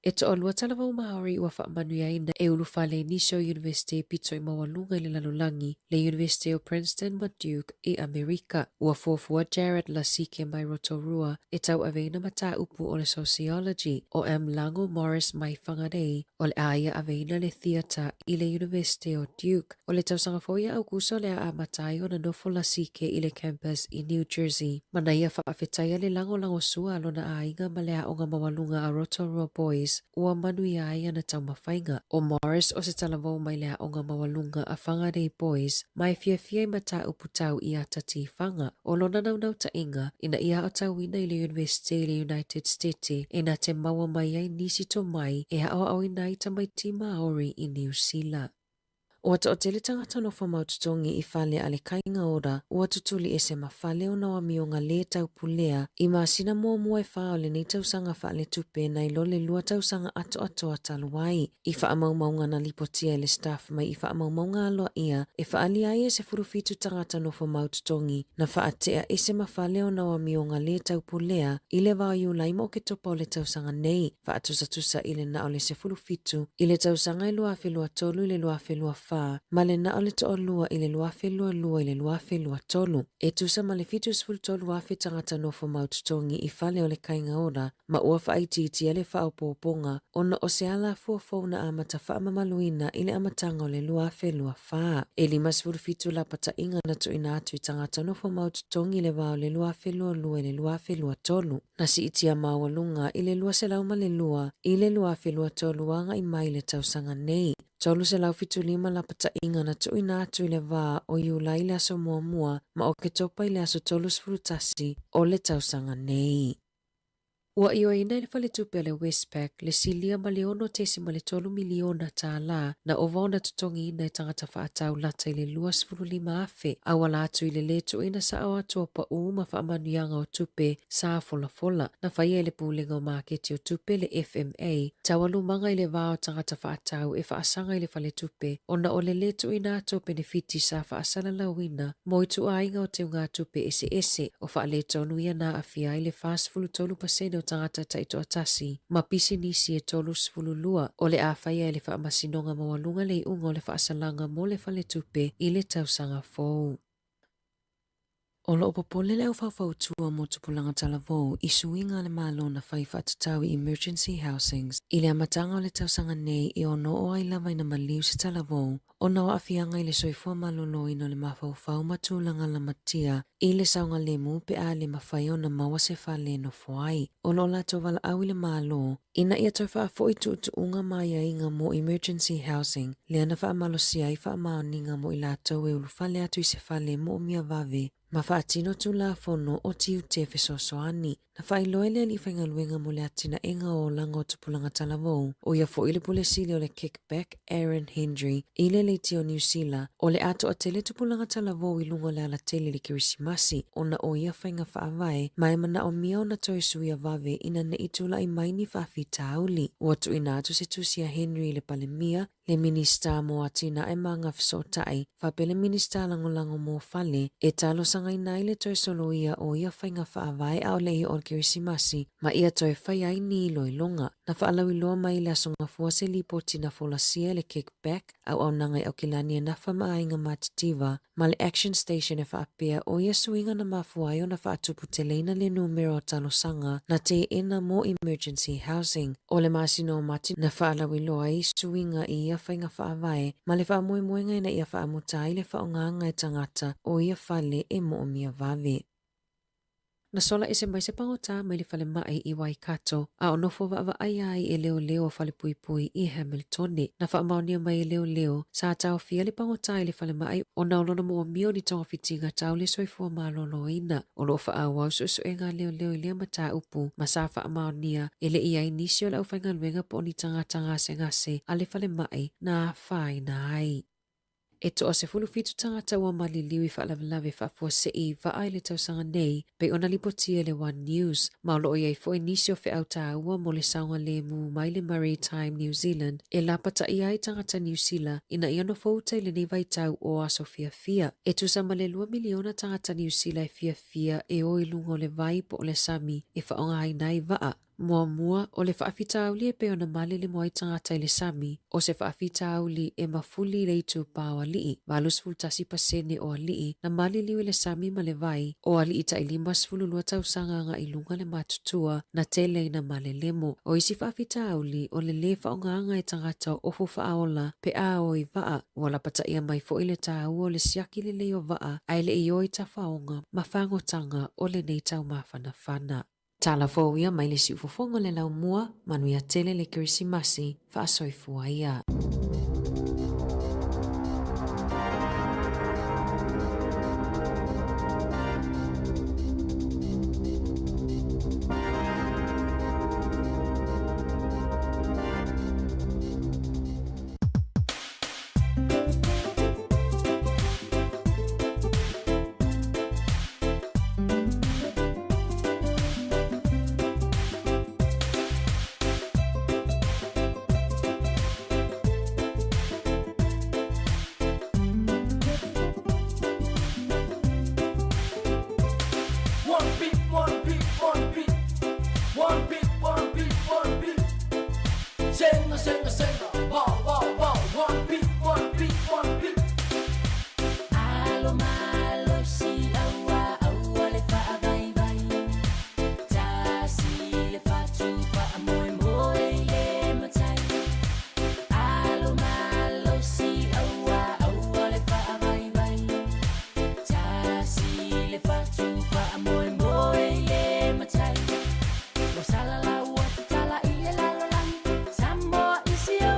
E toalua talavou Māori ua faamanuiaina e ulufale i nisi o Iunivesite pito i maualuga i le lalolagi, le Iunivesite o Princeton ma Duke i Amerika. Ua fuafua Jared Lasike mai Rotorua e tauaveina mataupu o le Sociology, o Mlango Morris mai Whangarei, o le a ia aveina le Theatre i le Iunivesite o Duke. O le tausaga fou ia Aukuso o le a amata ai ona nofo Lasike i le campus i New Jersey. Ma na ia faafetaia le lagolagosua a lona aiga ma le aoga maualuga a Rotorua Boys ua manuia ai ana taumafaiga. ʻO Morris o se talavou mai le aoga maualuga a Whangarei Boys ma e fiafia i mataupu tau i ata tifaga. ʻO lona naunautaiga, ina ia aotauina i le Iunivesite i le United Stete e na te maua mai ai nisi tomai e aoaoina ai tamaiti Māori i Niu Sila. Ua toatele tagata nofo mau totogi i fale a le kaiga ora ua tutuli ese ma fale ona o amioga lē taupulea i masina muamua e whā o lenei tausaga faaletupe nai lo le lua tausaga atoatoa talu ai. I faamaumauga na lipotia e le staff mai i faamaumauga aloaia e faalia ai e 17 tagata nofo mau totogi na faatea ese ma fale ona o amioga lē taupulea i le va o Iulai ma Oketopa o le tausaga nei. Faatusatusa i le na o le 17 i le tausaga e 2023 i le 2024 ma le na o le toalua i le 2022 i le 2023. E tusa ma le 73,000 tagata nofo mau totogi i fale o le kaiga ora ma ua faaitiitia le faaopoopoga ona o se alafua fou na amata faamamaluina i le amataga o le 2024. E 57 lapataiga na tuuina atu i tagata nofo mau totogi i le va o le 2022 i le 2023. Na siitia maualuga i le 202 i le 2023 agai mai le tausaga nei. 375 lapataiga na tuuina atu i le va o Iulai i le aso muamua ma Oketopa i le aso 31 o le tausaga nei. Ua ioeina e le faletupe a le Westpac le silia ma le $6.3 miliona tālā na ova ona totogiina e tagata faatau lata i le 25,000 auala atu i le lē tuuina sao atu o paʻū ma faamanuiaga o tupe sa folafola na faia e le Pulega o Maketi o Tupe le FMA taualumaga i le va o tagata faatau e faasaga i le faletupe ona o le lē tuuina atu o penefiti sa faasalalauina mo ituaiga o teugatupe eseese o faaletonu ia na aafia ai le 43% o tagata taitoatasi ma pisinisi e 32 o le a faia e le Faamasinoga Maualuga le iuga o le faasalaga mo le faletupe i le tausaga fou. O lo o popole le aufaufautua mo tupulaga talavou i suiga a le Malo na fai faatatau i Emergency Housings i le amataga o le tausaga nei e ono oo ai lava ina maliu se talavou ona o aafiaga i le soifua maloloina o le mafaufau ma tulaga lamatia i le saogalemu pe a le mafai ona maua se fale e nofo ai. O lo o latou valaau i le Malo ina ia toe faafoi tuutuuga ma aiaiga mo emergency housing lea na faamalosia ai faamaoniga mo i latou e ulufale atu i se fale moomia vave ma faatino Tulafono o Tiute Fesoasoani. Na faailoa e le Alii Faigaluega mo le Atinaega o Olaga o Tupulaga Talavou, ʻo ia foi le Pule Sili o le Kickback, Aaron Hendry, i le leitio o Niu Sila, o le a toatele tupulaga talavou i luga o le alatele i le Kerisimasi ona o ia faiga faavae ma e manaomia ona toe suia vave ina ne i tulai mai ni faafitauli. Ua tuuina atu se tusi a Henry i le Palemia, le Minisita mo Atinae ma Agafesootai, faapea le Minisita Lagolago mo Fale, e talosagaina ai le toe soloia o ia faiga faavae a o le i o le. Kerisimasi ma ia toe faia ai ni iloiloga. Na faalauiloa mai i le Aso Gafua se lipoti na folasia e le Kickback, auaunaga i Aukilani e nafa ma aiga matitiva, ma le Action Station e faapea o ia suiga na mafua ai ona faatuputeleina le numera o talosaga na teena mo emergency housing. O le masina o Mati na faalauiloa ai suiga i ia faiga faavae ma le faamoemoega ina ia faamuta ai le faaaogaga e tagata o ia fale e moomia vave. Na sola ese mai se pagota mai le falemai i Waikato, a o nofo vaavaaia ai e leoleo o Falepuipui i Hamiltone. Na faamaonia mai e leoleo, sa taofia le pagota i le falemai ona o lona moomia o ni togafitiga tau le soifua maloloina. O lo o faaauau suesuega a leoleo i lea mataupu, ma sa faamaonia e le i ai nisi o le aufaigaluega po o ni tagata gasegase a le falemai na afaina ai. E toa 17 tagata ua maliliu i faalavelave faafuasei i vaa i le tausaga nei, pei ona lipotia e le One News, ma o lo o i ai foi nisi o feau taua mo le saogalemu mai le Maritime New Zealand e lapataia ai tagata Niu Sila ina ia nofouta i lenei vaitau o aso fiafia. E tusa ma le 2 miliona tagata Niu Sila e fiafia e o i luga o le vai po o le sami e faaaogaina ai vaa. Muamua, o le faafitauli e pei ona malelemo ai tagata i le sami, o se faafitauli e mafuli i le itupa o alii, 81% o alii na maliliu i le sami ma le vai, o alii tai 52 tausaga agai i luga le matutua na tele ina malelemo. O isi faafitauli, o le lē faaaogaga e tagata o ofu faaola pe a o i vaa, ua lapataia mai foi le taua o le siaki lelei o vaa ae le i o i tafaoga ma fagotaga o lenei taumafanafana. Tala fou ia mai le siufofoga o le laumua, manuia tele le Kerisimasi, faasoifua ia. One beat, one beat, one beat. One beat, one beat, one beat. Senga, senga, senga. Wow, wow, wow. One beat, one beat, one beat. Alo malosi aua aua le faavaivai Tasi le fatu faamoemoe i le matai Alo malosi aua aua le faavaivai Tasi le fatu faamoemoe i le matai Ua salalau ua tatala i le lalolagi Samoa is your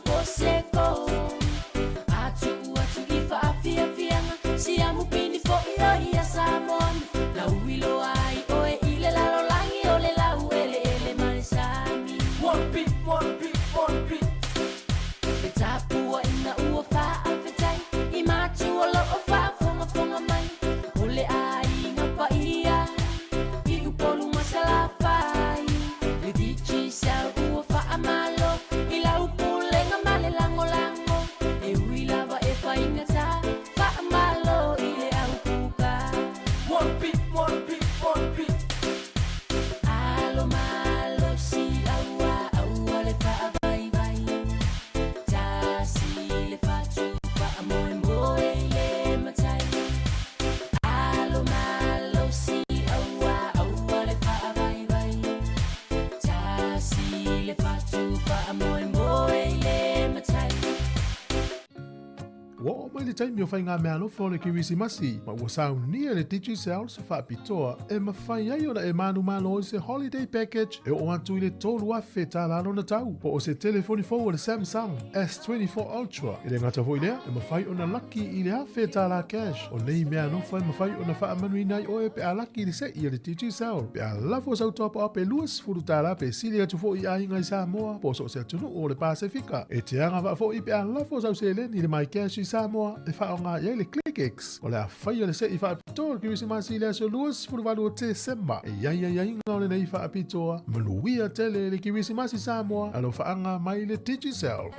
koseko Atu atu i faafiafiaga Siamu pini fo'i o ia Samoa Lauilo ai oe i le lalolagi o le lau eleele ma le sami One beat, one beat, one beat Le tapuaʻiga ua faafetai i matua o loo faafogafoga mai O le aiga paia i Upolu ma Salafai Le Digicel ua faamalo i lau pulega ma le lagolago E ui lava e faigata faamalo i le au puka One beat, one beat, one beat Alo malosi aua aua le faavaivai Tasi le fatu faamoemoe i le matai Alo malosi aua aua le faavaivai Tasi le fatu faamoemoe i le matai Ua oo mai le taimi o faigameaalofa o le Kerisimasi, ma ua saunia le Digicel se faapitoa e mafai ai ona e manumalo i se holiday package e oo atu i le $3,000 lona tau, po o se telefoni fou a le Samsung S24 Ultra. E le gata foi lea, e mafai ona laki i le $1,000 cash. O nei meaalofa e mafai ona faamanuina ai oe pe a laki i le se'i a le Digicel. Pe a lafo sau top up e $20 pe sili atu foi i aiga i Samoa po o so o se atunuu o le Pasefika. E te agavaa foi pe a lafo sau seleni i le MyCash i Samoa e faaaoga i ai le ClickX. O le a faia le se'i faapitoa o le Kerisimasi i le aso 28 o Tesema. E i ai aiaiga o lenei faapitoa. Manuia tele le Kerisimasi Samoa, alofaaga mai le Digicel.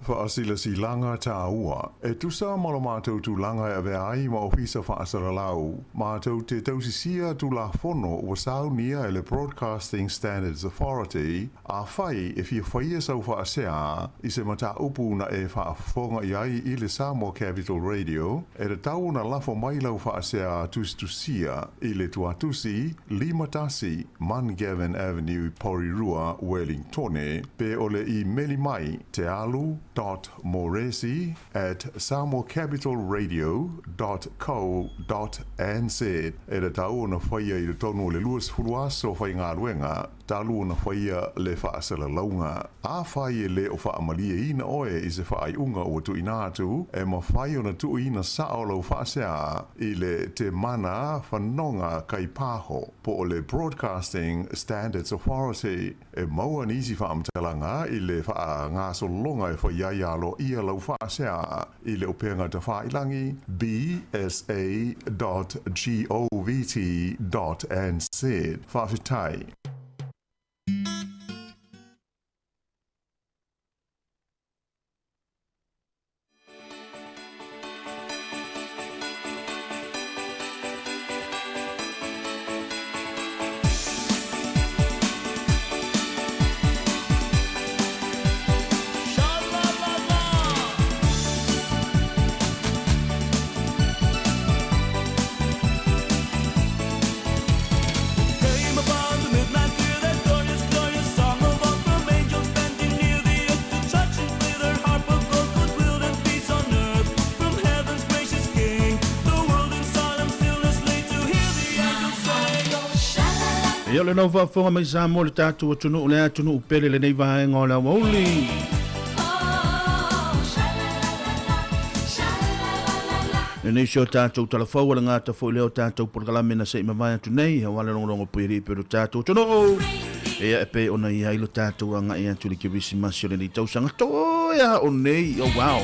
Faasilasilaga tāua. E tusa ma lo mātou tulaga e avea ai ma Ofisa Faasalalau, mātou te tausisia Tulafono ua saunia e le Broadcasting Standards Authority, Afai e fia faia sau faasea i se mataupu na e faafofoga i ai i le Samoa Capital Radio, e tatau ona lafo mai lau faasea tusitusia i le tuatusi 51 Mungavin Avenue, Porirua, Wellingtone, pe o le imeli mai tealu dot moresi at samoacapitalradio dot co dot nz. E tatau ona faia i totonu o le 20 aso faigaluega talu ona faia le faasalalauga. Afai e le o faamalieina oe i se faaiuga ua tuuina atu, e mafai ona tuuina sao lau faasea i le Te Mana Fanoga Kaipaho po o le Broadcasting Standards Authority. E maua nisi faamatalaga i le faagasologa e fai ai aloaia lau faasea i le upega tafailangi bsa dot govt dot nz. Faafetai. Ia o lenau faafofoga mai Samoa le tatou atunuu le atunuu pele lenei vaega o le aoauli. Lenei si o tatou talafou a le gata foi lea o tatou polokalame na se i mavae atu nei, aua le logologo puialii pei o lo tatou atunuu. Ia e pei ona i ai lo tatou agai atu i le Kerisimasi o lenei tausaga toe a o nei, oh wow.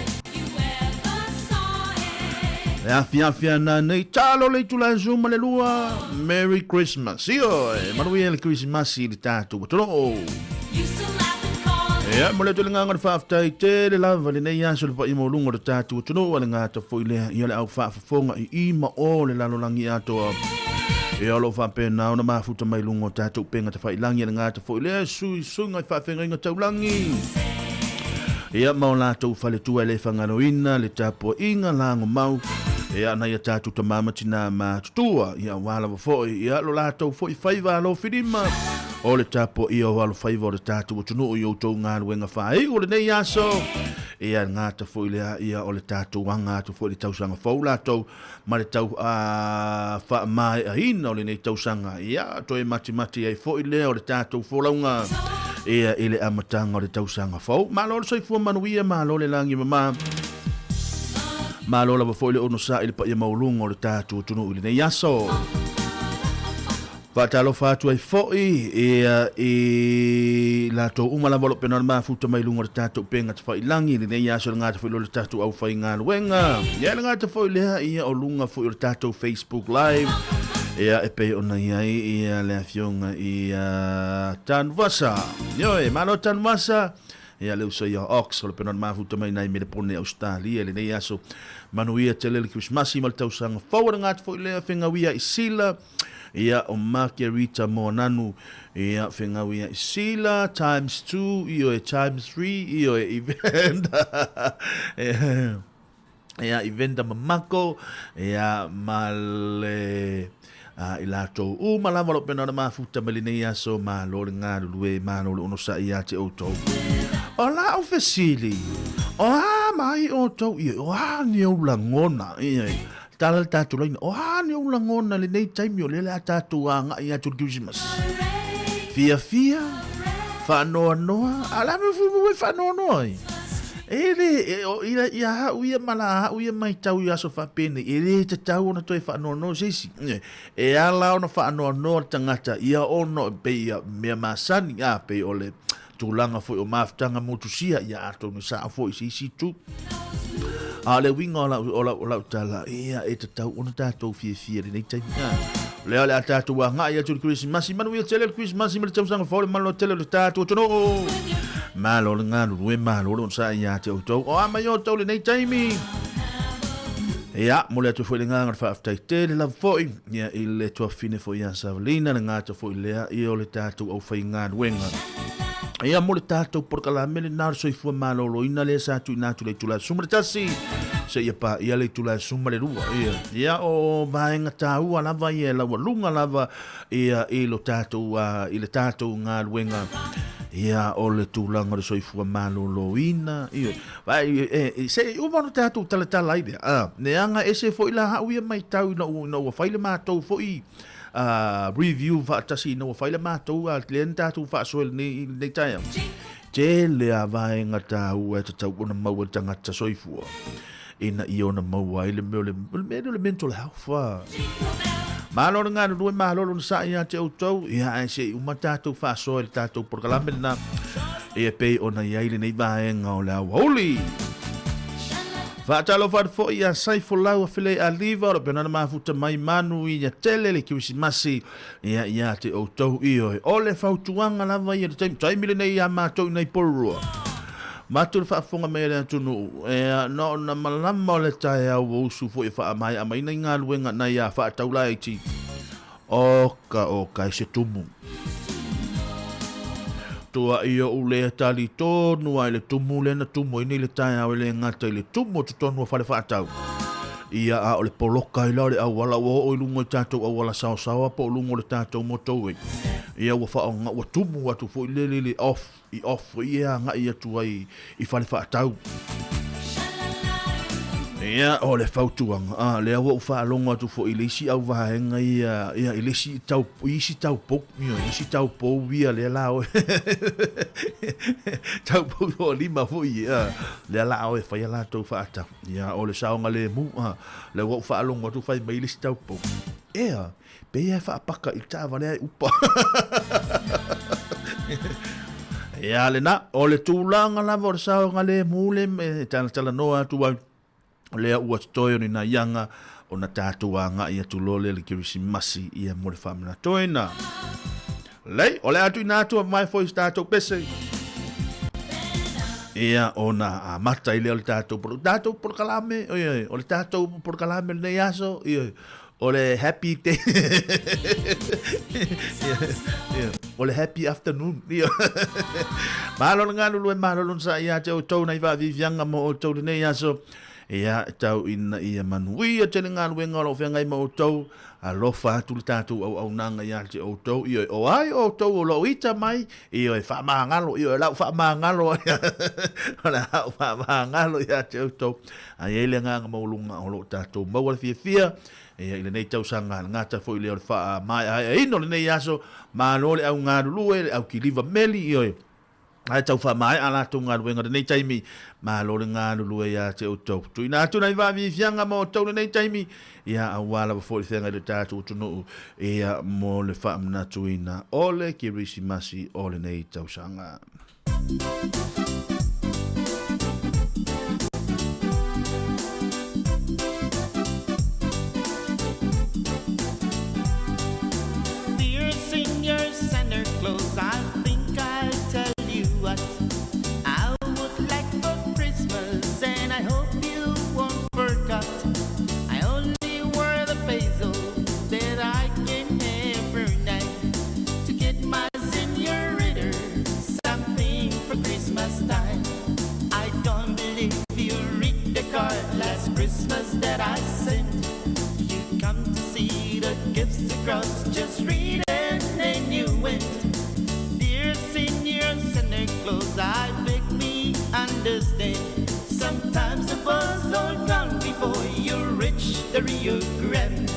E afiafi ana nei, talo le itula e Zoom le lua, Merry Christmas. Ioe, manuia le Kerisimasi i le tatou atunuu. Ia, mo le atu le nganga le faafetai tele lava lenei aso le paia maualuga o le tatou atunuu a le gata foi lea ia le au faafofoga i i ma o le lalolagi atoa. Ia o lo o faapena ona mafuta mai luga o tatou upega tafailagi a le gata foi lea sui suiga i faafeagaiga taulagi. Ia ma o latou faletua e le fagaloina le tapuaiga lagomau ia nai a tatou tama ma tina matutua ia aua lava foi ia lo latou foi faiva alofilima o le tapuaia o alofaiva o le tatou atunuu i outou galuega faaiu o lenei aso ia gata foi lea ia o le tatou aga atu foi i le tausaga fou latou ma le tau faamaeaina o lenei tausaga ia toe matimati ai foi lea o le tatou folauga. Ia i le amataga o le tausaga fou. Malo le soifua manuia, malo le lagi mama. Malo lava foi le onosai i le paia maualuga o le tatou atunuu i lenei aso. Faatalofa atu ai foi ia i latou uma lava o lo o pena mafuta mai luga o le tatou upega tafailagi i lenei aso, le gata foi lea o le tatou aufaigaluega. Ia le gata foi lea ia o luga foi o le tatou Facebook Live. Ia e pei ona i ai ia le afioga i a Tanuvasa. Ioe, malo Tanuvasa. Ia le uso ia Ox o le pena mafuta mai nai Melepone Australia i lenei aso. Manuia tele le Krismasi ma le tausaga fou. Le gata foi lea fegauia i Sila. Ia, o Margherita Moananu, ia, whengau ia i Sila, times 2, ioe, times 3, ioe, i Venda. Ia, i Venda Mamako, ia, ma le, a, i latou uma lava o lo o pena ona mafuta mai lenei aso, malo le galulue, malo le onosai ia te outou. O lau fesili, o a mai outou, ioe, o a ni ou lagona, ioe, Tala le tatou laina, o a ni ou lagona i lenei taimi o lea o le a tatou agai atu i le Kerisimasi? Fiafia, faanoanoa, a o le a mea foi ua e faanoanoa ai? E le, e, o, ia, ia au ia ma la au ia matau i aso faapenei, e le tatau ona toe faanoanoa se isi. E ala ona faanoanoa le tagata ia ona e pei ia mea masani, a pei o le tulaga foi o mafutaga motusia, ia atonu e sao foi i se isi itu. A o le uiga o lau, o lau, o lau tala, ia e tatau ona tatou fiafia i lenei taimi. A, o lea o le a tatou agai atu i le Kerisimasi, manuia tele le Kerisimasi ma le tausaga fou, le malo tele o le tatou atunuu. Malo le galulue, malo le onosai ia te outou. O a mai outou lenei taimi. Ia, momoli atu foi le agaga o le faafetai tele lava foi ia, i le tuafafine foi ia Savalina, le gata foi lea ia o le tatou aufaigaluega. Ia, mo le tatou polokalame lena o le soifua maloloina lea sa tuuina atu i le itula e 11 seia paia le itula e 12. Ia, ia o vaega taua lava ia e laualuga lava ia i lo tatou, i le tatou galuega ia o le tulaga o le soifua maloloina. Ia, vai, e, e, se i uma ona tatou talatala ai lea. A, leaga ese foi la au ia matau ina ua, ina ua fai le matou foi review faatasi ina ua fai le matou lea na tatou faasoa i lenei, i lenei taeao. Tele a vaega taua e tatau ona maua e le tagata soifua ina ia ona maua ai le mea o le, o le mea lea o le mental health. Malo le galulue, malo le onosai ia te outou, ia ae se i uma tatou faasoa i le tatou polokalame lena, ia pei ona i ai lenei vaega o le aoauli. Faatalofa atu foi ia Saifolau Afilei Aliva o lo o pena ona mafuta mai manu ia tele le Kerisimasi ia ia te outou ioe. O le fautuaga lava ia le taimi, taimi lenei ia matou i nei Porirua. Matu le faafofoga mai a le atunuu, ea, na ona malama o le taeao ua usu foi e faamaea mai nai galuega nai a faataulaiti. Oka oka e se tumu. Tuaʻi oʻu lea tali tonu a i le tumu lea na tumu ai nei le taeao e le gata i le tumu o totonu o fale faatau. Ia a o le poloka ai la o le auala ua oo i luga i tatou auala saosaoa po o luga o le tatou motorway. Ia ua faaaoga ua tumu atu foi lele i le off i off foi e agai atu ai i fale faatau. Ia, o le fautuaga, a, lea ua ou faalogo atu foi i le isi au vaega ia, ia, i le isi tau, i isi taupou, ia, i isi taupou ia lea la oe, taupou toalima foi ia, lea la oe fai a latou faatau. Ia, o le saogalemu, a, lea ua ou faalogo atu fai mai le isi taupou, ea, Pei e faapaka i le taavale ae upa. Ia lena, o le tulaga lava o le saogalemu le e talatalanoa atu ai, o lea ua totoe o ni nai aga ona tatou agai atu loa lea i le Kerisimasi ia mo le faamanatoina. Lei, o le a tuuina atu mai foi se tatou pese. Ia, ona amata ai lea o le tatou tatou polokalame, oi, oi, o le tatou polokalame o lenei aso, ioe, O le happy day. yeah. O le happy afternoon. Malo le galulue, malo le onosai ia te outou nai faafiafiaga mo outou lenei aso. Ia, tau ina ia manuia tele galuega o lo o feagai ma outou. Alofa atu le tatou auaunaga ia te outou. Ioe, o ai outou o lo o ita mai, ioe, faamagalo, ioe, lau faamagalo, o le au faamagalo ia te outou. A i ai le agaga maualuga o lo o tatou maua le fiafia ia i lenei tausaga, le gata foi lea o le faamaeaeaina o lenei aso, malo le au galulue, le au kiliva meli, ioe. Ae tau faamaea a latou galuega i lenei taimi, malo le galulue ia te outou. Tuuina atu nai vaaviaviaga ma outou i lenei taimi, ia aua lava foi le feagai i le tatou atunuu, ia mo le faamanatuina o le Kerisimasi o lenei tausaga. Dear Senior Santa Claus, I think I'll tell you what I would like for Christmas, and I hope you won't forget. I only wear the peso that I can every night to get my senorita something for Christmas time. I don't believe you read the card last Christmas that I sent. You come to see the gifts across, just read and then you went. Dear Senior Santa Claus, I beg me understand. Sometimes the buzz all gone before you reach the Rio Grande.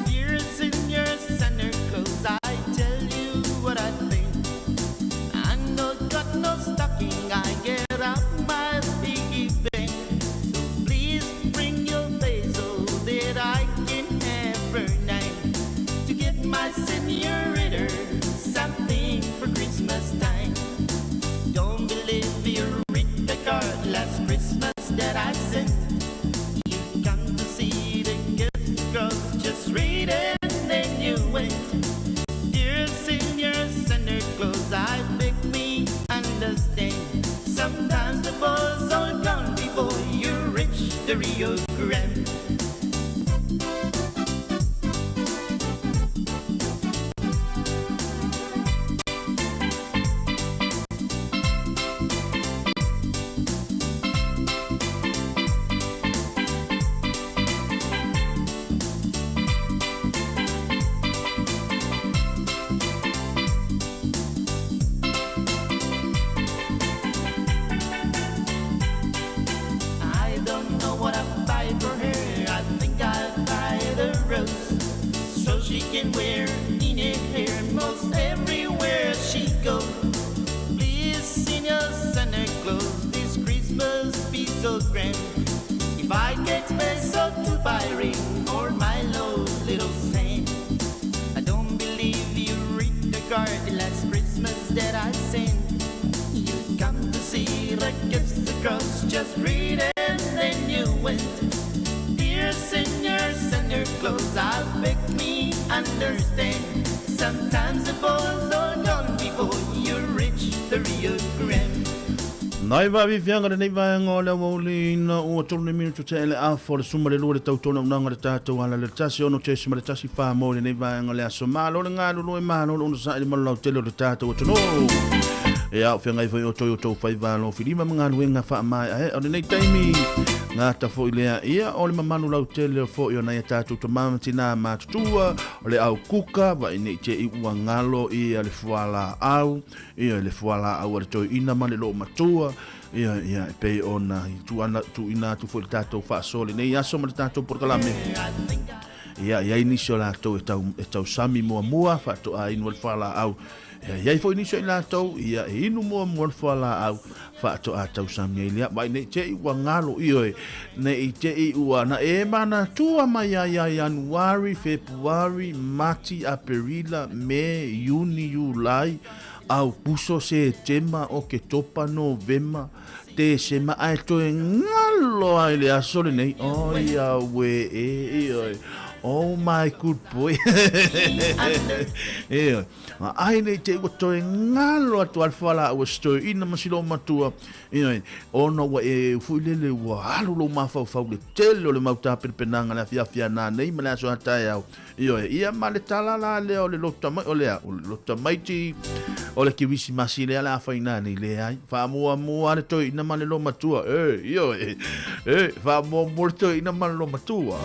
Dear Senior Santa Claus, I tell you what I think. I no got no stocking, I get out my piggy bank. So please bring your peso that I can have her name to get my senorita something for Christmas time. Don't believe you read the card last Christmas that I sent. You come to see the gift girls, just read it and then you went. Dear Senior Santa Claus, I beg me understand. Sometimes the ball's all gone before you reach the Rio Grande. I don't know what I'll buy for her. I think I'll buy the rose so she can wear in her hair most everywhere she goes. Please, Senior Santa Claus, this Christmas be so grand. If I get peso to buy ring or my low little saint, I don't believe you read the card last Christmas that I sent. You come to see the gifts across, just read and then you went. Dear Senior Santa Claus, I'll beg me understand. Sometimes the ball's all gone before you reach the Rio Grande. Nai vaaviaviaga lenei vaega o le aoauli ina ua tolu nei minutu tea i le afa o le suma le lua le tau tona unaga le tatou ala le 1 6 le 1 fa mo lenei vaega o le aso. Malo le galulue, malo le onosai le malolautele o le tatou atunuu. Ia, o feagai foi outou i outou faiva alofilima ma galuega faamaeaea o lenei taimi. Gata foi lea, ia, o le mamalu lautele foi o nai a tatou tama ma tinā matutua, o le au kuka, vaai nei te i ua galo ia le fualaau, ia le fualaau a le toeaina ma le loomatua, ia, ia, e pei ona i tuana, tuuina atu foi le tatou faasoa lenei aso ma le tatou polokalame. Ia, i ai nisi o latou e tau, e tausami muamua, faatoa inu ai le fualaau. Ia, i ai foi nisi o i latou, ia, e inu muamua le fualaau, faatoa tausami ai lea. Mai nei te i ua galo, ioe, nei te i ua na e manatua mai ai ia Ianuari, Fepuari, Mati, Aperila, Me, Iuni, Iulai, Aukuso, Setema, Oketopa, Novema, Tesema, ae toe galo ai le aso lenei. Oi aue e, ioe. Oh my good boy. Ioe. Ai nei te ua toe galo atu a le fualaau a si toeaina ma si loomatua, ioe, ona ua e fuilele ua alu lou mafaufau i le tele o le mau tapenapenaga le afiafi a nanei ma le aso a taeao. Ioe, ia ma le tala la lea o le loto tamai, o le a, o le loto tamaiti, o le kerisimasi lea o le a fai nanei, leai, faamuamua le toeaina ma le loomatua, e, ioe, e, faamuamua le toeaina ma le loomatua.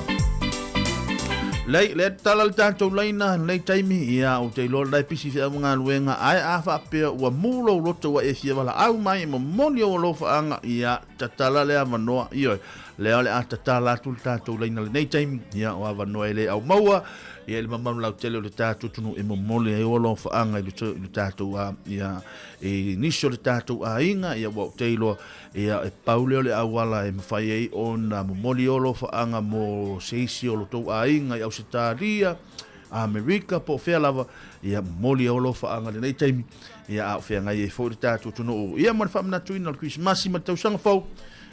Lei, lea tala le tatou laina lenei taimi, ia, ou te iloa o la e pisi feau ma galuega, ae a faapea ua mu lou loto ua e fia valaau mai e momoli ou alofaaga, ia, tatala le avanoa, ioe, lea o le a tatala atu le tatou laina lenei taimi, ia, o avanoa e le aumaua, ia, i le mamalu lautele o le tatou atunuu e momoli ai o alofaaga i le tatou, ia, i nisi o le tatou aiga, ia, ua ou te iloa, ia, e pau lea o le auala e mafai ai ona momoli o alofaaga mo se isi o lo tou aiga i Ausetalia, Amerika po o fea lava, ia momoli ai o alofaaga i lenei taimi, ia, a o feagai ai foi le tatou atunuu, ia, ma le faamanatuina o le Kerisimasi ma le tausaga fou,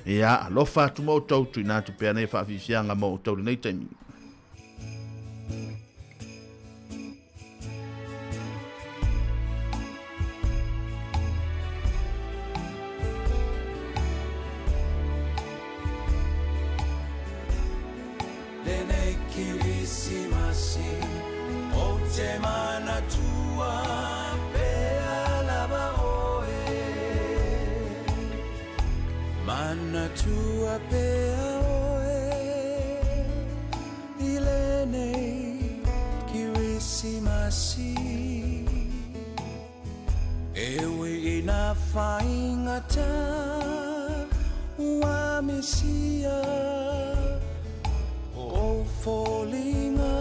ia, alofa atu ma outou, tuuina atu pea nei faafiafiaga mo outou i lenei taimi. Lenei Kirisimasi o te manatua pea lava oe. Manatua pea oe i lenei Kirisimasi. E ui ina faigata ua misia ou foliga,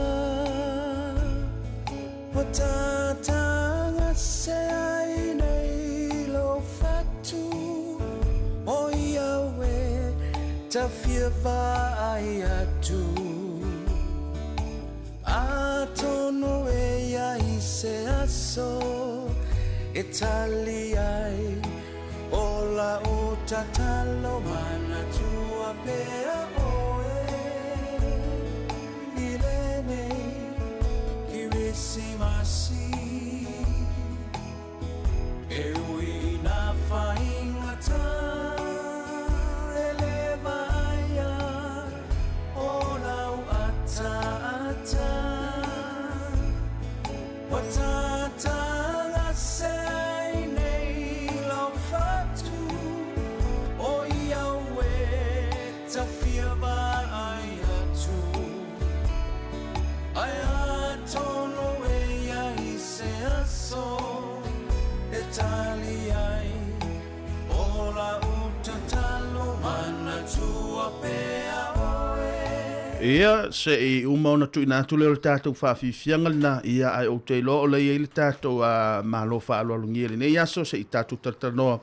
Ua tatagase ai nei lou fatu o ia e tafia vaai atu. Atonu e i ai se aso e tali ai o lau tatalo manatua pea oe i lenei Kirisimasi. E ui ina faigata e le vaaia o lau ataata, Ua tatagase ai nei lau fatu o ia e tafia vaai atu. Ae atonu e i ai se aso e tali ai o lau tatalo manatua pea oe. Ia, se i uma ona tuuina atu lea o le tatou faafiafiaga lena, ia, ae ou te iloa o lea e i ai le tatou Malo faaaloalogia i lenei aso, se i tatou talatalanoa.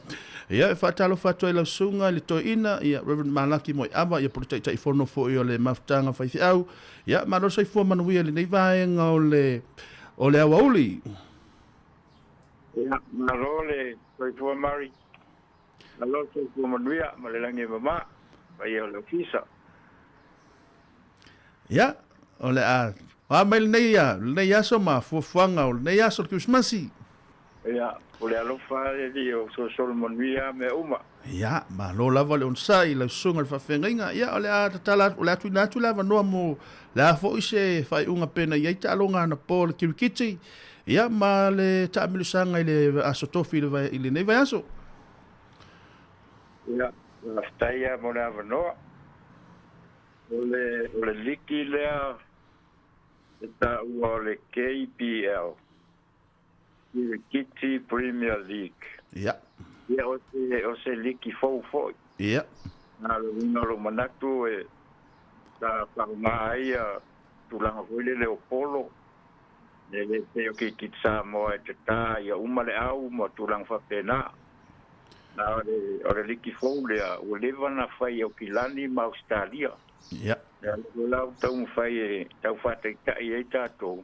Ia, e faatalofa atu ai lau susuga i le toeaina, ia, Reverend Malaki Moeava, ia, po o le Taitaifono foi o le Mafutaga Faifeau. Ia, malo le soifua manuia i lenei vaega o le, o le aoauli. Ia, malo le soifua Mary. Malo le soifua manuia ma le lagi e mama, paia o le ofisa. Ia, o le a a mai lenei, lenei aso ma fuafuaga o lenei aso o le Kerisimasi. Ia, o le alofa le Alii o solosolo manuia mea uma. Ia, malo lava le onosai i lau susuga i le faafeagaiga. Ia, o le a tatala atu, o le a tuuina atu le avanoa mo le a foi se faaiuga pe na i ai taaloga anapo a le kirikiti, ia, ma le taamilosaga i le Aso Tofi i le, i lenei vaiaso. Ia, faafetai lava mo le avanoa. O le, o le liki lea e taua o le KPL. Kirikiti Premier League. Ia. Ia, o se, o se liki fou foi. Ia. Na le uiga o lou manatu e sa faaaoga ai ia tulaga foi lele o polo, e le pei o Kirikiti Samoa e tatā ia uma le au ma tulaga faapena. Na o le, o le liki fou lea, ua leva ona fai i Aukilani ma Ausetalia. Ia. Ia, o lea la ua taumafai e tau faataitai ai tatou,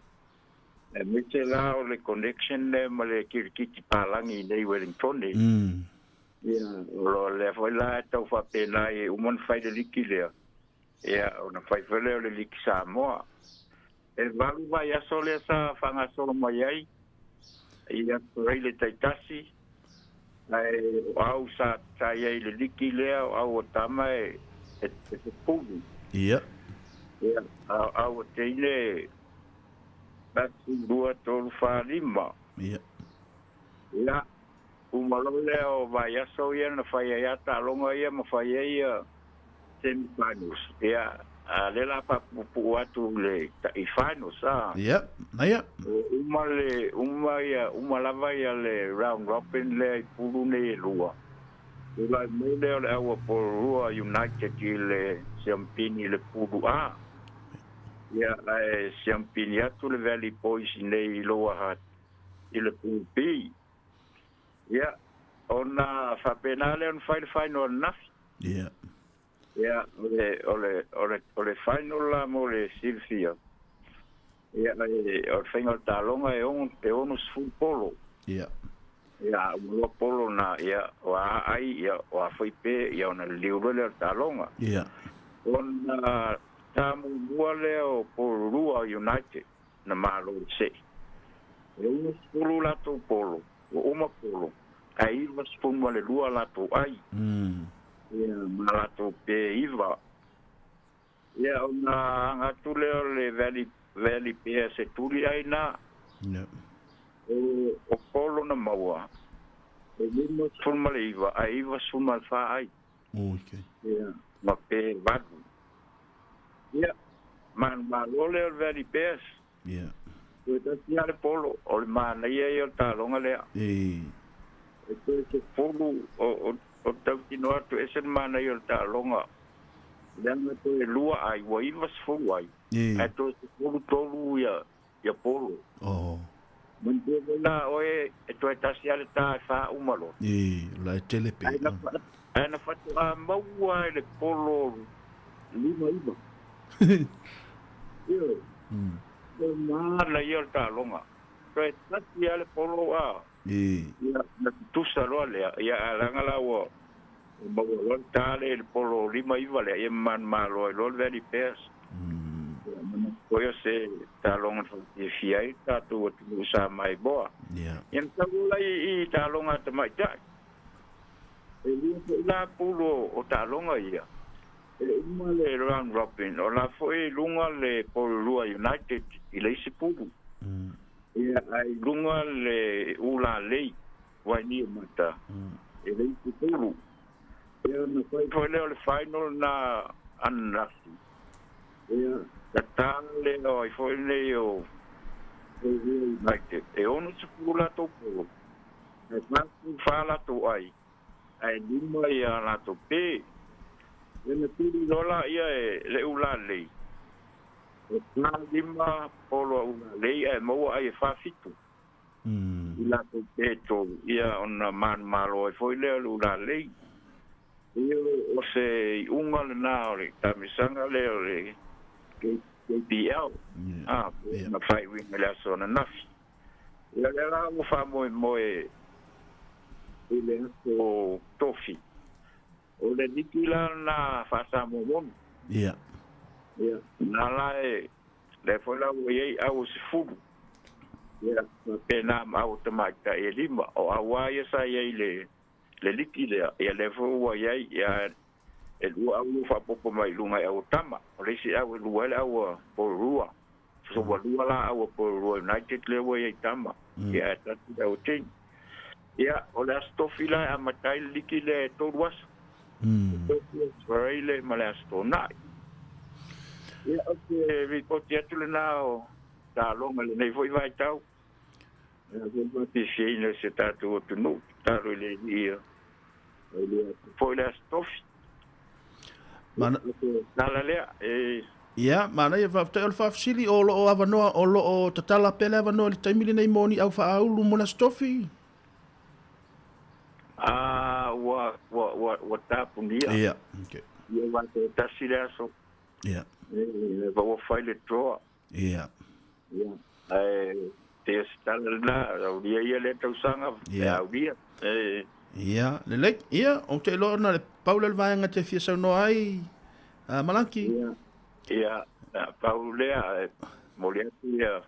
Aemaise la o le connection lea ma le kirikiti palagi i nei Wellington. Ia, o lo lea foi la e tau faapena e uma ona fai le liki lea, ia, ona fai foi lea o le liki Samoa. E valu vaiaso lea sa faagasolo mai ai, i Aperele taitasi, ae o au sa sa i ai i le liki lea, o au o tama e e e pulu. Ia. Ia, a o au o teine Tasi, lua, tolu, fa, lima. Ia. Ia, uma loa lea o vaiaso ia na fai ai a taaloga ia ma fai ai ia semi finals. Ia, a lea la faapuupuu atu i le i finals a. Ia, ia. Uma le uma ia uma lava ia le round robin lea i pulu nei e lua. Tulai mai lea o le au a Porirua United i le siampini i le Pulu A. Ia, ae siampini atu le Valley Boys i nei i Lower Hutt i le Pulu B. Ia, ona faapena lea ona fai le final ananafi. Ia. Ia, o le, o le, o le, o le final la mo le silafia, ia, e, o le faiga o le taaloga e ono, e 60 polo. Ia. Ia, a uma loa polo na, ia, o a ai, ia, o a foi pe, ia, ona liliu loa lea o le taaloga. Ia. Ona ta muamua lea o Porirua United na malo i le se'i. E 60 latou polo, ua uma polo, ae 92 latou ai. Ia, ma latou pe iva. Ia, ona aga atu lea o le Valley, Valley Bears e tuli ai na. Ia. O polo na maua, e 59 ae 94 ai. Okay. Ia, ma pe valu. Ia, manumalo lea o le Valley Bears. Ia. Toe tasi lava le polo, o le manaia ia o le taaloga lea. E. E toe 10 o, o, o tautino atu ese le manaia o le taaloga. Leaga toe lua ai, ua 90 ai. E. Ae toe 13 ia, ia polo. Oh. Manatua foi la oe e toe tasi lava le ta e fa uma loa. E, o la e tele pe. Ae na, ae na faatoa maua e le polo 59. Ioe. O le manaia o le taaloga. Toe tasi lava le polo a. E. Ia, na tutusa loa lea. Ia, ae leaga la ua maua loa le ta lea i le polo 59 lea, ia manumalo ai loa le Valley Bears. Ia, manatu foi o se taaloga na faafiafia ai le tatou atunuu sa maimoa. Ia. Ia na tau ola i taaloga a tamaitai. E lua foi la pulu o taaloga ia. E uma le round robin, o la foi i luga le Porirua United i le isi pulu. Ia, ae i luga le Ulalei, Wainiumata, i le isi pulu. Ia, ona fai foi lea o le final na ananafi. Ia, tatā lea o ai foi nei o Porirua United. E 60 latou pulu, ae 44 latou ai, ae lima ia latou pe. Ia na tuli loa laia e le Ulalei. E 45 polo a Ulalei ae maua ai e 47. I latou pe tolu, ia ona manumalo ai foi lea o le Ulalei. Ia o se iuga lena o le taamisaga lea o le KPL. A, na faaiuina i le aso ananafi. Ia lea la ua faamoemoe i le aso Tofi. O le liki la lena faa-Samoa moni. Ia. Ia, na la e, lea foi la ua i ai au e 10. Ia, faapena ma au tamaitai e lima. O au lava ia sa i ai i le, le liki lea, ia lea foi ua i ai, ia, e lua au ia faaopoopo mai i luga i au o tama. O le isi au e lua ai le au a Porirua. So ua lua la au a Porirua United lea ua i ai tama. Ia, ae tasi le au a teine. Ia, o le Aso Tofi la e amata ai le liki lea e tolu aso. Tofi, Aso Faraile ma le Aso Toonai. Ia, ou te ripoti atu lena o taaloga i lenei foi vaitau. Ia, foi faafiafiaina e si o tatou atunuu, tatalo i le Alii ia faailoa atu foi le Aso Tofi. Mana... O se tala lea e... Ia, manaia, faafetai. O le faafesili, o lo o avanoa, o lo o tatala pea le avanoa i le taimi lenei mo ni au faaulu mo le Aso Tofi? A, ua, ua, ua, ua tapunia. Ia, okay. Ia, ua toatasi le aso. Ia. E, ua fai le draw. Ia. Ia, ae pei o se tala lena, aulia ia lea tausaga, pe aulia. E. Ia, lelei. Ia, ou te iloa ona le pau lea o le vaega te fia saunoa ai, Malaki. Ia, ia, pau lea, e momoli atu ia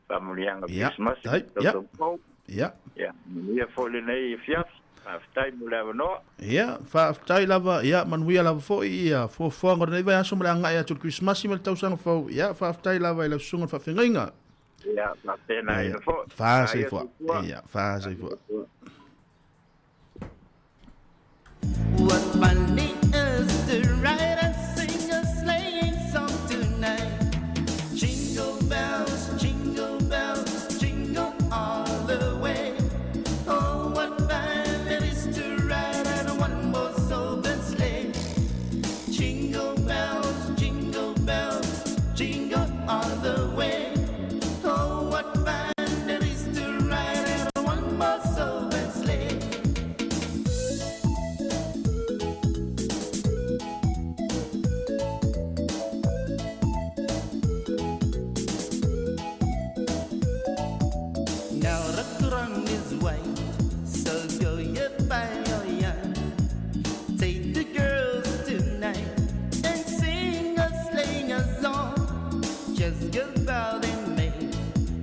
faamanuiaga o Kerisimasi ma le tausaga fou. Ia. Ia, manuia foi lenei afiafi. Faafetai mo le avanoa. Ia, faafetai lava, ia, manuia lava foi ia fuafuaga o lenei vaiaso ma le agai atu i le Kerisimasi ma le tausaga fou. Ia, faafetai lava i lau susuga i le faafeagaiga. Ia, faapena ina foi. Faasoifua. Ia, faasoifua. What fun it is to ride and sing a sleighing song tonight. Jingle bells, jingle bells, jingle all the way. Oh, what fun it is to ride in a one-horse jingle all the way. Oh, what fun it is to ride in a one-horse open sleigh. Now the ground is white, so go you buy your yarn. Take the girls tonight and sing a sleighing song. Just go out and make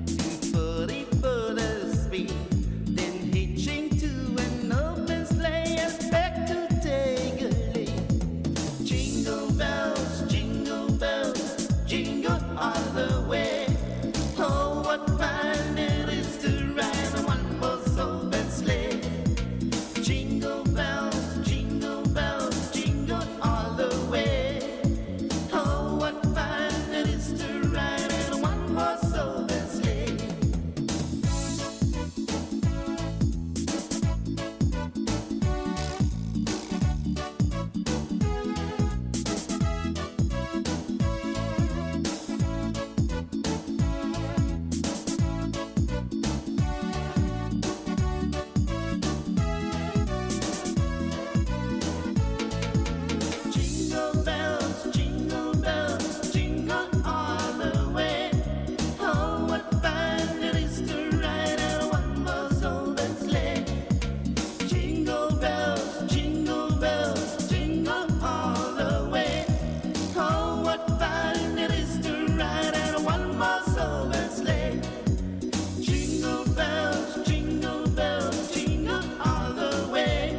240 for the speed. Then hitching to an open sleigh and back to take a lead. Jingle bells, jingle bells, jingle all the way. Oh, what fun it is to ride a one-horse open sleigh. Jingle bells, jingle bells, jingle all the way. Oh, what fun it is to ride in a one-horse open sleigh. Jingle bells, jingle bells, jingle all the way. Oh, what fun it is to ride in a one-horse open sleigh. Jingle bells, jingle bells, jingle all the way. Oh, what fun it is to ride in a one-horse open sleigh. Jingle bells, jingle bells, jingle all the way.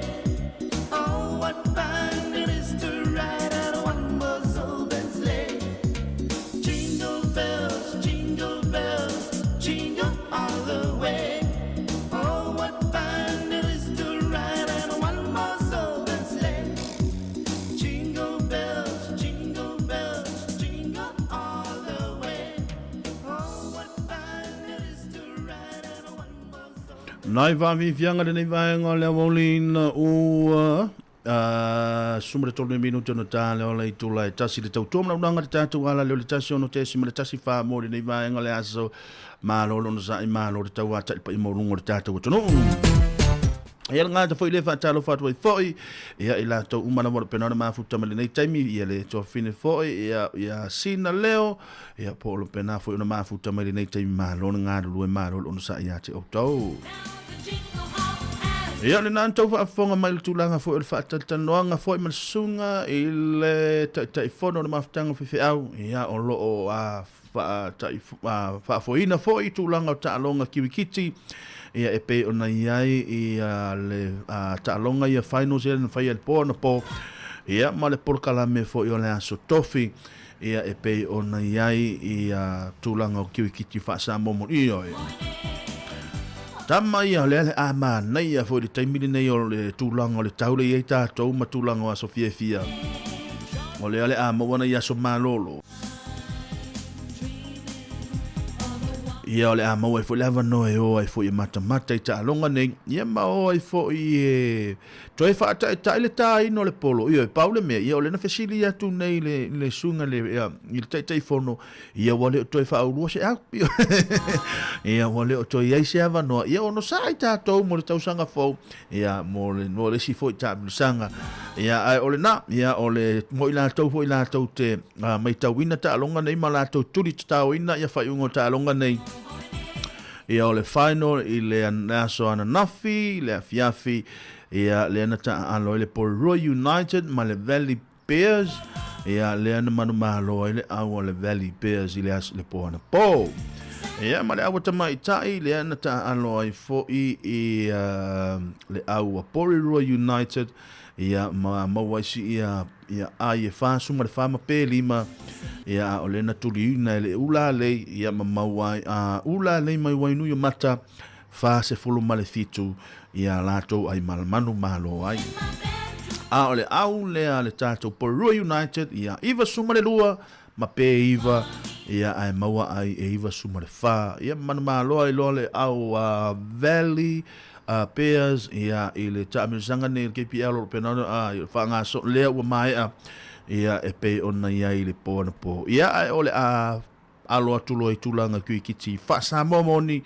Oh, what fun it is to ride in a one-horse open sleigh. Jingle bells, jingle bells, jingle all the way. Oh, what fun it is to ride in a one-horse open sleigh. Jingle bells, jingle bells, jingle all the way. Oh, what fun it is to ride in a one-horse Nai vaaviaviaga lenei vaega o le aoaoliina ua suma le tolu minuti ona ta le ola i tula e tasi le tautua malaunaga le tatou ala lea o le 16.14 mo lenei vaega o le aso malo lona sa'i malo le tauata'i paia maualuga o le tatou atunuu. Ia le gata foi le faatalofa atu ai foi ia i latou uma lava o le pena ona mafuta mai lenei taimi ia le tuafafine foi ia ia Sina Leo ia po o le pena foi ona mafuta mai lenei taimi malo le galulue malo le onosai ia te outou. Ia o lena na tau faafofoga mai le tulaga foi o le faatalatalanoaga foi ma le susuga i le Taitaifono o le Mafutaga o Faifeau ia o lo o a faafoeina foi tulaga o taaloga kiwikiti ia e pei ona i ai ia le taaloga ia finals ia na faia i le po anapo ia ma le polokalame foi o le aso tofi ia e pei ona i ai ia tulaga o kiwikiti faa-Samoa mo ioe. Tama ia, o lea le a manaia foi le taimi lenei o le tulaga o le tau le i ai tatou ma tulaga o aso fiafia. O lea le a maua nai aso malolo. Ia o le a maua ai foi le avanoa e o ai foi e matamata i taaloga nei, ia ma o ai foi e toe faataetae le tāina o le polo. Ioe, pau le mea, ia o lea na fesili atu nei le, le suiga le, ia, i le Taitaifono, ia ua le o toe faaulua se au. Ia ua le o toe i ai se avanoa, ia onosai tatou mo le tausaga fou, ia mo le, mo le isi foi taamilosaga. Ia ae o lena, ia o le mo i latou foi latou te uh, maitauina taaloga nei ma latou tuli tataoina ia faaiuga o taaloga nei. Ia o le final i le aso ananafi, le afiafi, ia lea na taaalo ai le Porirua United ma le Valley Bears, ia lea na manumalo ai le au a le Valley Bears i le aso le po anapo. Ia ma le au a tamaitai lea na taaalo ai foi i uh, le au a Porirua United, ia ma maua ai si ia ia ai e 4 ma le 4 ma pe lima ia a o le na tuliina e le Ulalei ia ma maua ai a Ulalei mai Wainui o Mata 40 ma le 7 ia latou ai malamanu malo ai. A o le au lea le tatou Porirua United ia 9 ma le 2 ma pe 9 ia ae maua ai e 9 ma le 4 ia manumalo ai loa le au a Valley a Bears ia i le taamilosaga nei le KPL o lo pena a whaangaso lea ua maea. Ia, e pei ona i ai i le po anapo. Ia, ae o le a alo atu loa i tulaga kirikiti faa-Samoa moni,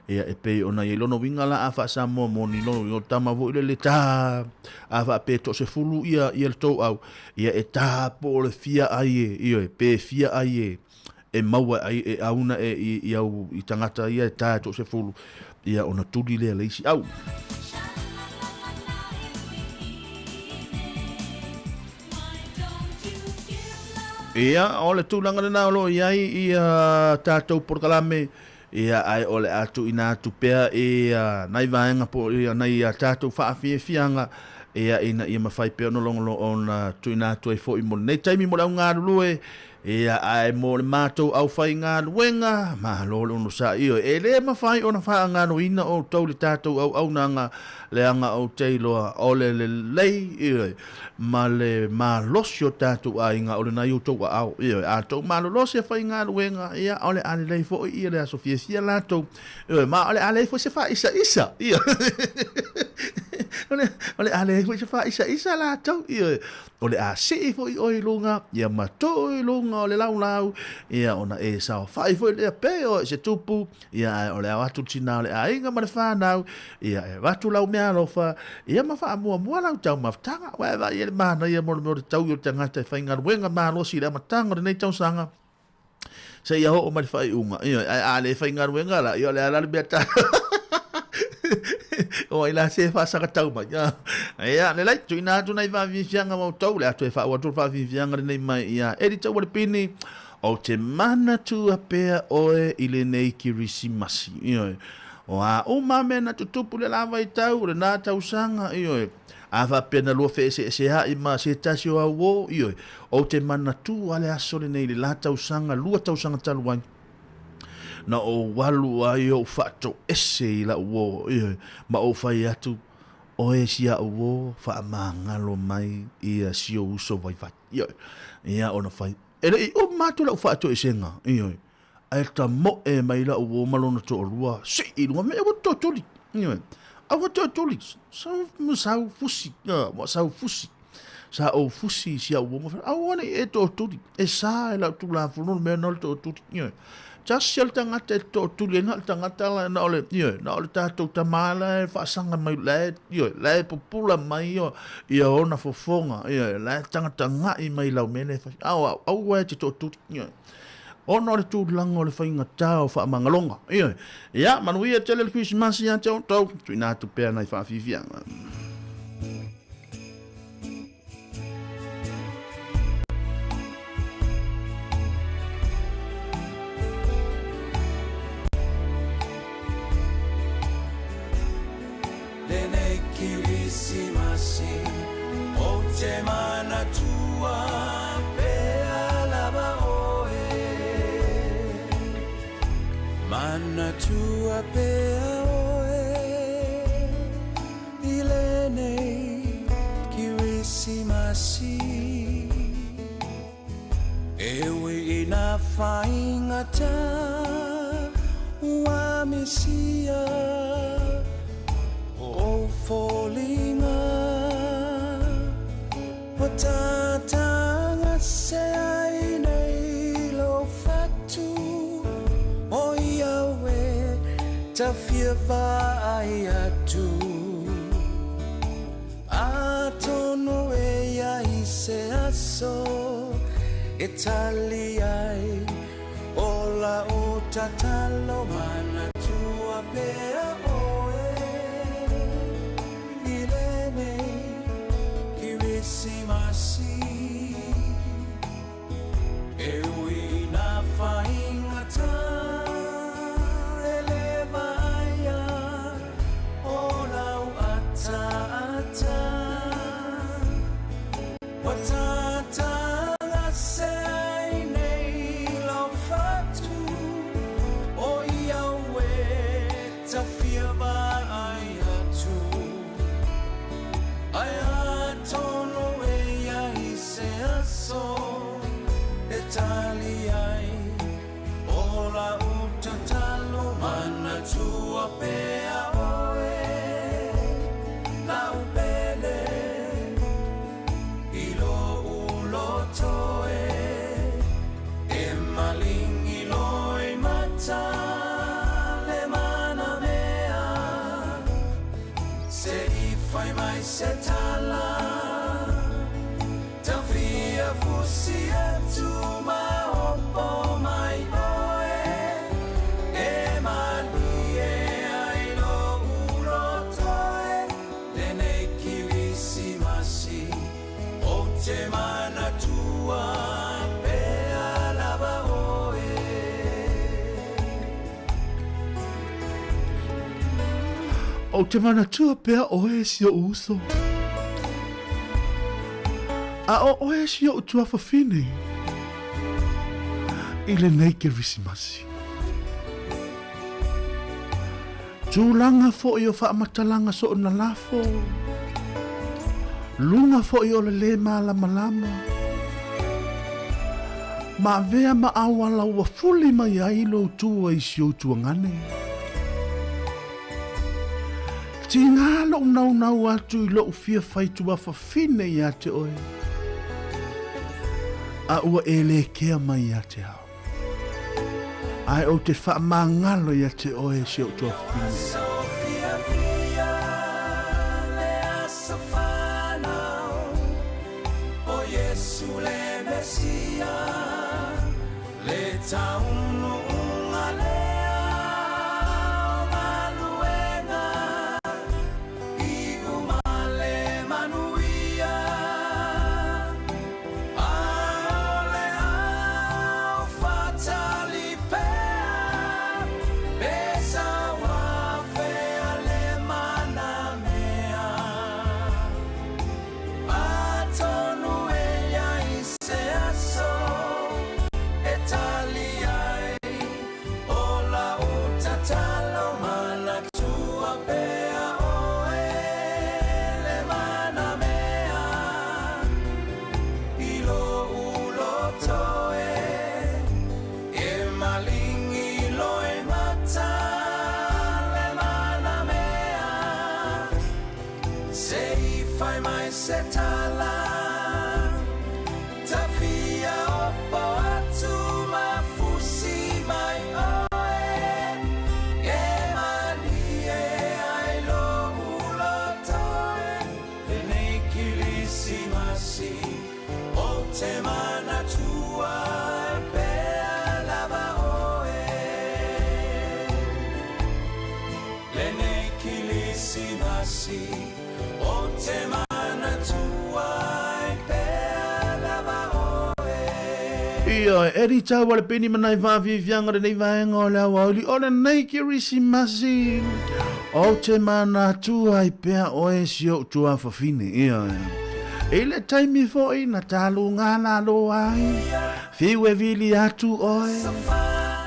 ia, e pei ona i ai lona uiga la a faa-Samoa moni, lona uiga o le tama foi lele ta, a faapea e toasefulu ia, ia le tou au, ia e ta po o le fia ai e, ioe, pe fia ai e, e maua ai, e auna e i, i au i tagata ia e ta e toasefulu, ia ona tuli lea le isi au. Ia, o le tulaga lena o lo o i ai ia tatou polokalame, ia, ae o le a tuuina atu pea ia nai vaega po o ia nai a tatou faafiafiaga, ia, ina ia mafai pea ona logologo ona tuuina atu ai foi mo lenei taimi mo le au galulue, Ia, ae mo le matou aufaigaluega, malo le onosai. Ioe, e le mafai ona faagaloina outou i le tatou auaunaga, leaga ou te iloa o le lelei, ioe, ma le malosi o tatou aiga o lena i outou aao. Ioe, a outou malolosi e faigaluega, ia, o le a lelei foi ia le aso fiafia latou, ioe, ma o le a leai foi se faa'isaʻisa, ioe, o le a leai foi se faa'isaʻisa latou, ioe. O le a sii foi oe i luga, ia matuu i luga o le laulau, ia ona e saofai foi lea pei oe i se tupu, ia ae o le ao atu le tinā o le aiga ma le whānau, ia e avatu lau meaalofa, ia ma faamuamua lau taumafataga. Ua e vaai i le manaia mo le mea o le taui o le tagata e faigaluega malosi i le amataga o lenei tausaga, seia oo mai le faaiuga. Ioe, ae a le faigaluega la, ia o le a la le mea ta. O ai la se faasagatau mai. Ia, lelei, tuuina atu nai faafiafiaga ma outou, le a toe faauu atu le faafiafiaga lenei mai ia Eddie Taualepini, ou te manatua pea oe i lenei Kirisimasi. Ioe, o a uma mea na tutupu i le la vaitau, o lena tausaga, ioe, A faapea na lua feeseeseaʻi ma se tasi o au o, ioe, ou te manatua le aso lenei i le la tausaga, lua tausaga talu ai, na ou alu ai ou faatoese i lau uō, ioe, ma ou fai atu, Oe si aʻu uō, faamagalo mai ia si ou uso vaivai. Ioe, ia ona fai, e le i uma atu lau faatoesega, ioe, ae tamoe mai lau uo ma lona toalua, sii i luga, me ua tootuli, ioe, a ua tootuli, sau, sau fusi, ua sau fusi, sa ou fusi i si au uo, ma fai, aua ne i e tootuli, e sa e lau Tulafono le mea na o le tootuli, ioe. Tasi o le tagata e tootuli ai, na o le tagata la, na o le, ioe, na o le tatou tama la e faasaga mai, la e, ioe, la e pupula mai ia, ia ona fofoga, ioe, la e tagatagaʻi mai lau mea lea e fai, aua, aua e te tootuli, ioe. Ona o le tulaga o le faigata o faamagaloga. Ioe. Ia, manuia tele le Kerisimasi ia te outou. Tuuina atu pea nai faafiafiaga. Lenei Kirisimasi ou te manatua pea lava oe. Manatua pea oe i lenei Kirisimasi. E ui i nā whaingata ua misia o foliga Ua tātāga se ai nei lou fatu O ia e tawhia vaai atu Atonu e ia i se aso e tali ai o lau tatalo manatua pea oe i lenei Kirisimasi E ui i nā whaingata e le vaia o lau ataata Ua tātāga se ai nei lau whatu O i au e tawhia vaai atu Ai atonu e ia i se aso e tali ai o lau tatalo Manatua pea oe lau pele i lou loto. Ou te manatua pea ʻoe e si oʻu uso. A ʻo ʻoe e si oʻu tuafafine i lenei Kerisimasi. Tulaga foʻi o faamatalaga soona lafo, luga foʻi o le lē malamalama, ma avea ma auala ua fuli mai ai lou tua i si ou tuagane. Tigā loʻu naunau atu i loʻu fia fai tuafafine iā te oe, a ua e lē kea mai iā te au. Ae ou te faamagalo iā te oe si oʻu tuafafine. Ioe, e ritau a le peni ma nai whaafiafiaga lenei vaega o le aoauli o lenei Kerisimasi. Ou te manatua ai pea oe si ou tuafafine. Ioe. I le taimi foʻi na taluga lalo ai, Whiu e wili atu oe,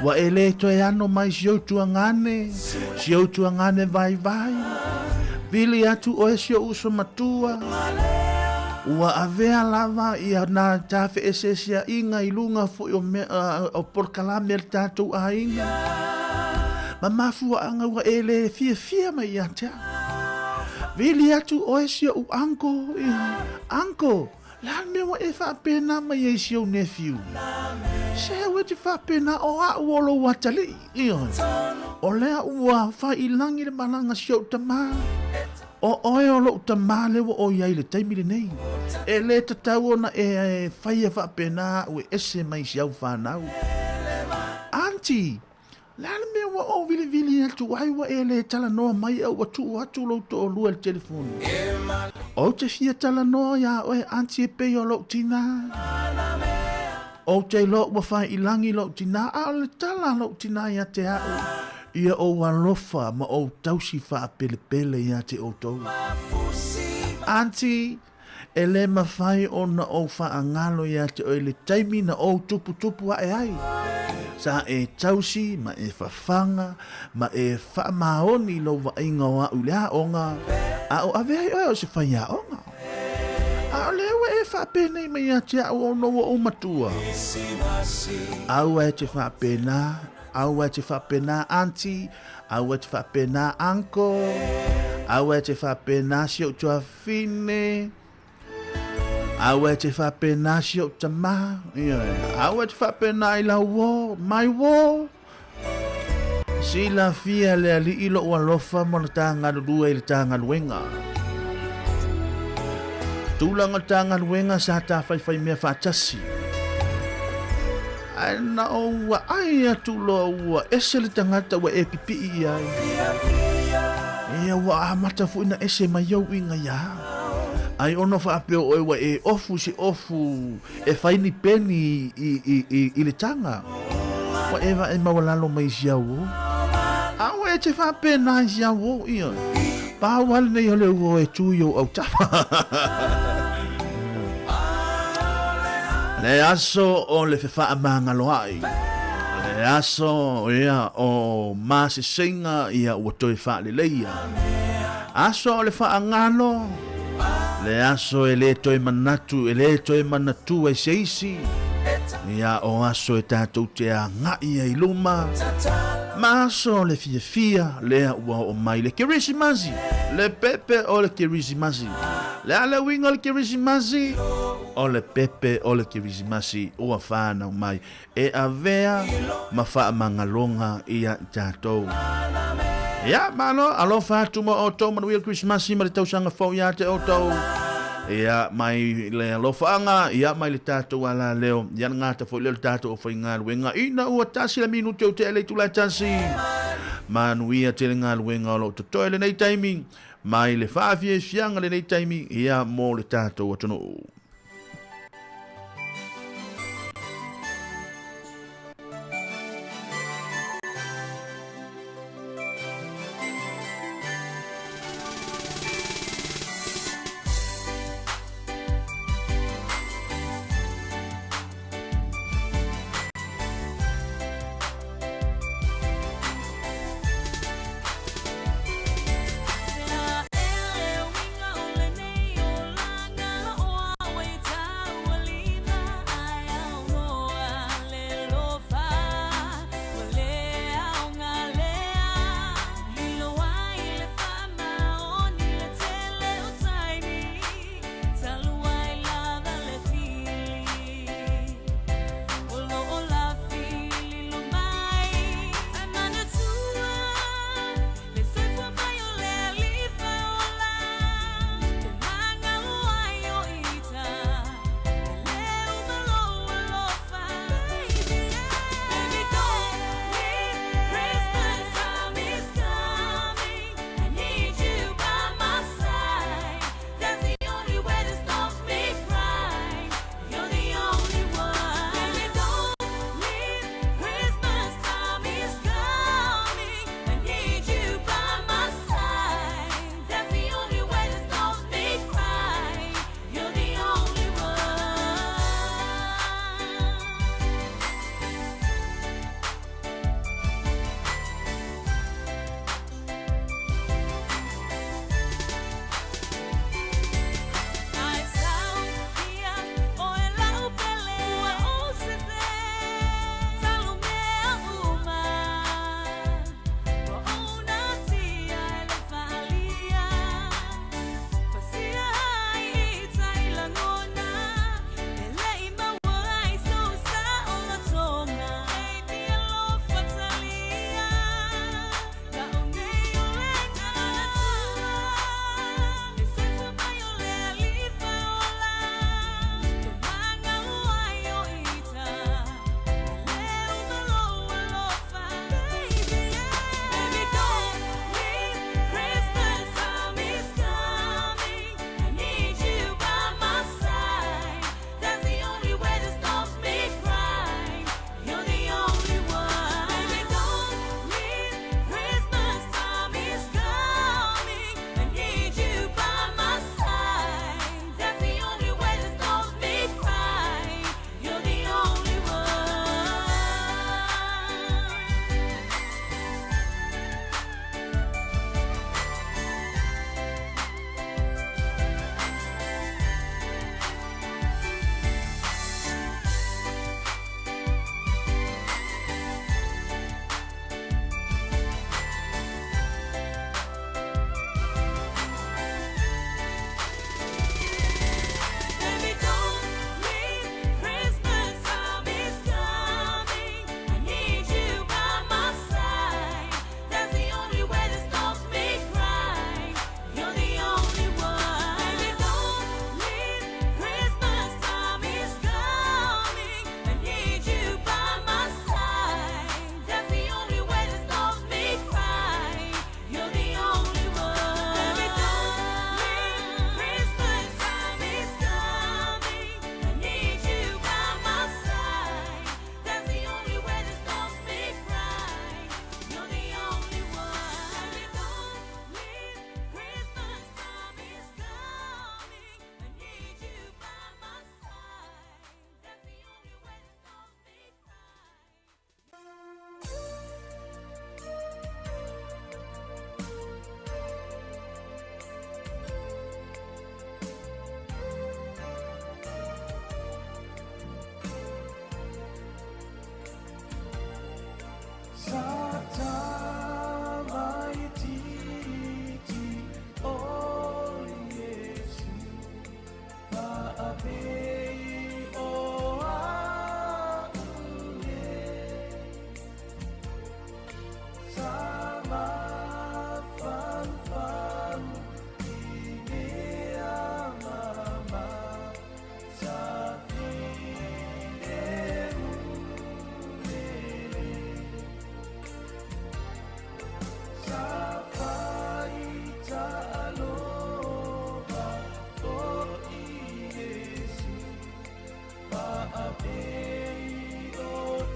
ua e lē toe ano mai si ou tuagane, si ou tuagane vaivai. Wili atu oe si ou uso matua, ua avea lava ia nā tāfeeseeseaʻiga i luga foʻi o mea, o polokalame a le tātou ʻāina. Ma mafuaaga ua e lē fiafia mai iā te au. Wili atu oe si oʻu uncle, ia, uncle, Le a le mea ua e faapena mai ai si ou nephew? Se ua te faapena o a'u o lou atalii, ioe. O lea ua faiilagi le malaga si ou tamā. O oe o loʻu tamā lea ua ʻoi ai i le taimi lenei. E lē tatau ona e faia faapena a'u e ese mai si au whanau. Auntie! Le a le mea ua ou vilivili atu ai ua e lē talanoa mai a ua tuu atu lou toʻalua i le telefoni? Ou te fia talanoa iā oe aunty e pei o loʻu tinā. Ou te iloa ua faaiilagi loʻu tinā a o le tala a loʻu tinā iā te aʻu, ia ou alofa ma ou tausi faapelepele iā te outou. Aunty, E lē mafai ona ou faagalo iā te oe le taimi na ou tuputupu aʻe ai. Sa e tausi ma e fafaga ma e faamaoni i lou vaaiga o aʻu i le aoga, a o ave ai oe o se faiaoga. ʻAʻole ua e faapenei mai iā te aʻu ona ua ou matua. Aua e te faapena, aua e te faapena, aunty, aua e te faapena, uncle, aua e te faapena si ou tuafafine. Fine. Aua e te faapena si ou tamā. Ioe. Aua e te faapena i lau uō, my uō. Silafia le Alii loʻu alofa ma le tā galulue i le tā galuega. Tulaga o le tā galuega sa tā whaiwhai mea faatasi. Ae na ou vaai atu loa ua ese le tagata ua e pipii i ai. Ia ua amata foʻi na ese mai ou uiga iā. Ai ono faapea oe ua e ofu se ofu e fai ni peni i, i, i, i le taga. Ua e vaai maualalo mai si au o. A ua e te faapena i si au o, ioe. Pau lava lenei o le ua e tu i ou autafa. Le aso o le fefaamagaloai. Le aso ia o maseseiga ia ua toe faaleleia. Aso o le faagalo. Le aso e lē toe manatu, e lē toe manatua i se isi. Ia o aso e tatou te agaʻi ai i luma, ma aso o le fiafia lea ua oo mai le Kerisimasi, le pepe o le Kerisimasi. Le a le uiga o le Kerisimasi? O le pepe o le Kerisimasi ua fanau mai e avea ma faamagaloga ia i tatou. Ia, malo, alofa atu mo outou, manuia le Kerisimasi ma le tausaga fou ia te outou. Ia, mai le alofaaga, ia mai le tatou alaleo, ia le gata foi lea o le tatou aufaigaluega, ina ua tasi le minute o tea le itula e tasi. Manuia tele galuega o lo o totoe lenei taimi, mai le faafiafiaga lenei taimi, ia mo le tatou atunuu.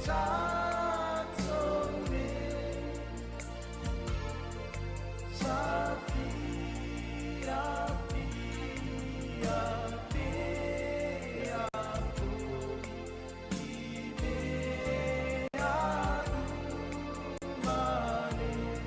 tatou nei. Sa fiafia pea fo'i i mea uma nei.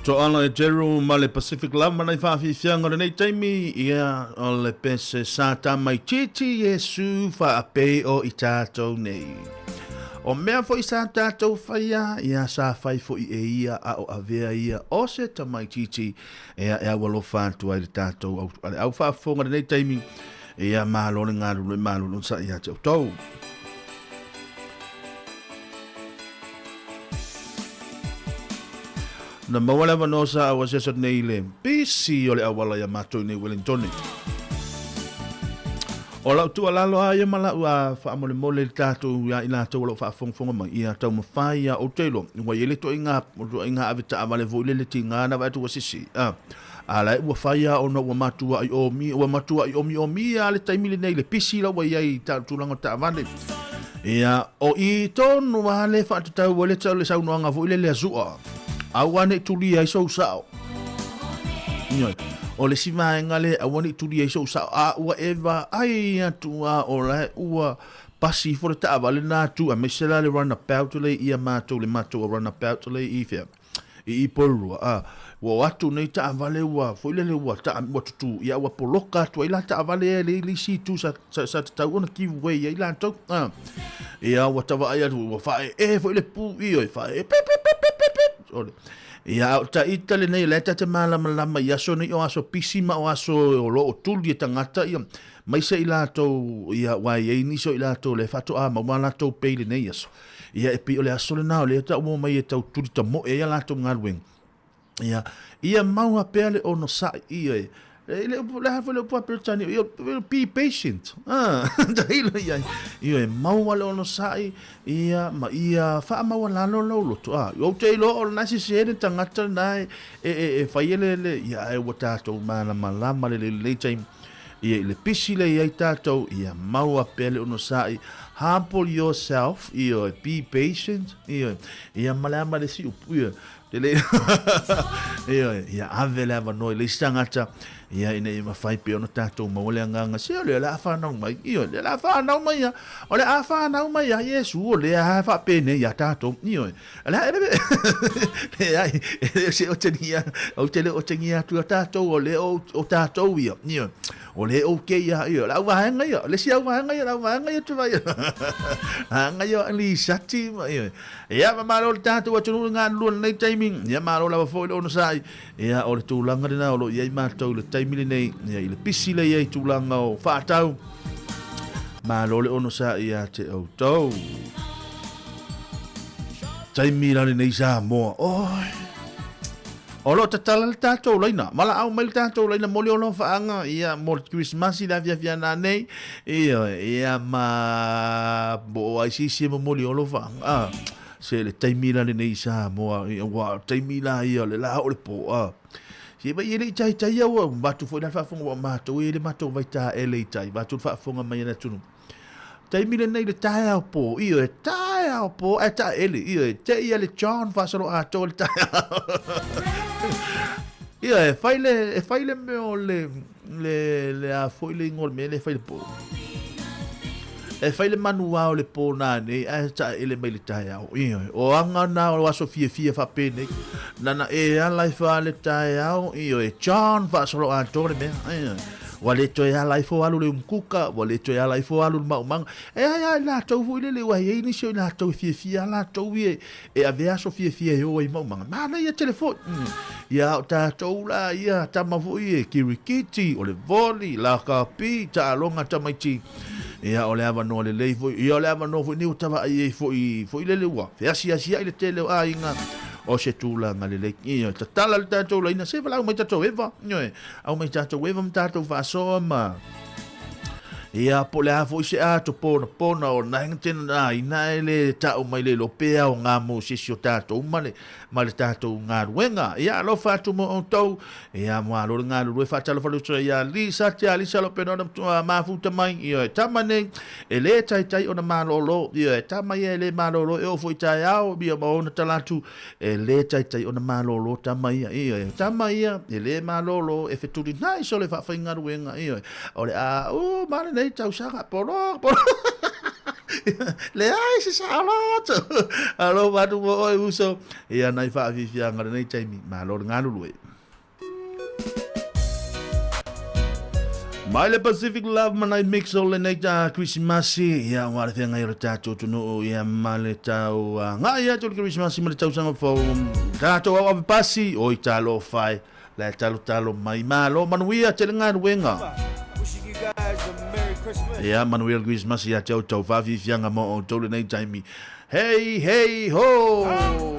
Toala e Gerald ma le Pacific Love ma nai whaafifianga o lenei taimi ia o le pese sa tamaitiiti Iesu whaapei o i tātou nei. O mea foi sa tātou whaia, ia sa whai foi e ia a o avea ia o se tamaitiiti e a e au alofa atu ai le tātou au, a le au whaafonga lenei taimi ia malo le ngalulu e malulu sa ia te outou. Na maua le avanoa sa au asiasi atu nei i le pisi o le auala ia matou i nei Wellingtone. O lau tuualalo a ia ma lau a faamolemole i le tatou ia i latou o lo o faafogafoga mai, ia taumafai ia outou iloa, ua i ai le ituaiga, ituaiga avetaavale foi lele tiga na vaai atu ua sisi. A, a la e ua fai a ona ua matuai omi, ua matuai omiomia le taimi lenei i le pisi la ua i ai i tulaga o taavale. Ia, o i tonu a le faatatau ai le, le saunoaga foi lele a Sua. Aua ne i tulia ai sou sao. Ioe. O le isi vaega lea, aua ne i tulia ai sou sao. A ua e vaai atu a o la e ua pasi ifo le taavale na atu, aemaise la le runabout le ia matou, le matou runabout le i fea. I i Porirua, a, ua o atu nei taavale ua, foi lele ua taa, ua tutū, ia ua poloka atu ai la taavale e le, le isi itu sa, sa, sa tatau ona give way ai latou, a. Ia ua tavaai atu, ua faaee foi le pū ioe, faaee, pip, pip, pip, pip, pip, pip. O le, ia, a o taita lenei, o lea ta te malamalama i aso nei o aso pisi ma o aso o lo o tuli e tagata, ia, Maise i latou, ia, aua e i ai nisi o i latou o lea e faatoa maua a latou pei i lenei aso. Ia, e pei o le aso lena o lea e tau mai e tau tuli tamoe ai a latou galuega. Ia, ia maua pea le onosai, ioe. E le upu, le a foi le upu a Peretania, ia, be patient. Ah, tailo i ai. Ioe, maua le onosai, ia, ma ia faamaualalo lou loto. Ah, ou te iloa o lena e sese le tagata lena e, e, e, e fai e le, le, ia, ae ua tatou malamalama lelei i lenei taimi. Ia, i le pisi lea i ai tatou, ia maua pea le onosai. Humble yourself, ioe, be patient, ioe. Ia, ma le a ma le isi upu, ioe. Lelei. Ioe, ia ave le avanoa i le isi tagata, ia ina ia mafai pea ona tatou maua le agaga, se o lea o le a fanau mai, ioe, lea o le a fanau mai lava, o le a fanau mai lava Iesu, o lea lava e faapenei ia tatou, ioe. O le a, leai, e le o se otegia, ou te le o otegia atu ia tatou, o lea o, o tatou ia, ioe. O lea o kēia, ioe, o le auvaega ia, o le isi auvaega ia, o le auvaega ia te vai, vaega ia o Alisati, ioe. Ia, ma malo le tatou atunuu i galulue i lenei taimi. Ia, malo lava foi le onosai. Ia, o le tulaga lena o lo o i ai matou i le taimi lenei, ia, i le pisi lea i ai tulaga o faatau. Malo le onosai ia te outou. Taimi la lenei Samoa. Oi. O lo o tatala le tatou laina. Valaau mai le tatou laina mo le olofaaga, ia, mo le Kerisimasi le afiafi ana nei, ia, ia ma po o ai se isi e momoli olofaaga. Ah, se le taimi la lenei i Samoa, ia, ua taimi la ia o le la o le po, ah. Se vai e le i taitai au, avatu foi la le faafofoga ua matou e le matou vaitaele i tai, avatu le faafofoga mai a le atunuu. Taimi lenei le taeao pō, ioe, taeao pō, ae taele, ioe, te ia le John faasolo atoa le taeao. Ioe, e fai le, e fai le mea o le, le, le a foi le ingoa o le mea le fai le pō. E fai le manuā o le pō nanei, ae taele mai le taeao. Ioe, o aga na o aso fiafia faapenei. Nana e ala e wha le taeao, ioe, John faasolo atoa le mea. Ioe. Ua le toe ala ifo alu le umukuka, ua le toe ala ifo alu le maumaga. E ai a i latou foi lele ua i ai nisi o i latou e fiafia a latou ia e avea aso fiafia e o ai i maumaga. Manaia tele foi. Ia o tatou la ia tama foi e kirikiti, o le voli, lakapi, taaloga tamaiti. Ia o le avanoa lelei foi. Ia o le avanoa foi nei ua tavaai ai foi foi lele ua feasiasiai le tele o aiga o se tulaga lelei. Ia tatala le tatou laina se valaau mai tatou eva. Ioe. Aumai tatou eva ma tatou faasoa ma Ia, po o le a foi se ato ponapona o nae tena ina e le tau mai le lo pea o ngā mo se si o tātou ma le, ma le tātou galuega. Ia, alofa atu mo outou. Ia, mo alo le galulue faatalofa le uso ia Lisa, te a Lisa lo pena ona matua mafuta mai. Ia, e tama nei, e le taitai ona malolo. Ia, e tama ia e le malolo e oo foi taeao, ia ma ona tala atu. E lē taitai ona malōlō tama ia, ioe, tama ia, e lē malōlō, e fetulinai sole faafaigaluega, ioe, o le a uma lenei tausaga, polo, polo, leai se saoloto, alofa atu mo oe uso, ia nai faafiafiaga lenei taimi, malo le galulue. Mai le Pacific Love ma nai mix o lenei ta Krisimasi, ia ua le feagai o le tatou atunuu, ia ma le tau agai atu o le Krisimasi ma le tausaga fou. Tatou au ave pasi, oi talofa e, la e talotalo mai. Malo, manuia tele galuega. Ia, manuia le Krisimasi ia te outou, faafiafiaga mo outou lenei taimi. Hey, hey, ho!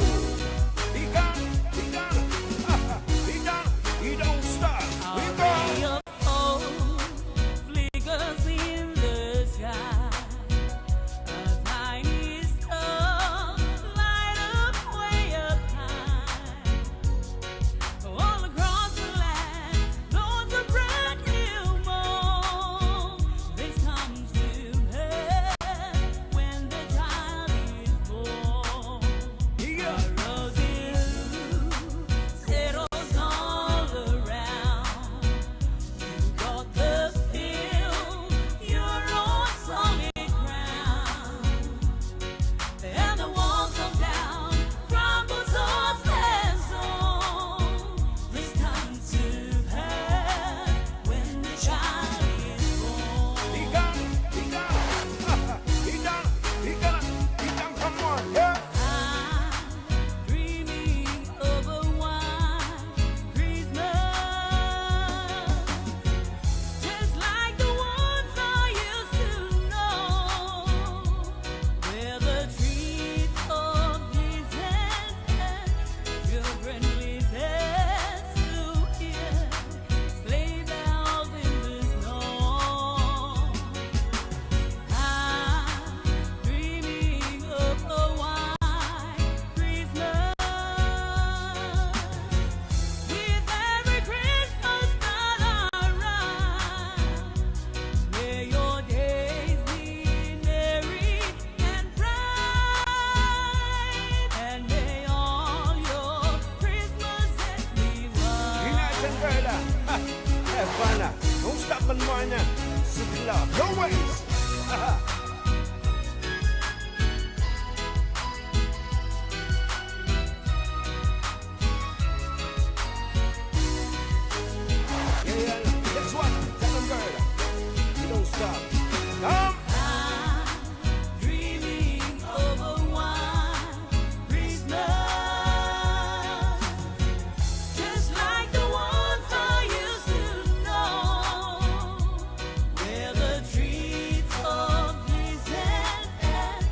Batman Minor, City Love. No ways. Yeah, yeah. Next one. Tell them, girl. You don't stop. Come. Dreaming of a white Christmas, just like the ones I used to know, where the treetops glisten and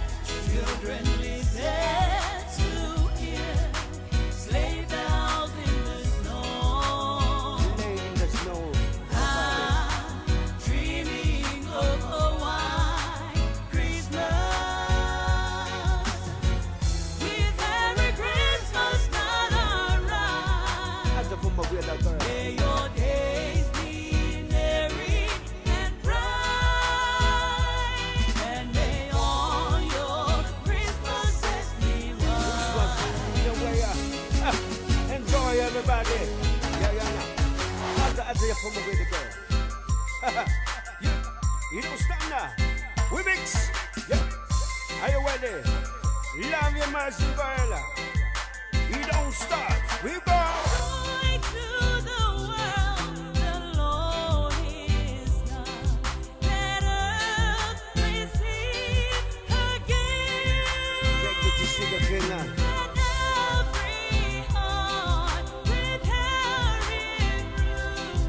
children listen to hear sleigh bells in the snow. In the snow. I'm dreaming of a white Christmas. With every Christmas that arrives, may your days be merry and bright, and may all your Christmases be white. Enjoy, everybody. Yeah, yeah, yeah. After you from with the girl. You don't stop now. We mix. Yeah. Are you ready? Love your mercy, girl. You don't stop. We go. Joy to the world, the Lord is come. Let earth receive her gift. Take it to see the king. Let every heart prepare him room.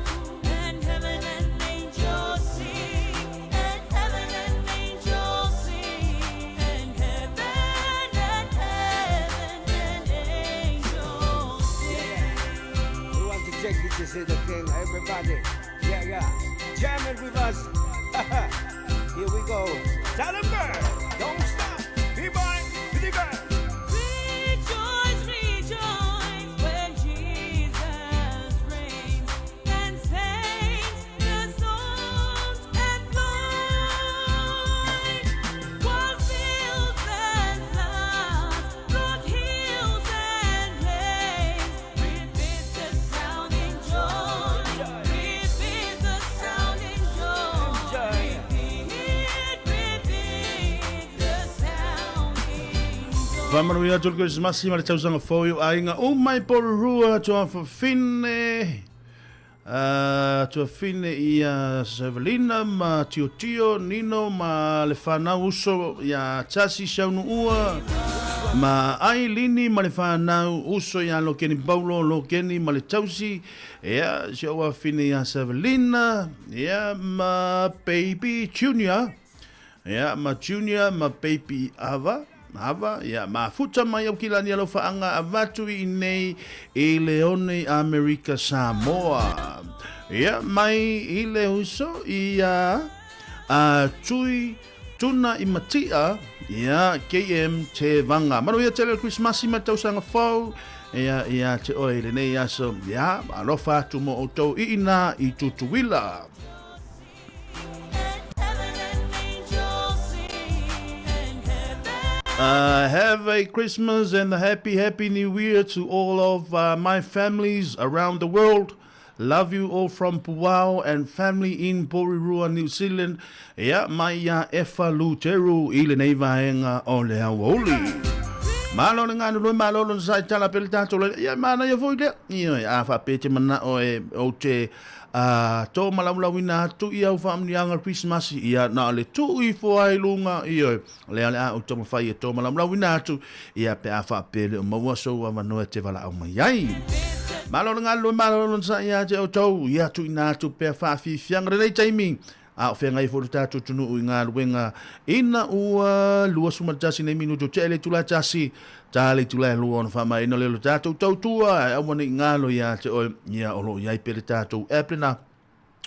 And heaven and angels sing, and heaven and angels sing, and heaven and heaven and angels sing. We want to take you to see the king, everybody. Yeah, yeah. Jam it with us. Here we go. Tell them, girl, don't stop. Be by, be the girl. Rejoice, rejoice when Jesus reigns and saints the songs and blind. While fields and floods, broad hills and plains, repeat the sounding joy, repeat the sounding joy, repeat, repeat the sounding joy. Whamanuia atu le Krismasi ma le tausaga fou i o aiga o mai Porirua tuafafine tuafine ia Sevelina ma Tiotio Nino ma le whanau uso ia Tasi Saunuua ma Ailini ma le whanau uso ia Lokeni Paulo Lokeni ma le tausi ia si o afine ia Sevelina ia ma Baby Junior ia ma Junior ma Baby Ava Ava, ia mafuta mai au kilani alofaanga avatu i nei i Leone Amerika Samoa. Ia mai i le uso ia a tui tuna i matia ia KM Te Vanga. Manuia tele o Krismasi ma tausaga fou ia ia te oe i lenei aso. Ia alofa atu mo outou i ina i Tutuila. Have a Christmas and a happy, happy New Year to all of my families around the world. Love you all from Puao and family in Porirua, New Zealand. Ia mai ia Efa Luteru i lenei vaega o le aoauli. Malo le galulue, malo lona sa i tala pe le tatou le, ia manaia foi lea. Ioe, a faapea te manao e ou te A tō malaulauina atu i au faamanuiaga Kerisimasi, ia, na o le tuu ifo ai i luga, ioe, lea o le a ou taumafai e tō malaulauina atu, ia, pe a faapea le o maua sou avanoa e te valaau mai ai. Malo le galulue, malo lona saʻi ia te outou, ia, tuuina atu pea faafiafiaga lenei taimi, a o feagai foi lo tatou atunuu i galuega ina ua 21 nei minuti o tea i le itula e tasi, ta le itula e lua ona faamaeaina lea o le tatou tautua, e aua ne i galo ia te oe, ia o lo o i ai pea le tatou app lena,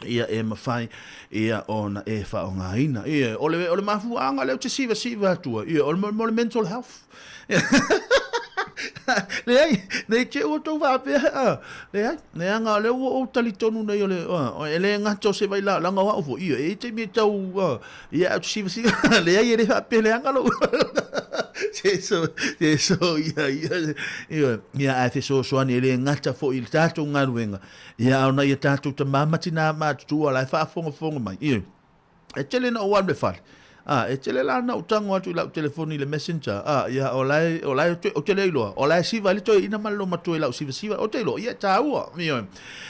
ia e mafai ia ona e faaaogaina. Ia, o le, o le mafuaaga lea ou te sivasiva atu ai, ia, o le, mo le mental health. Leai, nei te ua tou faapea, a, leai, leaga o lea ua ou talitonu nei o le, a, e le gata o se vailaau, leaga o au foi, ia, e i ai taimi e tau, a, ia, au te sivasiva, leai, e le faapea leaga lou, Se so, se so ia, ia, ia, ia ae fesoasoani e le gata foi i le tatou galuega, ia a ona ia tatou tamā ma tinā matutua la e faafogafoga mai. Ioe. E tele na ou alu e fale. A, e tele la na ou tago atu i lau telefoni i le messenger. A, ia, o la e, o la e, ou te le iloa, o la e siva ai le toeaina ma le lomatua i lau sivasiva. Ou te iloa, ia e tāua. Ioe.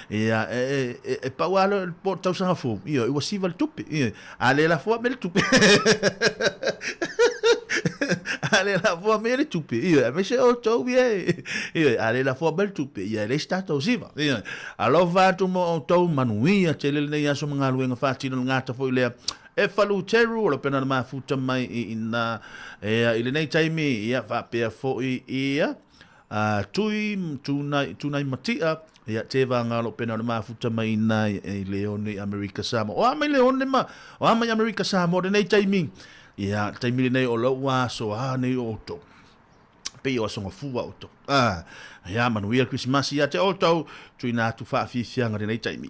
Ia, e, e, e, e pau lava le po o le tausaga fou. Ioe, ua siva le tupe. Ioe. A le lafo me le tupe. A le lafo me le tupe. Ioe, aemaise outou ia e. Ioe, a le lafo me le tupe, ia e leai se tatou siva. Ioe. Alofa atu mo outou, manuia tele lenei aso ma galuega faatino le gata foi lea e Faluteru o lo pena na mafuta mai i ina e, i lenei taimi ia faapea foi ia a Tui Tunai, Tunai Matia ia te vanga lo pena na mafuta mai ina i Leone i Amerika Samoa. O a mai Leone ma o a mai Amerika Samoa lenei taimi ia taimi lenei o lou aso a nei o outou pei o aso gafua outou. Ah, ia manuia le Krisimasi ia te outou, tuina atu faafiafiaga lenei taimi.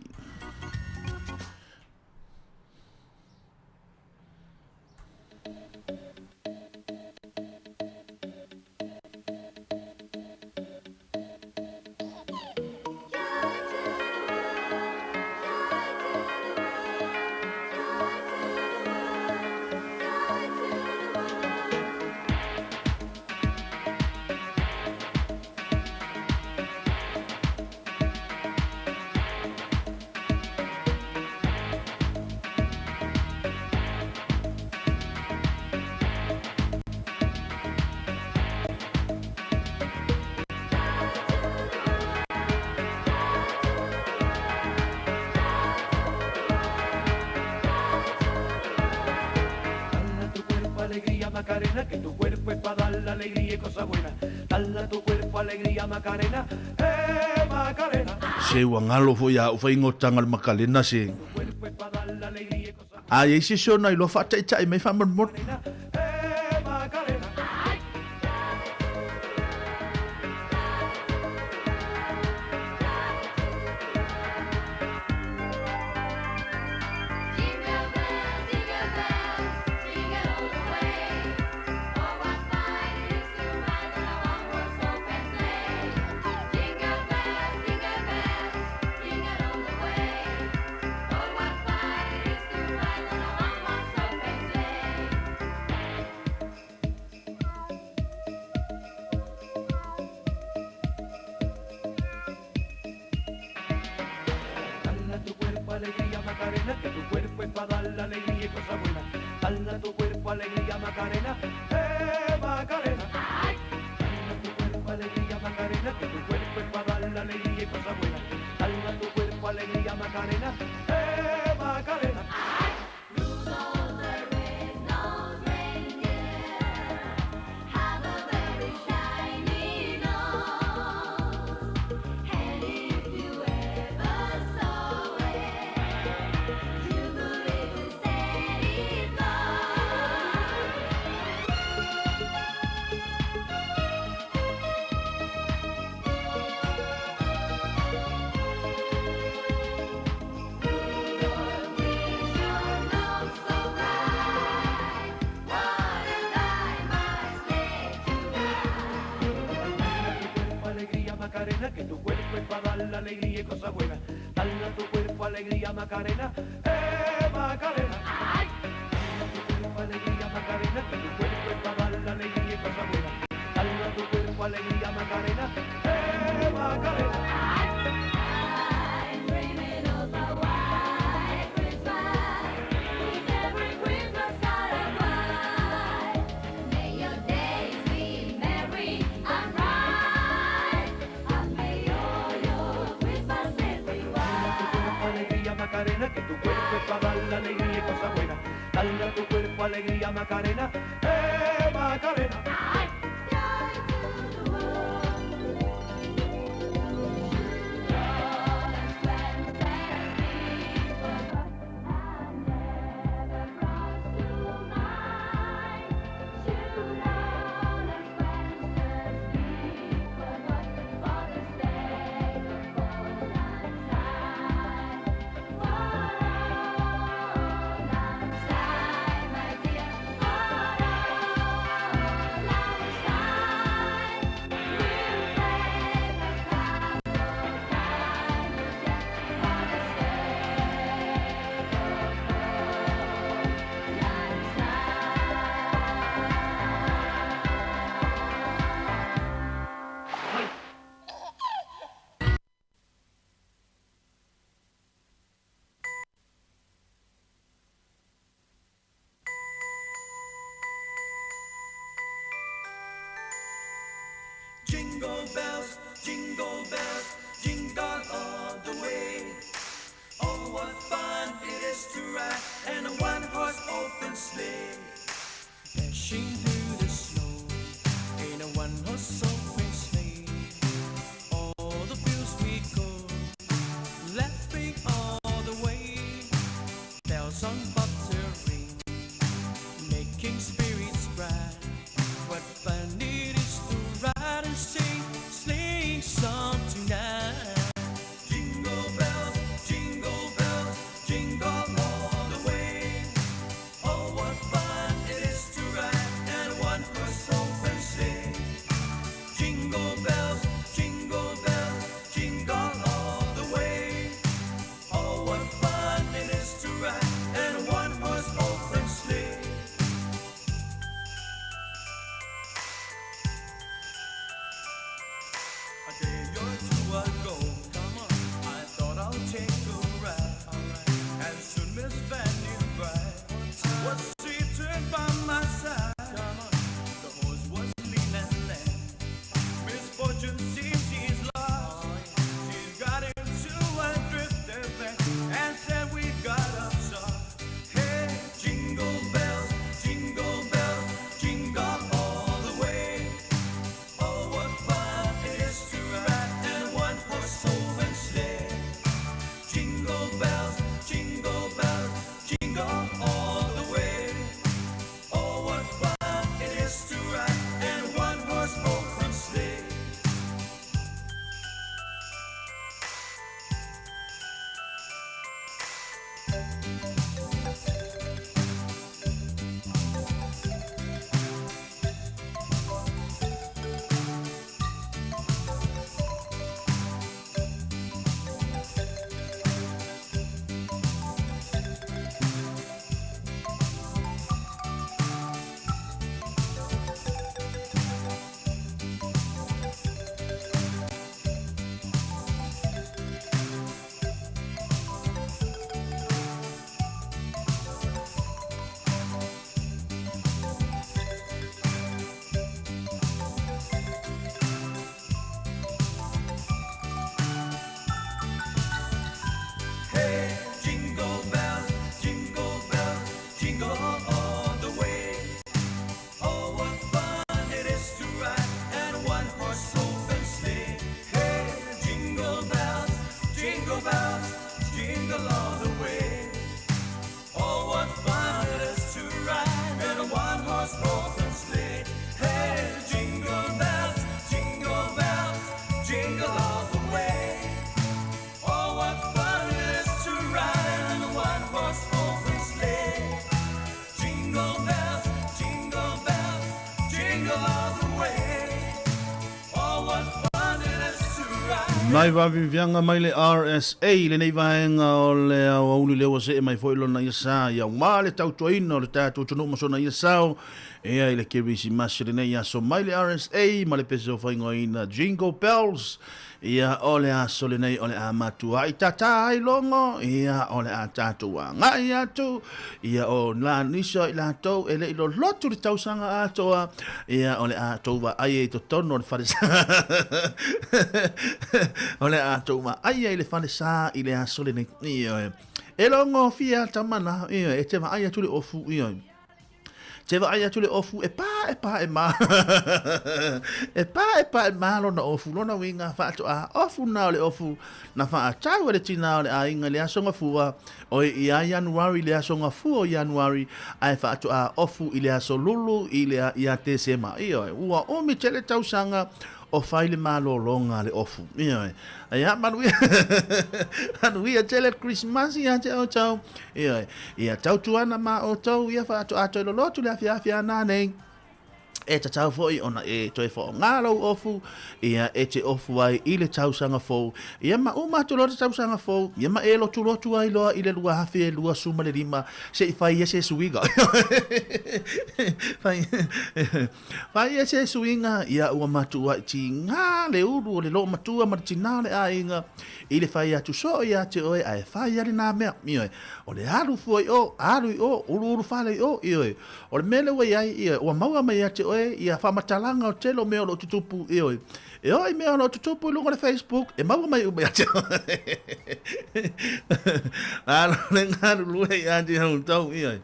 Macarena, que tu cuerpo es para dar la alegría y cosas buenas. Dale a tu cuerpo alegría, Macarena, eh, Macarena. Se ua galo foi a ou faigotanga le Makalena se. A i ai se isi ona iloa faataitai mai faamolemole. Jingle bells, jingle bells, jingle all the way. Oh, what fun it is to ride in a one-horse open sleigh. Dashing through the snow in a one-horse open sleigh. All the fields we go, laughing all the way. Bells on bobtail ring, making spirits bright. What fun it is to ride and sing sleighing song tonight. Jingle bells, jingle bells, jingle all the way. Oh, what fun it is to ride in a one-horse open sleigh. Jingle bells, jingle bells, jingle all the way. Oh, what fun it is to ride in a one-horse open sleigh. A day or two ago, come on, I thought I'll take a ride. And soon Miss Fanny Bright was seated by my side. The horse was lean and lame. Misfortune seems she's lost. She's got into a drifter van and said we got up soft. Hey, jingle bells, jingle bells, jingle all the way. Oh, what fun it is to ride in a one-horse open sleigh. Jingle bells, jingle bells, jingle all the way. Oh, what fun it is to ride in a one-horse open sleigh. Hey, jingle bells, jingle bells, jingle all the way. Oh, what fun it is to ride in a one-horse open sleigh. Hey, jingle bells, jingle bells, jingle all the way. Oh, what fun it is to ride in a one-horse open sleigh. Hey, jingle bells, jingle bells, jingle all the way. Oh, what fun it is to ride in a one-horse open sleigh. Jingle bells, jingle bells, jingle all the way. Oh, what fun it is to ride. Mai vāviviaga mai le RSA i lenei vaega o le aoauli lea ua see mai foi lona ia sa ia aua le tautuaina o le tatou atunuu ma sona ia sao ea i le Kerisimasi lenei aso mai le RSA ma le pese o faingoina Jingle Bells Ia, o le aso lenei o le a matuai tātā ai logo, ia, o le a tātou agai atu, ia, o nā nisi o i latou e le i lolotu le tausaga atoa, ia, o le a tou vaai ai i totonu o le fale sa, o le a tou vaai ai i le fale sa i le aso lenei, ioe. E logo fia tama na, ioe, e te vaai atu le ofu, ioe. Te vaai atu le ofu e pā e pā e mā. E pā e pā e mā lona ofu, lona uiga faatoa ofu na o le ofu na faatau e le tinā o le aiga i le aso Gafua, oi ia Ianuari le aso Gafua o Ianuari, ae faatoa ofu i le aso Lulu i le ia Tesema. Ioe, ua umi tele tausaga o fai le malōlōga a le ofu. Ioe. Ia, manuia, manuia tele le Krisimasi ia te outou. Ioe. Ia tautuana mā outou, ia faatoa toe lolotu le afiafi a nanei. E tatau foi ona e toe whaonga lou ofu, ia e te ofu ai i le tausaga fou. Ia ma uma atu loa le tausaga fou, ia ma e lotulotu ai loa i le 2025, se i fai ia se suiga. Fai, Whai e se suiga ia ua matuaʻi tigā le ulu o le loomatua ma le tinā o le aiga i le fai atu soo ia te oe ae fai ale nā mea, ioe, o le alu fua i o, alu i o, uluulu fale i o, ioe, o le mea lea ua i ai, ioe, ua maua mai ia te oe oe ia faamatalaga o le tele o mea o lo o tutupu, ioe. E oo i mea o lo o tutupu i luga o le Facebook, e maua mai uma ia te oe. Malo le galulue ia te outou, ioe.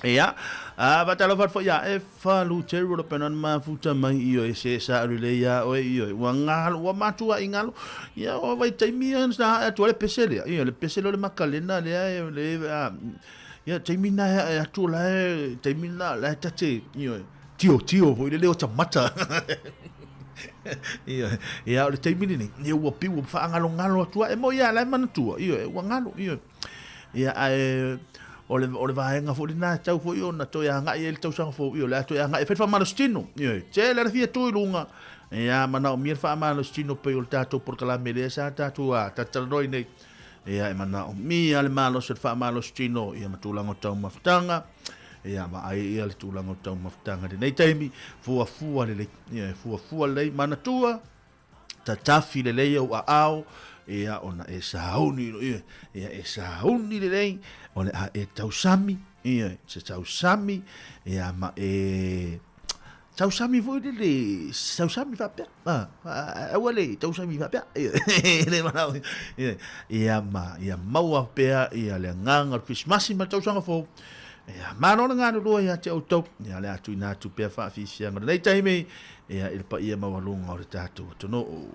Ia, a faatalofa atu foi ia Efa Luteru o lo pena na mafuta mai, ioe, se sa alu lelei ia oe, ioe, ua galo, ua matuai galo, ia, o vaitaimi ia sa ae atu ai le pese lea, ioe, le pese lea o le Makalena lea, e, le, a, ia, taimi na e ae atu o la e, taimi na, la e tate, ioe, tiotio foi le leo tamata. Ioe, ia, o le taimi lenei, ia, ua piu, ua faagalogalo atu ai, e moi lava, la e manatua, ioe, ua galo, ioe. Ia, ae o le, o le vaega foi lena e tau foi ona toe agai ai le tausaga fou, ia, o le a toe agai e fai le faamalositino. Ia, tele le fia tu i luga. Ia, manaomia le faamalositino pei o le tatou polokalame lea sa tatou a, talatalanoa nei. Ia, e manaomia le malosi o le faamalositino, ia, ma tulaga o taumafataga. Ia, vaai ia le tulaga o taumafataga i lenei taimi, fuafua lelei. Ia, e fuafua lelei, manatua, tatafi lelei ou aao, ia ona e sauni ia, ia e sauni lelei, o le a e tausami, ia se tausami, ia ma e tausami foi lele, tausami faapea, ah, aua le tausami faapea, ia, le manao, ia, ia ma, ia maua pea ia le agaga o le Krismasi ma le tausaga fou, ia, malo le galulue ia te outou, ia le a tuuina atu pea faafiafiaga o lenei taimi, Ia, i le paia maualuga o le tatou atunuu.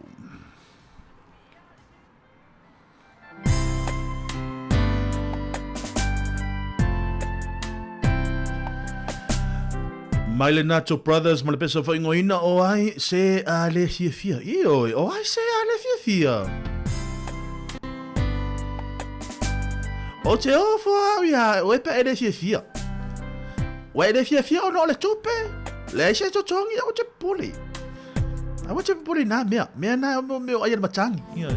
Mai le Nacho Brothers ma le pesa faingoina o ai se a le fiafia. Ioe, o ai se a le fiafia. O te ofo au ia, o e pe e le fiafia. Ua e le fiafia ona o le tupe. Leai se totogi, aua te popole. Aua te popole i nā mea. Mea nā o mea o ai le matangi. Ia.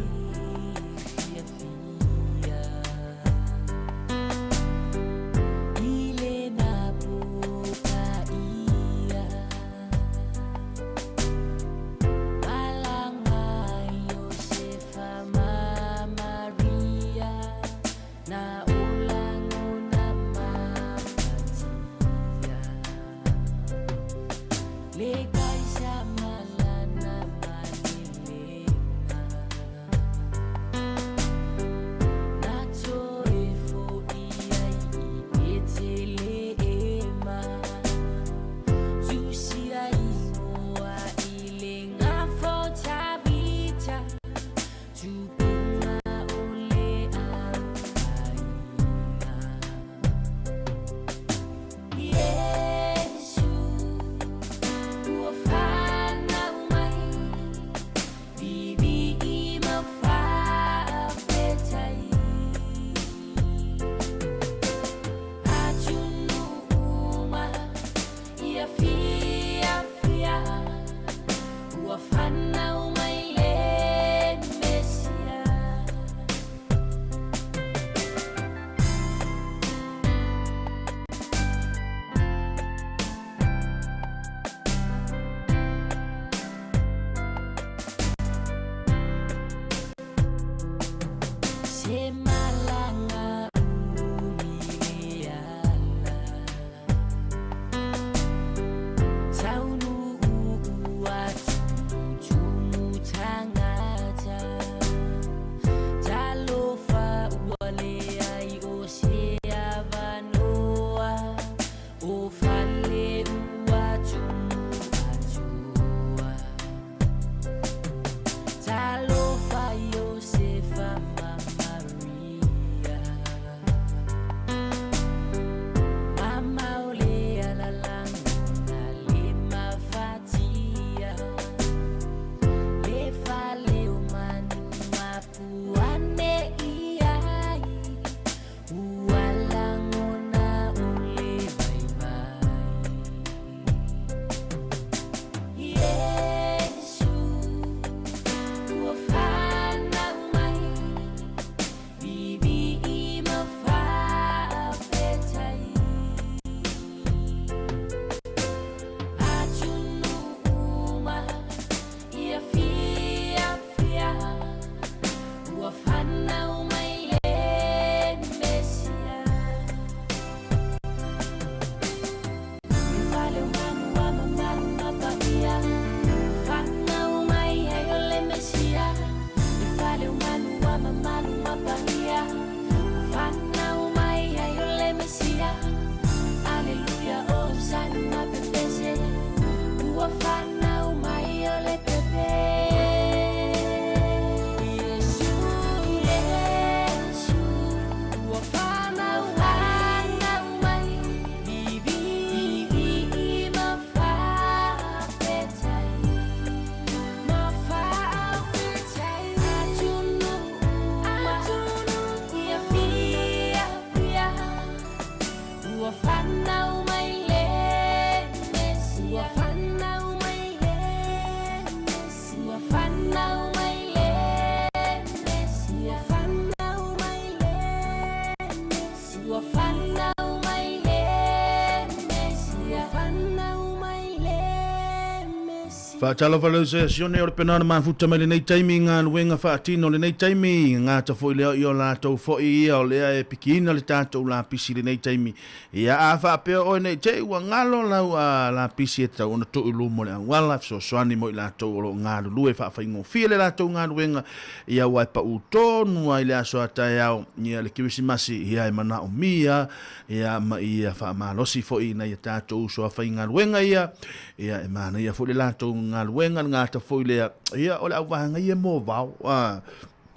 Faatalofa le uso ia Sione o le pena na mafuta mai lenei taimi i galuega faatino lenei taimi, gata foi lea i o latou foi ia o lea e pikiina le tatou lapisi lenei taimi. Ia a faapea oe nei te i ua galo lau a lapisi e tatau ona tuu i luma o le auala e fesoasoani mo i latou o lo o galulue faafaigofie le latou galuega ia aua e pau tonu lava i le aso a taeao ia le Kerisimasi ia e manaomia ia ma ia faamalosi foi i nai a tatou uso a faigaluega ia Ia, e manaia foi le latou galuega, le gata foi lea, ia, o le auvaega ia mo vao. A,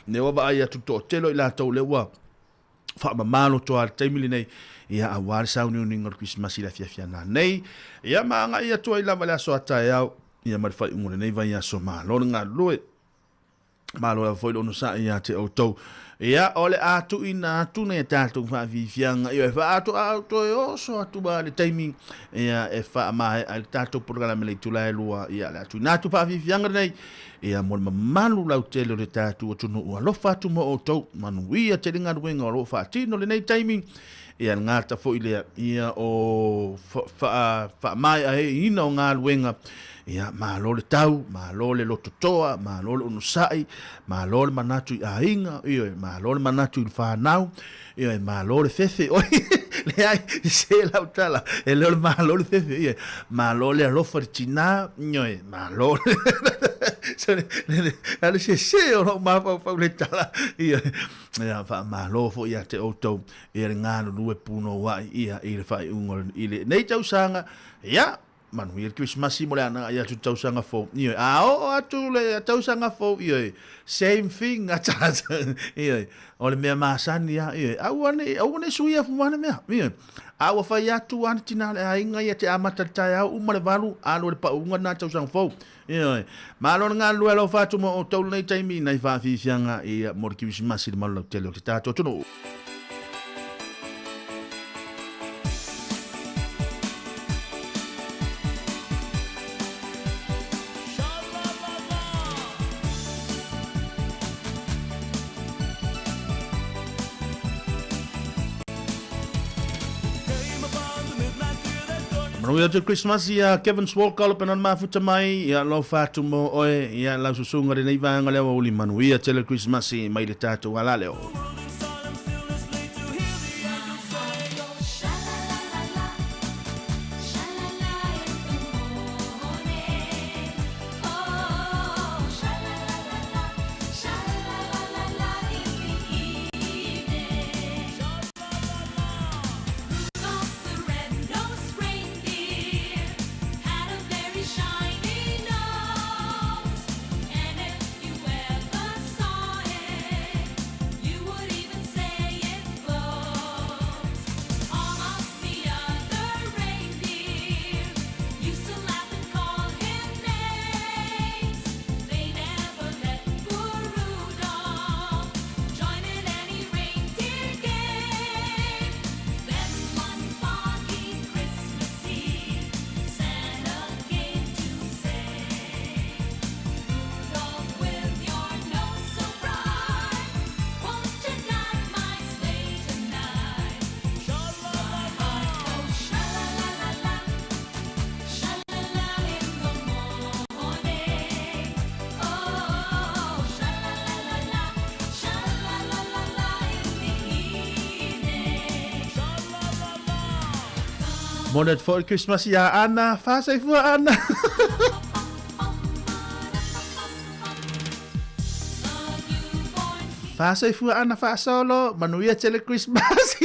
lea ua vaai atu toatele o i latou lea ua faamama loto lava i le taimi lenei, ia, aua le sauniuniga o le Kerisimasi i le afiafi a nanei. Ia, ma agai atu ai lava i le aso a taeao, ia, ma le faaiuga o lenei vaiaso. Malo le galulue. Malo lava foi le onosai ia te outou. Ia, o le a tuuina atu nei a tatou faafiafiaga, ia e faatoa toe oso atu lava i le taimi, ia e faamaea ai le tatou polokalame i le itula e 2, ia o le a tuuina atu faafiafiaga lenei, ia mo le mamalu lautele o le tatou atunuu. Alofa atu mo outou, manuia tele galuega o lo o faatino i lenei taimi, ia le gata foi lea, ia o faamaeaina o galuega, Ia, malo le tau, malo le lototoa, malo le onosai, malo le manatu i aiga, ioe, malo le manatu i le fanau, ioe, malo le fefe, oi, leai, se lau tala, e le o le malo le fefe, ioe, malo le alofa i le tinā, ioe, malo le, le, le sese o lou mafaufau i le tala, ioe, ia, faamalo foi ia te outou, ia le galulue punouai, ia, i le faaiuga o lenei tausaga, ia, Manuia le Kerisimasi mo le agai atu i le tausaga fou. Ioe, a oo atu le tausaga fou, ioe, same thing, ioe, o le mea masani lava, ioe, aua ne i, aua ne i suia fua le mea, ioe. A ua fai atu lava le tina o le aiga ia te amata i le taeao uma le 8, alu ai le pauga lena i le tausaga fou. Ioe, malo le galulue alofa atu mo outou lenei taimi nai faafiafiaga ia mo le Kerisimasi i le malu lautele o le tatou atunuu. Manuia atu le Christmas ia Kevin Swalka o le pena mafuta mai ia alofa atu mo oe ia lau susuga lenei vaega lea ua uli manuia tele Christmas mai le tatou ala leo. Moni atu foi le Christmas iā Ana, Faasaifua Ana. Faasaifua Ana faasolo, manuia tele Christmas.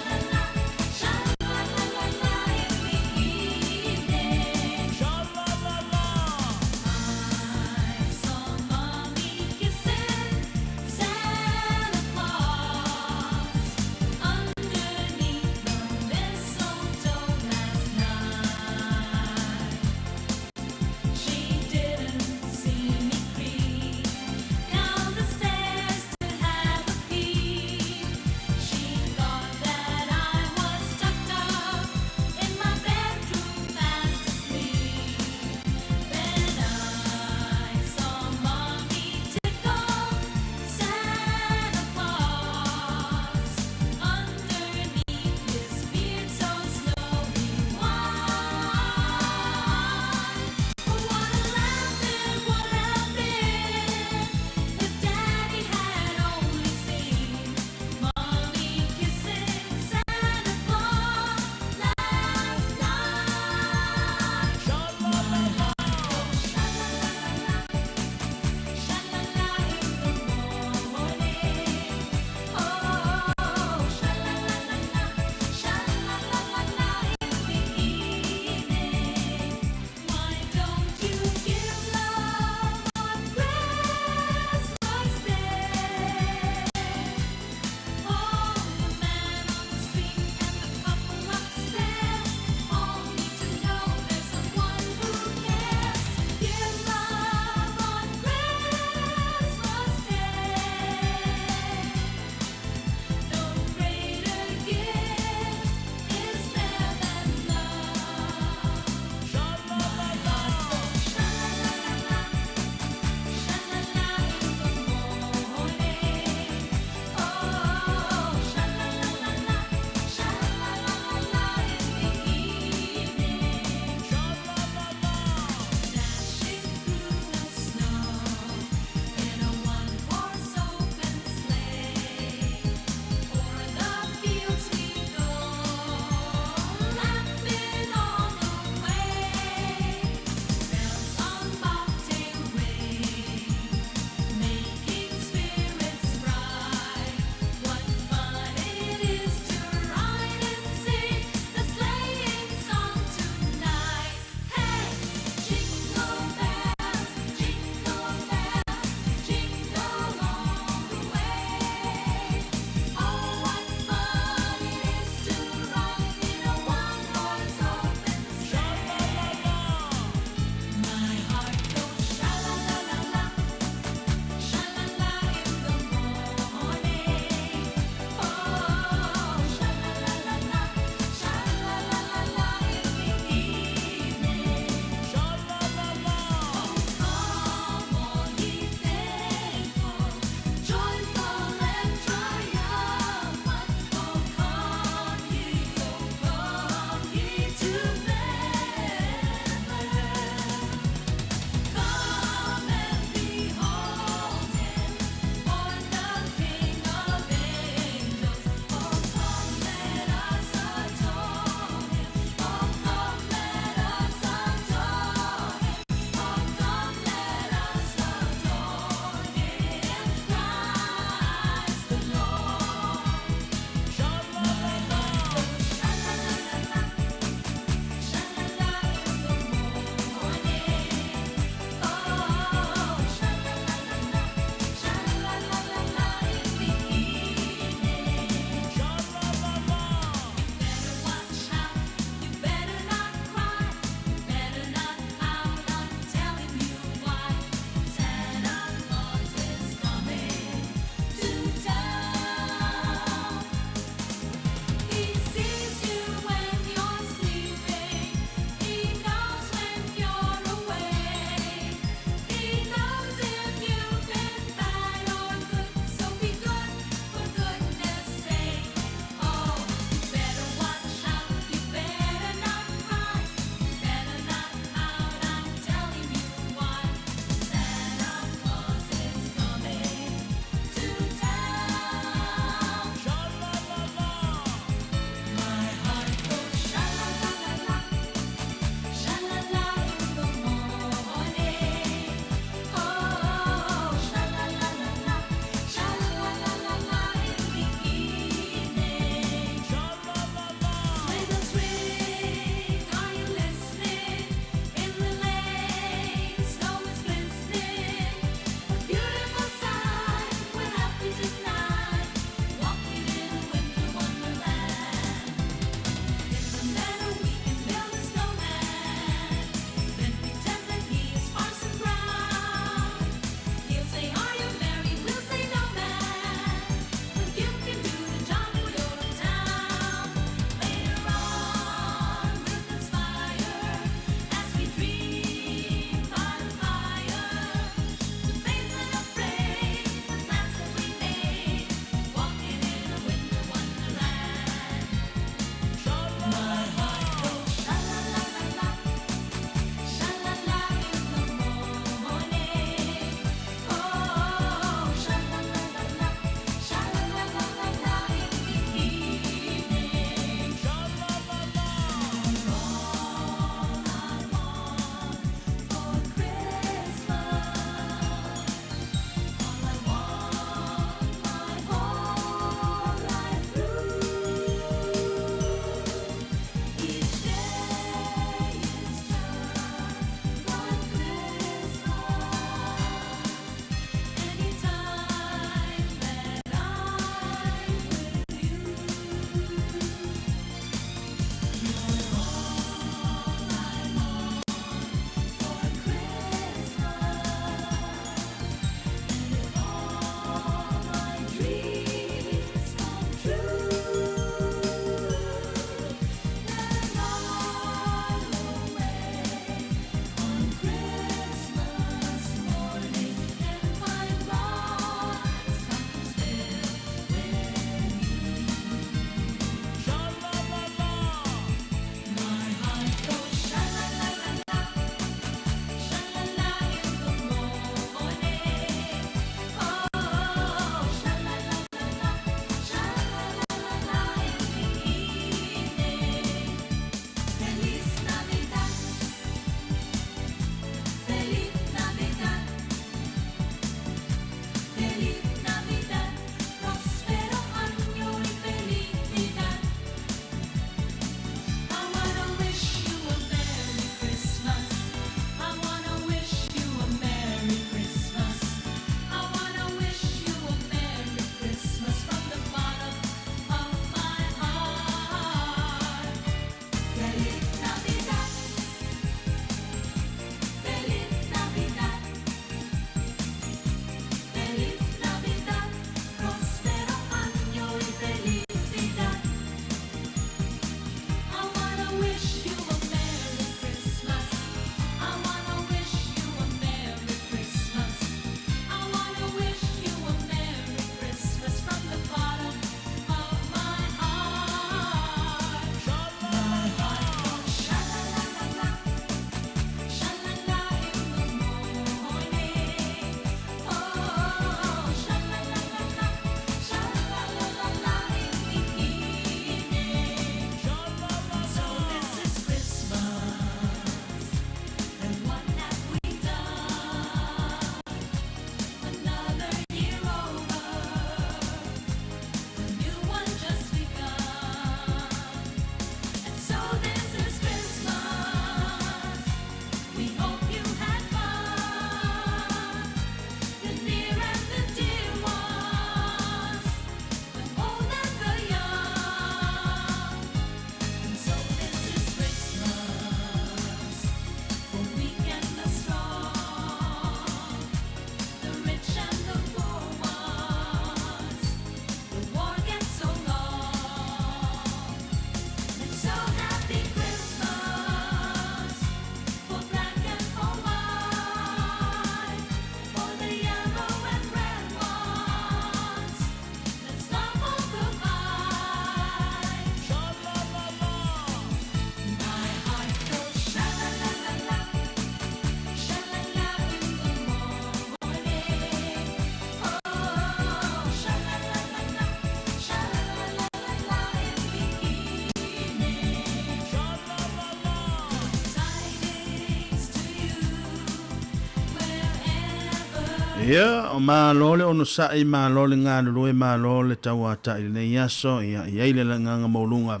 Ia, malo le onosai, malo le galulue, malo le tauatai i lenei aso, ia, i ai le agaga maualuga,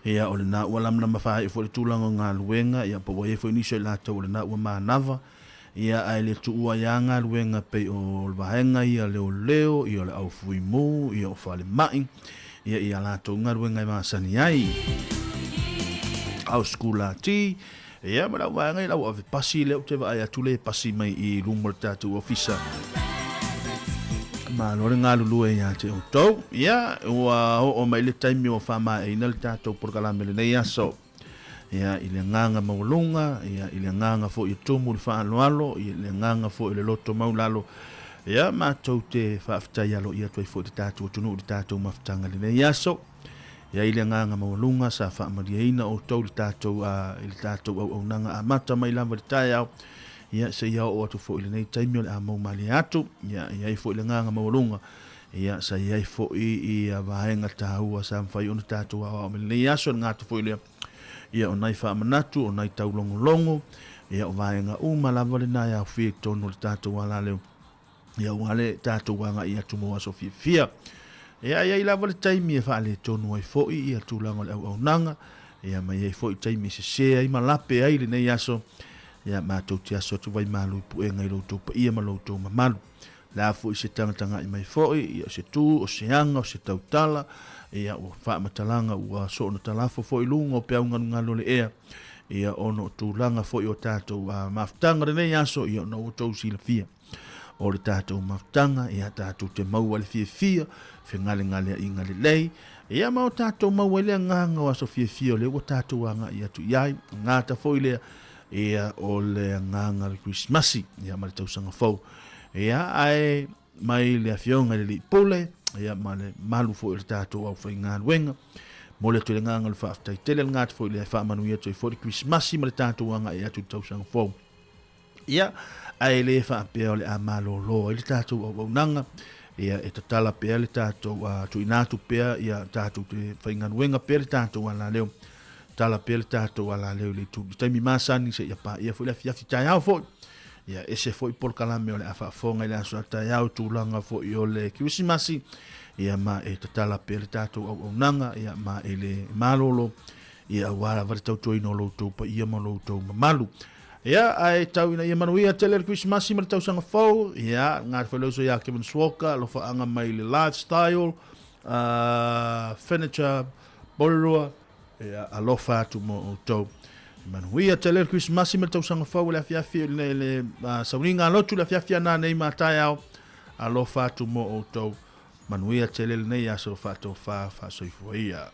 ia, o lena ua lamalama faaiu foi le tulaga o galuega, ia, po ua i ai foi nisi o i latou o lena ua manava, ia, ae le tuua ai lava galuega pei o le vaega ia leoleo, ia, o le au fuimu, ia, o falemai, ia, i a latou galuega e masani ai. Au sikulati, Ia ma lau vaega i lau ave pasi lea ou te vaai atu le pasi mai i luma o le tatou ofisa. Malo le galulue ia te outou. Ia, ua oo mai le taimi ua faamaeaina le tatou polokalame lenei aso. Ia, i le agaga maualuga, ia, i le agaga foi e tumu le faaaloalo, ia, i le agaga foi o le loto maulalo. Ia, matou te faafetai aloaia atu ai foi i le tatou atunuu i le tatou mafutaga i lenei aso. E ai le agaga maualuga sa faamalieina outou i le tatou, i le tatou auaunaga amata mai lava i le taeao, ia, seia oo atu foi i lenei taimi o le a mau malie atu. Ia, e i ai foi le agaga maualuga, ia, sa i ai foi ia vaega taua sa mafai ona tatou aoao mai lenei aso, e le gata foi i lea, ia, o nai faamanatu, o nai taulogologo, ia, o vaega uma lava lena e aofia i totonu o le tatou alaleo. Ia aua le tatou agai atu mo aso fiafia. Ia e i ai lava le taimi e faaletonu ai foi ia tulaga o le auaunaga, ia ma i ai foi taimi e sese ai ma lape ai lenei aso, ia matou te aso atu vaimalu i puega i lo outou paia ma lo outou mamalu. O le a foi se tagatagai mai foi, ia o se tu, o se aga, o se tautala, ia ua faamatalaga ua soona talafo foi i luga o peau galugalu o le ea, ia ona o tulaga foi o tatou mafutaga o lenei aso, ia ona ua outou silafia. O le tatou mafutaga, ia tatou te maua le fiafia, fegalegaleaiga lelei, ia ma o tatou maua ai le agaga o aso fiafia o lea ua tatou agai atu i ai. Gata foi lea, ia o le agaga o le Kerisimasi, ia ma le tausaga fou. Ia ae mai le Afioga i le Alii Pule, ia ma le malu foi o le tatou aufaigaluega, momoli atu i le agaga o le faafetai tele, le gata foi lea e faamanuia atu ai foi le Kerisimasi ma le tatou agai atu i le tausaga fou. Ia, ae le faapea o le a malolo ai le tatou auaunaga, ia, e tatala pea le tatou, a, tuuina atu pea, ia, tatou te faigaluega pea le tatou alaleo, tala pea le tatou alaleo i le itu, i taimi masani seia paia foi le afiafi taeao foi. Ia, ese foi polokalame o le a faafofoga i le aso a taeao i tulaga foi o le Kerisimasi, ia, ma e tatala pea le tatou auaunaga, ia, ma e le malolo, ia, aua lava le tautuaina o lo outou paia ma lo outou mamalu. Ia, ae tau ina ia manuia tele le Kerisimasi ma le tausaga fou. Ia, ngā te whailoso ia Kevin Swalker, alofaanga mai le lifestyle, furniture, Porirua, ia, alofa atu mo outou. Manuia tele le Kerisimasi ma le tausaga fou le afiafi, le, le sauniga lotu le afiafi ana nei ma taeao. Alofa atu mo outou. Manuia tele lenei aso faatofa faasoifua ia.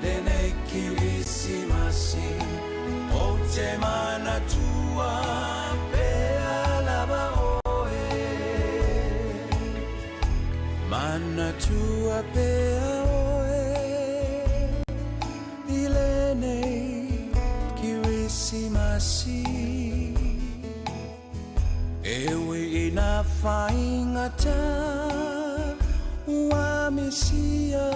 Lenei Kirisimasi ou te manatua pea lava oe. Manatua pea oe i lenei Kirisimasi. E ui i nā whaingata ua misia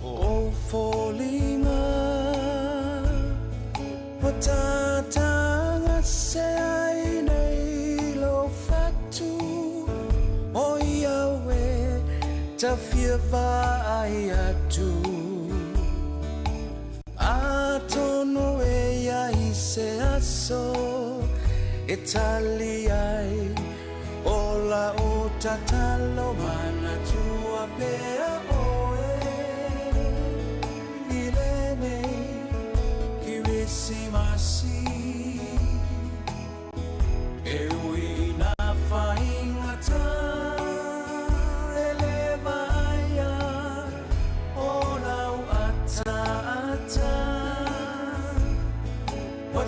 o foliga Ua tātāga se ai nei lou fatu O ia e tawhia vaai atu Atonu e ia i se aso e tali ai o lau tatalo manatua pea oe i lenei Kirisimasi. E ui i nā whaingata e le vaia o lau ataata. Ua